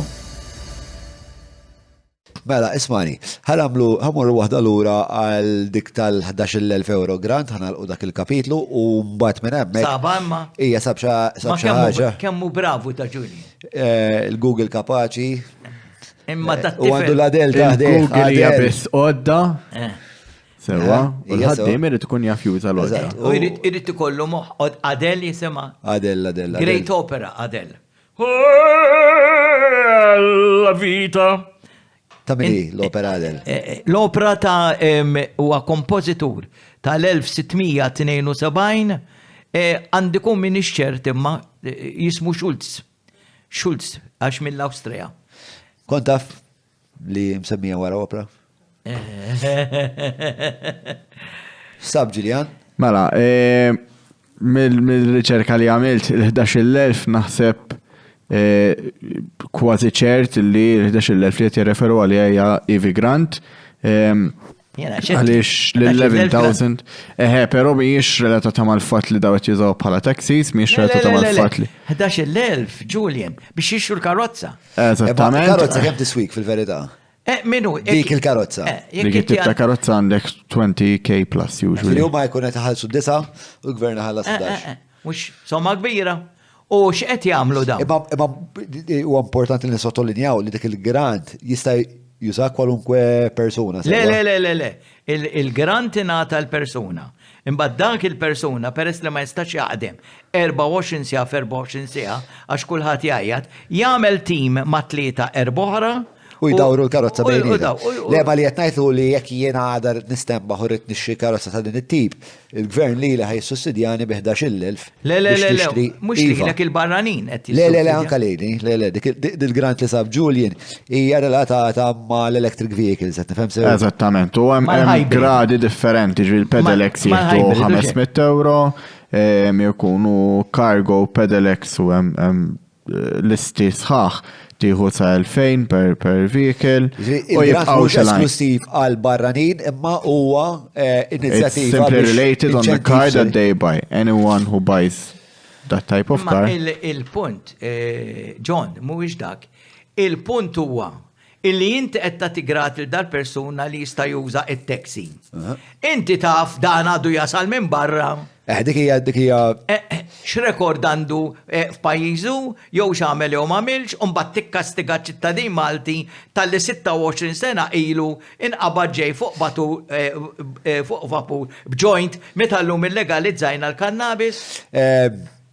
S2: Mela, ismani, ħanamlu, ħamorru waħda lura għal dik tal-11.000 euro grant, ħanalqu dak il-kapitlu u mbagħad minn hemmhekk.
S1: Saba imma.
S2: Ija sab xi ħaġa.
S1: Kemm hu bravu ta' Ġuli.
S2: Eh, Il-Google kapaċi.
S1: Imma ta'
S2: U għandu l-Adel ta'
S4: Google hija biss għodda.
S1: Eh.
S4: Sewwa, u l-ħaddiem irid ikun jaf juża l-għodda.
S1: U jrid ikollu moħħ Adele jisimha.
S2: Adele, Adele.
S1: Great Opera, Adele. La vita.
S2: Ta' min l-opera Adele?
S1: Eh, eh, l-opera ta' huwa kompożitur tal-1672 eh, għandi kun min ċert imma jismu Schulz. Schulz, għax mill-Awstrija.
S2: Kont taf li msemmija wara opera? Sab Ġiljan?
S4: Mela, e, mill-riċerka li għamilt il-11.000 naħseb e, kważi ċert li l-11.000 li qed jirreferu għalija hija Evi Grant. E, Għaliex l-11,000. Eħe, pero mhijiex relatata mal-fatt li daw qed jużaw bħala taxis, mhijiex relatata mal-fatt li.
S1: 11,000, Julian, biex jixtru l-karozza.
S4: Eżattament.
S2: Karozza kemm tiswik fil-verità?
S1: Eh, minu.
S2: Dik il-karozza.
S1: Eh,
S4: Dik it-tip ta' karozza għandek 20k plus usually.
S2: Li huma jkun qed iħallsu disa u l-gvern iħallas 11.
S1: Eh, mhux somma kbira. U x'qed jagħmlu dawn?
S2: Imma huwa importanti li nisottolinjaw li dik il-grant jista' juża kwalunkwe persuna.
S1: Le, le, le, le, le. Il-grant ingħata l-persuna. Imbagħad dak il-persuna peress li ma jistax jaħdem 24 siegħa f'24 siegħa għax kulħadd jgħajjat, jagħmel tim ma' tlieta erb'oħra
S2: U jdawru l-karozza bejniethom. Le ma li qed ngħid hu li jekk jiena għada rrid nistembaħ u rrid nixtri karozza ta' din it-tip, il-gvern lili ħa jissussidjani bi 11,000.
S1: Le, le, le, le, mhux lilek il-barranin qed
S2: Le, le, le, anka lili, le, le, dik il-grant li sab Julian hija relatata ma' l-electric vehicles, qed nifhem sew.
S4: Eżattament, u hemm gradi differenti, ġifieri l-pedelecs jieħdu 500 euro, jkunu cargo pedelecs u hemm listi sħaħ tieħu sa 2000 per, per vehicle.
S2: U jibqgħu mhux esklusiv għal barranin imma huwa eh, inizjattiva.
S4: It's simply related on the car that they buy. Anyone who buys that type of car.
S1: Il-punt, eh, John, mhuwiex dak. Il-punt huwa illi inti qed tagħti grat lil dal-persuna li jista' juża it-taxi. Inti taf dan għadu jasal minn barra.
S2: Eh, dik hija dik hija.
S1: Eh, eh, x'rekord għandu eh, f'pajjiżu jew x'għamel jew m'għamilx u mbagħad tikkastiga ċittadin Malti talli 26 sena ilu inqabad ġej fuq batu fuq vapur b'joint meta llum illegalizzajna l-kannabis.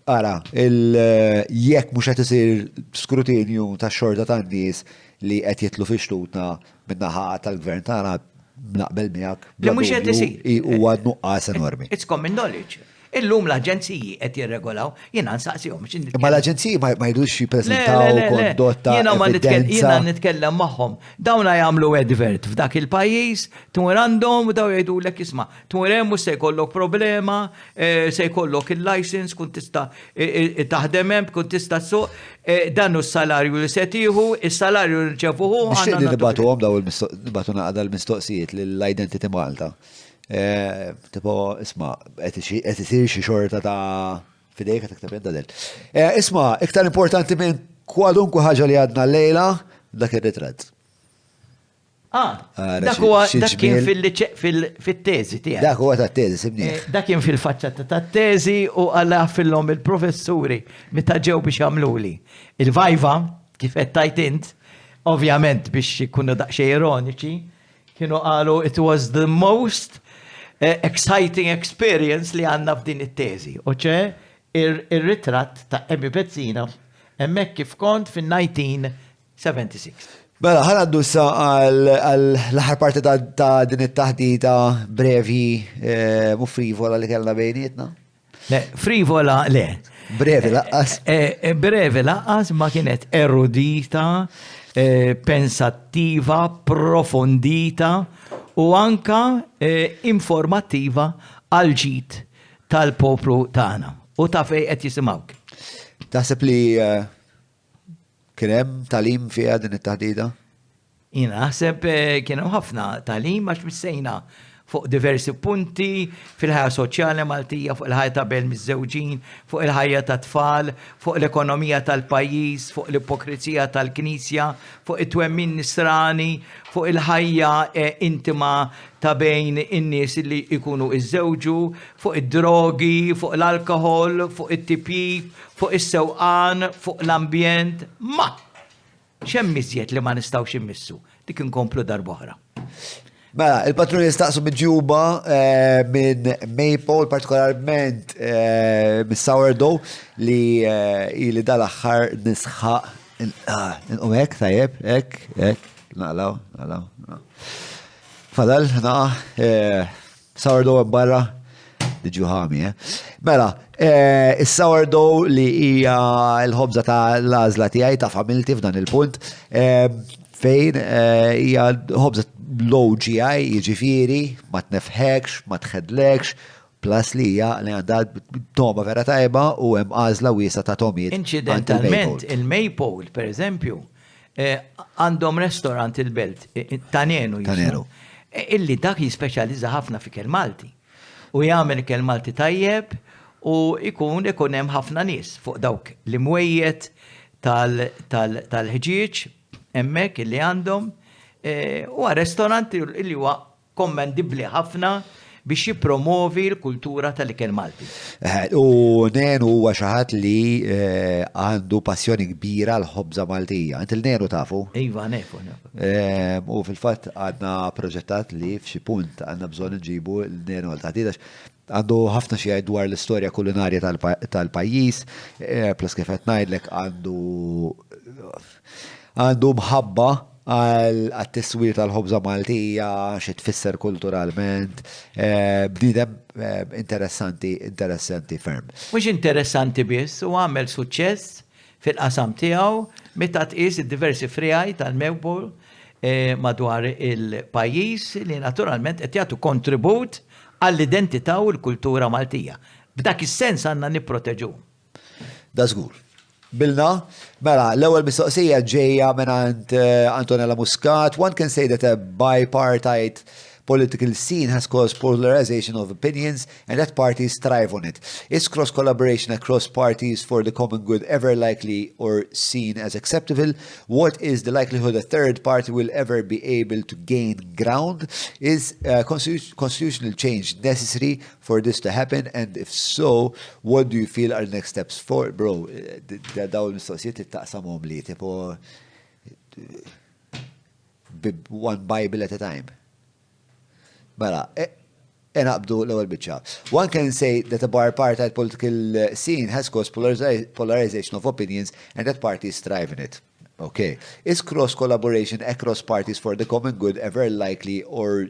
S2: Ara, jekk mhux qed isir skrutinju tax-xorta tan-nies li qed jidħlu fi xtutna min-naħa tal-gvern tagħna, naqbel miegħek.
S1: Li mhux qed isir.
S2: Huwa nuqqas enormi.
S1: It's common knowledge. Illum l-aġenziji qed jirregolaw, jiena nsaqsihom.
S2: Imma l-aġenziji ma jridux jippreżentaw kondotta.
S1: Jiena ma jiena nitkellem magħhom. Dawna jagħmlu advert f'dak il-pajjiż, tmur għandhom u daw jgħidulek isma' Tmur hemm mhux se jkollok problema, se jkollok il-license, tkun tista' taħdem hemm, tkun tista' ssuq, dan hu s-salarju li se tieħu, is-salarju li nirċevuh hu.
S2: Nixtieq li nibagħtuhom daw nibagħtu naqra l-mistoqsijiet lill-Identity Malta. Tipo, isma' qed isir xi xorta ta' fidejk qed tikteb int Adel. Isma' iktar importanti minn kwalunkwe ħaġa li għadna llejla, dak ir-ritratt.
S1: Ah, dak huwa dak kien fil-teżi tiegħek.
S2: Dak huwa tat-teżi, sibni.
S1: Eh, dak kien fil-faċċata tat-teżi u għalla fillhom il-professuri meta ġew biex jagħmluli. Il-vajva, kif qed tajt int, ovvjament biex ikunu daqsxejn ironiċi, kienu qalu it was the most eh, exciting experience li għandna f'din it-teżi. U ċe ir-ritratt ta' Emmy Bezzina hemmhekk kif kont fin-19 76.
S2: Mela, ħa ngħaddu issa għall-aħħar parti ta' din it-taħdita brevi eh, mu frivola li kellna bejnietna.
S1: Le, frivola le.
S2: Brevi laqqas.
S1: Eh, eh, brevi laqqas ma kienet erudita, pensattiva, profondita u anka informattiva għal ġid tal-poplu tagħna u ta' fej qed jisimgħuk.
S2: Taħseb li Kien hemm tagħlim fiha din it-taħdita?
S1: Jiena naħseb eh, kien hemm ħafna tagħlim għax missejna fuq diversi punti fil-ħajja soċjali Maltija, fuq il-ħajja ta' bejn miżżewġin, fuq il-ħajja ta' tfal, fuq l-ekonomija tal-pajjiż, fuq l-ipokrizija tal-Knisja, fuq it-twemmin nisrani, fuq il-ħajja eh, intima ta' bejn in-nies li jkunu iżżewġu, fuq id-drogi, fuq l-alkoħol, fuq it-tipjip, fuq is-sewqan, fuq l-ambjent, ma! X'hemm iżjed li ma nistgħux immissu? Dik inkomplu darb'oħra.
S2: Mela, il-patruni jistaqsu miġjuba eh, minn Maple, partikolarment eh, minn Sourdough, li eh, ili dal-axħar nisħaq ah, nqum hekk, tajjeb, hekk, hekk, naqlaw, naqlaw. Fadal, naqa, sourdough hemm barra, diġu ħami, eh. Mela, is-sourdough li hija l-ħobża ta' l-għażla tiegħi ta' familti f'dan il-punt, Fejn hija ħobża low GI, jiġifieri ma tnefħekx, ma tħedlekx, plus li hija li għandha togħma vera tajba u hemm għażla wiesgħa ta' togħmiet.
S1: Inċidentalment, il-Maypole, per eżempju, għandhom restaurant il-Belt, Tanenu.
S2: Tanenu.
S1: Illi dak jispeċjalizza ħafna f'ikel Malti. U jagħmel ikel Malti tajjeb u jkun ikun hemm ħafna nies fuq dawk l-imwejjed tal-ħġieġ hemmhekk illi għandhom. Huwa restaurant illi huwa kommendibbli ħafna biex jippromovi l-kultura tal-ikel Malti.
S2: U Nenu huwa xi ħadd li għandu passjoni kbira għall-ħobża Maltija. Int il-Nenu tafu?
S1: Iva, nefu, nefu.
S2: U fil-fatt għandna proġettat li f'xi punt għandna bżonn nġibu l-Nenu għal taħdita għandu ħafna xi jgħid dwar l-istorja kulinarja tal-pajjiż, plus kif qed ngħidlek għandu għandu mħabba għat-tiswir tal-ħobża Maltija, xi tfisser kulturalment, bniedem interessanti, interessanti ferm.
S1: Mhux interessanti biss, u għamel suċċess fil-qasam tiegħu meta tqis id-diversi friegħi tal-Mewbol madwar il-pajjiż li naturalment qed jagħtu kontribut għall-identità u l-kultura Maltija. B'dak is-sens għandna nipproteġuhom.
S2: Da żgur. Bilna, mela, l-ewwel mistoqsija ġejja mingħand Antonella Muscat. One can say that a bipartite political scene has caused polarization of opinions and that parties thrive on it. Is cross collaboration across parties for the common good ever likely or seen as acceptable? What is the likelihood a third party will ever be able to gain ground? Is uh, constitutional change necessary for this to happen? And if so, what do you feel are the next steps for? Bro, eh, daw il-mistoqsijiet taqsamhom li tipo one Bible at a time. Mela, e, e naqbdu l-ewwel biċċa. One can say that a bipartite political scene has caused polarization of opinions and that parties thrive in it. Okay. Is cross collaboration across parties for the common good ever likely or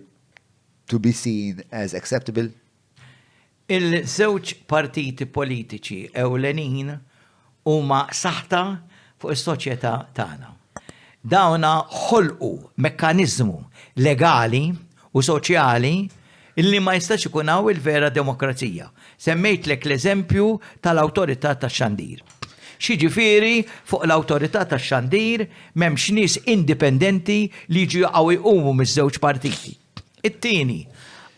S2: to be seen as acceptable?
S1: Il-żewġ partiti politiċi ewlenin huma saħta fuq is-soċjetà tagħna. Dawna ħolqu mekkaniżmu legali u soċjali illi ma jistax ikun hawn il-vera demokrazija. Semmejtlek l-eżempju tal-Awtorità tax-Xandir. X'jiġifieri fuq l-Awtorità tax-Xandir m'hemmx nies indipendenti li jiġu jaqgħu jqumu miż-żewġ partiti. It-tieni,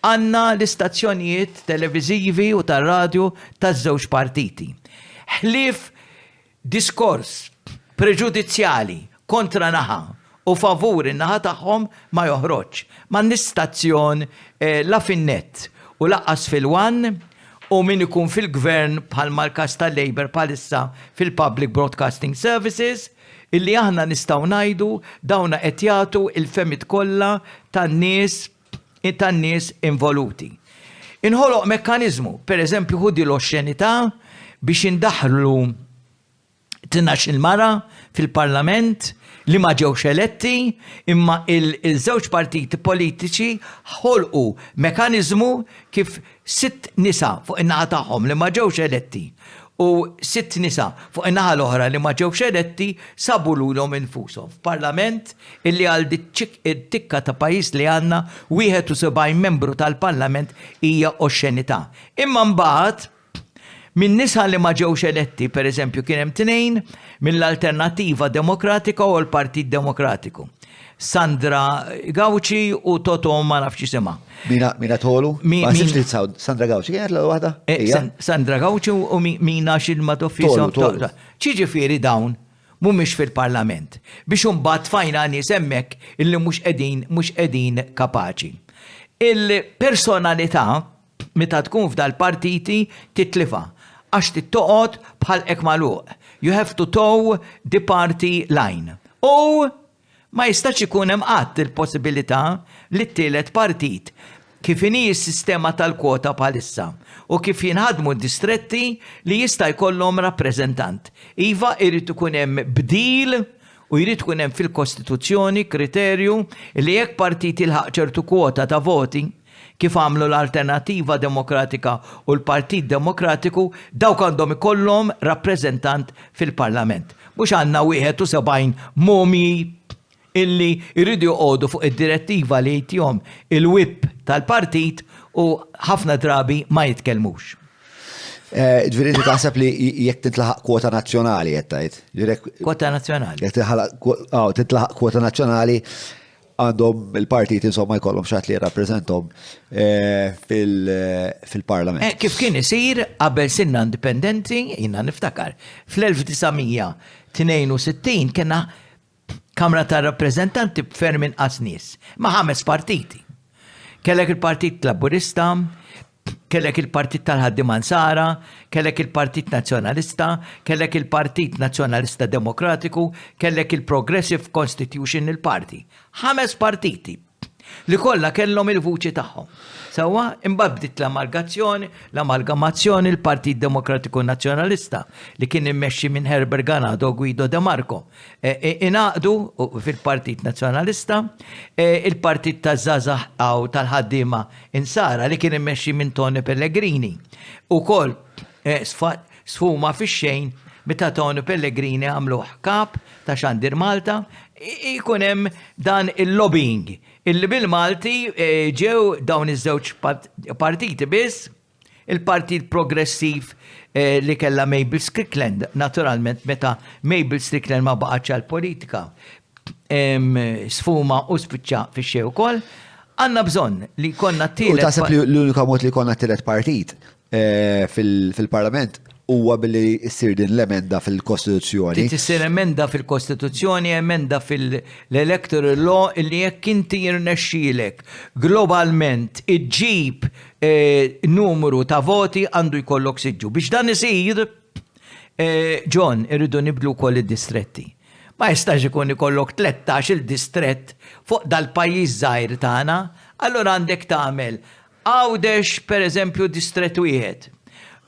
S1: għandna l-istazzjonijiet televiżivi u tar-radju taż-żewġ partiti. Ħlief diskors preġudizzjali kontra naħa u favur in-naħa tagħhom ma joħroġx. M'għandniex stazzjon la fin-NET u lanqas fil-ONE u min ikun fil-Gvern bħalma l-każ tal-Labour bħalissa fil-Public Broadcasting Services illi aħna nistgħu ngħidu dawna qed jagħtu l-fehmiet kollha tan-nies tan-nies involuti. Inħoloq mekkaniżmu, per eżempju ħu di l-oxxenità biex indaħħlu 12-il mara fil-Parlament li ma ġewx eletti imma il-żewġ partiti politiċi ħolqu mekaniżmu kif Sitt nisa fuq in-naħa tagħhom li ma ġewx eletti u sitt nisa fuq in-naħa l-oħra li ma ġewx eletti sabu lulhom infushom f'Parlament illi għal dit-tikka ta' pajjiż li għandna 71 membru tal-Parlament hija oxxenità. Imma mbagħad minn nisa li ma ġewx eletti, per eżempju kien hemm tnejn mill-Alternattiva Demokratika u l-Partit Demokratiku. Sandra Gauci u Toto ma nafx jisimha.
S2: Mina, mina tolu? Ma nafx li Sandra Gauci kienet l waħda?
S1: Eh, Sandra Gauci u Mina xil-Madoffi. Ċiġifieri dawn mhumiex fil-Parlament biex imbagħad tfajna nies hemmhekk illi mhux qegħdin mhux qegħdin kapaċi. Il-personalità meta tkun f'dal-partiti titlifha għax trid toqgħod b'ħalqek magħluq. You have to toe the party line. U. Ma jistax ikun hemm qatt il-possibilità li t-tielet partit, kif inhi s-sistema tal-kwota bħalissa u kif jinħadmu d-distretti li jista' jkollhom rappreżentant. Iva irid ikun hemm bdil u jrid ikun hemm fil-Kostituzzjoni kriterju li jekk partit jilħaq ċertu kwota ta' voti, kif għamlu l-Alternattiva Demokratika u l-Partit Demokratiku, dawk għandhom ikollhom rappreżentant fil-Parlament. Mhux għandna 71 momji illi jridu joqogħdu fuq id-direttiva li jtihom il-whip tal-partit u ħafna drabi ma jitkellmux.
S2: Eh, ġifieri inti taħseb li jekk tintlaħaq kwota nazzjonali qed tgħid.
S1: Kwota nazzjonali.
S2: Jekk tintlaħaq kwota nazzjonali għandhom il-partit insomma jkollhom xatt li jirrappreżentom eh, fil-parlament.
S1: Eh, kif kien isir qabel sinna indipendenti, jina niftakar, fl-1962 kena Kamra ta' Rappreżentanti b'ferm inqas nies, ma' ħames partiti. Kellek il-Partit Laburista, kellek il-Partit tal-Ħaddiema Nsara, kellek il-Partit Nazzjonalista, kellek il-Partit Nazzjonalista Demokratiku, kellek il-Progressive Constitutional Party. Ħames partiti li kollha kellhom il-vuċi tagħhom. Sewwa, imbagħad bdiet l-amalgazzjoni, l-amalgamazzjoni l-Partit Demokratiku Nazzjonalista li kien immexxi minn Herbert Ganado Guido De Marco. E, e, ingħaqdu fil-Partit Nazzjonalista, e, il-Partit taż-Żgħażagħ għaw tal-ħaddiema Insara li kien immexxi minn Tony Pellegrini. Ukoll sfuma fix-xejn meta Tony Pellegrini għamluh kap ta' Xandir Malta, ikun hemm dan il-lobbying illi bil-Malti ġew dawn iż-żewġ partiti biss, il-Partit Progressiv li kellha Mabel Strickland, naturalment meta Mabel Strickland ma baqgħetx għall-politika, sfuma u spiċċa fix-xejn ukoll. Għandna bżonn li jkollna
S2: t-tielet. U taħseb li l-unika mod li jkollna t-tielet partit eh, fil-Parlament huwa billi ssir din l-emenda fil-Kostituzzjoni.
S1: Trid issir emenda fil-Kostituzzjoni, emenda fil-Electoral Law illi jekk inti jirnexxielek globalment iġġib eh, numru ta' voti għandu jkollok siġġu. Biex dan isir, eh, John, irridu nibdlu wkoll id-distretti. Ma jistax ikun ikollok 13 il-distrett fuq dal-pajjiż żgħir tagħna, allura għandek tagħmel Għawdex per eżempju distrett wieħed.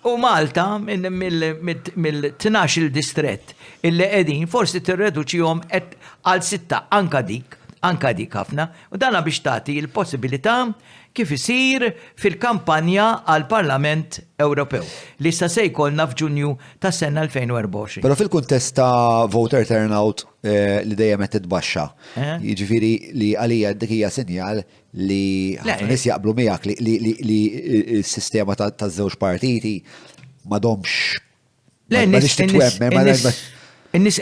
S1: U Malta mill-tnax-il distrett illi qegħdin forsi tirreduċihom għal sitta anka dik, anka dik ħafna. U dana biex tagħti l-possibilità kif isir fil-kampanja għall-Parlament Ewropew li issa se jkollna f'Ġunju tas-sena 2024.
S2: Però fil-kuntest ta' voter turnout eh, li dejjem qed titbaxxa, eh? jiġifieri li għalija dik hija sinjal li ħafna nies jaqblu miegħek li s-sistema ta' żewġ partiti m'għadhomx
S1: Le, in-nies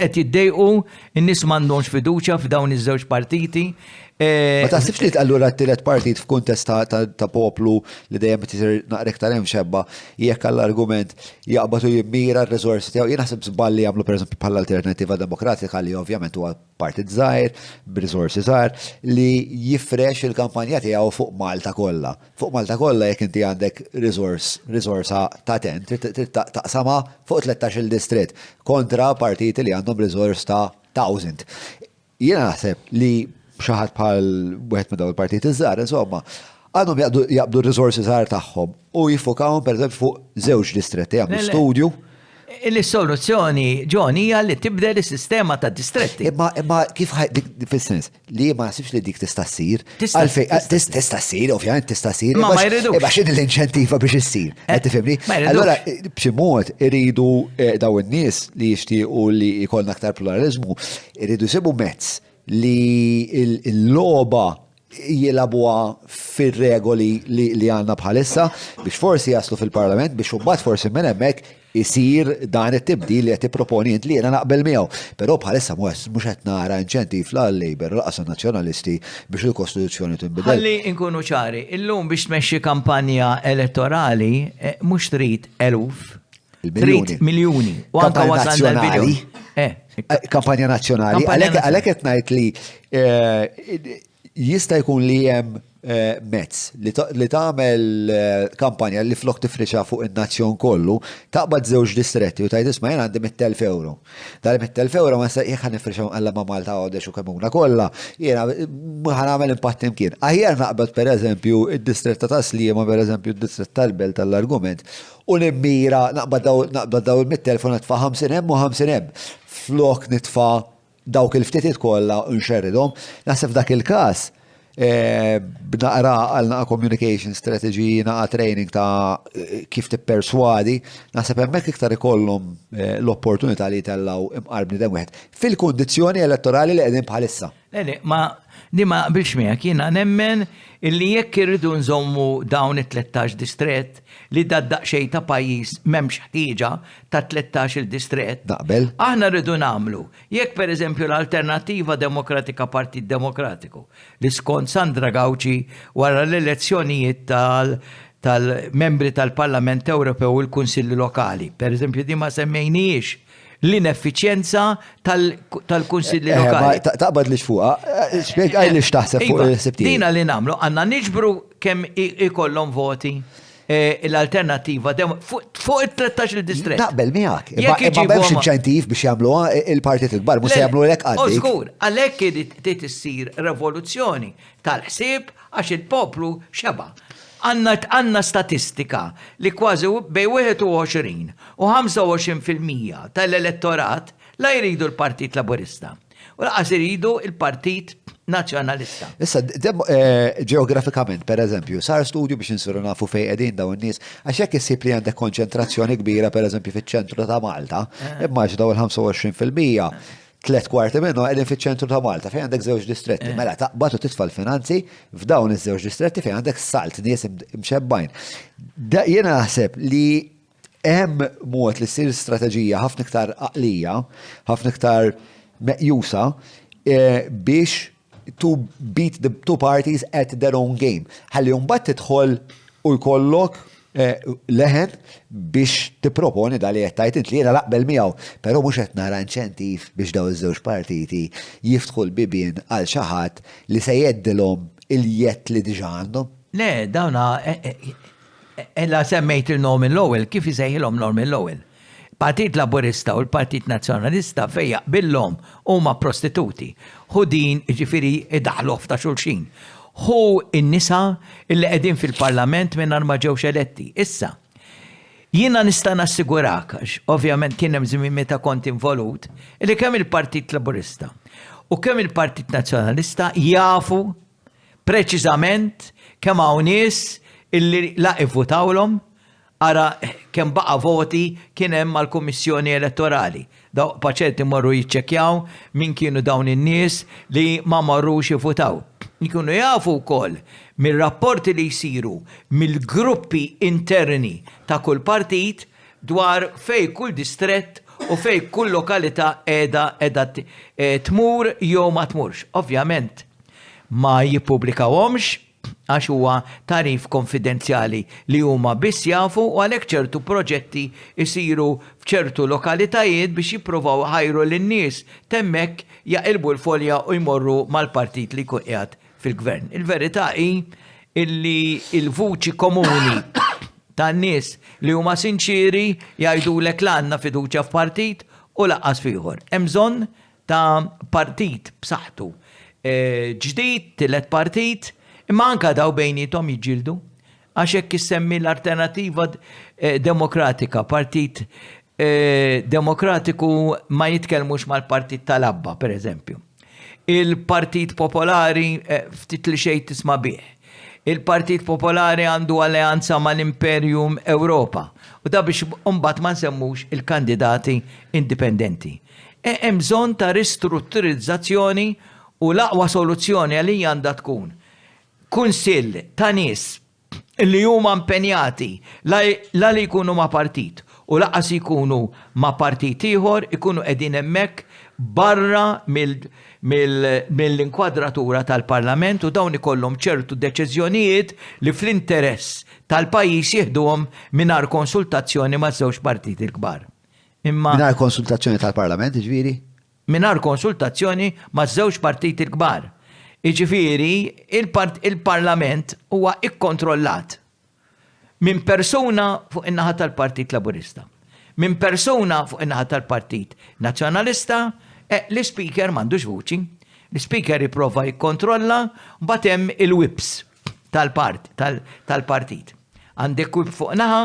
S1: qed jiddejqu, in-nies m'għandhomx fiduċja f'dawn iż-żewġ partiti.
S2: Eh, ma taħsibx li allura t-tielet partit f'kuntest ta' poplu li dejjem qed isir naqra iktar hemm xebba jekk għall-argument jaqbad u jimmira r-riżorsi tiegħu. Jien naħseb żball li jagħmlu pereżempju bħala Alternattiva Demokratika li ovvjament huwa partit żgħir, b'riżorsi żgħar, li jifrex il-kampanja tiegħu fuq Malta kollha. Fuq Malta kollha jekk inti għandek riżors, riżorsa ta' tent, trid taqsamha fuq 13-il distrett kontra partiti li għandhom riżors ta' 1000. Jiena naħseb li xi ħadd bħal wieħed minn dawn il-partiti żgħar, insomma, għandhom jaqbdu r-riżorsi żgħar tagħhom u jiffokawhom pereżempju fuq żewġ distretti, jagħmlu studju.
S1: Il-soluzzjoni, John, hija li tibdel is-sistema ta' distretti.
S2: Imma imma kif fis-sens li ma nasibx li dik tista' ssir. Tista' ssir, ovvjament tista' ssir.
S1: Ma ma jridux.
S2: Imma x'inhi l-inċentiva biex issir? Eh, qed tifhimni? Allura b'xi mod iridu eh, daw in-nies li jixtiequ li jkollna aktar pluralizmu, iridu jsibu mezz li l-logħba jilagħbuha fir-regoli li għandna bħalissa biex forsi jaslu fil-Parlament biex imbagħad forsi minn hemmhekk isir dan it-tibdil li qed tipproponi int li jiena naqbel miegħu. Però bħalissa mhux qed nara inċentiv la għal-Labour lanqas għan-Nazzjonalisti biex il-Kostituzzjoni tinbidel.
S1: Ħalli nkunu ċari, illum biex tmexxi kampanja elettorali eh, mhux trid eluf, Trid miljuni.
S2: U anka wasalna l-biljun. Eh. eh. Kampanja nazzjonali. Għalhekk qed ngħid li eh, Jista' jkun li hemm mezz li tagħmel kampanja li flok tifrixa fuq in-nazzjon kollu, taqbad żewġ distretti u tgħid isma' jien għandi 100,000 ewro. Dal 100,000 ewro ma nista' jekk ħa nifrixhom alla ma' Malta Għawdex u Kemmuna kollha, jiena ħa nagħmel impatt imkien. Aħjar naqbad pereżempju id-distrett ta' Tas-Sliema, pereżempju d-distrett tal-Belt għall-argument, u nimmira naqbad dawn il-100,000 u nitfa' 50 hemm u 50 hemm. Flok nitfa' dawk il-ftitiet kollha u nxerridhom. Naħseb f'dak il-każ eh, b'naqra għal naqa communication strategy, naqa training ta' kif tipperswadi, naħseb hemmhekk iktar ikollhom eh, l-opportunità li jtellgħu imqar bniedem wieħed fil-kundizzjoni elettorali li qegħdin bħalissa.
S1: Le, le, ma di ma naqbilx miegħek, jiena nemmen illi jekk irridu nżommu dawn it-13 distrett li da daqsxejn ta' pajjiż m'hemmx ħtieġa ta' 13 il-distrett.
S2: Naqbel.
S1: Aħna rridu nagħmlu, jekk pereżempju l-Alternattiva Demokratika Partit Demokratiku, li skont Sandra Gauci wara l-elezzjonijiet tal tal-membri tal-Parlament Ewropew u l-Kunsilli Lokali, pereżempju di ma semmejnijiex l-ineffiċjenza tal-kunsilli
S2: eh,
S1: lokali.
S2: Taqbad li xfuqa, eh, spjega li x'taħseb fuq
S1: iva,
S2: il-ħsib
S1: Dina li nagħmlu għandna niġbru kemm ikollhom voti eh, l-alternativa fuq il-13 il-distret.
S2: Naqbel miegħek. Imma m'hemmx inċentiv biex jagħmluha il-partit il-kbar mhux se jagħmlu lek għaddi.
S1: Żgur, għalhekk irid issir revoluzzjoni tal-ħsieb għax il-poplu xeba'. Għandna statistika li kważi bejn 21 u 25% tal-elettorat la jridu l-Partit Laburista u lanqas iridu l-Partit Nazzjonalista.
S2: Issa, eh, ġeografikament, per eżempju, sar studju biex insiru nafu fejn qegħdin dawn in-nies, għax jekk issib li għandek konċentrazzjoni kbira, per eżempju, fiċ-ċentru ta' Malta, eh. immaġina dawn il-25% Tlet kwarti minnhom qegħdin fiċ-ċentru ta' Malta fejn għandek żewġ distretti. Eh. Mela taqbad u titfa' l-finanzi f'dawn iż-żewġ distretti fejn għandek salt nies imxebbajn. Jiena naħseb li hemm mod li ssir strateġija ħafna iktar għaqlija, ħafna iktar meqjusa eh, biex to beat the two parties at their own game. Ħalli mbagħad tidħol u jkollok eh, leħen biex tipproponi da li qed tgħid int li jiena naqbel miegħu, però mhux qed nara inċentiv biex daw iż-żewġ partiti jiftħu l-bibien għal xi ħadd li se jgħeddilhom il-jett li diġà għandhom.
S1: Le, dawna eh, eh, Ella semmejt il-Norman Lowell, kif isejħilhom Norman Lowell? Partit Laburista u l-Partit Nazzjonalista fejn jaqbillhom huma prostituti. Ħu din, jiġifieri idaħħlu f'ta' xulxin. Ħu n-nisa illi qegħdin fil-Parlament mingħajr ma ġewx eletti. Issa, jiena nista' nassigurak, għax ovvjament kien hemm żmien meta kont involut, illi kemm il-Partit Laburista u kemm il-Partit Nazzjonalista jafu Preċiżament kemm hawn nies illi la ivvutawlhom, ara kemm baqa' voti kien hemm mal-Kummissjoni Elettorali. Dawk paċenti morru jiċċekkjaw min kienu dawn in-nies li ma marrux ivvutaw. Ikunu jafu wkoll mir-rapporti li jsiru mill-gruppi interni ta' kull partit dwar fejn kull distrett u fejn kull lokalità qiegħda qiegħda tmur jew ma tmurx. Ovvjament ma jippubblikawhomx għax huwa tagħrif konfidenzjali li huma biss jafu u għalhekk ċertu proġetti jsiru f'ċertu lokalitajiet biex jippruvaw iħajru lin-nies t'hemmhekk jaqilbu l-folja u jmorru mal-partit li jkun qiegħed fil-gvern. Il-verità hi illi l-vuċi komuni tan-nies li huma sinċieri jgħidulek la għandna fiduċja f'partit u lanqas f'ieħor. Hemm bżonn ta' partit b'saħħtu ġdid, tielet partit, imma anke daw bejniethom jiġġieldu. Għax hekk issemmi l-Alternattiva Demokratika, Partit Demokratiku ma jitkellmux mal-Partit tal-Abba, per eżempju. Il-Partit Popolari ftit li xejn tisma' bih. Il-Partit Popolari għandu alleanza mal-Imperium Ewropa. U da biex mbagħad ma nsemmux il-kandidati indipendenti. Hemm bżonn ta' ristrutturizzazzjoni u l-aqwa soluzzjoni għalija għandha tkun kunsill ta' nies li huma impenjati la li jkunu ma' partit u lanqas jkunu ma' partit ieħor ikunu qegħdin hemmhekk barra mill-inkwadratura tal-Parlament u dawn ikollhom ċertu deċiżjonijiet li fl-interess tal-pajjiż jieħduhom mingħajr konsultazzjoni maż-żewġ partiti l-kbar.
S2: Imma. Mingħajr konsultazzjoni tal-Parlament, jiġifieri?
S1: Mingħajr konsultazzjoni maż-żewġ partiti l-kbar. Jiġifieri il-Parlament huwa ikkontrollat minn persuna fuq in-naħa tal-Partit Laburista, minn persuna fuq in-naħa tal-Partit Nazzjonalista, e, l-Ispeaker m'għandux vuċi. L-Ispeaker jipprova jikkontrolla, mbagħad hemm il-whips tal-partit. Għandek whip fuq naħa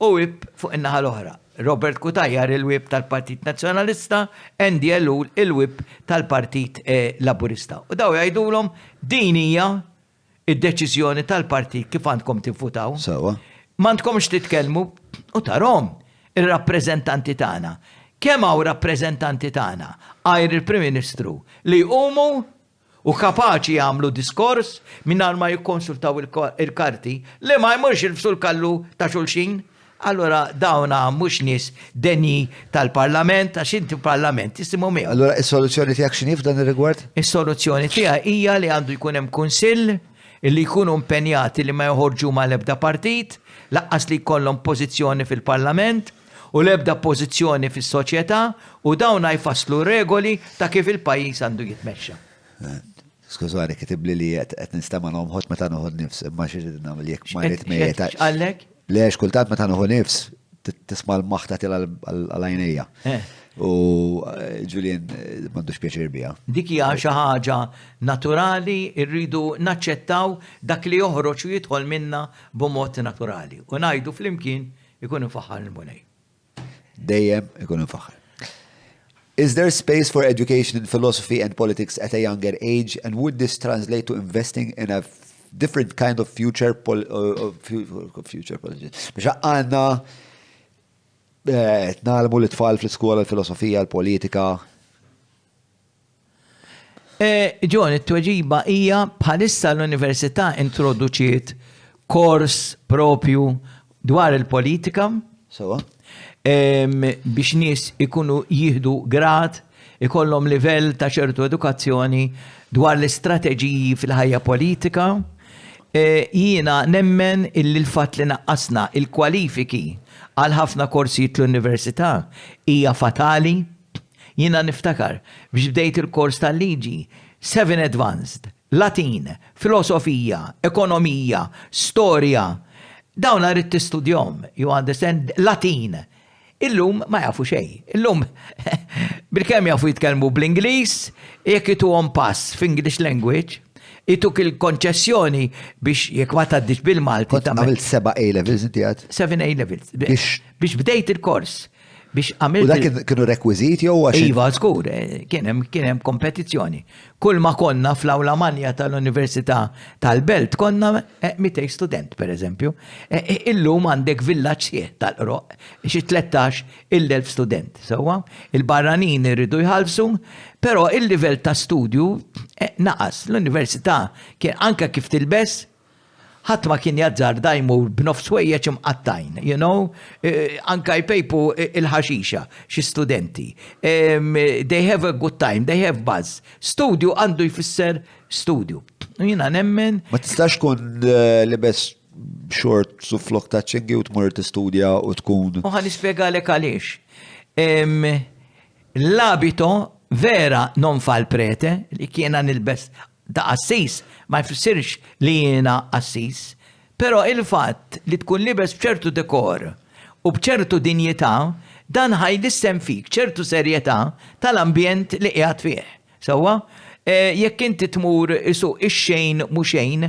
S1: u whip fuq in-naħa l-oħra. Robert Cutajar il-whip tal-Partit Nazzjonalista, Andy Ellul il-whip tal-Partit eh, Laburista. U daw jgħidulhom din hija id-deċiżjoni tal-partit kif għandkom tivvutaw.
S2: Sewwa.
S1: M'għandkomx titkellmu u tarhom ir-rappreżentanti tagħna. Kemm hawn rappreżentanti tagħna għajr il-Prim Ministru li jqumu u kapaċi jagħmlu diskors mingħajr ma jikkonsultaw il-karti li ma jmurx jilbsu l-kallu ta' xulxin? Allura dawna mhux nies denji tal-Parlament għax inti Parlament jisimhom miegħu.
S2: Allura is-soluzzjoni tiegħek x'inhi f'dan ir-rigward?
S1: Is-soluzzjoni tiegħi hija li għandu jkun hemm kunsill li jkunu impenjati li ma joħorġu mal-ebda partit, laqqas li jkollhom pożizzjoni fil-Parlament u l-ebda pożizzjoni fis-soċjetà u dawna jfasslu regoli ta' kif il-pajjiż għandu jitmexxa.
S2: Skużani, kitibli li qed nistema' nomħod meta nieħu nifs, imma xi rrid nagħmel jekk ma rrid mejjet.
S1: X'qallek?
S2: Le, kultant meta nieħu nifs tisma' l-maħta tilha għal għajnejja.
S1: Eh.
S2: U eh, Julian eh, m'għandux pjaċir biha.
S1: Dik hija xi ħaġa naturali, rridu naċċettaw dak li joħroġ u jidħol minna b'mod naturali. U ngħidu flimkien ikun imfaħħar il-Mulej.
S2: Dejjem ikun imfaħħar. Is there space for education in philosophy and politics at a younger age and would this translate to investing in a different kind of future pol uh, future politics? Biex għanna eh, nagħlmu l-tfal fl-iskola l-filosofija, l-politika.
S1: Eh, John, it-tweġiba hija bħalissa l-università introduċiet kors propju dwar il-politika.
S2: Sewa.
S1: Biex nies ikunu jieħdu grad, ikollhom livell ta' ċertu edukazzjoni dwar l-istrateġiji fil-ħajja politika. E, jiena nemmen illi l-fatt li naqqasna il-kwalifiki għal ħafna korsijiet l-università hija fatali. Jiena niftakar biex bdejt il-kors tal-liġi, Seven Advanced, Latin, Filosofija, Ekonomija, Storja. Dawn ridt tistudjahom, you understand, Latin. Illum ma jafu xejn. Illum bilkemm jafu jitkellmu bl-Ingliż, jekk ituhom pass f'English language, ituk il-konċessjoni biex jekk ma tgħaddix bil-Malti.
S2: Kont għamilt seba' A levels inti għad?
S1: Seven A levels.
S2: Biex
S1: Biex bdejt il-kors. Biex għamilt.
S2: U dak kienu rekwiżiti jew għax.
S1: Iva, żgur, eh, kien hemm kien hemm kompetizzjoni. Kull ma konna fl-awla manja tal-Università tal-Belt konna 200 eh, student, per eżempju. Eh, illum għandek villaġġ sieħ tal-qroq, xi 13 il-elf student. Sewwa, il-barranin iridu jħallsu, però il-livell ta' studju naqas. L-università kien anke kif tilbes, Ħadd ma kien jazzarda jmur b'nofs ħwejjeġ imqattgħin, you know, anka jpejpu il-ħaxixa xi studenti. They have a good time, they have buzz. Studju għandu jfisser studju. U jiena nemmen.
S2: Ma tistax tkun libes shorts u flok ta' ċingi u tmur tistudja u tkun.
S1: U ħa nispjegalek għaliex. L-abito vera non fa l prete li kiena nilbes ta' qassis ma jfissirx li jiena qassis, però il-fatt li tkun liebes b'ċertu dekor u b'ċertu dinjità, dan ħa jlissen fik ċertu serjetà tal-ambjent li qiegħed fih. Sewwa? Jekk inti tmur isuq ix-xejn mhu xejn,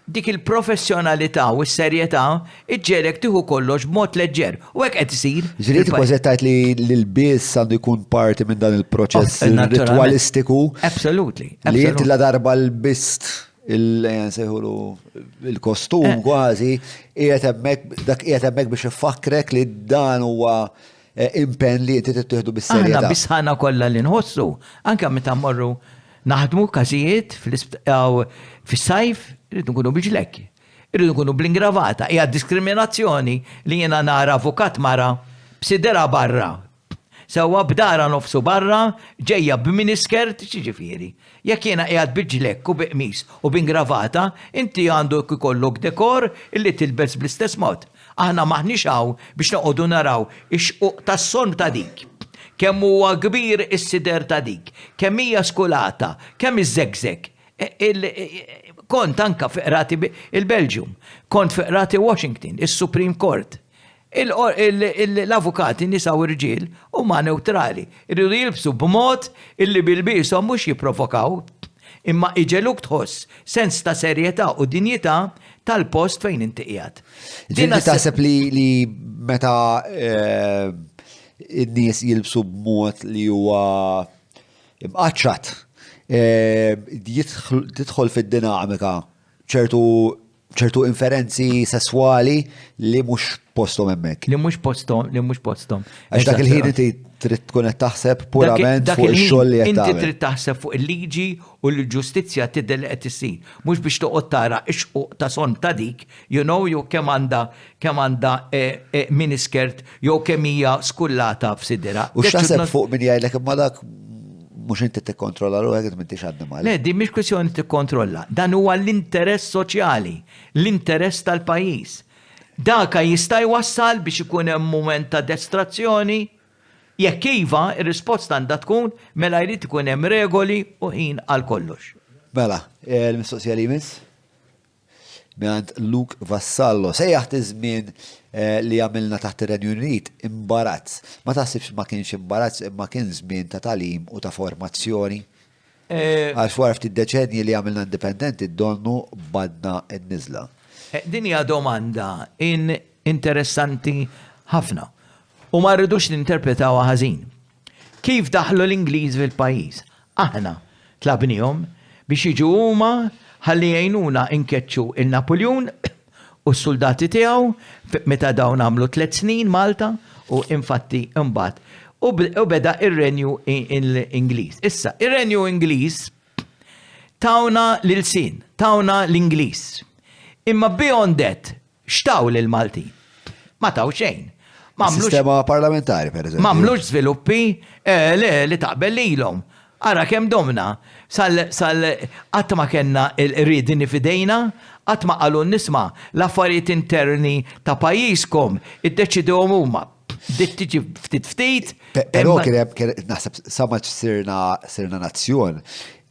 S1: dik il-professjonalità u s-serjetà ġġegħlek tieħu kollox b'mod leġġer. U hekk qed isir.
S2: Ġifieri inti kważi qed tgħid li l-ilbies għandu jkun parti minn dan il-proċess oh, ritwalistiku.
S1: Absolutely.
S2: Li inti la darba lbist il-sejħulu il-kostum eh. kważi, qiegħed hemmhekk dak qiegħed hemmhekk biex ifakkrek li dan huwa eh, impenn li inti tittieħdu bis-serjetà.
S1: Aħna bisħana kollha li nħossu, anke meta mmorru Naħdmu każijiet fis-sajf irridu nkunu bil-ġlekk. Irridu nkunu bl-ingravata. Hija diskriminazzjoni li jiena nara avukat mara b'siderha barra. Sewwa b'dara nofsu barra, ġejja b'miniskirt, x'jiġifieri? Jekk jiena qiegħed bi ġlekk u bi qmis u b'ingravata, inti għandu jkollok dekor illi tilbes bl-istess mod. Aħna m'aħniex hawn biex noqogħdu naraw ix-xquq tas-sorm ta' dik, kemm huwa kbir is-sider ta' dik, kemm hija skulata, kemm iżżekżek. Kont anka fi qrati il-Belġium, kont fi qrati Washington, is-Supreme Court. L-avukati nisa u rġiel huma newtrali, iridu jilbsu b'mod illi bil-bieshom mhux jipprovokaw, imma iġegħluk tħoss sens ta' serjetà u dinjità tal-post fejn inti qiegħed.
S2: Ġifieri taħseb li meta eh, n-nies jilbsu b'mod li huwa imqaċċat, eh, tidħol fid-dinamika ċertu ċertu inferenzi sesswali li mhux posthom hemmhekk.
S1: Li mhux posthom, li mhux posthom.
S2: Għax dak il-ħin inti trid tkun qed taħseb purament fuq ix-xogħol li qed
S1: Inti trid taħseb fuq il-liġi u l-ġustizzja tidher li qed issir. Mhux biex toqgħod tara x-xquq ta' son ta' dik, you know, jew kemm għandha kemm għandha eh, eh, miniskirt jew kemm hija skullata f'sidirha.
S2: U x'taħseb fuq min jgħidlek imma dak mhux inti tikkontrolla ruħek int m'intix annimal.
S1: Le, din mhix kwistjoni tikkontrolla. Dan huwa l-interess soċjali, l-interess tal-pajjiż. Daka jista' jwassal biex ikun hemm mument ta' destrazzjoni? Jekk iva, ir-risposta għandha tkun mela jrid ikun hemm regoli u ħin għal kollox.
S2: Mela, eh, l-mistoqsija li jmiss? Mingħand Luke Vassallo. Sejjaħt iż-żmien eh, li għamilna taħt ir-Renju Unit imbarazz. Ma taħsibx ma kienx imbarazz imma kien żmien ta' tagħlim u ta' formazzjoni? Eh, Għax wara ftit deċenji li għamilna indipendenti donnu badna n-niżla.
S1: Eh, din hija domanda in interessanti ħafna u ma rridux ninterpretawha ħażin. Kif daħlu l-Ingliż fil-pajjiż? Aħna tlabnihom biex jiġu huma ħalli jgħinuna nkeċċu 'l Napuljun u s-suldati tiegħu meta dawn għamlu tlett snin Malta u infatti imbagħad u beda r-Renju Ingliż. Issa, ir-Renju Ingliż tawna l-ilsien, tawna l-Ingliż. Imma beyond that, X'taw lill-Maltin? Ma taw xejn.
S2: Ma għamlux. Sistema parlamentari, per eżempju.
S1: Ma għamlux żviluppi eh, le li taqbel lilhom. Ara kemm domna, sal sal qatt ma kellna il-riedni f'idejna, qatt ma qalu nisma' l-affarijiet interni ta' pajjiżkom iddeċidewhom huma. Bdiet
S2: tiġi
S1: ftit ftit.
S2: Però kien hemm naħseb sa ma sirna sirna nazzjon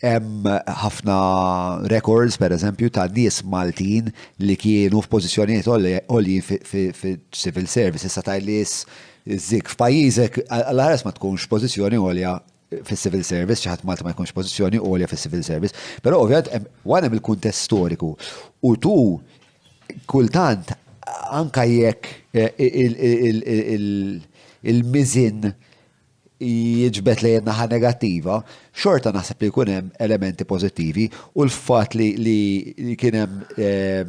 S2: hemm ħafna records per eżempju ta' nies Maltin li kienu f'pożizzjonijiet għoljin fi-civil service. Issa tgħid li zik f'pajjiżek għall-ħares ma tkunx pożizzjoni għolja fis-civil service, xi ħadd Malta ma jkunx pożizzjoni għolja fis-civil service. Però ovvjament one hemm il-kuntest storiku u tu kultant anka jekk eh, il-miżin jiġbed lejn naħa negattiva, xorta naħseb li jkun hemm elementi pożittivi u l-fatt li kien hemm eh,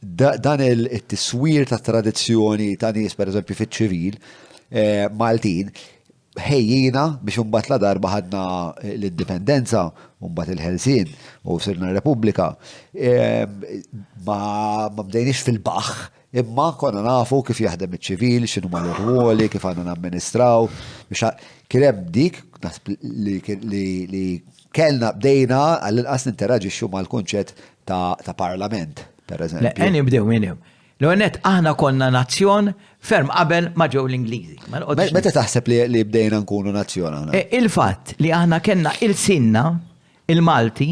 S2: dan il-tiswir ta' tradizzjoni ta' nies pereżempju fiċ-ċivil eh, Maltin ħejjina biex imbagħad la darba ħadna l-indipendenza u mbagħad il-ħelsien u sirna Repubblika, ehm, ma bdejniex fil-baħħ, imma konna nafu kif jaħdem iċ-ċivil, x'inhuma l-irwoli, kif għandna namministraw, biex kien hemm dik li kellna bdejna għall-inqas ninteraġixxu mal-kunċett ta' parlament, per eżempju.
S1: Le, nibdew minn hemm. L-ewwel nett aħna konna nazzjon ferm qabel ma ġew l-Ingliżi.
S2: Meta taħseb li bdejna nkunu nazzjon aħna?
S1: E, il-fatt li aħna kellna il-sinna il-Malti,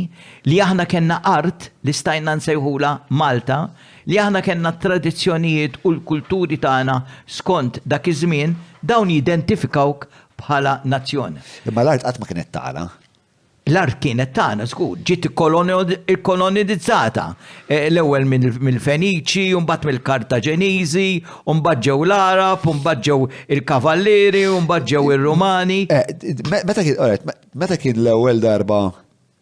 S1: li aħna kellna art li stajna nsejħula Malta, li aħna kellna tradizzjonijiet u l-kulturi tagħna skont dak iż-żmien, dawn jidentifikawk bħala nazzjon.
S2: Imma l-art qatt ma kienet tagħna.
S1: L-art kienet tagħna żgur, ġiet ikkolonizzata eh, l-ewwel mill-Feniċi, u mbagħad mill-Kartaġeniżi, u mbagħad ġew l-Arab, u mbagħad ġew il-Kavallieri, u mbagħad ġew ir-Rumani.
S2: Eh, meta kien meta kien l-ewwel darba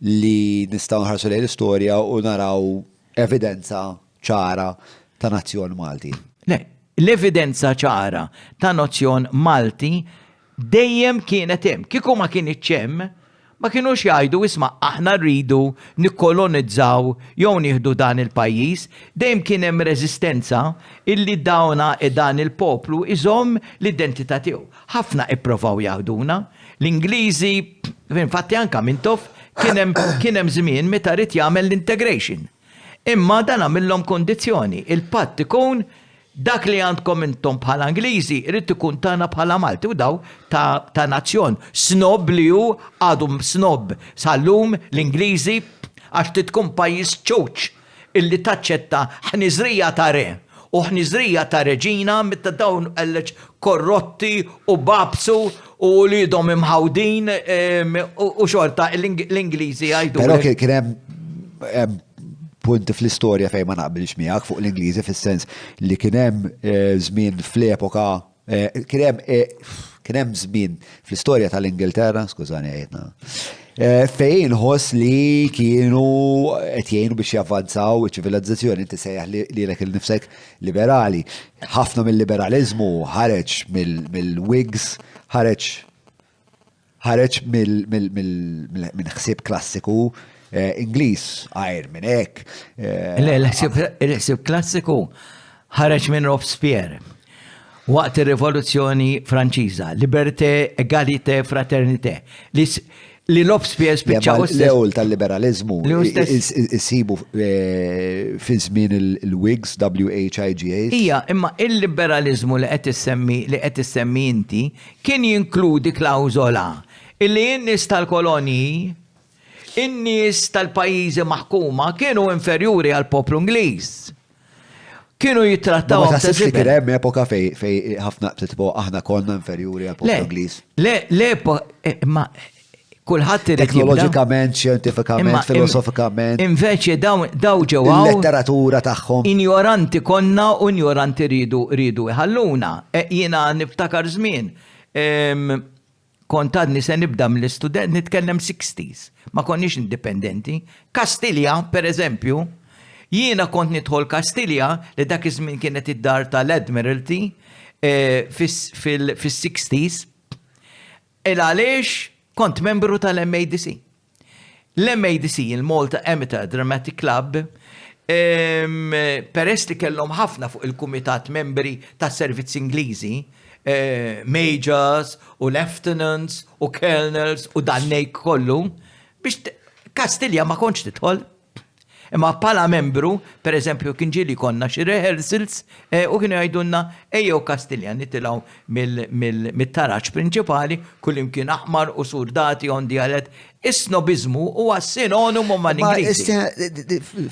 S2: li nistgħu nħarsu lejn l-istorja u naraw evidenza ċara ta' nazzjon Malti?
S1: Le, l-evidenza ċara ta' nazzjon Malti Dejjem kienet hemm. Kieku ma kinitx hemm, ma kinux jgħidu isma' aħna rridu nikkolonizzaw jew nieħdu dan il-pajjiż. Dejjem kien hemm reżistenza illi dawna dan il-poplu iżomm l-identità tiegħu. Ħafna ipprovaw jaħduna. L-Ingliżi, infatti anke Mintoff kien hemm kien hemm żmien meta ried jagħmel l-integration. Imma dan għamillhom kundizzjoni, il-patt ikun Dak li għandkom intom bħala Ingliżi jrid ikun tagħna bħala Malti u daw ta' ta' nazzjon snob li hu għadu snob sal-lum l-Ingliżi. Għax trid tkun pajjiż ċuċ illi taċċetta ħniżrija ta' re u ħniżrija ta' reġina meta dawn qellek korrotti u babsu u uliedhom imħawdin u xorta l-Ingliżi jgħidu.
S2: Però kien hemm punti fl-istorja fejn ma naqbilx miegħek fuq l-Ingliżi fis-sens li kien hemm eh, żmien fl-epoka eh, kien hemm eh, kien hemm żmien fl-istorja tal-Ingilterra, skużani għajtna, fejn ħoss li kienu qed jgħinu biex javvanzaw iċ-ċivilizzazzjoni, inti sejjaħ lilek il-nifsek liberali. Ħafna mill-liberaliżmu ħareġ mill-Whigs, ħareġ ħareġ minn ħsieb klassiku eh, Ingliż, għajr minn hekk.
S1: Eh, Le, l-ħsieb klassiku ħareġ minn Robespierre waqt ir-Rivoluzzjoni Franċiża, liberté, egalité, fraternité. Li li Robespierre spiċċa
S2: L-ewwel tal-liberaliżmu isibu eh, fi żmien il-Whigs, W-H-I-G-A.
S1: Ija, imma il-liberaliżmu li qed issemmi li qed issemmi inti kien jinkludi klawżola illi n-nies tal-kolonji, in-nies tal-pajjiżi maħkuma kienu inferjuri għall-poplu Ingliż. Kienu jittrattawhom
S2: Ma taħsibx li kien hemm epoka fejn ħafna tipo aħna konna inferjuri għall-poplu Ingliż?
S1: Le, l-epoka, eh, imma kulħadd
S2: irid Teknoloġikament, xjentifikament, filosofikament.
S1: Invece daw daw ġew
S2: Il-letteratura tagħhom.
S1: Injoranti konna u injoranti ridu ridu iħalluna. E, jiena niftakar żmien. Kont għadni se nibda mill-istudent nitkellem 60s. Ma konniex indipendenti. Kastilja, per eżempju, jiena kont nidħol Kastilja li dak iż-żmien kienet id-dar tal-Admiralty eh, fis-60s. Il għaliex kont membru tal-MADC. L-MADC, il-Malta Amateur Dramatic Club, peress li kellhom ħafna fuq il-kumitat membri tas-servizz Ingliżi, majors u lieutenants u colonels u dan-nejk kollu, biex Kastilja ma kontx tidħol. Imma bħala membru, per eżempju, kien ġieli jkollna xi rehearsals eh, u kienu jgħidulna ejjew Kastilja nitilgħu mit-taraġ prinċipali kullimkien aħmar u surdati on the alert. Is-snobiżmu huwa sinonimu mal-Ingliżi.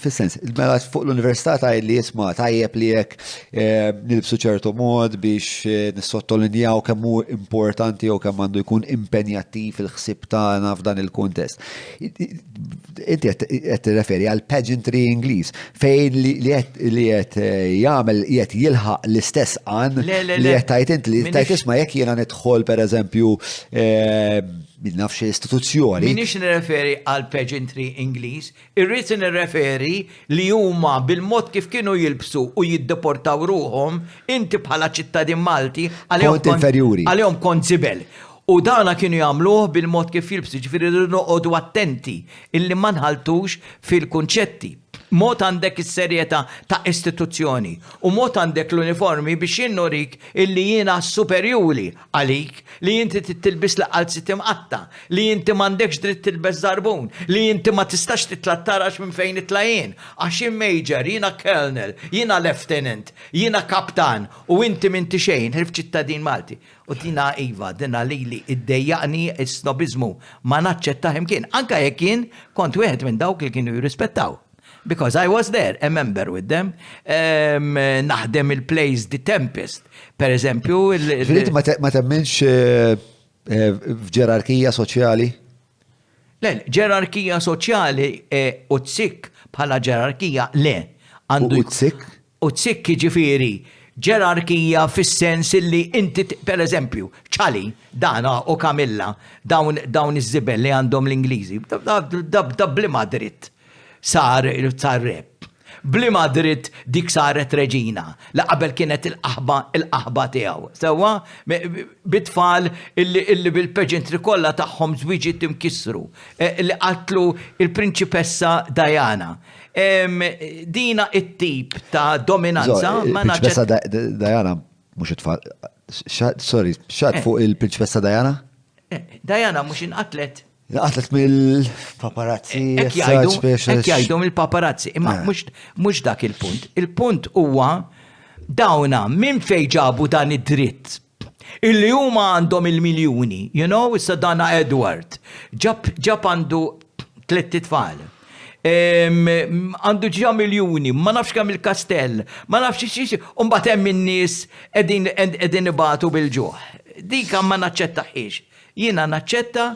S2: Fis-sens, mela fuq l-università tgħid li isma' tajjeb li jekk eh, nilbsu ċertu mod biex eh, nissottolinjaw kemm hu importanti jew kemm għandu jkun impenjattiv il-ħsieb tagħna f'dan il-kuntest. Inti qed tirreferi għal pageantry Ingliż fejn li qed eh, jagħmel qed jilħaq l-istess għan li qed tajt int li tajt isma' jekk jiena nidħol pereżempju eh, naf xi istituzzjoni.
S1: Minix nirreferi għal pageantry Ingliż, irrid nirreferi li huma bil-mod kif kienu jilbsu u jiddeportaw ruħhom, inti bħala ċittadin Malti
S2: għalihom
S1: kont żibel. U dana kienu jagħmluh bil-mod kif jilbsu, jiġifieri rridu noqogħdu attenti illi ma nħalltux fil-kunċetti. Mod għandek is-serjetà ta' istituzzjoni u mod għandek l-uniformi biex jien nurik illi jiena superjuri għalik, li inti trid tilbisli qalziet imqatta', li inti m'għandekx dritt tilbes żarbun, li inti ma tistax titla' t-taraġ minn fejn nitla' jien, għax jien major, jiena colonel, jiena lieutenant, jiena kaptan u inti m'inti xejn ħlief ċittadin Malti. U dina iva, dina lili iddejjaqni s-snobiżmu ma naċċettah imkien, anke jekk jien kont wieħed minn dawk li kienu jirrispettaw. Because I was there, a member with them, naħdem il-plays The Tempest, per eżempju.
S2: Ġifieri inti ma temminx f'ġerarkija soċjali?
S1: Le, ġerarkija soċjali u tsikk bħala ġerarkija le.
S2: U tsikk?
S1: U tsikk jiġifieri ġerarkija fis-sens illi inti per eżempju, Ċali, Dana u Kamilla, dawn dawn iż-żibel li għandhom l-Ingliżi, da b'liema dritt sar sar re? B'liema dritt dik saret reġina li qabel kienet il-qaħba il-qaħba tiegħu? Sewwa? Bi tfal illi illi bil-pageantry kollha tagħhom żwiġiet imkissru, li qatlu il-prinċipessa Diana. Dina it-tip ta' dominanza
S2: ma naċċetta. Prinċipessa Diana, mhux it-tfal. Sorry, xat eh. fuq il-Prinċipessa Diana?
S1: Eh, Diana mhux inqatlet.
S2: Inqatlet mill-paparazzi.
S1: Hekk jgħidu mill-paparazzi, imma eh. mhux dak il-punt. Il-punt huwa dawna minn fejn ġabu dan id-dritt illi huma għandhom il-miljuni, you know, issa dana Edward, ġab, ġab għandu tlett itfal. Għandu ġa miljuni, ma nafx kemm il-kastell, ma nafx xiex, u mbagħad hemm in-nies qegħdin qegħdin ibatu bil-ġuħ. Dika ma naċċettaħiex. Jiena naċċetta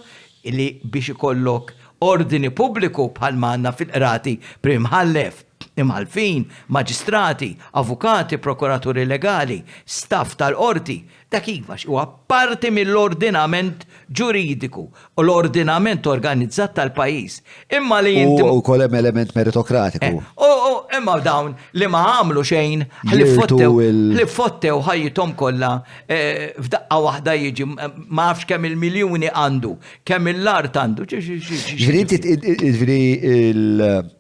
S1: li biex ikollok ordini pubbliku bħalma għandna fil-qrati Prim Imħallef, Imħallfin, Maġistrati, Avukati, Prokuraturi Legali, staff tal-Qorti, Dak iva, għax huwa parti mill-ordinament ġuridiku u l-ordinament organizzat tal-pajjiż. Imma li inti.
S2: U wkoll hemm element meritokratiku.
S1: Eh, u imma dawn li ma għamlu xejn, li fottew ħajjithom kollha eh, f'daqqa waħda jiġi ma nafx kemm il-miljuni għandu, kemm il-art għandu.
S2: Ġifieri il-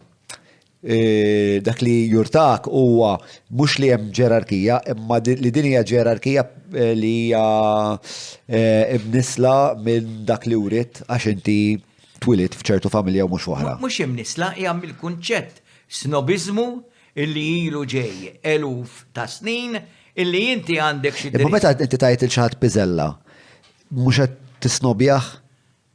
S2: E, dak li jurtak huwa mhux li hemm ġerarkija, imma li din hija ġerarkija e, li hija e, imnisla minn dak li writ għax inti twilit f'ċertu familja u mhux oħra.
S1: Mhux imnisla hija mill-kunċett snobiżmu illi ilu ġej eluf ta' snin illi inti għandek xi.
S2: Imma meta inti tajt il xi ħadd piżella, mhux qed tisnobjah?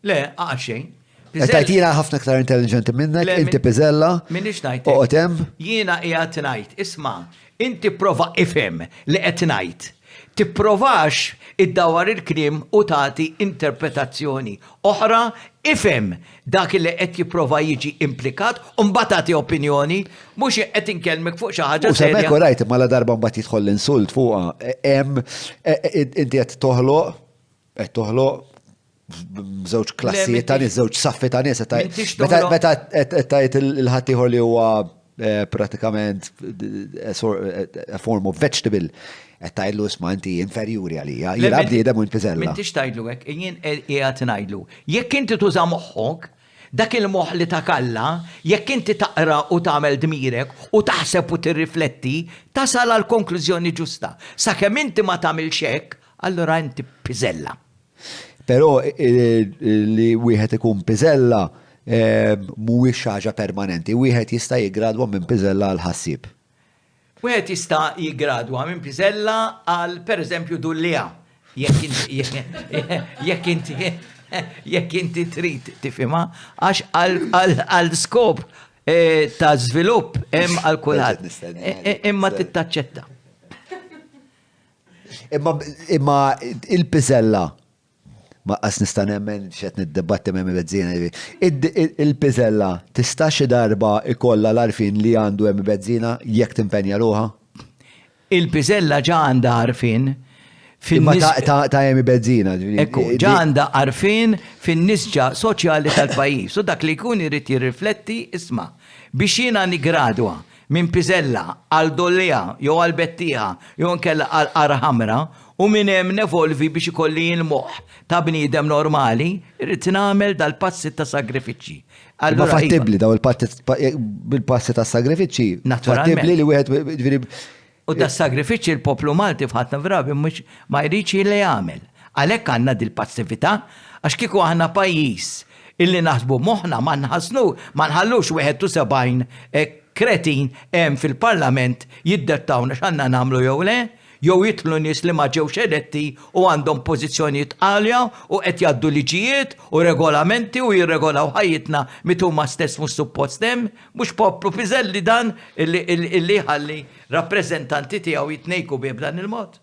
S1: Le, għax xejn.
S2: Qed tgħid jiena ħafna iktar intelligenti minnek, inti piżella.
S1: Minix ngħid.
S2: Oqgħod hemm.
S1: Jiena qiegħed ngħid, isma' inti prova ifhem li qed ngħid. Tipprovax iddawwar il-kliem u tagħti interpretazzjoni oħra, ifhem dak li qed jipprova jiġi implikat u mbagħad tagħti opinjoni, mhux qed inkellmek fuq xi ħaġa
S2: U semmek u rajt imma la darba mbagħad jidħol l-insult fuqha, hemm inti qed toħloq qed toħloq żewġ klassijiet ta' nies, żewġ saffi ta' nies. Meta qed tgħid il-ħaddieħor li huwa eh, pratikament eh, eh, a form of vegetable, qed tgħidlu isma' inti inferjuri għalija, jiena bniedem u inti żella.
S1: M'intix tgħidlu hekk, jien qiegħed ngħidlu. Jekk inti tuża moħħok, dak il-moħħ li tak Alla, jekk inti taqra u tagħmel dmirek u taħseb u tirrifletti, tasal għal konklużjoni ġusta. Sakemm inti ma tagħmilx hekk, allura inti piżella.
S2: Però li wieħed ikun piżella mhuwiex xi ħaġa permanenti, wieħed jista' jiggradwa minn piżella għal ħassieb.
S1: Wieħed jista' jiggradwa minn piżella għal pereżempju dulliegħa, jekk inti jekk inti trid tifhimha, għax għal skop eh, ta' żvilupp hemm għal kulħadd. Eh, eh, imma tittaċċetta.
S2: Imma, imma il-piżella, ma qas nista' nemmen x'qed niddebatti ma' Bezzina. Il-piżella tista' xi darba ikollha l-għarfien li għandu hemm Bezzina jekk timpenja ruħha?
S1: Il-piżella ġa għandha għarfien
S2: Imma ta' Emi Bezzina.
S1: Ekku, ġa għandha għarfien fin-nisġa soċjali tal-pajjiż. U dak li jkun irid jirrifletti, isma' biex jiena niggradwa minn piżella għal dollija jew għal bettieħa jew inkella għal qara ħamra u minn hemm nevolvi biex ikolli jien moħħ ta' bniedem normali, irrid nagħmel dal-passi ta' sagrifiċċji.
S2: Imma fattibbli daw il-passi ta' sagrifiċċji?
S1: Naturalment.
S2: Fattibbli li wieħed ġifieri
S1: U da sagrifiċċji l-poplu Malti f'ħafna drabi mhux ma jridx li jagħmel. Għalhekk għandna dil-passività, għax kieku aħna pajjiż illi naħsbu b'moħħna ma nħassnu, ma nħallux 71 kretin hemm fil-Parlament jiddettawna x'għandna nagħmlu jew le, jew jidħlu nies li ma ġewx eletti u għandhom pożizzjonijiet għalja u qed jgħaddu liġijiet u regolamenti u jirregolaw ħajjitna meta huma stess mhux suppost hemm. Mhux poplu piżelli dan illi jħalli rappreżentanti tiegħu jitnejku bih b'dan il-mod.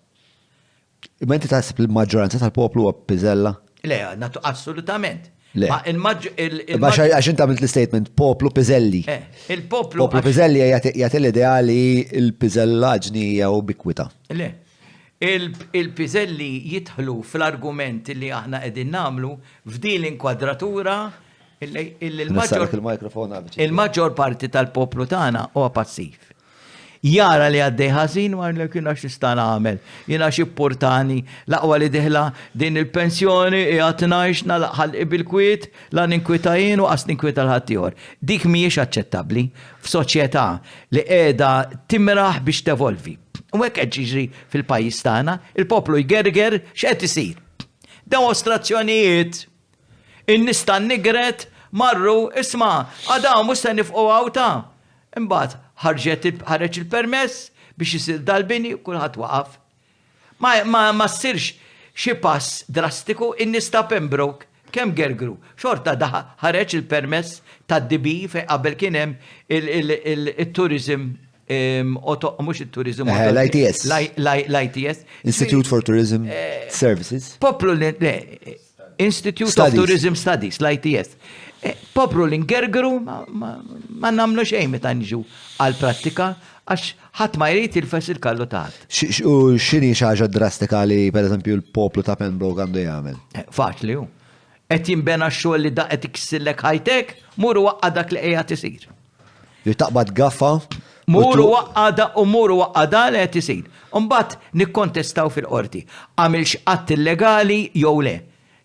S2: Imma inti taħseb li l-maġġoranza tal-poplu huwa piżella?
S1: Le, natu assolutament.
S2: Le.
S1: Ma il-maġġ
S2: Imma għax inti għamilt l-statement poplu piżelli.
S1: Eh, il-poplu.
S2: Poplu piżelli jagħti l-idea li l-piżellaġni hija ubikwita.
S1: Le. Il-piżelli jidħlu fl-argument li aħna qegħdin nagħmlu f'din l-inkwadratura Il-maġġor parti tal-poplu tagħna huwa passiv. Jara li għaddej ħażin u għarlek jiena x'nista' nagħmel, jiena x'ippurtani, l-aqwa li diħla din il-pensjoni qiegħed ngħix nagħlaq ħalqi bil-kwiet, la ninkwita jien u qas ninkwita l-ħaddieħor. Dik mhijiex aċċettabbli f'soċjetà li qiegħda timraħ biex tevolvi. U hekk qed jiġri fil-pajjiż tagħna, il-poplu jgerger x'qed isir. Demostrazzjonijiet In-nies tan-Nigret marru, isma', għada mhux se nifqu hawn ta'. Imbagħad ħarġet ħareġ il-permess biex isir dal-bini u kulħadd waqaf. Ma, ma, ma ssirx xi pass drastiku, in-nies ta' Pembroke. Kemm gergru? Xorta da ħareġ il-permess tad-DB fejn qabel kien hemm il-tourism mhux it-tourism.
S2: Eh, L-ITS.
S1: L-ITS.
S2: Institute for Tourism eh, Services.
S1: Poplu li Institute of Tourism Studies, l-ITS. Eh, poplu li ngergru ma namlu xejn meta nġu għal-prattika għax ħadd ma jrid il-fes il-kallu ta'
S2: U x'inhi xi ħaġa drastika li pereżempju l-poplu ta' Pembroke għandu jagħmel?
S1: Eh, faċli hu. Qed jinbena x-xogħol li da qed ikissillek ħajtek, mur u waqqa' dak li qiegħed isir.
S2: Li taqbad gaffa.
S1: Mur u waqqa' da u mur u waqqa' da li qed isir. Imbagħad nikkontestaw fil-qorti. Għamilx att illegali jew le.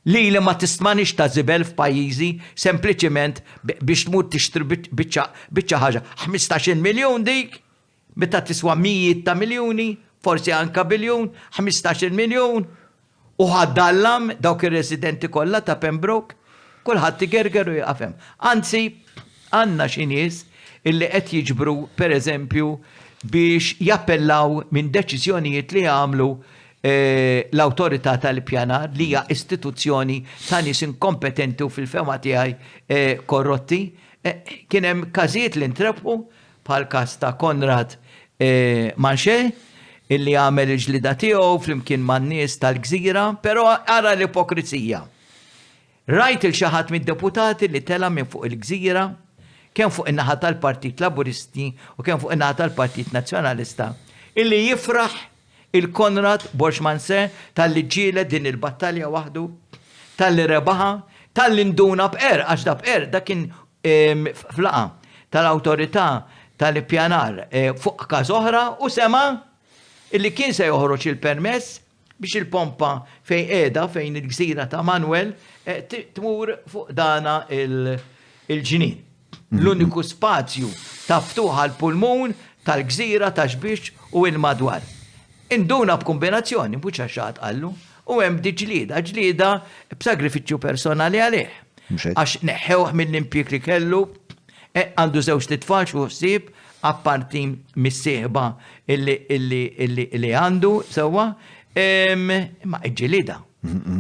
S1: Lili ma tistmanix ta' żibel f'pajjiżi sempliċiment biex tmur tixtri biċċa biċċa ħaġa. 15-il miljun dik? Meta tiswa mijiet ta' miljuni, forsi anka biljun, 15-il miljun? U ħa dallam dawk ir-residenti kollha ta' Pembroke? Kulħadd igerger u jieqaf hemm. Anzi, għandna xi nies illi qed jiġbru, per eżempju, biex jappellaw minn deċiżjonijiet li għamlu l-Awtorità tal-Ippjanar li hija istituzzjoni ta' nies inkompetenti u fil-fehma tiegħi korrotti. Kien hemm każijiet li ntrebħu bħall-każ ta' Konrad Manché illi għamel il-ġlieda tiegħu flimkien man-nies tal-gżira, però ara l-ipokrizija. Rajt 'il xi ħadd mid-deputati li tela' minn fuq il-gżira, kemm fuq in-naħa tal-Partit Laburisti u kemm fuq in-naħa tal-Partit Nazzjonalista, illi jifraħ 'il Konrad Borg Manché talli ġġieled din il-battalja waħdu, talli rebaħha, talli nduna b'qerq, għax da b'qerq, da kien f'laqgħa tal-Awtorità tal-Ippjanar fuq każ oħra u sema' illi kien se joħroġ il-permess biex il-pompa fejn qiegħda, fejn il-gżira ta' Manuel, tmur fuq dana il-ġnien. L-uniku spazju ta' ftuħ għall-pulmun tal-gżira ta' Xbiex u il-madwar. Induna b'kumbinazzjoni, mhux għax xi ħadd qallu, u hemm di ġlieda, ġlieda b'sagrifiċċju personali għalih. Għax neħħewh mill-impjieg li kellu, għandu żewġt itfal x'hu ħsieb, apparti mis-sieħba illi għandu sewwa, imma ġġilidha.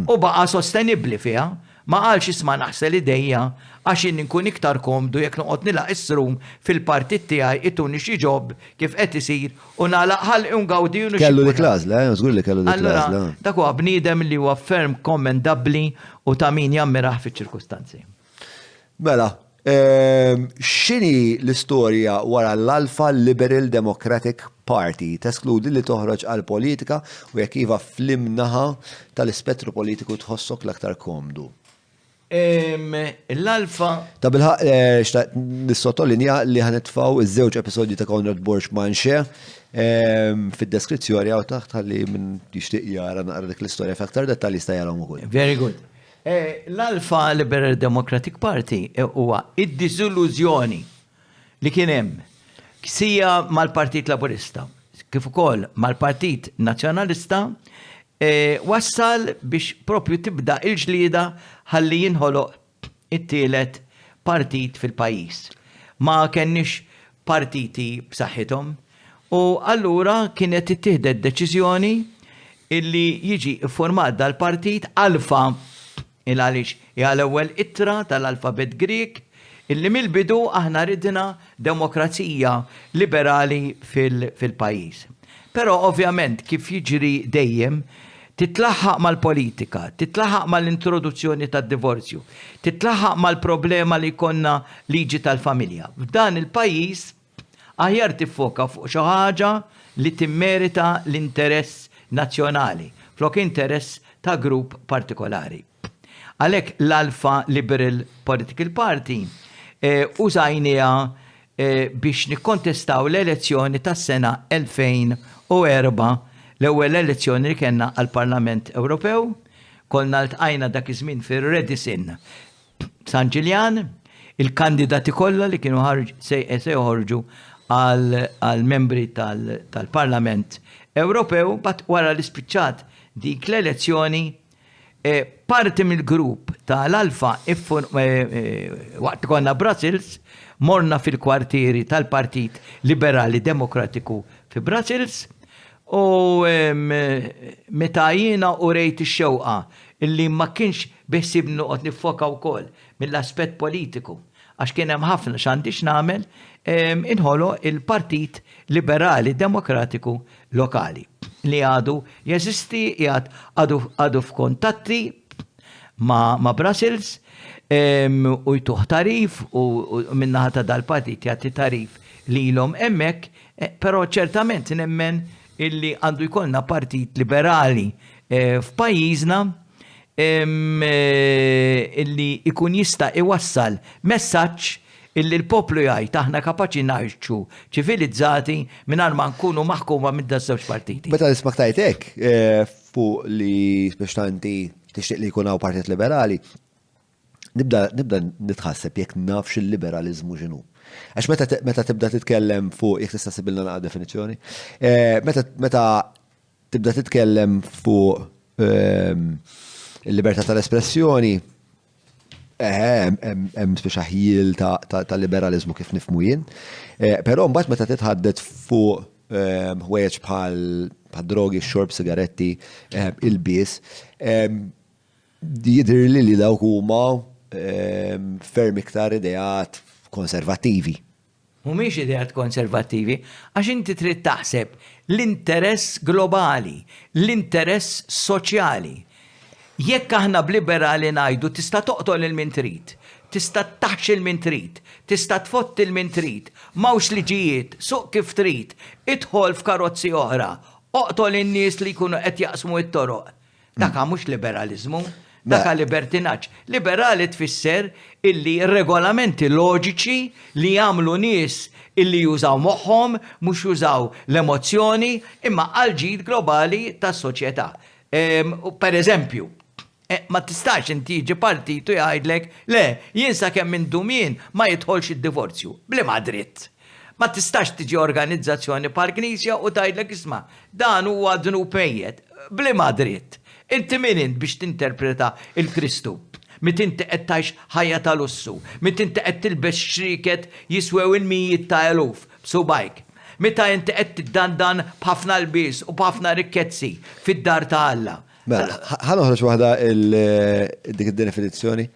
S1: U baqa' sostenibbli fiha, ma qalx isma' naħsel idejja għax jien inkun iktar komdu jekk noqgħod nilgħaq is-srum fil-partit tiegħi ituni xi job kif qed isir u nagħlaq ħalqi u ngawdi u
S2: Kellu dik l-għażla, eh, żgur li kellu dik l-għażla.
S1: Dak huwa bniedem li huwa ferm kommendabbli u ta' min jammirah fiċ-ċirkustanzi.
S2: Mela, ehm, x'inhi l-istorja wara l-Alpha Liberal Democratic Party? Teskludi li toħroġ għal politika u jekk iva fl-imnaħa tal-ispettru politiku tħossok l-aktar komdu?
S1: Ehm, L-Alpha.
S2: Ta' bilħaq eh, xtaqt nissottolinja li ħanitfaw iż-żewġ episodji ta' Konrad Borg Manxe ehm, fid-deskrizzjoni hawn taħt ħalli minn jixtieq jara naqra dik l-istorja f'aktar dettalji jista' jarahom ukoll.
S1: Very good. L-Alpha Liberal Democratic Party huwa id-diżillużjoni li kien hemm sija mal-Partit Laburista kif ukoll mal-Partit Nazzjonalista wassal biex propju tibda il-ġlieda ħalli jinħoloq it-tielet partit fil-pajjiż. Ma kenniex partiti b'saħħithom u allura kienet ittieħdet deċiżjoni illi jiġi ffurmat dal-partit Alfa, il għaliex hija l-ewwel ittra tal-alfabett Grieg, illi mill-bidu aħna ridna demokrazija liberali fil-pajjiż. Però ovvjament kif jiġri dejjem, titlaħħaq mal-politika, titlaħħaq mal-introduzzjoni tad-divorzju, titlaħħaq mal-problema li jkollna liġi tal-familja. F'dan il-pajjiż aħjar tiffoka fuq xi ħaġa li timmerita l-interess nazzjonali flok interess ta' grupp partikolari. Għalhekk l-Alpha Liberal Political Party użajniha biex nikkontestaw l-elezzjoni tas-sena 2004, l-ewwel elezzjoni li kellna għall-Parlament Ewropew. Konna ltqajna dak iż-żmien fir-Radisson San Ġiljan, il-kandidati kollha li kienu se joħorġu għal membri tal-Parlament Ewropew, bat wara li spiċċat dik l-elezzjoni, parti mill-grupp tal-Alfa waqt li konna Brussels, morna fil-kwartieri tal-Partit Liberali Demokratiku fi Brussels u meta jiena urejt ix-xewqa illi ma kienx. Biħsiebni noqgħod niffoka wkoll mill-aspett politiku, għax kien hemm ħafna x'għandi x'nagħmel, inħoloq il-Partit Liberali Demokratiku Lokali li għadu jeżisti, qiegħed għadu għadu f'kuntatti ma' ma' Brussels u jtuh tagħrif u min-naħa ta' dal-partit jagħti tagħrif lilhom hemmhekk, però ċertament nemmen illi għandu jkollna partit liberali f'pajjiżna illi jkun jista' iwassal messaġġ illi l-poplu jgħid aħna kapaċi ngħixu ċivilizzati mingħajr ma nkunu maħkuma minn daż-żewġ partiti.
S2: Meta nismak tajt hekk fuq li biex tanti tixtieq li jkun hawn partit liberali, nibda nibda nitħasseb jekk nafx il-liberaliżmu x'inhu. Għax meta meta tibda titkellem fuq jekk tista' sibilna naqa' definizzjoni, meta meta tibda titkellem fuq ehm, il-libertà tal-espressjoni, hemm speċa ħjiel ta' liberalizmu kif nifmu jien. Eh, però mbagħad meta titħaddet fuq ehm, ħwejjeġ bħal drogi, xorb, sigaretti, ehm, il-bies, ehm, jidhirli li dawk huma ferm iktar ideat konservattivi.
S1: Mhumiex ideat konservattivi, għax inti trid taħseb l-interess globali, l-interess soċjali. Jekk aħna b'liberali ngħidu tista' toqtol lil min trid, tista' taħxi 'l min trid, tista' tfotti 'l min trid, m'hawnx liġijiet, suq kif trid, idħol f'karozzi oħra, oqtol in-nies li jkunu qed jaqsmu t-toroq, Daka mhux liberaliżmu, daka libertinaġġ. Liberali tfisser illi regolamenti loġiċi li jagħmlu nies illi jużaw moħħhom, mhux jużaw l-emozzjoni, imma għall-ġid globali tas-soċjetà. Per eżempju, ma tistax inti jiġi partit u jgħidlek, le, jien sakemm indum jien ma jidħolx id-divorzju. B'liema dritt? Ma tistax tiġi organizzazzjoni bħall-Knisja u tgħidlek isma' dan huwa dnub mejjet. B'liema dritt? Inti min int biex tinterpreta l-Kristu? Mit inti qed tgħix ħajja ta' lussu? Mit inti qed tilbes xrieket jiswew il-mijiet ta' eluf b'subgħajk? Meta inti qed tiddandan b'ħafna lbies u b'ħafna rikkezzi fid-dar ta' Alla?
S2: Mela, ħa noħroġ waħda dik id-definizzjoni.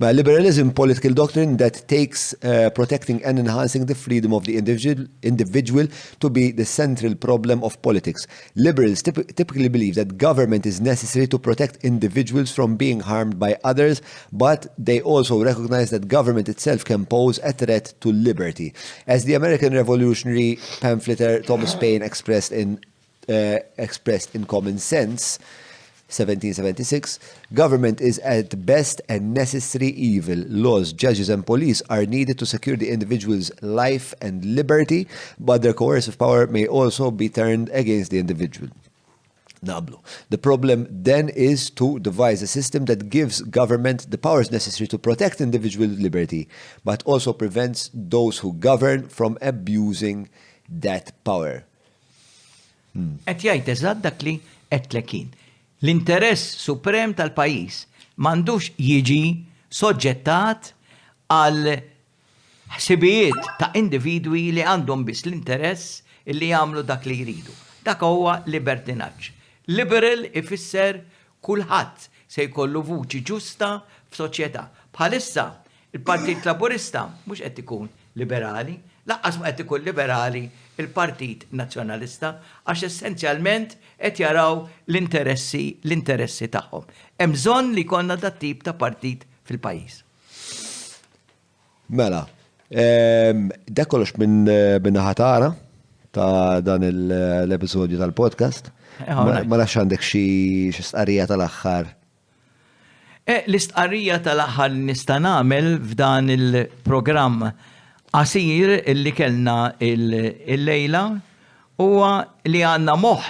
S2: Mela, liberalism political doctrine that takes uh, protecting and enhancing the freedom of the individual, individual to be the central problem of politics. Liberals typically believe that government is necessary to protect individuals from being harmed by others, but they also recognize that government itself can pose a threat to liberty. As the American revolutionary pamphleteer Thomas Paine expressed in uh, expressed in Common Sense, 1776, government is at best a necessary evil. Laws, judges, and police are needed to secure the individual's life and liberty, but their coercive power may also be turned against the individual. Naqblu. The problem then is to devise a system that gives government the powers necessary to protect individual liberty, but also prevents those who govern from abusing that power.
S1: Qed jgħid eżatt dak li għedtlek jien. L-interess suprem tal-pajjiż m'għandux jiġi soġġettat għal ħsibijiet ta' individwi li għandhom biss l-interess li jagħmlu dak li jridu. Dak huwa libertinaġġ. Liberal ifisser kulħadd se jkollu vuċi ġusta f'soċjetà. Bħalissa Il-Partit Laburista mhux qed ikun liberali, lanqas ma qed ikun liberali l-Partit Nazzjonalista għax essenzjalment qed jaraw l-interessi l-interessi tagħhom. Hemm bżonn li jkollna dat-tip ta' partit fil-pajjiż.
S2: Mela, dak kollox minn naħa tagħna ta' dan l-episodju tal-podcast. Ma nafx għandek xi stqarrija tal-aħħar.
S1: L-istqarrija tal-aħħar li nista' nagħmel f'dan il-programm qasir li kellna illejla huwa li għandna moħħ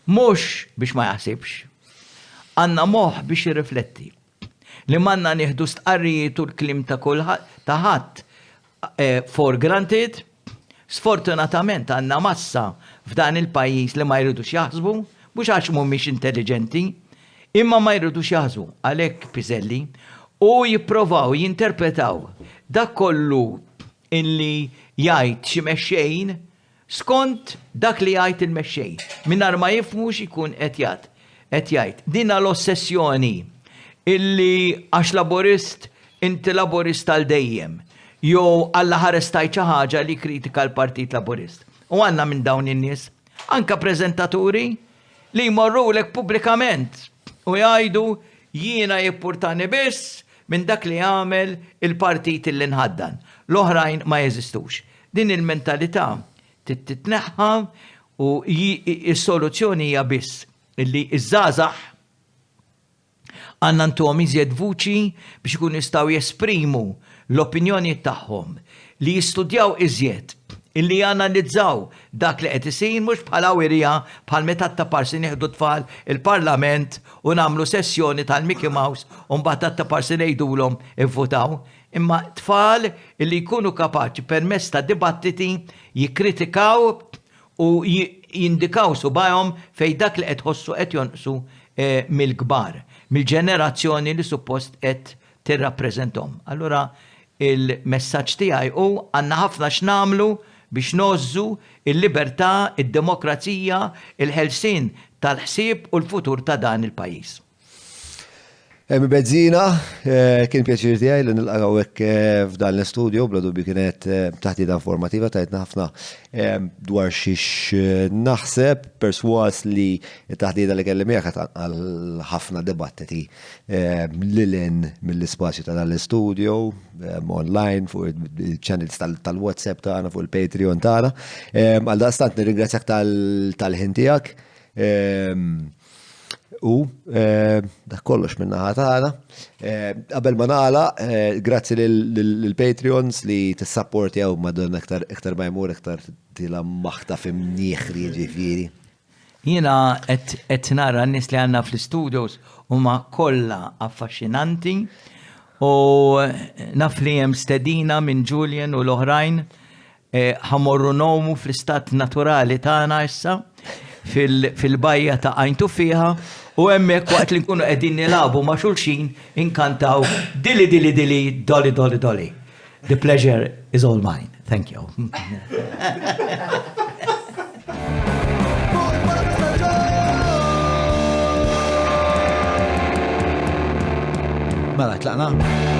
S1: mhux biex ma jaħsibx, għandna moħħ biex jirrifletti. Li m'għandna nieħdu stqarrijiet u l-kliem ta' kulħadd ta' ħadd for granted. Sfortunatament għandna massa f'dan il-pajjiż li ma jridux jaħsbu, mhux għax mhumiex intelliġenti, imma ma jridux jaħsbu, għalhekk piżelli, u jipprovaw jinterpretaw dak kollu illi jgħid xi mexxejn skont dak li jgħid il-mexxej, mingħajr ma jifhmu x'ikun qed jgħid. Qed jgħid. Din l-ossessjoni. illi għax Laburist inti Laburist għal dejjem, jew Alla ħares tgħid xi ħaġa li jikkritika l-Partit Laburist. U għandna minn dawn in-nies, anke preżentaturi li jmorrulek pubblikament u jgħidu jiena jippurtani biss minn dak li jagħmel il-partit illi nħaddan. L-oħrajn ma jeżistux. Din il-mentalità trid titneħħa u s-soluzzjoni hija biss illi ż-żgħażagħ Għandna ntuhom iżjed vuċi biex ikunu jistgħu jesprimu l-opinjonijiet tagħhom, li jistudjaw iżjed, illi janalizzaw dak li qed isir mhux bħala wirja bħal meta taparsi nieħdu t-tfal il-Parlament u nagħmlu sessjoni tal-Mickey Mouse u mbagħad taparsi ngħidulhom ivvutaw, imma tfal illi jkunu kapaċi permezz ta' dibattiti jikkritikaw u jindikaw subgħajhom fejn dak li qed tħossu qed jonqsu mill-kbar, mill-ġenerazzjoni li suppost qed tirrappreżenthom. Allura il-messaġġ tiegħi hu għandna ħafna x'nagħmlu biex ngħożżu l-libertà, id-demokrazija, il-ħelsien tal-ħsieb u l-futur ta' dan il-pajjiż.
S2: Emi Bezzina, eh, kien pjaċir tiegħi li nilqa' hawnhekk eh, f'dan l-istudio, bla dubju kienet eh, taħdita informativa tajtna ħafna dwar xiex naħseb, perswas li t-taħdita li kelli miegħek għal ħafna dibattiti lilin mill-ispazju ta' dan l-istudio, online, fuq il-channels tal-WhatsApp tagħna, fuq il-Patreon tagħna. Għal daqstant nirringrazzjak tal-ħin tiegħek. U eh, dak kollox minn naħa tagħna. Eh, qabel ma nagħlaq, eh, grazzi lill-Patreons li tissapportjaw madonna iktar iktar ma jmur iktar tila maħta fimnieħri ġifieri.
S1: Jiena qed nara n-nies li għandna fl-studios huma kollha affaxxinanti u naf li hemm stedina minn Julian u l-oħrajn Ħa mmorru ngħumu fl-istat naturali tagħna issa fil-bajja ta' Għajn Tuffieħa u hemmhekk waqt li nkunu qegħdin nilagħbu ma' xulxin inkantaw dili dili dili doli doli doli. The pleasure is all mine. Thank you.
S3: Mela, tlaqna?